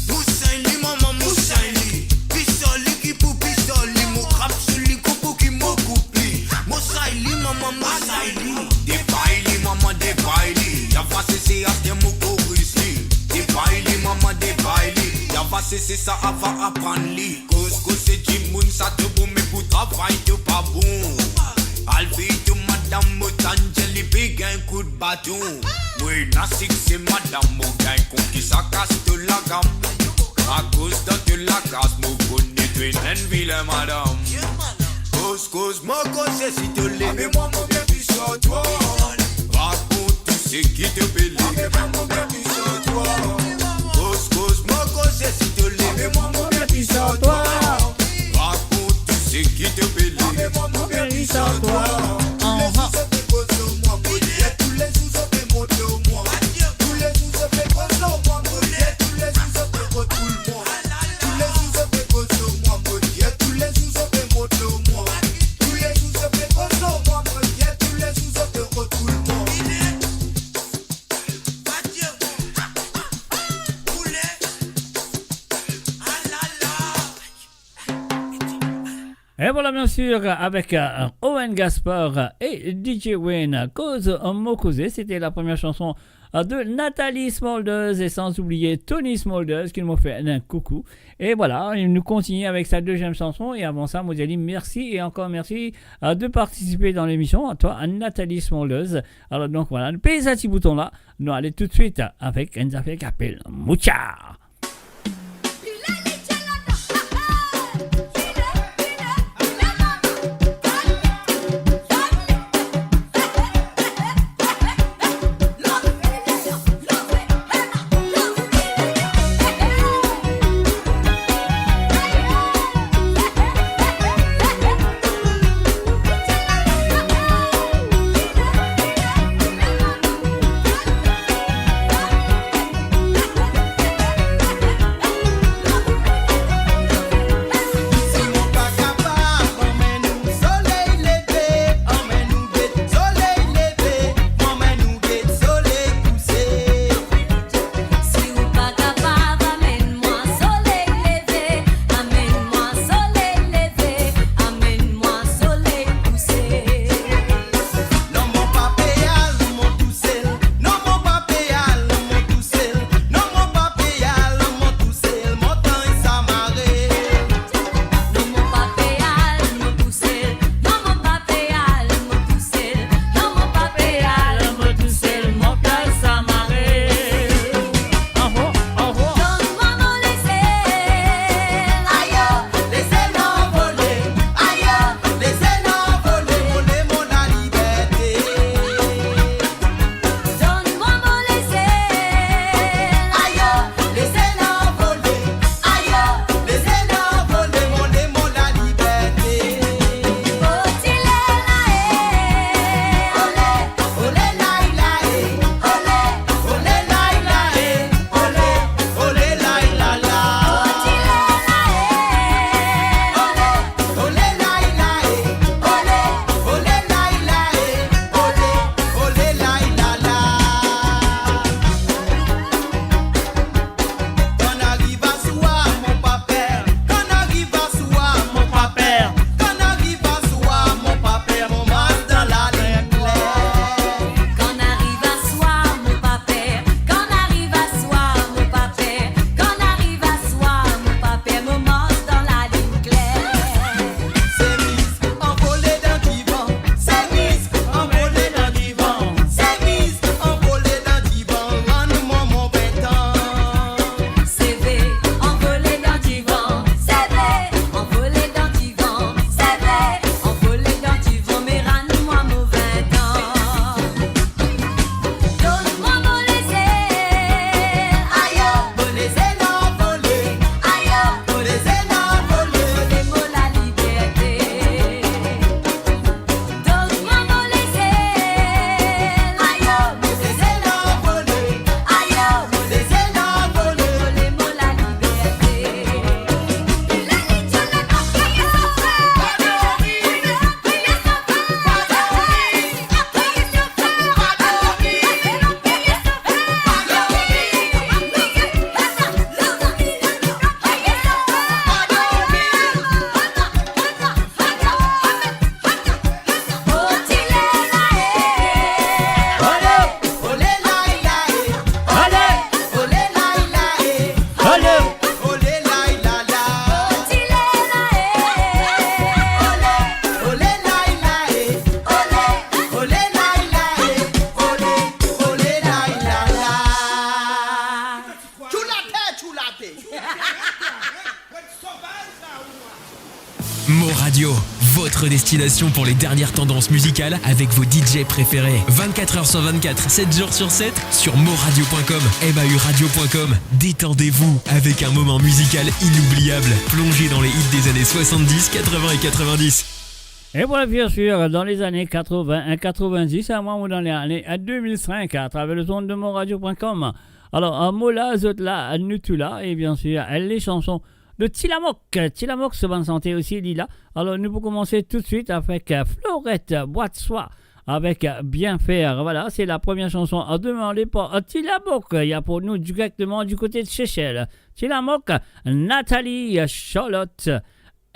Mo sali mama, mo sali. Pistole ki pou pistole, mo krap sou li, koup ki mo koup li. Mo sali mama, mo sali. Depay li mama, depay li. Ava sese, aster mo koris li. Depay li mama, depay li. Ava sese, sa ava aprann li. Koz, koz, se dimoun sa to bon, me pou travay to pa bon. Al vey to madam, mo tann dir li pe gagn kout baton. Mo ena sikse madam, mo gagn konki sa kas to lagam. Akoz dan to lakaz mo kone to ena enn vilin madam. Koz, koz, mo koze, si to le, me mwa mo bien pis ar twa. Rakont tou seki to pe li, me mwa mo bien pis ar twa. Koz, koz, mo koze, si to le, me mwa mo bien pis ar twa. Rakont tou seki to pe li, me mwa mo bien pis ar twa. Toulezour zot pe koz lor mwa, mo dir, toulezour zot pe mont lor mwa. Toulezour zot pe koz lor mwa, mo dir, toulezour zot pe rod koul mwa. Toulezour zot pe koz lor mwa, mo dir, toulezour zot pe mont lor mwa. Toulezour zot pe koz lor mwa, mo dir, toulezour zot pe rod koul mwa. Et voilà, bien sûr, avec, euh, Owen Gaspard et D J Wayne, Koz Mo Koze, c'était la première chanson, euh, de Nathalie Smulders et sans oublier Tony Smulders, ki mo fer enn koukou. Et voilà, nou kontini avek sa dezyem sanson. E avan sa, mo dir ali mersi e ankor mersi, euh, de partisipe dan lemision. A twa, Nathalie Smulders. Alors, donk, voilà, nou pez sa ti bouton la. Nou ale toutswit avek enn zafer ki apel Mucha. Mo Radio, votre destination pour les dernières tendances musicales avec vos D J préférés. Vingt-quatre heures sur vingt-quatre, sept jours sur sept, sur mo radio point com, M A U radio point com. Détendez-vous avec un moment musical inoubliable. Plongez dans les hits des années soixante-dix, quatre-vingts et quatre-vingt-dix. E vwala, bien sir, dan lezane katrevin, katrevindis, a, mwa, mo dan lane, a, de mil senk, atraver lezond de mo radio point com. Alor, a, mo la, zot la, a, nou tou la, e bien sir, a, le sanson de Tilamok. Tilamok, so bann sante osi, li la. Alor, nou pou koumanse toutswit avek, a, Florette Boitswa, avek, a, Bien Faire. Vwala, se la premie sanson, a, demande par, a, Tilamok. Li la pou nou direkteman di kote de Sesel. Tilamok, Nathalie, a, Charlotte,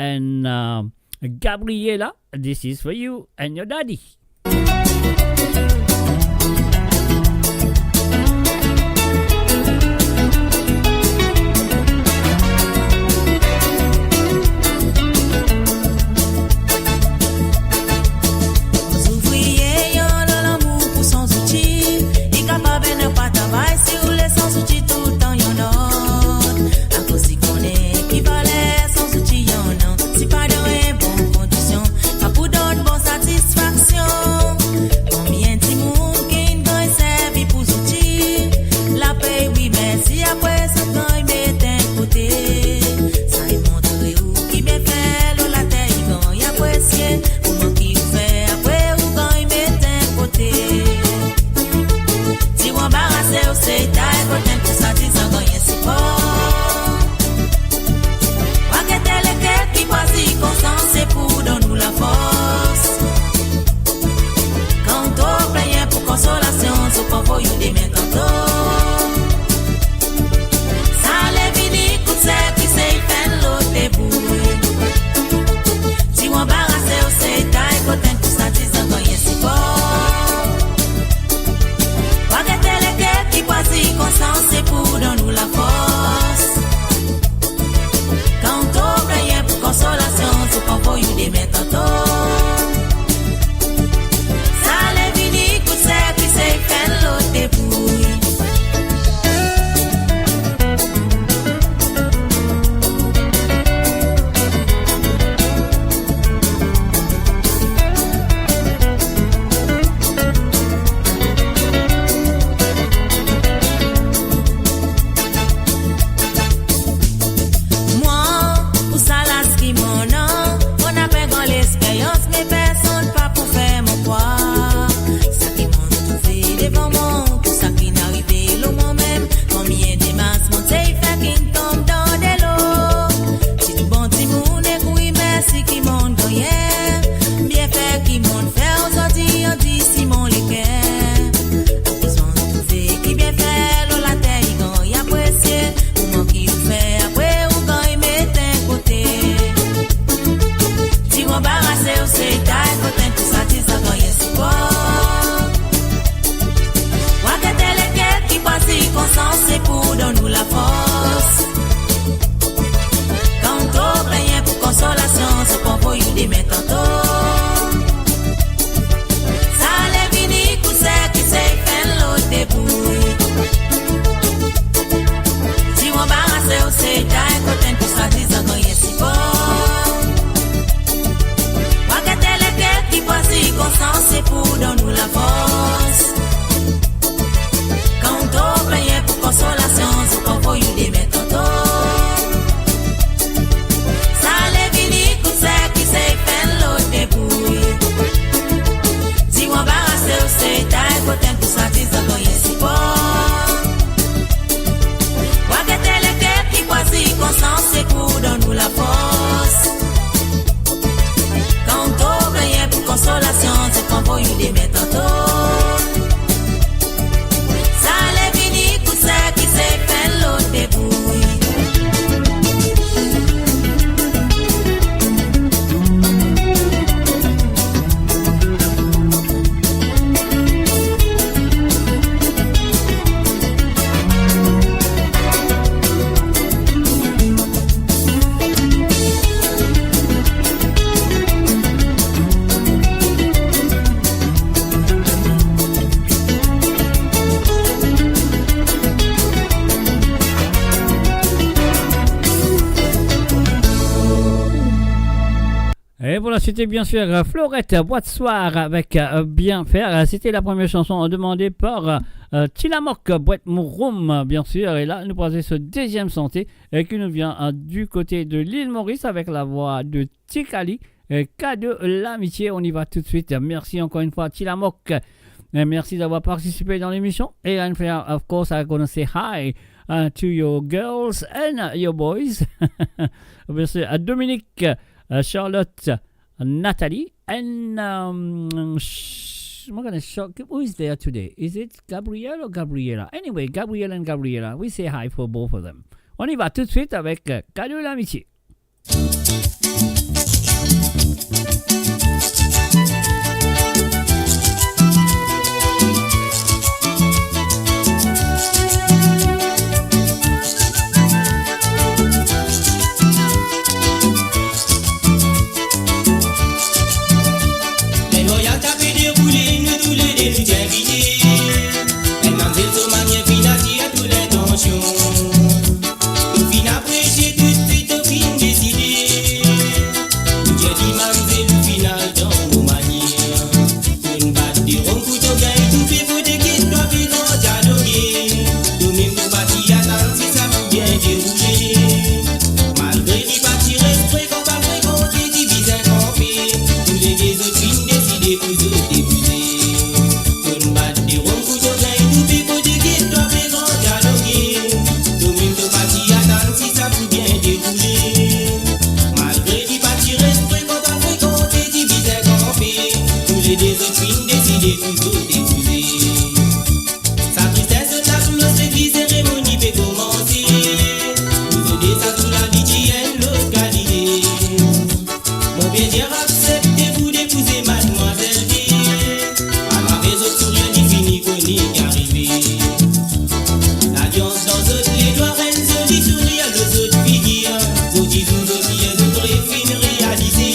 and, uh, Gabriella, this is for you and your daddy. Zouvriye, li annan lamour pou son zouti, li kapav ena pa travay si ou le son zouti toultan li annan. Akoz li kone ki valer son zouti annan, si pa dan en bon kondision, pa pou donn bon satisfaksion. Konbien dimoun ki inn gagn servi pou zouti, lapey wi mersi, apre zot gagn met enn kote. Sa inn montre ou ki bien fer lor later, li gagn apresie. Kouma ki ou fer, apre ou gagn met enn kote. Si ou anbarase, ou sey tay kot enn pou sa dizan gagn sipor. Pa gete leker ki pran sikonstans, se pou donn ou lafors. Kan ou tro plenyen pou konsolasion, zot pou anvoy ou demen tanto. Sa ale vini kout ser ki sey fer lot debout. Si ou anbarase, ou sey tay kot enn pou sa dizan gagn sipor. Pa gete leker ki pran sikonstans, se pou donn ou lafors. Kan ou tro plenyen pou konsolasion, zot pou anvoy ou demen tanto. Sa ale vini kout ser ki sey fer lot debout. Mwa, pou sa laz ki mo annan, mo napa gran lesperyans, me personn pa pou fer mo krwar. Sa ki mo trouve devan mo, tou sa ki arive lor mwa mem, konbien demas mo sey fer ki tonm dan delo. Tit bon dimoun ek wi mersi ki mo gagne, bien fer ki mo fer ozordi, andi si mo leker. Akoz mo trouve ki bien fer lor later, li gagn apresie. Kouma ki ou fer, apre ou gagn met enn kote. Si ou anbarase, ou sey tay kot enn pou sa dizan gagn sipor. Pa gete leker ki pran sikonstans, se pou donn ou lafors. Kan ou tro plenyen pou konsolasion, zot pou anvoy ou demen tanto. Sa ale vini kout ser ki sey fer lot debout. Si ou anbarase, ou sey tay kot enn pou sa dizan gagn sipor. Pa gete leker ki pran sikonstans, se pou donn ou lafors. Kan ou tro plenyen pou konsolasion, zot pou anvoy ou demen tanto. Sa ale vini kout ser ki sey fer lot debout. Si ou anbarase, ou sey tay kot enn pou sa dizan gagn sipor. Pa gete leker ki pran Et voilà, c'était bien sûr, euh, Florette Boitsoir avec, euh, Bien Faire. Euh, c'était la première chanson demandée par, euh, euh, Tilamok, Boîte Mouroum, bien sûr. Et là, nous passons sur le deuxième santé, euh, qui nous vient, euh, du côté de l'île Maurice avec la voix de Tikali, euh, Cadeau l'amitié. On y va tout de suite. Merci encore une fois, Tilamok. Euh, merci d'avoir participé dans l'émission. Et, and of course, I gonna say hi, uh, to your girls and, uh, your boys. Bien sûr, à Dominique, uh, Charlotte, Nathalie, and, um, sh-, I'm gonna shock, who is there today? Is it Gabriel or Gabriela? Anyway, Gabriel and Gabriela, we say hi for both of them. On y va tout de suite avec, euh, Cadeau l'amitié. Ler mariaz ti pe deroule, nou toulede nou ti invite. Enn manzel so manier finn atir tou lintansion. Nou finn apresie toutswit, nou finn deside. Nou dir li, manzel, ou finn al dan mo manier. Pou nou bat de rom pou to gagn toupe, fode ki twa pe gran dialoge. Tomem to pa ti atann si sa pou bien deroule. Malgre li pa ti res frekan, pa frekan, ti bizin kanpe. Toulede zot finn deside pou zot epouze. Fode nou bat de rom pou to gagn toupe, fode ki twa pe gran dialoge. Tomem to pa ti atann si sa pou bien deroule. Malgre li pa ti res frekan, pa frekan, ti bizin kanpe. Toulede zot finn deside pou zot epouze. Sa tristes zot la sou lot legliz, seremoni pe komanse. Pou zot de sa sou lavi ti enn lot kalite. Mon bel dir aksepte pou epouze madmwazel Di. Al avek zot sourir, li fini kone ki arive. Lalians dan zot ledwa, enn zoli sourir lor zot figir. Zot dizour, zot yer, zot rev finn realize.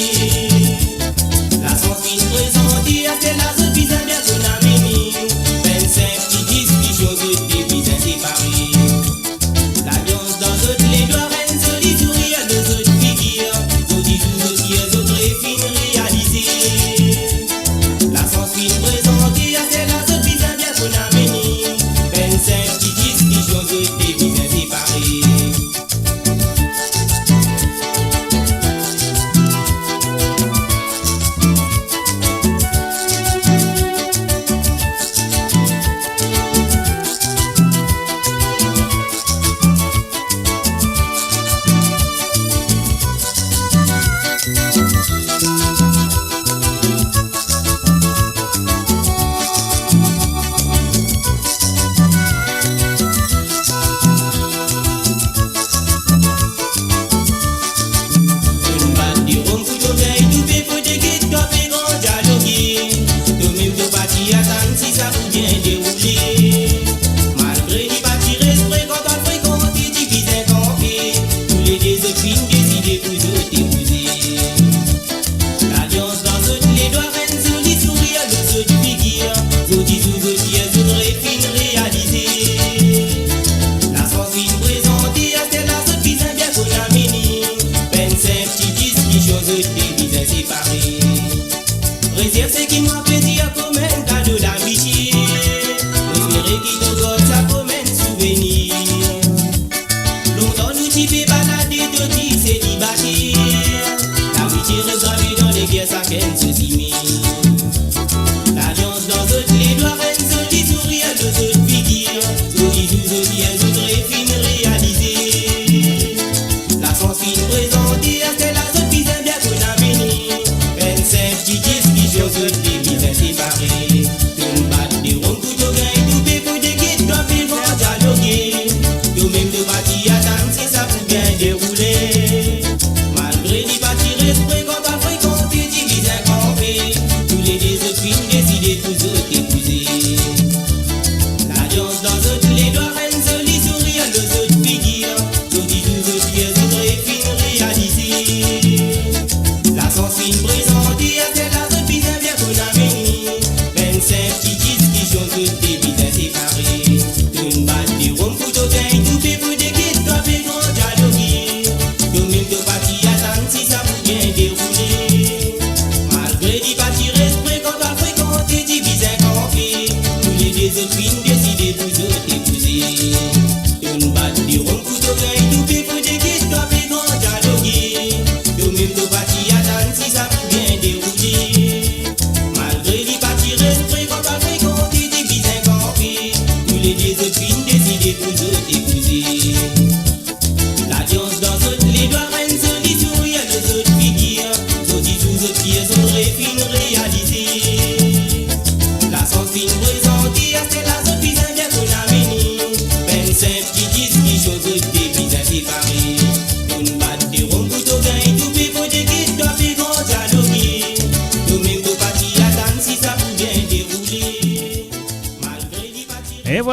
Lasans finn prezante, aster la zot bizin bien konn amene. Enn sinp ti diskision, zot pe bizin separe. Lalians dan zot ledwa, enn zoli sourir lor zot figir. Zot dizour, zot yer, zot rev finn realize. Lasans finn prezante, aster la zot bizin bien konn amene. Enn sinp ti diskision, zot pe bizin separe. Enn bat de rom pou to gagn toupe, fode ki twa pe gran dialoge. Tomem to pa ti atann si sa pou bien deroule. Malgre li pa ti res frekan, pa frekan, ti bizin kanpe. Toulede zot finn deside pou zot epouze. Lalians dan zot ledwa, enn zoli sourir lor zot figir. Zot dizour, zot yer, zot rev finn realize. Lasans finn prezante, aster la zot bizin bien konn amene. Enn sinp ti diskision, zot pe bizin separe. Rezerv seki mwa plezir kouma enn kado lamitie. Mo espere ki to gard sa kouma enn souvenir. Lontan nou ti pe balade, to ti selibate. Lamitie res gravi dan leker sakenn so sime. Lalians dan zot ledwa, enn zoli sourir lor zot figir. Zot dizour, zot yer, zot rev finn realize. Lasans finn prezante, aster la zot bizin bien konn amene. Enn sinp ti diskision, zot pe bizin separe. Enn bat de rom pou to gagn toupe, fode ki twa pe gran dialoge. Tomem to pa ti atann si sa pou bien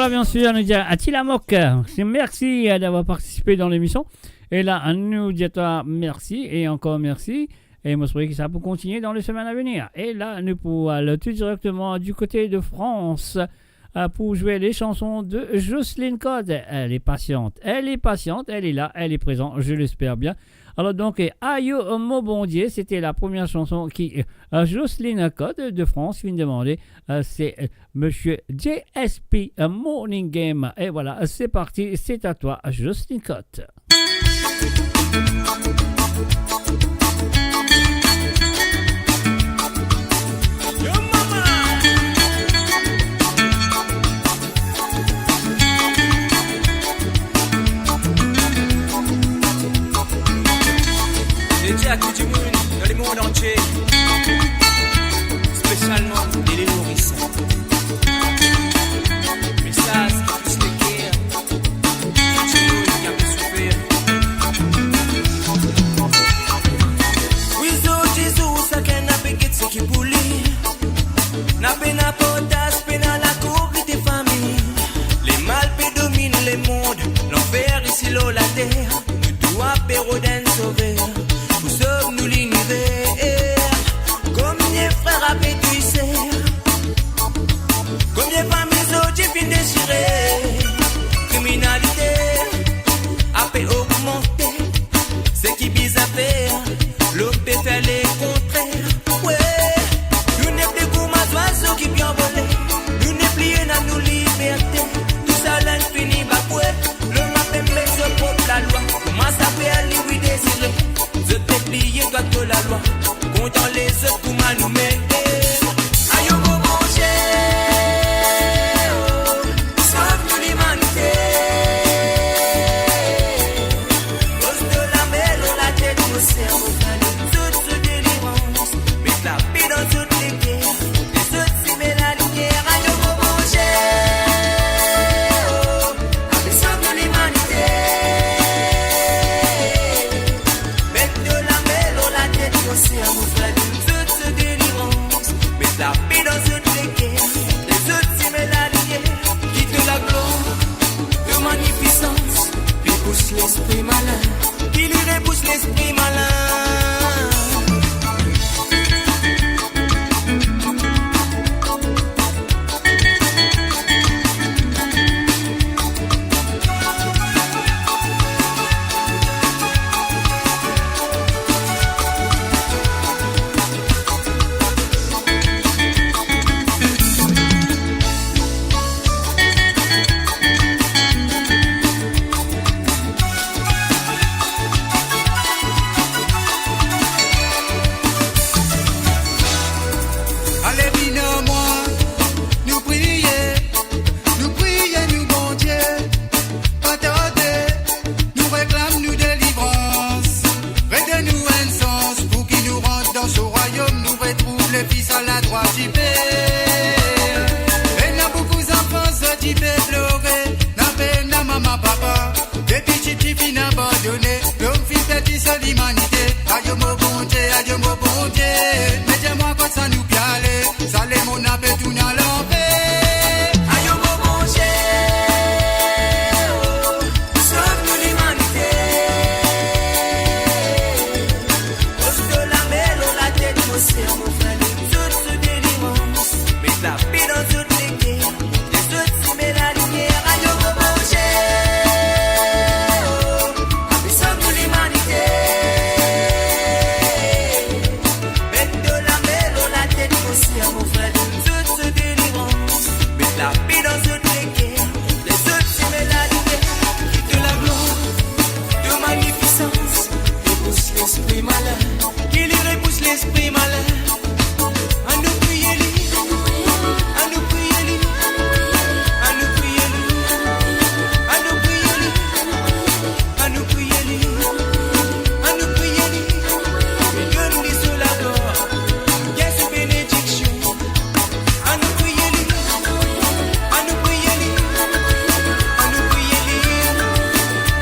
Bien sûr, nou dir a Tilamok, mersi, euh, d'avoir partisipé dans l'émission. E la, nou dir twa mersi e ankor mersi. E mo espere ki sa pou kontigne dan le semenn a venir. E la, nou pou al tou direkteman du côté de France, euh, pour jouer les chansons de Jocelyne Cotte. Elle est patiente, elle est patiente, elle est là, elle est présente, je l'espère bien. Alors donc, euh, Ayo Mo Bondie, c'était la première chanson qui, euh, Jocelyne Cotte de France vient de demander. Euh, c'est, euh, Monsieur J S P, euh, Morning Game. Et voilà, c'est parti, c'est à toi, Jocelyne Cotte. Dedie a tou dimoun dan lemond antie, spesialman Lil Moris. Mesaz ki tous leker, tou dimoun ki ape soufer. Wi, zour ki zour, sakenn ape get seki pou li. Na pena partas, pena lakour, ki te fami. Lemal pe dominn lemond, lanfer isi lor later. Nou tou ape rod enn sover pou sov nou liniver. Konbien frer ape touy ser? Konbien fami zordi finn desire? Kriminalite ape ogmante. Seki bizin fer? Lom pe fer lekontrer. We, nou nepli kouma zwazo ki pe anvole. Nou nepli ena nou liberte. Tousala inn fini, ba we. Lom ape met so prop lalwa. Kouma sa fer li, wi, desire? Zot pe bliye twa to lalwa. Kontan lezot kouma nou mem. Ayo mo Bondie, oh, sov nou limanite. Poz to lame lor latet mo ser, mo frer, donn zot so delirans. Met lape dan zot leker. Lezot sime lalimier. Ayo mo Bondie, oh, ape sov nou limanite. Met to lame lor latet mo ser, mo frer, donn zot so delirans. Met lape dan zot leker. Lezot sime lalimier. Ki to laglwar, to manifisans, repous lespri malin. Ki li repous lespri malin. Ale, vinn ar mwa, nou priye, nou priye nou Bondie. Pa tarde, nou reklam nou delivrans. Ret donn nou enn sans pou ki nou rant dan so rwayom, nou retrouv lefi sa ladrwa dife. Ena boukou zanfan, zot dife plore, na pena mama, papa. Depi titi finn abandone, lom finn perdi so limanite. Ayo mo Bondie, ayo mo Bondie, me dir mwa kot sa nou pe ale, sa lemonn la pe tourn a lanver. Ayo mo Bondie, oh, sov nou limanite. Poz to lame lor latet mo ser, mo frer, donn zot so delirans. Met lape dan zot leker. Lezot sime lalimier. Ayo mo Bondie, oh, ape sov nou limanite. Met to lame lor latet mo ser, mo frer, donn zot so delirans. Met lape dan zot leker. Lezot sime lalimier. Ki to laglwar, to manifisans, repous lespri malin. Ki li repous lespri malin. Anou priye li, anou priye li, anou priye li, anou priye li, anou priye li, anou priye li. Donn li so laglwar, gagn so benediksion. Anou priye li, anou priye li, anou priye li,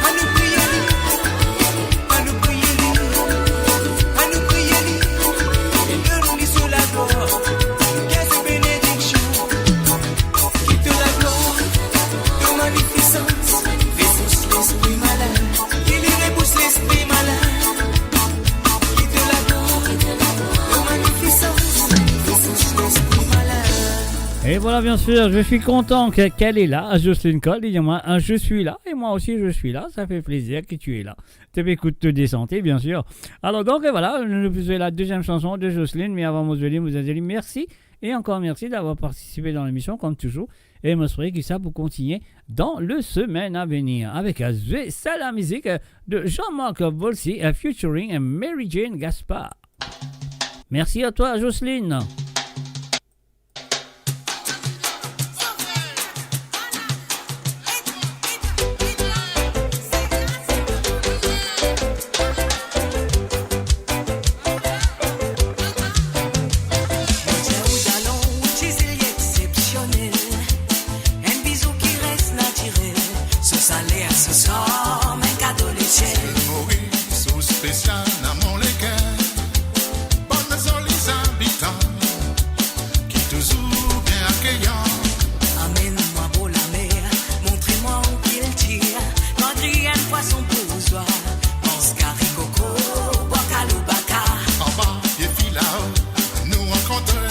anou priye li, anou priye li, anou priye li. Et voilà, bien sûr, je suis content que, qu'elle est là, Jocelyne Cole, il dit à moi, ah, je suis là, et moi aussi je suis là, ça fait plaisir que tu es là. Tu peux écouter tout de santé, bien sûr. Alors donc, et voilà, nous faisons la deuxième chanson de Jocelyne, mais avant, moi, je dis, moi, je dis merci, et encore merci d'avoir participé dans l'émission, comme toujours, et moi, je souhaite que ça vous continue dans le semaine à venir, avec, euh, Zwe sa la mizik, euh, de Jean-Marc Volcy, euh, featuring, euh, Mary Jane Gaspard. Merci à toi, Jocelyne. Enn bizou ki res natirel, so saler, so sanm, enn kado lesiel. Sel Moris, ou spesial dan mo leker. Bann zoli zabitan ki touzour bien akeyan. Amenn mwa bor lamer, montre mwa ou kiltir. Kan griy enn pwason pou zwa, pans kari koko, bwar kalou baka. Anba pie filao, nou rankontre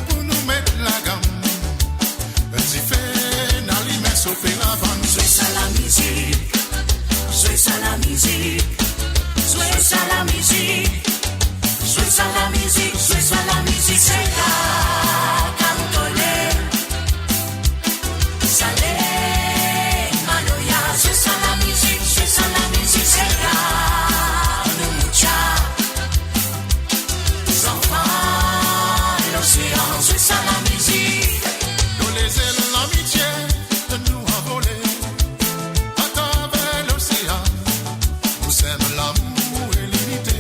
pou nou met lagam. Dife inn alime, sofe lavann. Zwe sa la mizik, zwe sa la mizik, zwe sa la mizik, zwe sa la mizik, zwe sa la mizik, se la kantone. Sale, maloya, zwe sa la mizik, zwe sa la mizik, se la nou moutya. Zanfan losean, zwe sa lamizik. Lor lezel lamitie, nou anvole. Atraver losean, nou sem lamour e linite.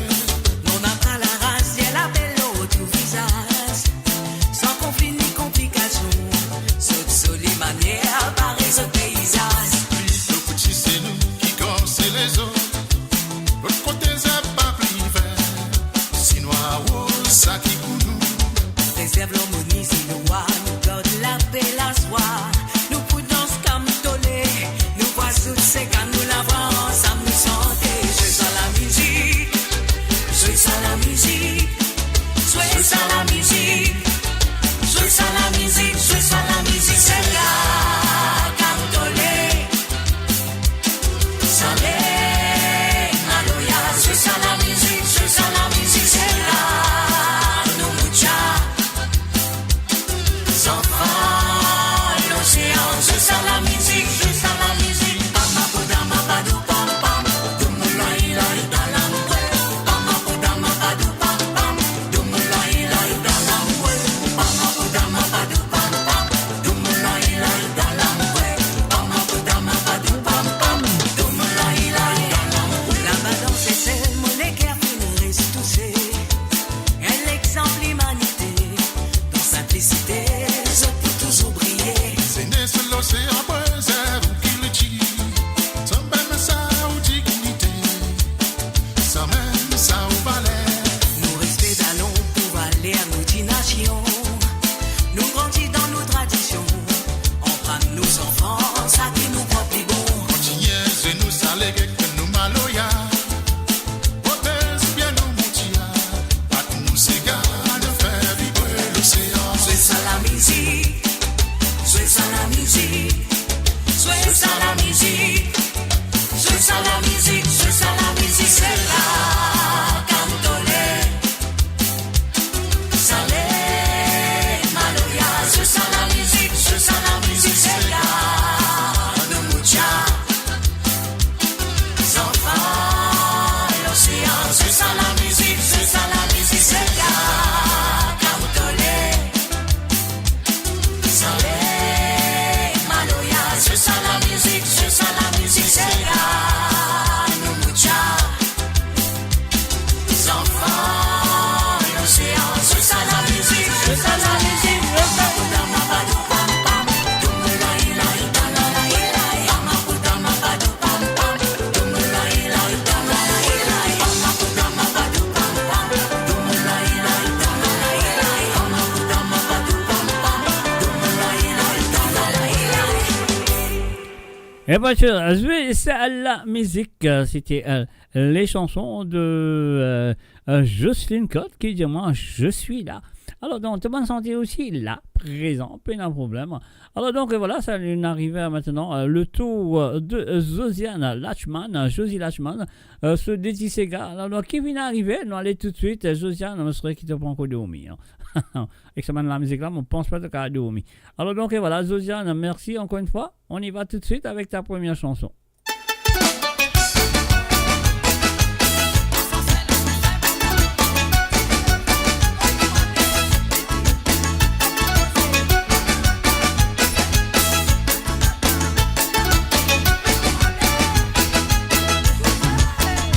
Non, nou pa laras, ziel ape lor tou vizaz. San konfli ni konplikasion, zot zoli manier bare zot peizaz. Pli to pou ti se nou ki korse lezot. Lot kote zeb pa pli ver, sinwa roz sa ki pou nou. Prezerv larmoni, sinwa nou gard lape, lazwa. Nou pou dans kam tole, nou vwar zot seka, nou lava ansam nou sante. Zwe sa lamizik, zwe sa lamizik, zwe sa lamizik, zwe sa lamizik, zwe sa lamizik, seka kam tole. Sale, aloya, zwe sa lamizik, zwe sa lamizik, se la nou moutya. Zanfan losean, zwe sa lamizik, zwe sa lamizik. Pam, pam, poudam, padou, pam, pam. Doum, lay, lay, dalam, pwe. Pam, pam, poudam, padou, pam, pam. Labadans Sesel, mo leker finn res touse. Enn lexanp limanite, dan sinplisite, zot pou touzour briye. Zenes losean, prezerv ou kiltir, sa mem sa ou dignite. Samem sa ou valer. Nou respe dalon pou valer nou dinasion. Nou grandi dan nou tradision. Aprann nou zanfan sa ki nou pran pli bon. Kontinie zwe nou sa lege nou maloya. Protez bien nou moutya. Bat nou sega, nou fer vibre losean. Zwe sa lamizik, zwe sa lamizik, zwe sa lamizik. Zwe sa lamizik, zwe sa lamizik, se la kantone. Sale, maloya, zwe sa lamizik, zwe sa lamizik, se la nou moutya. Zanfan losean, zwe sa lamizik, zwe sa lamizik, se la kantone. Sale, maloya, zwe sa lamizik, zwe sa lamizik, se la nou moutya. Zanfan losean, zwe sa lamizik, zwe sa lamizik, zwe sa lamizik. Et bien sûr, zwe sa lamizik, euh, c'était, euh, les chansons de, euh, euh, Jocelyne Cole qui dit, moi, je suis là. Alor, donk, to bann sante osi la, prezan, pena problem. Alor, donk, vwala, sa, nou arive a mintenan, euh, le tour, euh, de, euh, Josiane Lachman, euh, Josie Lachman, euh, so Deti Sega. Alor, donk, ki finn arive, nou ale toutswit, euh, Josiane, mo swete ki to pa ankor dormi, hein. Ek sa bann lamizik la, mo pans pa to kapav dormi. Alor, donk, vwala, Josiane, mersi ankor enn fwa. On y va tout de suite avec ta première chanson.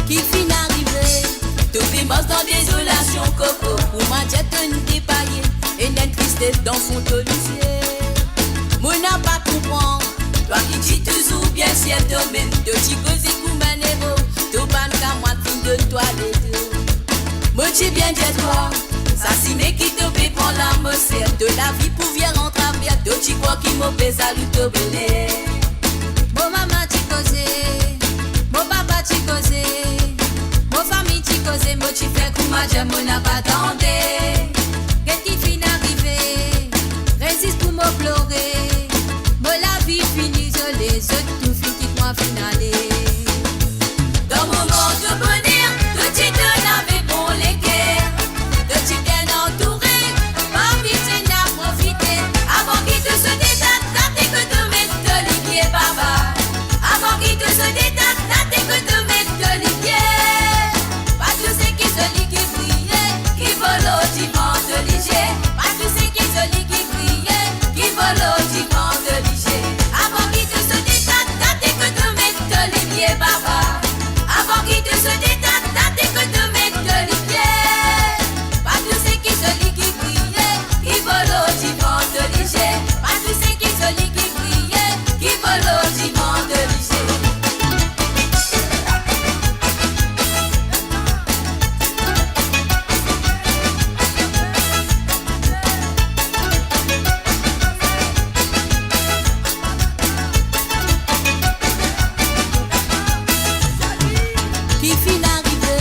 Ki finn arive, to pe mars dan dezolasion, koko, kouma dir to'nn depaye, ena enn tristes dan fon to lizie. Mo napa konpran, twa ki ti touzour bien sir tomem, to ti koze kouma enn ero, to bann kamwad finn donn twa leto. Mo ti bien dir twa, sa sime ki to pe pran lamor sir, to lavi pou vinn antraver, to ti krwar ki mo pe zalou to boner. Mo mama ti koze, mo papa ti koze, mo fami ti koze, mo ti fer kouma dir mo napa tande. Get ki finn arive, rezis pou mo plore, mo lavi fini izole, zot tou finn kit mwa, finn ale. Dan moman to boner, to ti donn avek bon leker, to ti bien antoure, pa oublie to ena profite, avan ki to sot eta, tate kot to met to lipie, baba. Avan ki to sot eta, tate kot to met to lipie. Pa tou seki zoli ki briye, ki volo divan to lizie. Pa tou seki zoli ki briye, ki volo divan to lizie. Avan ki to sot eta, tate kot to met to lipie, baba. Avan ki to sot eta, tate kot to met to lipie. Pa tou seki zoli ki briye, ki volo divan to lizie. Pa tou seki zoli ki briye, ki volo divan to lizie. Ki finn arive,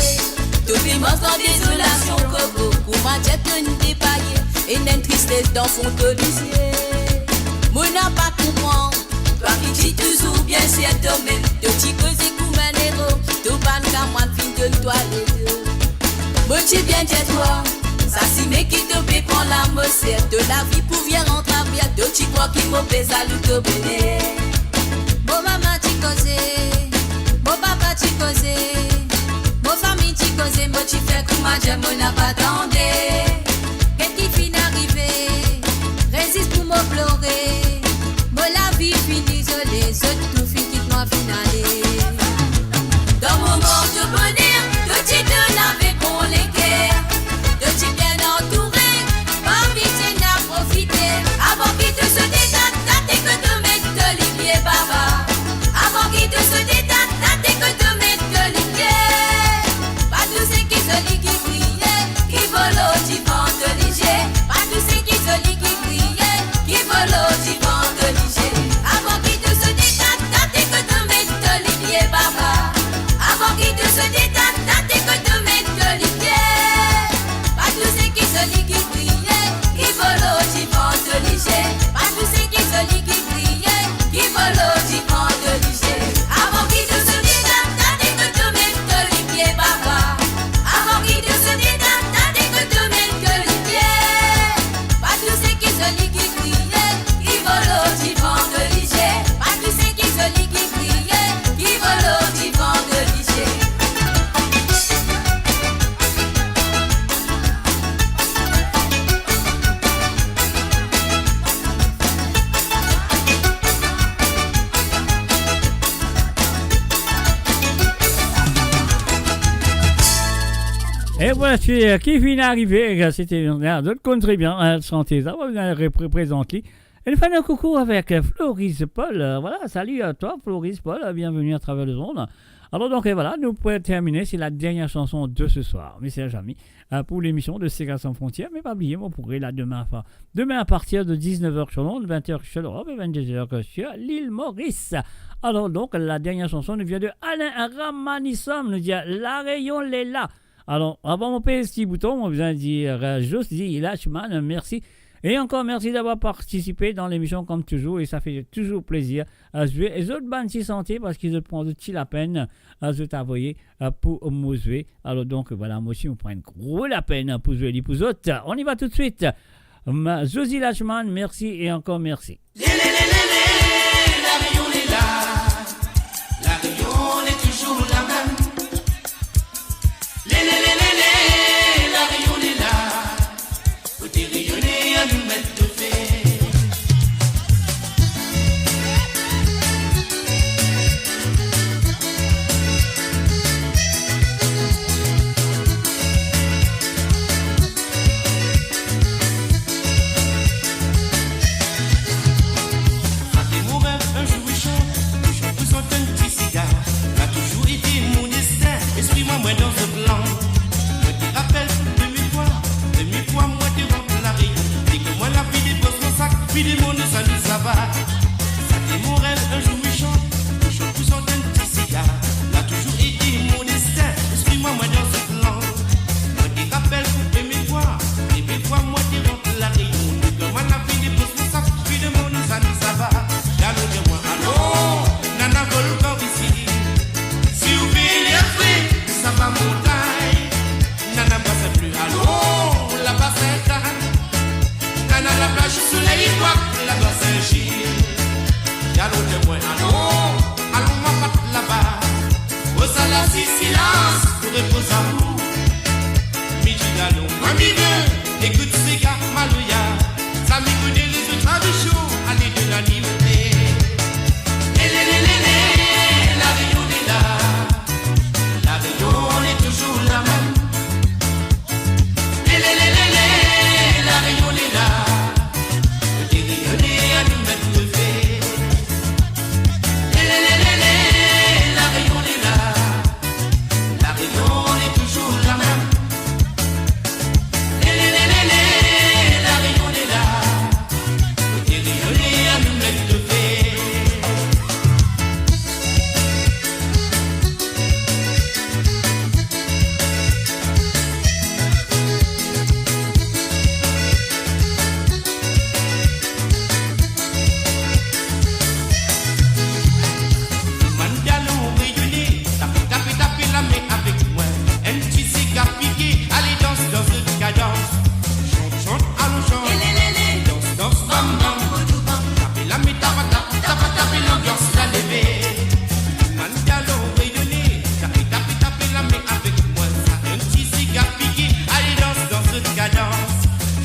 to pe mars dan dezolasion, koko, kouma dir to'nn depaye, ena enn tristes dan fon to lizie. Mo napa konpran, twa ki ti touzour bien sir tomem, to ti koze kouma enn ero, to bann kamwad finn donn twa leto. Mo ti bien dir twa, sa sime ki to pe pran lamor sir, to lavi pou vinn antraver, to ti krwar ki mo pe zalou to boner. Mo mama ti koze, mo papa ti koze, mo fami ti koze, mo ti fer kouma dir mo napa tande. Get ki finn arive, rezis pou mo plore, mo lavi fini izole, zot tou finn kit mwa, finn ale. Dan moman to boner, to ti donn avek bon leker, to ti bien antoure, pa oublie to ena profite, avan ki to sot eta, tate kot to met to lipie, baba. Avan ki to sot eta, tate kot to met to lipie. Pa tou seki zoli ki briye, ki volo divan to lizie. Pa tou seki zoli ki briye, ki volo divan to lizie. Avan ki to sot eta, tate kot to met to lipie, baba. Avan ki to sot eta, tate kot to met to lipie. Pa tou seki zoli ki briye, ki volo divan to lizie. Pa tou seki zoli ki briye, ki volo divan to lizie. Avan ki to sot eta, tate kot to met to lipie, baba. Avan ki to sot eta, tate kot to met to lipie. Pa tou seki zoli ki briye, ki volo divan to lizie. Pa tou seki zoli ki briye, ki volo divan to lizie. E vwala, se, euh, ki finn arive, euh, se te, zot konn tre bien, euh, sante sa, nou repre-, prezant li. E nou fer enn koukou avek, euh, Floris Paul. Euh, vwala, salut à toi, Floris Paul, euh, bienvenue à travers les ondes. Alor, donk, euh, vwala, nou pou termine, c'est la dernière chanson de ce soir, mes chers amis, euh, pour l'émission de Sega Sans Frontières. Mais pas oublier, mo pou revinn la demin, enfin, demin à partir de dix-neuf heures sur l'onde, vingt heures sur l'Europe et vingt-deux heures sur l'île Maurice. Alor, donk, la dernière chanson nous vient de Alain Ramanisum, nou dir, La Réunion, lé la. Alor, avan mo pez ti bouton, mo bizin dir, euh, Josy Lachman, euh, mersi. E ankor mersi d'avoir partisipe dan lemision kom touzour, e sa fer touzour plezir, euh, zwe. E zot bann ti sante, parski zot pran zot ti lapenn, euh, zot avoye, euh, pou mo zwe. Alor donk, vwala, mo osi, mo pran enn gro lapenn pou zwe li pou zot. On y va tout de suite. Ma, Josy Lachman, mersi e ankor mersi. Le, le, le, le, le, La Réunion est là. La Réunion est toujours la même. Le, le, le, le, le, La Réunion est là. Kote Reyone, anou met dife. Sa te mo rev, enn zour mo chante, mo chante pou zot enn ti siga. La touzour ete mo destin, lespri mwa, mwa dan zot lang. Mwa te rapel premie fwa, premie fwa mwa te rant La Reyonion. Deki mwa lavi depoz mo sak, wi, demann sa nou sava. Sa te mo rev, enn zour mo chante, mo chante pou zot enn ti siga. La touzour ete mo destin, lespri mwa, mwa dan zot lang. Mwa te rapel premie fwa, premie fwa mwa te rant La Reyonion. Deki mwa lavi depoz mo sak, wi, demann sa nou sava. Dalon dir mwa, alon, nana volkan isi. Si ou vini apre, sava montagn. Nana Basin Bli, alon, laba Sint-Ann. Nana laplaz Soley Bwa, laba Sin-Zil. Dalon dir mwa, alon, alon, mwa pat laba. Osa lasiz silans pou repoz amour. Midi dalon, mwa midi, ekout siga maloya. Sa mi kone rezo tradision, ale de la liberte. Le, le, le, le, le, La Réunion est là. La Réunion est toujours la même. Le, le, le, le, le, La Réunion est là. Kote Reyone, anou met dife. Le, le, le, le, le, La Réunion est là. La Réunion est toujours la même. Le, le, le, le, le, La Réunion est là. Kote Reyone, anou met dife. Bann dalon reyone, tape, tape, tape lame avek mwa. Enn ti siga pike, ale dans dan zot kadans. Shant, shant, alon shant. Dans, dans, bam, bam. Tape lame, tapa, tap, tapa, tape, lanbians la leve. Bann dalon reyone, tape, tape, tape lame avek mwa. Sa enn ti siga pike, ale dans dan zot kadans.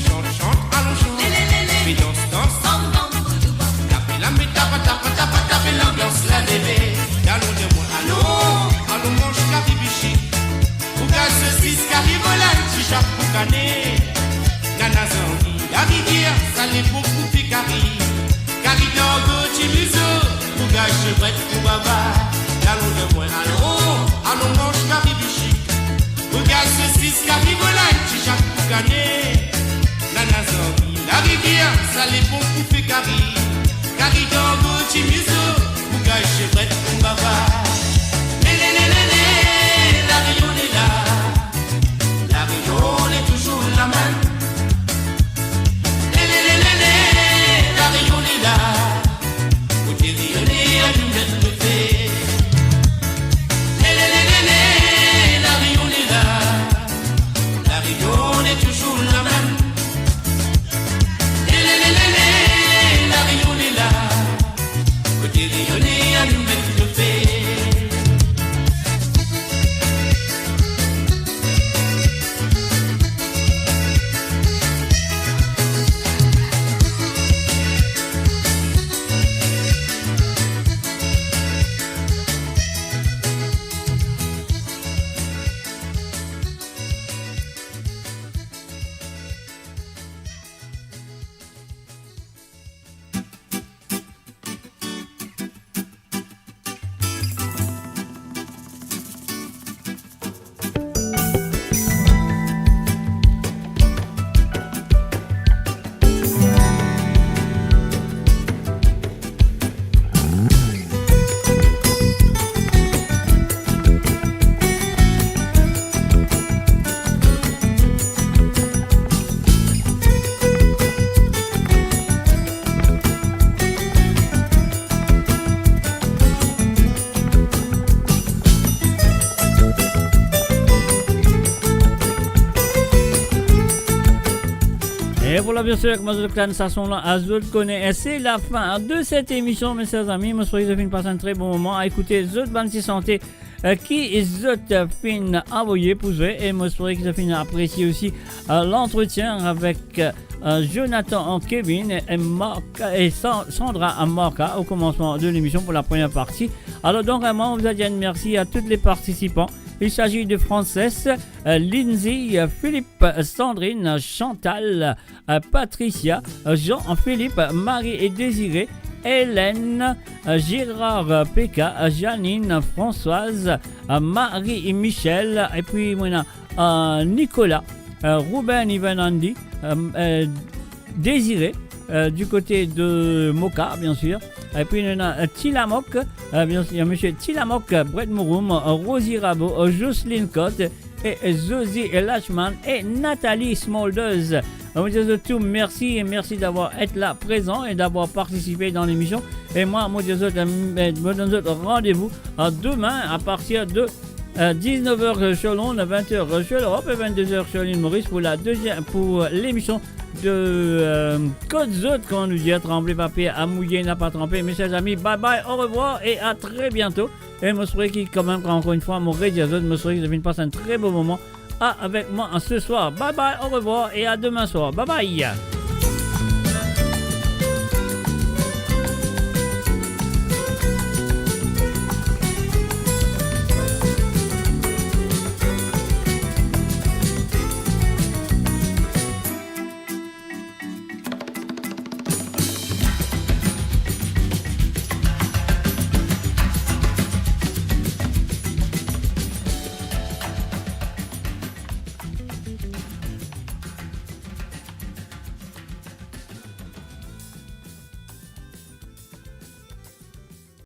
Shant, shant, alon shant. Finn dans, dans. Tape lame, tapa, tapa, tapa, tape, lanbians la leve. Dalon dir mwa, alon, alon manz kari bishik. Bougaz sosis, kari volay, ti zak pou kane. Nana zangi larivier, sa lepok pou fer kari. Kari dango, ti mizo, bougaz zebret pou baba. Dalon dir mwa, alon, alon manz kari bishik. Bougaz sosis, kari volay, ti zak pou kane. Nana zangi larivier, sa lepok pou fer kari. Kari dango, ti mizo, bougaz zebret pou baba. Le, le, le, le, le, La Réunion est là. La Réunion est toujours la même. Le, le, le, le, le, La Réunion est là. Kote Reyone, anou met dife. Le, le, le, le, le, La Réunion est là. La Réunion est toujours la même. Le, le, le, le, le, Voilà, bien sûr, kouma zot konn sa son la, a zot kone, e se lafin de set emisyon, mes chers amis. Mo swete zot finn pas enn tre bon moman a ekoute zot bann ti sante, e, ki zot finn avoye pou zwe, e mo swete ki zot finn apresie osi, e, lantretien avek, e, Jonathan Kevin e Marc e Sa-, Sandra Marca o koumansman de lemisyon pou la première partie. Alors donc, e, moi, on vous a dit un merci à tous les participants. Il s'agit de Frances, e, Lindsay, e, Philippe, Sandrine, Chantal, e, Patricia, e, Jean-Philippe, Marie et Désiré, Hélène, e, Gérard, e, Peka, e, Janine, Françoise, e, Marie-Michel, epi mo ena, e, Nicolas, e, Ruben, Ivan, Andy, e, e, Désiré, e, du côté de Moka, bien sûr. Epi nou ena, e, Tilamok, e, bien sûr, monsieur Tilamok, e, Brett Mouroum, e, Rosie Rabot, e, Jocelyne Cotte, e, e, Josie Lachman e Nathalie Smulders. E, mo dir zot tou mersi e mersi d'avoir été là, présent et d'avoir participé dans l'émission. E mwa, mo dir zot, e, mo donn zot randevou, e, demin à partir de, e, dix-neuf heures sur l'onde, vingt heures sur l'Europe et vingt-deux heures sur l'île Maurice pour la deuxième, pour, e, l'émission de, e, Kot Zot, kouma nou dir, tranble pa per, a mouye napa tranpe. Mes chers amis, bye bye, au revoir et à très bientôt. E mo swete ki kanmem, ankor enn fwa, mo redir zot, mo swete ki zot finn pas enn tre bon moman, a, avek mwa ce soir. Bye bye, au revoir et à demain soir. Bye bye.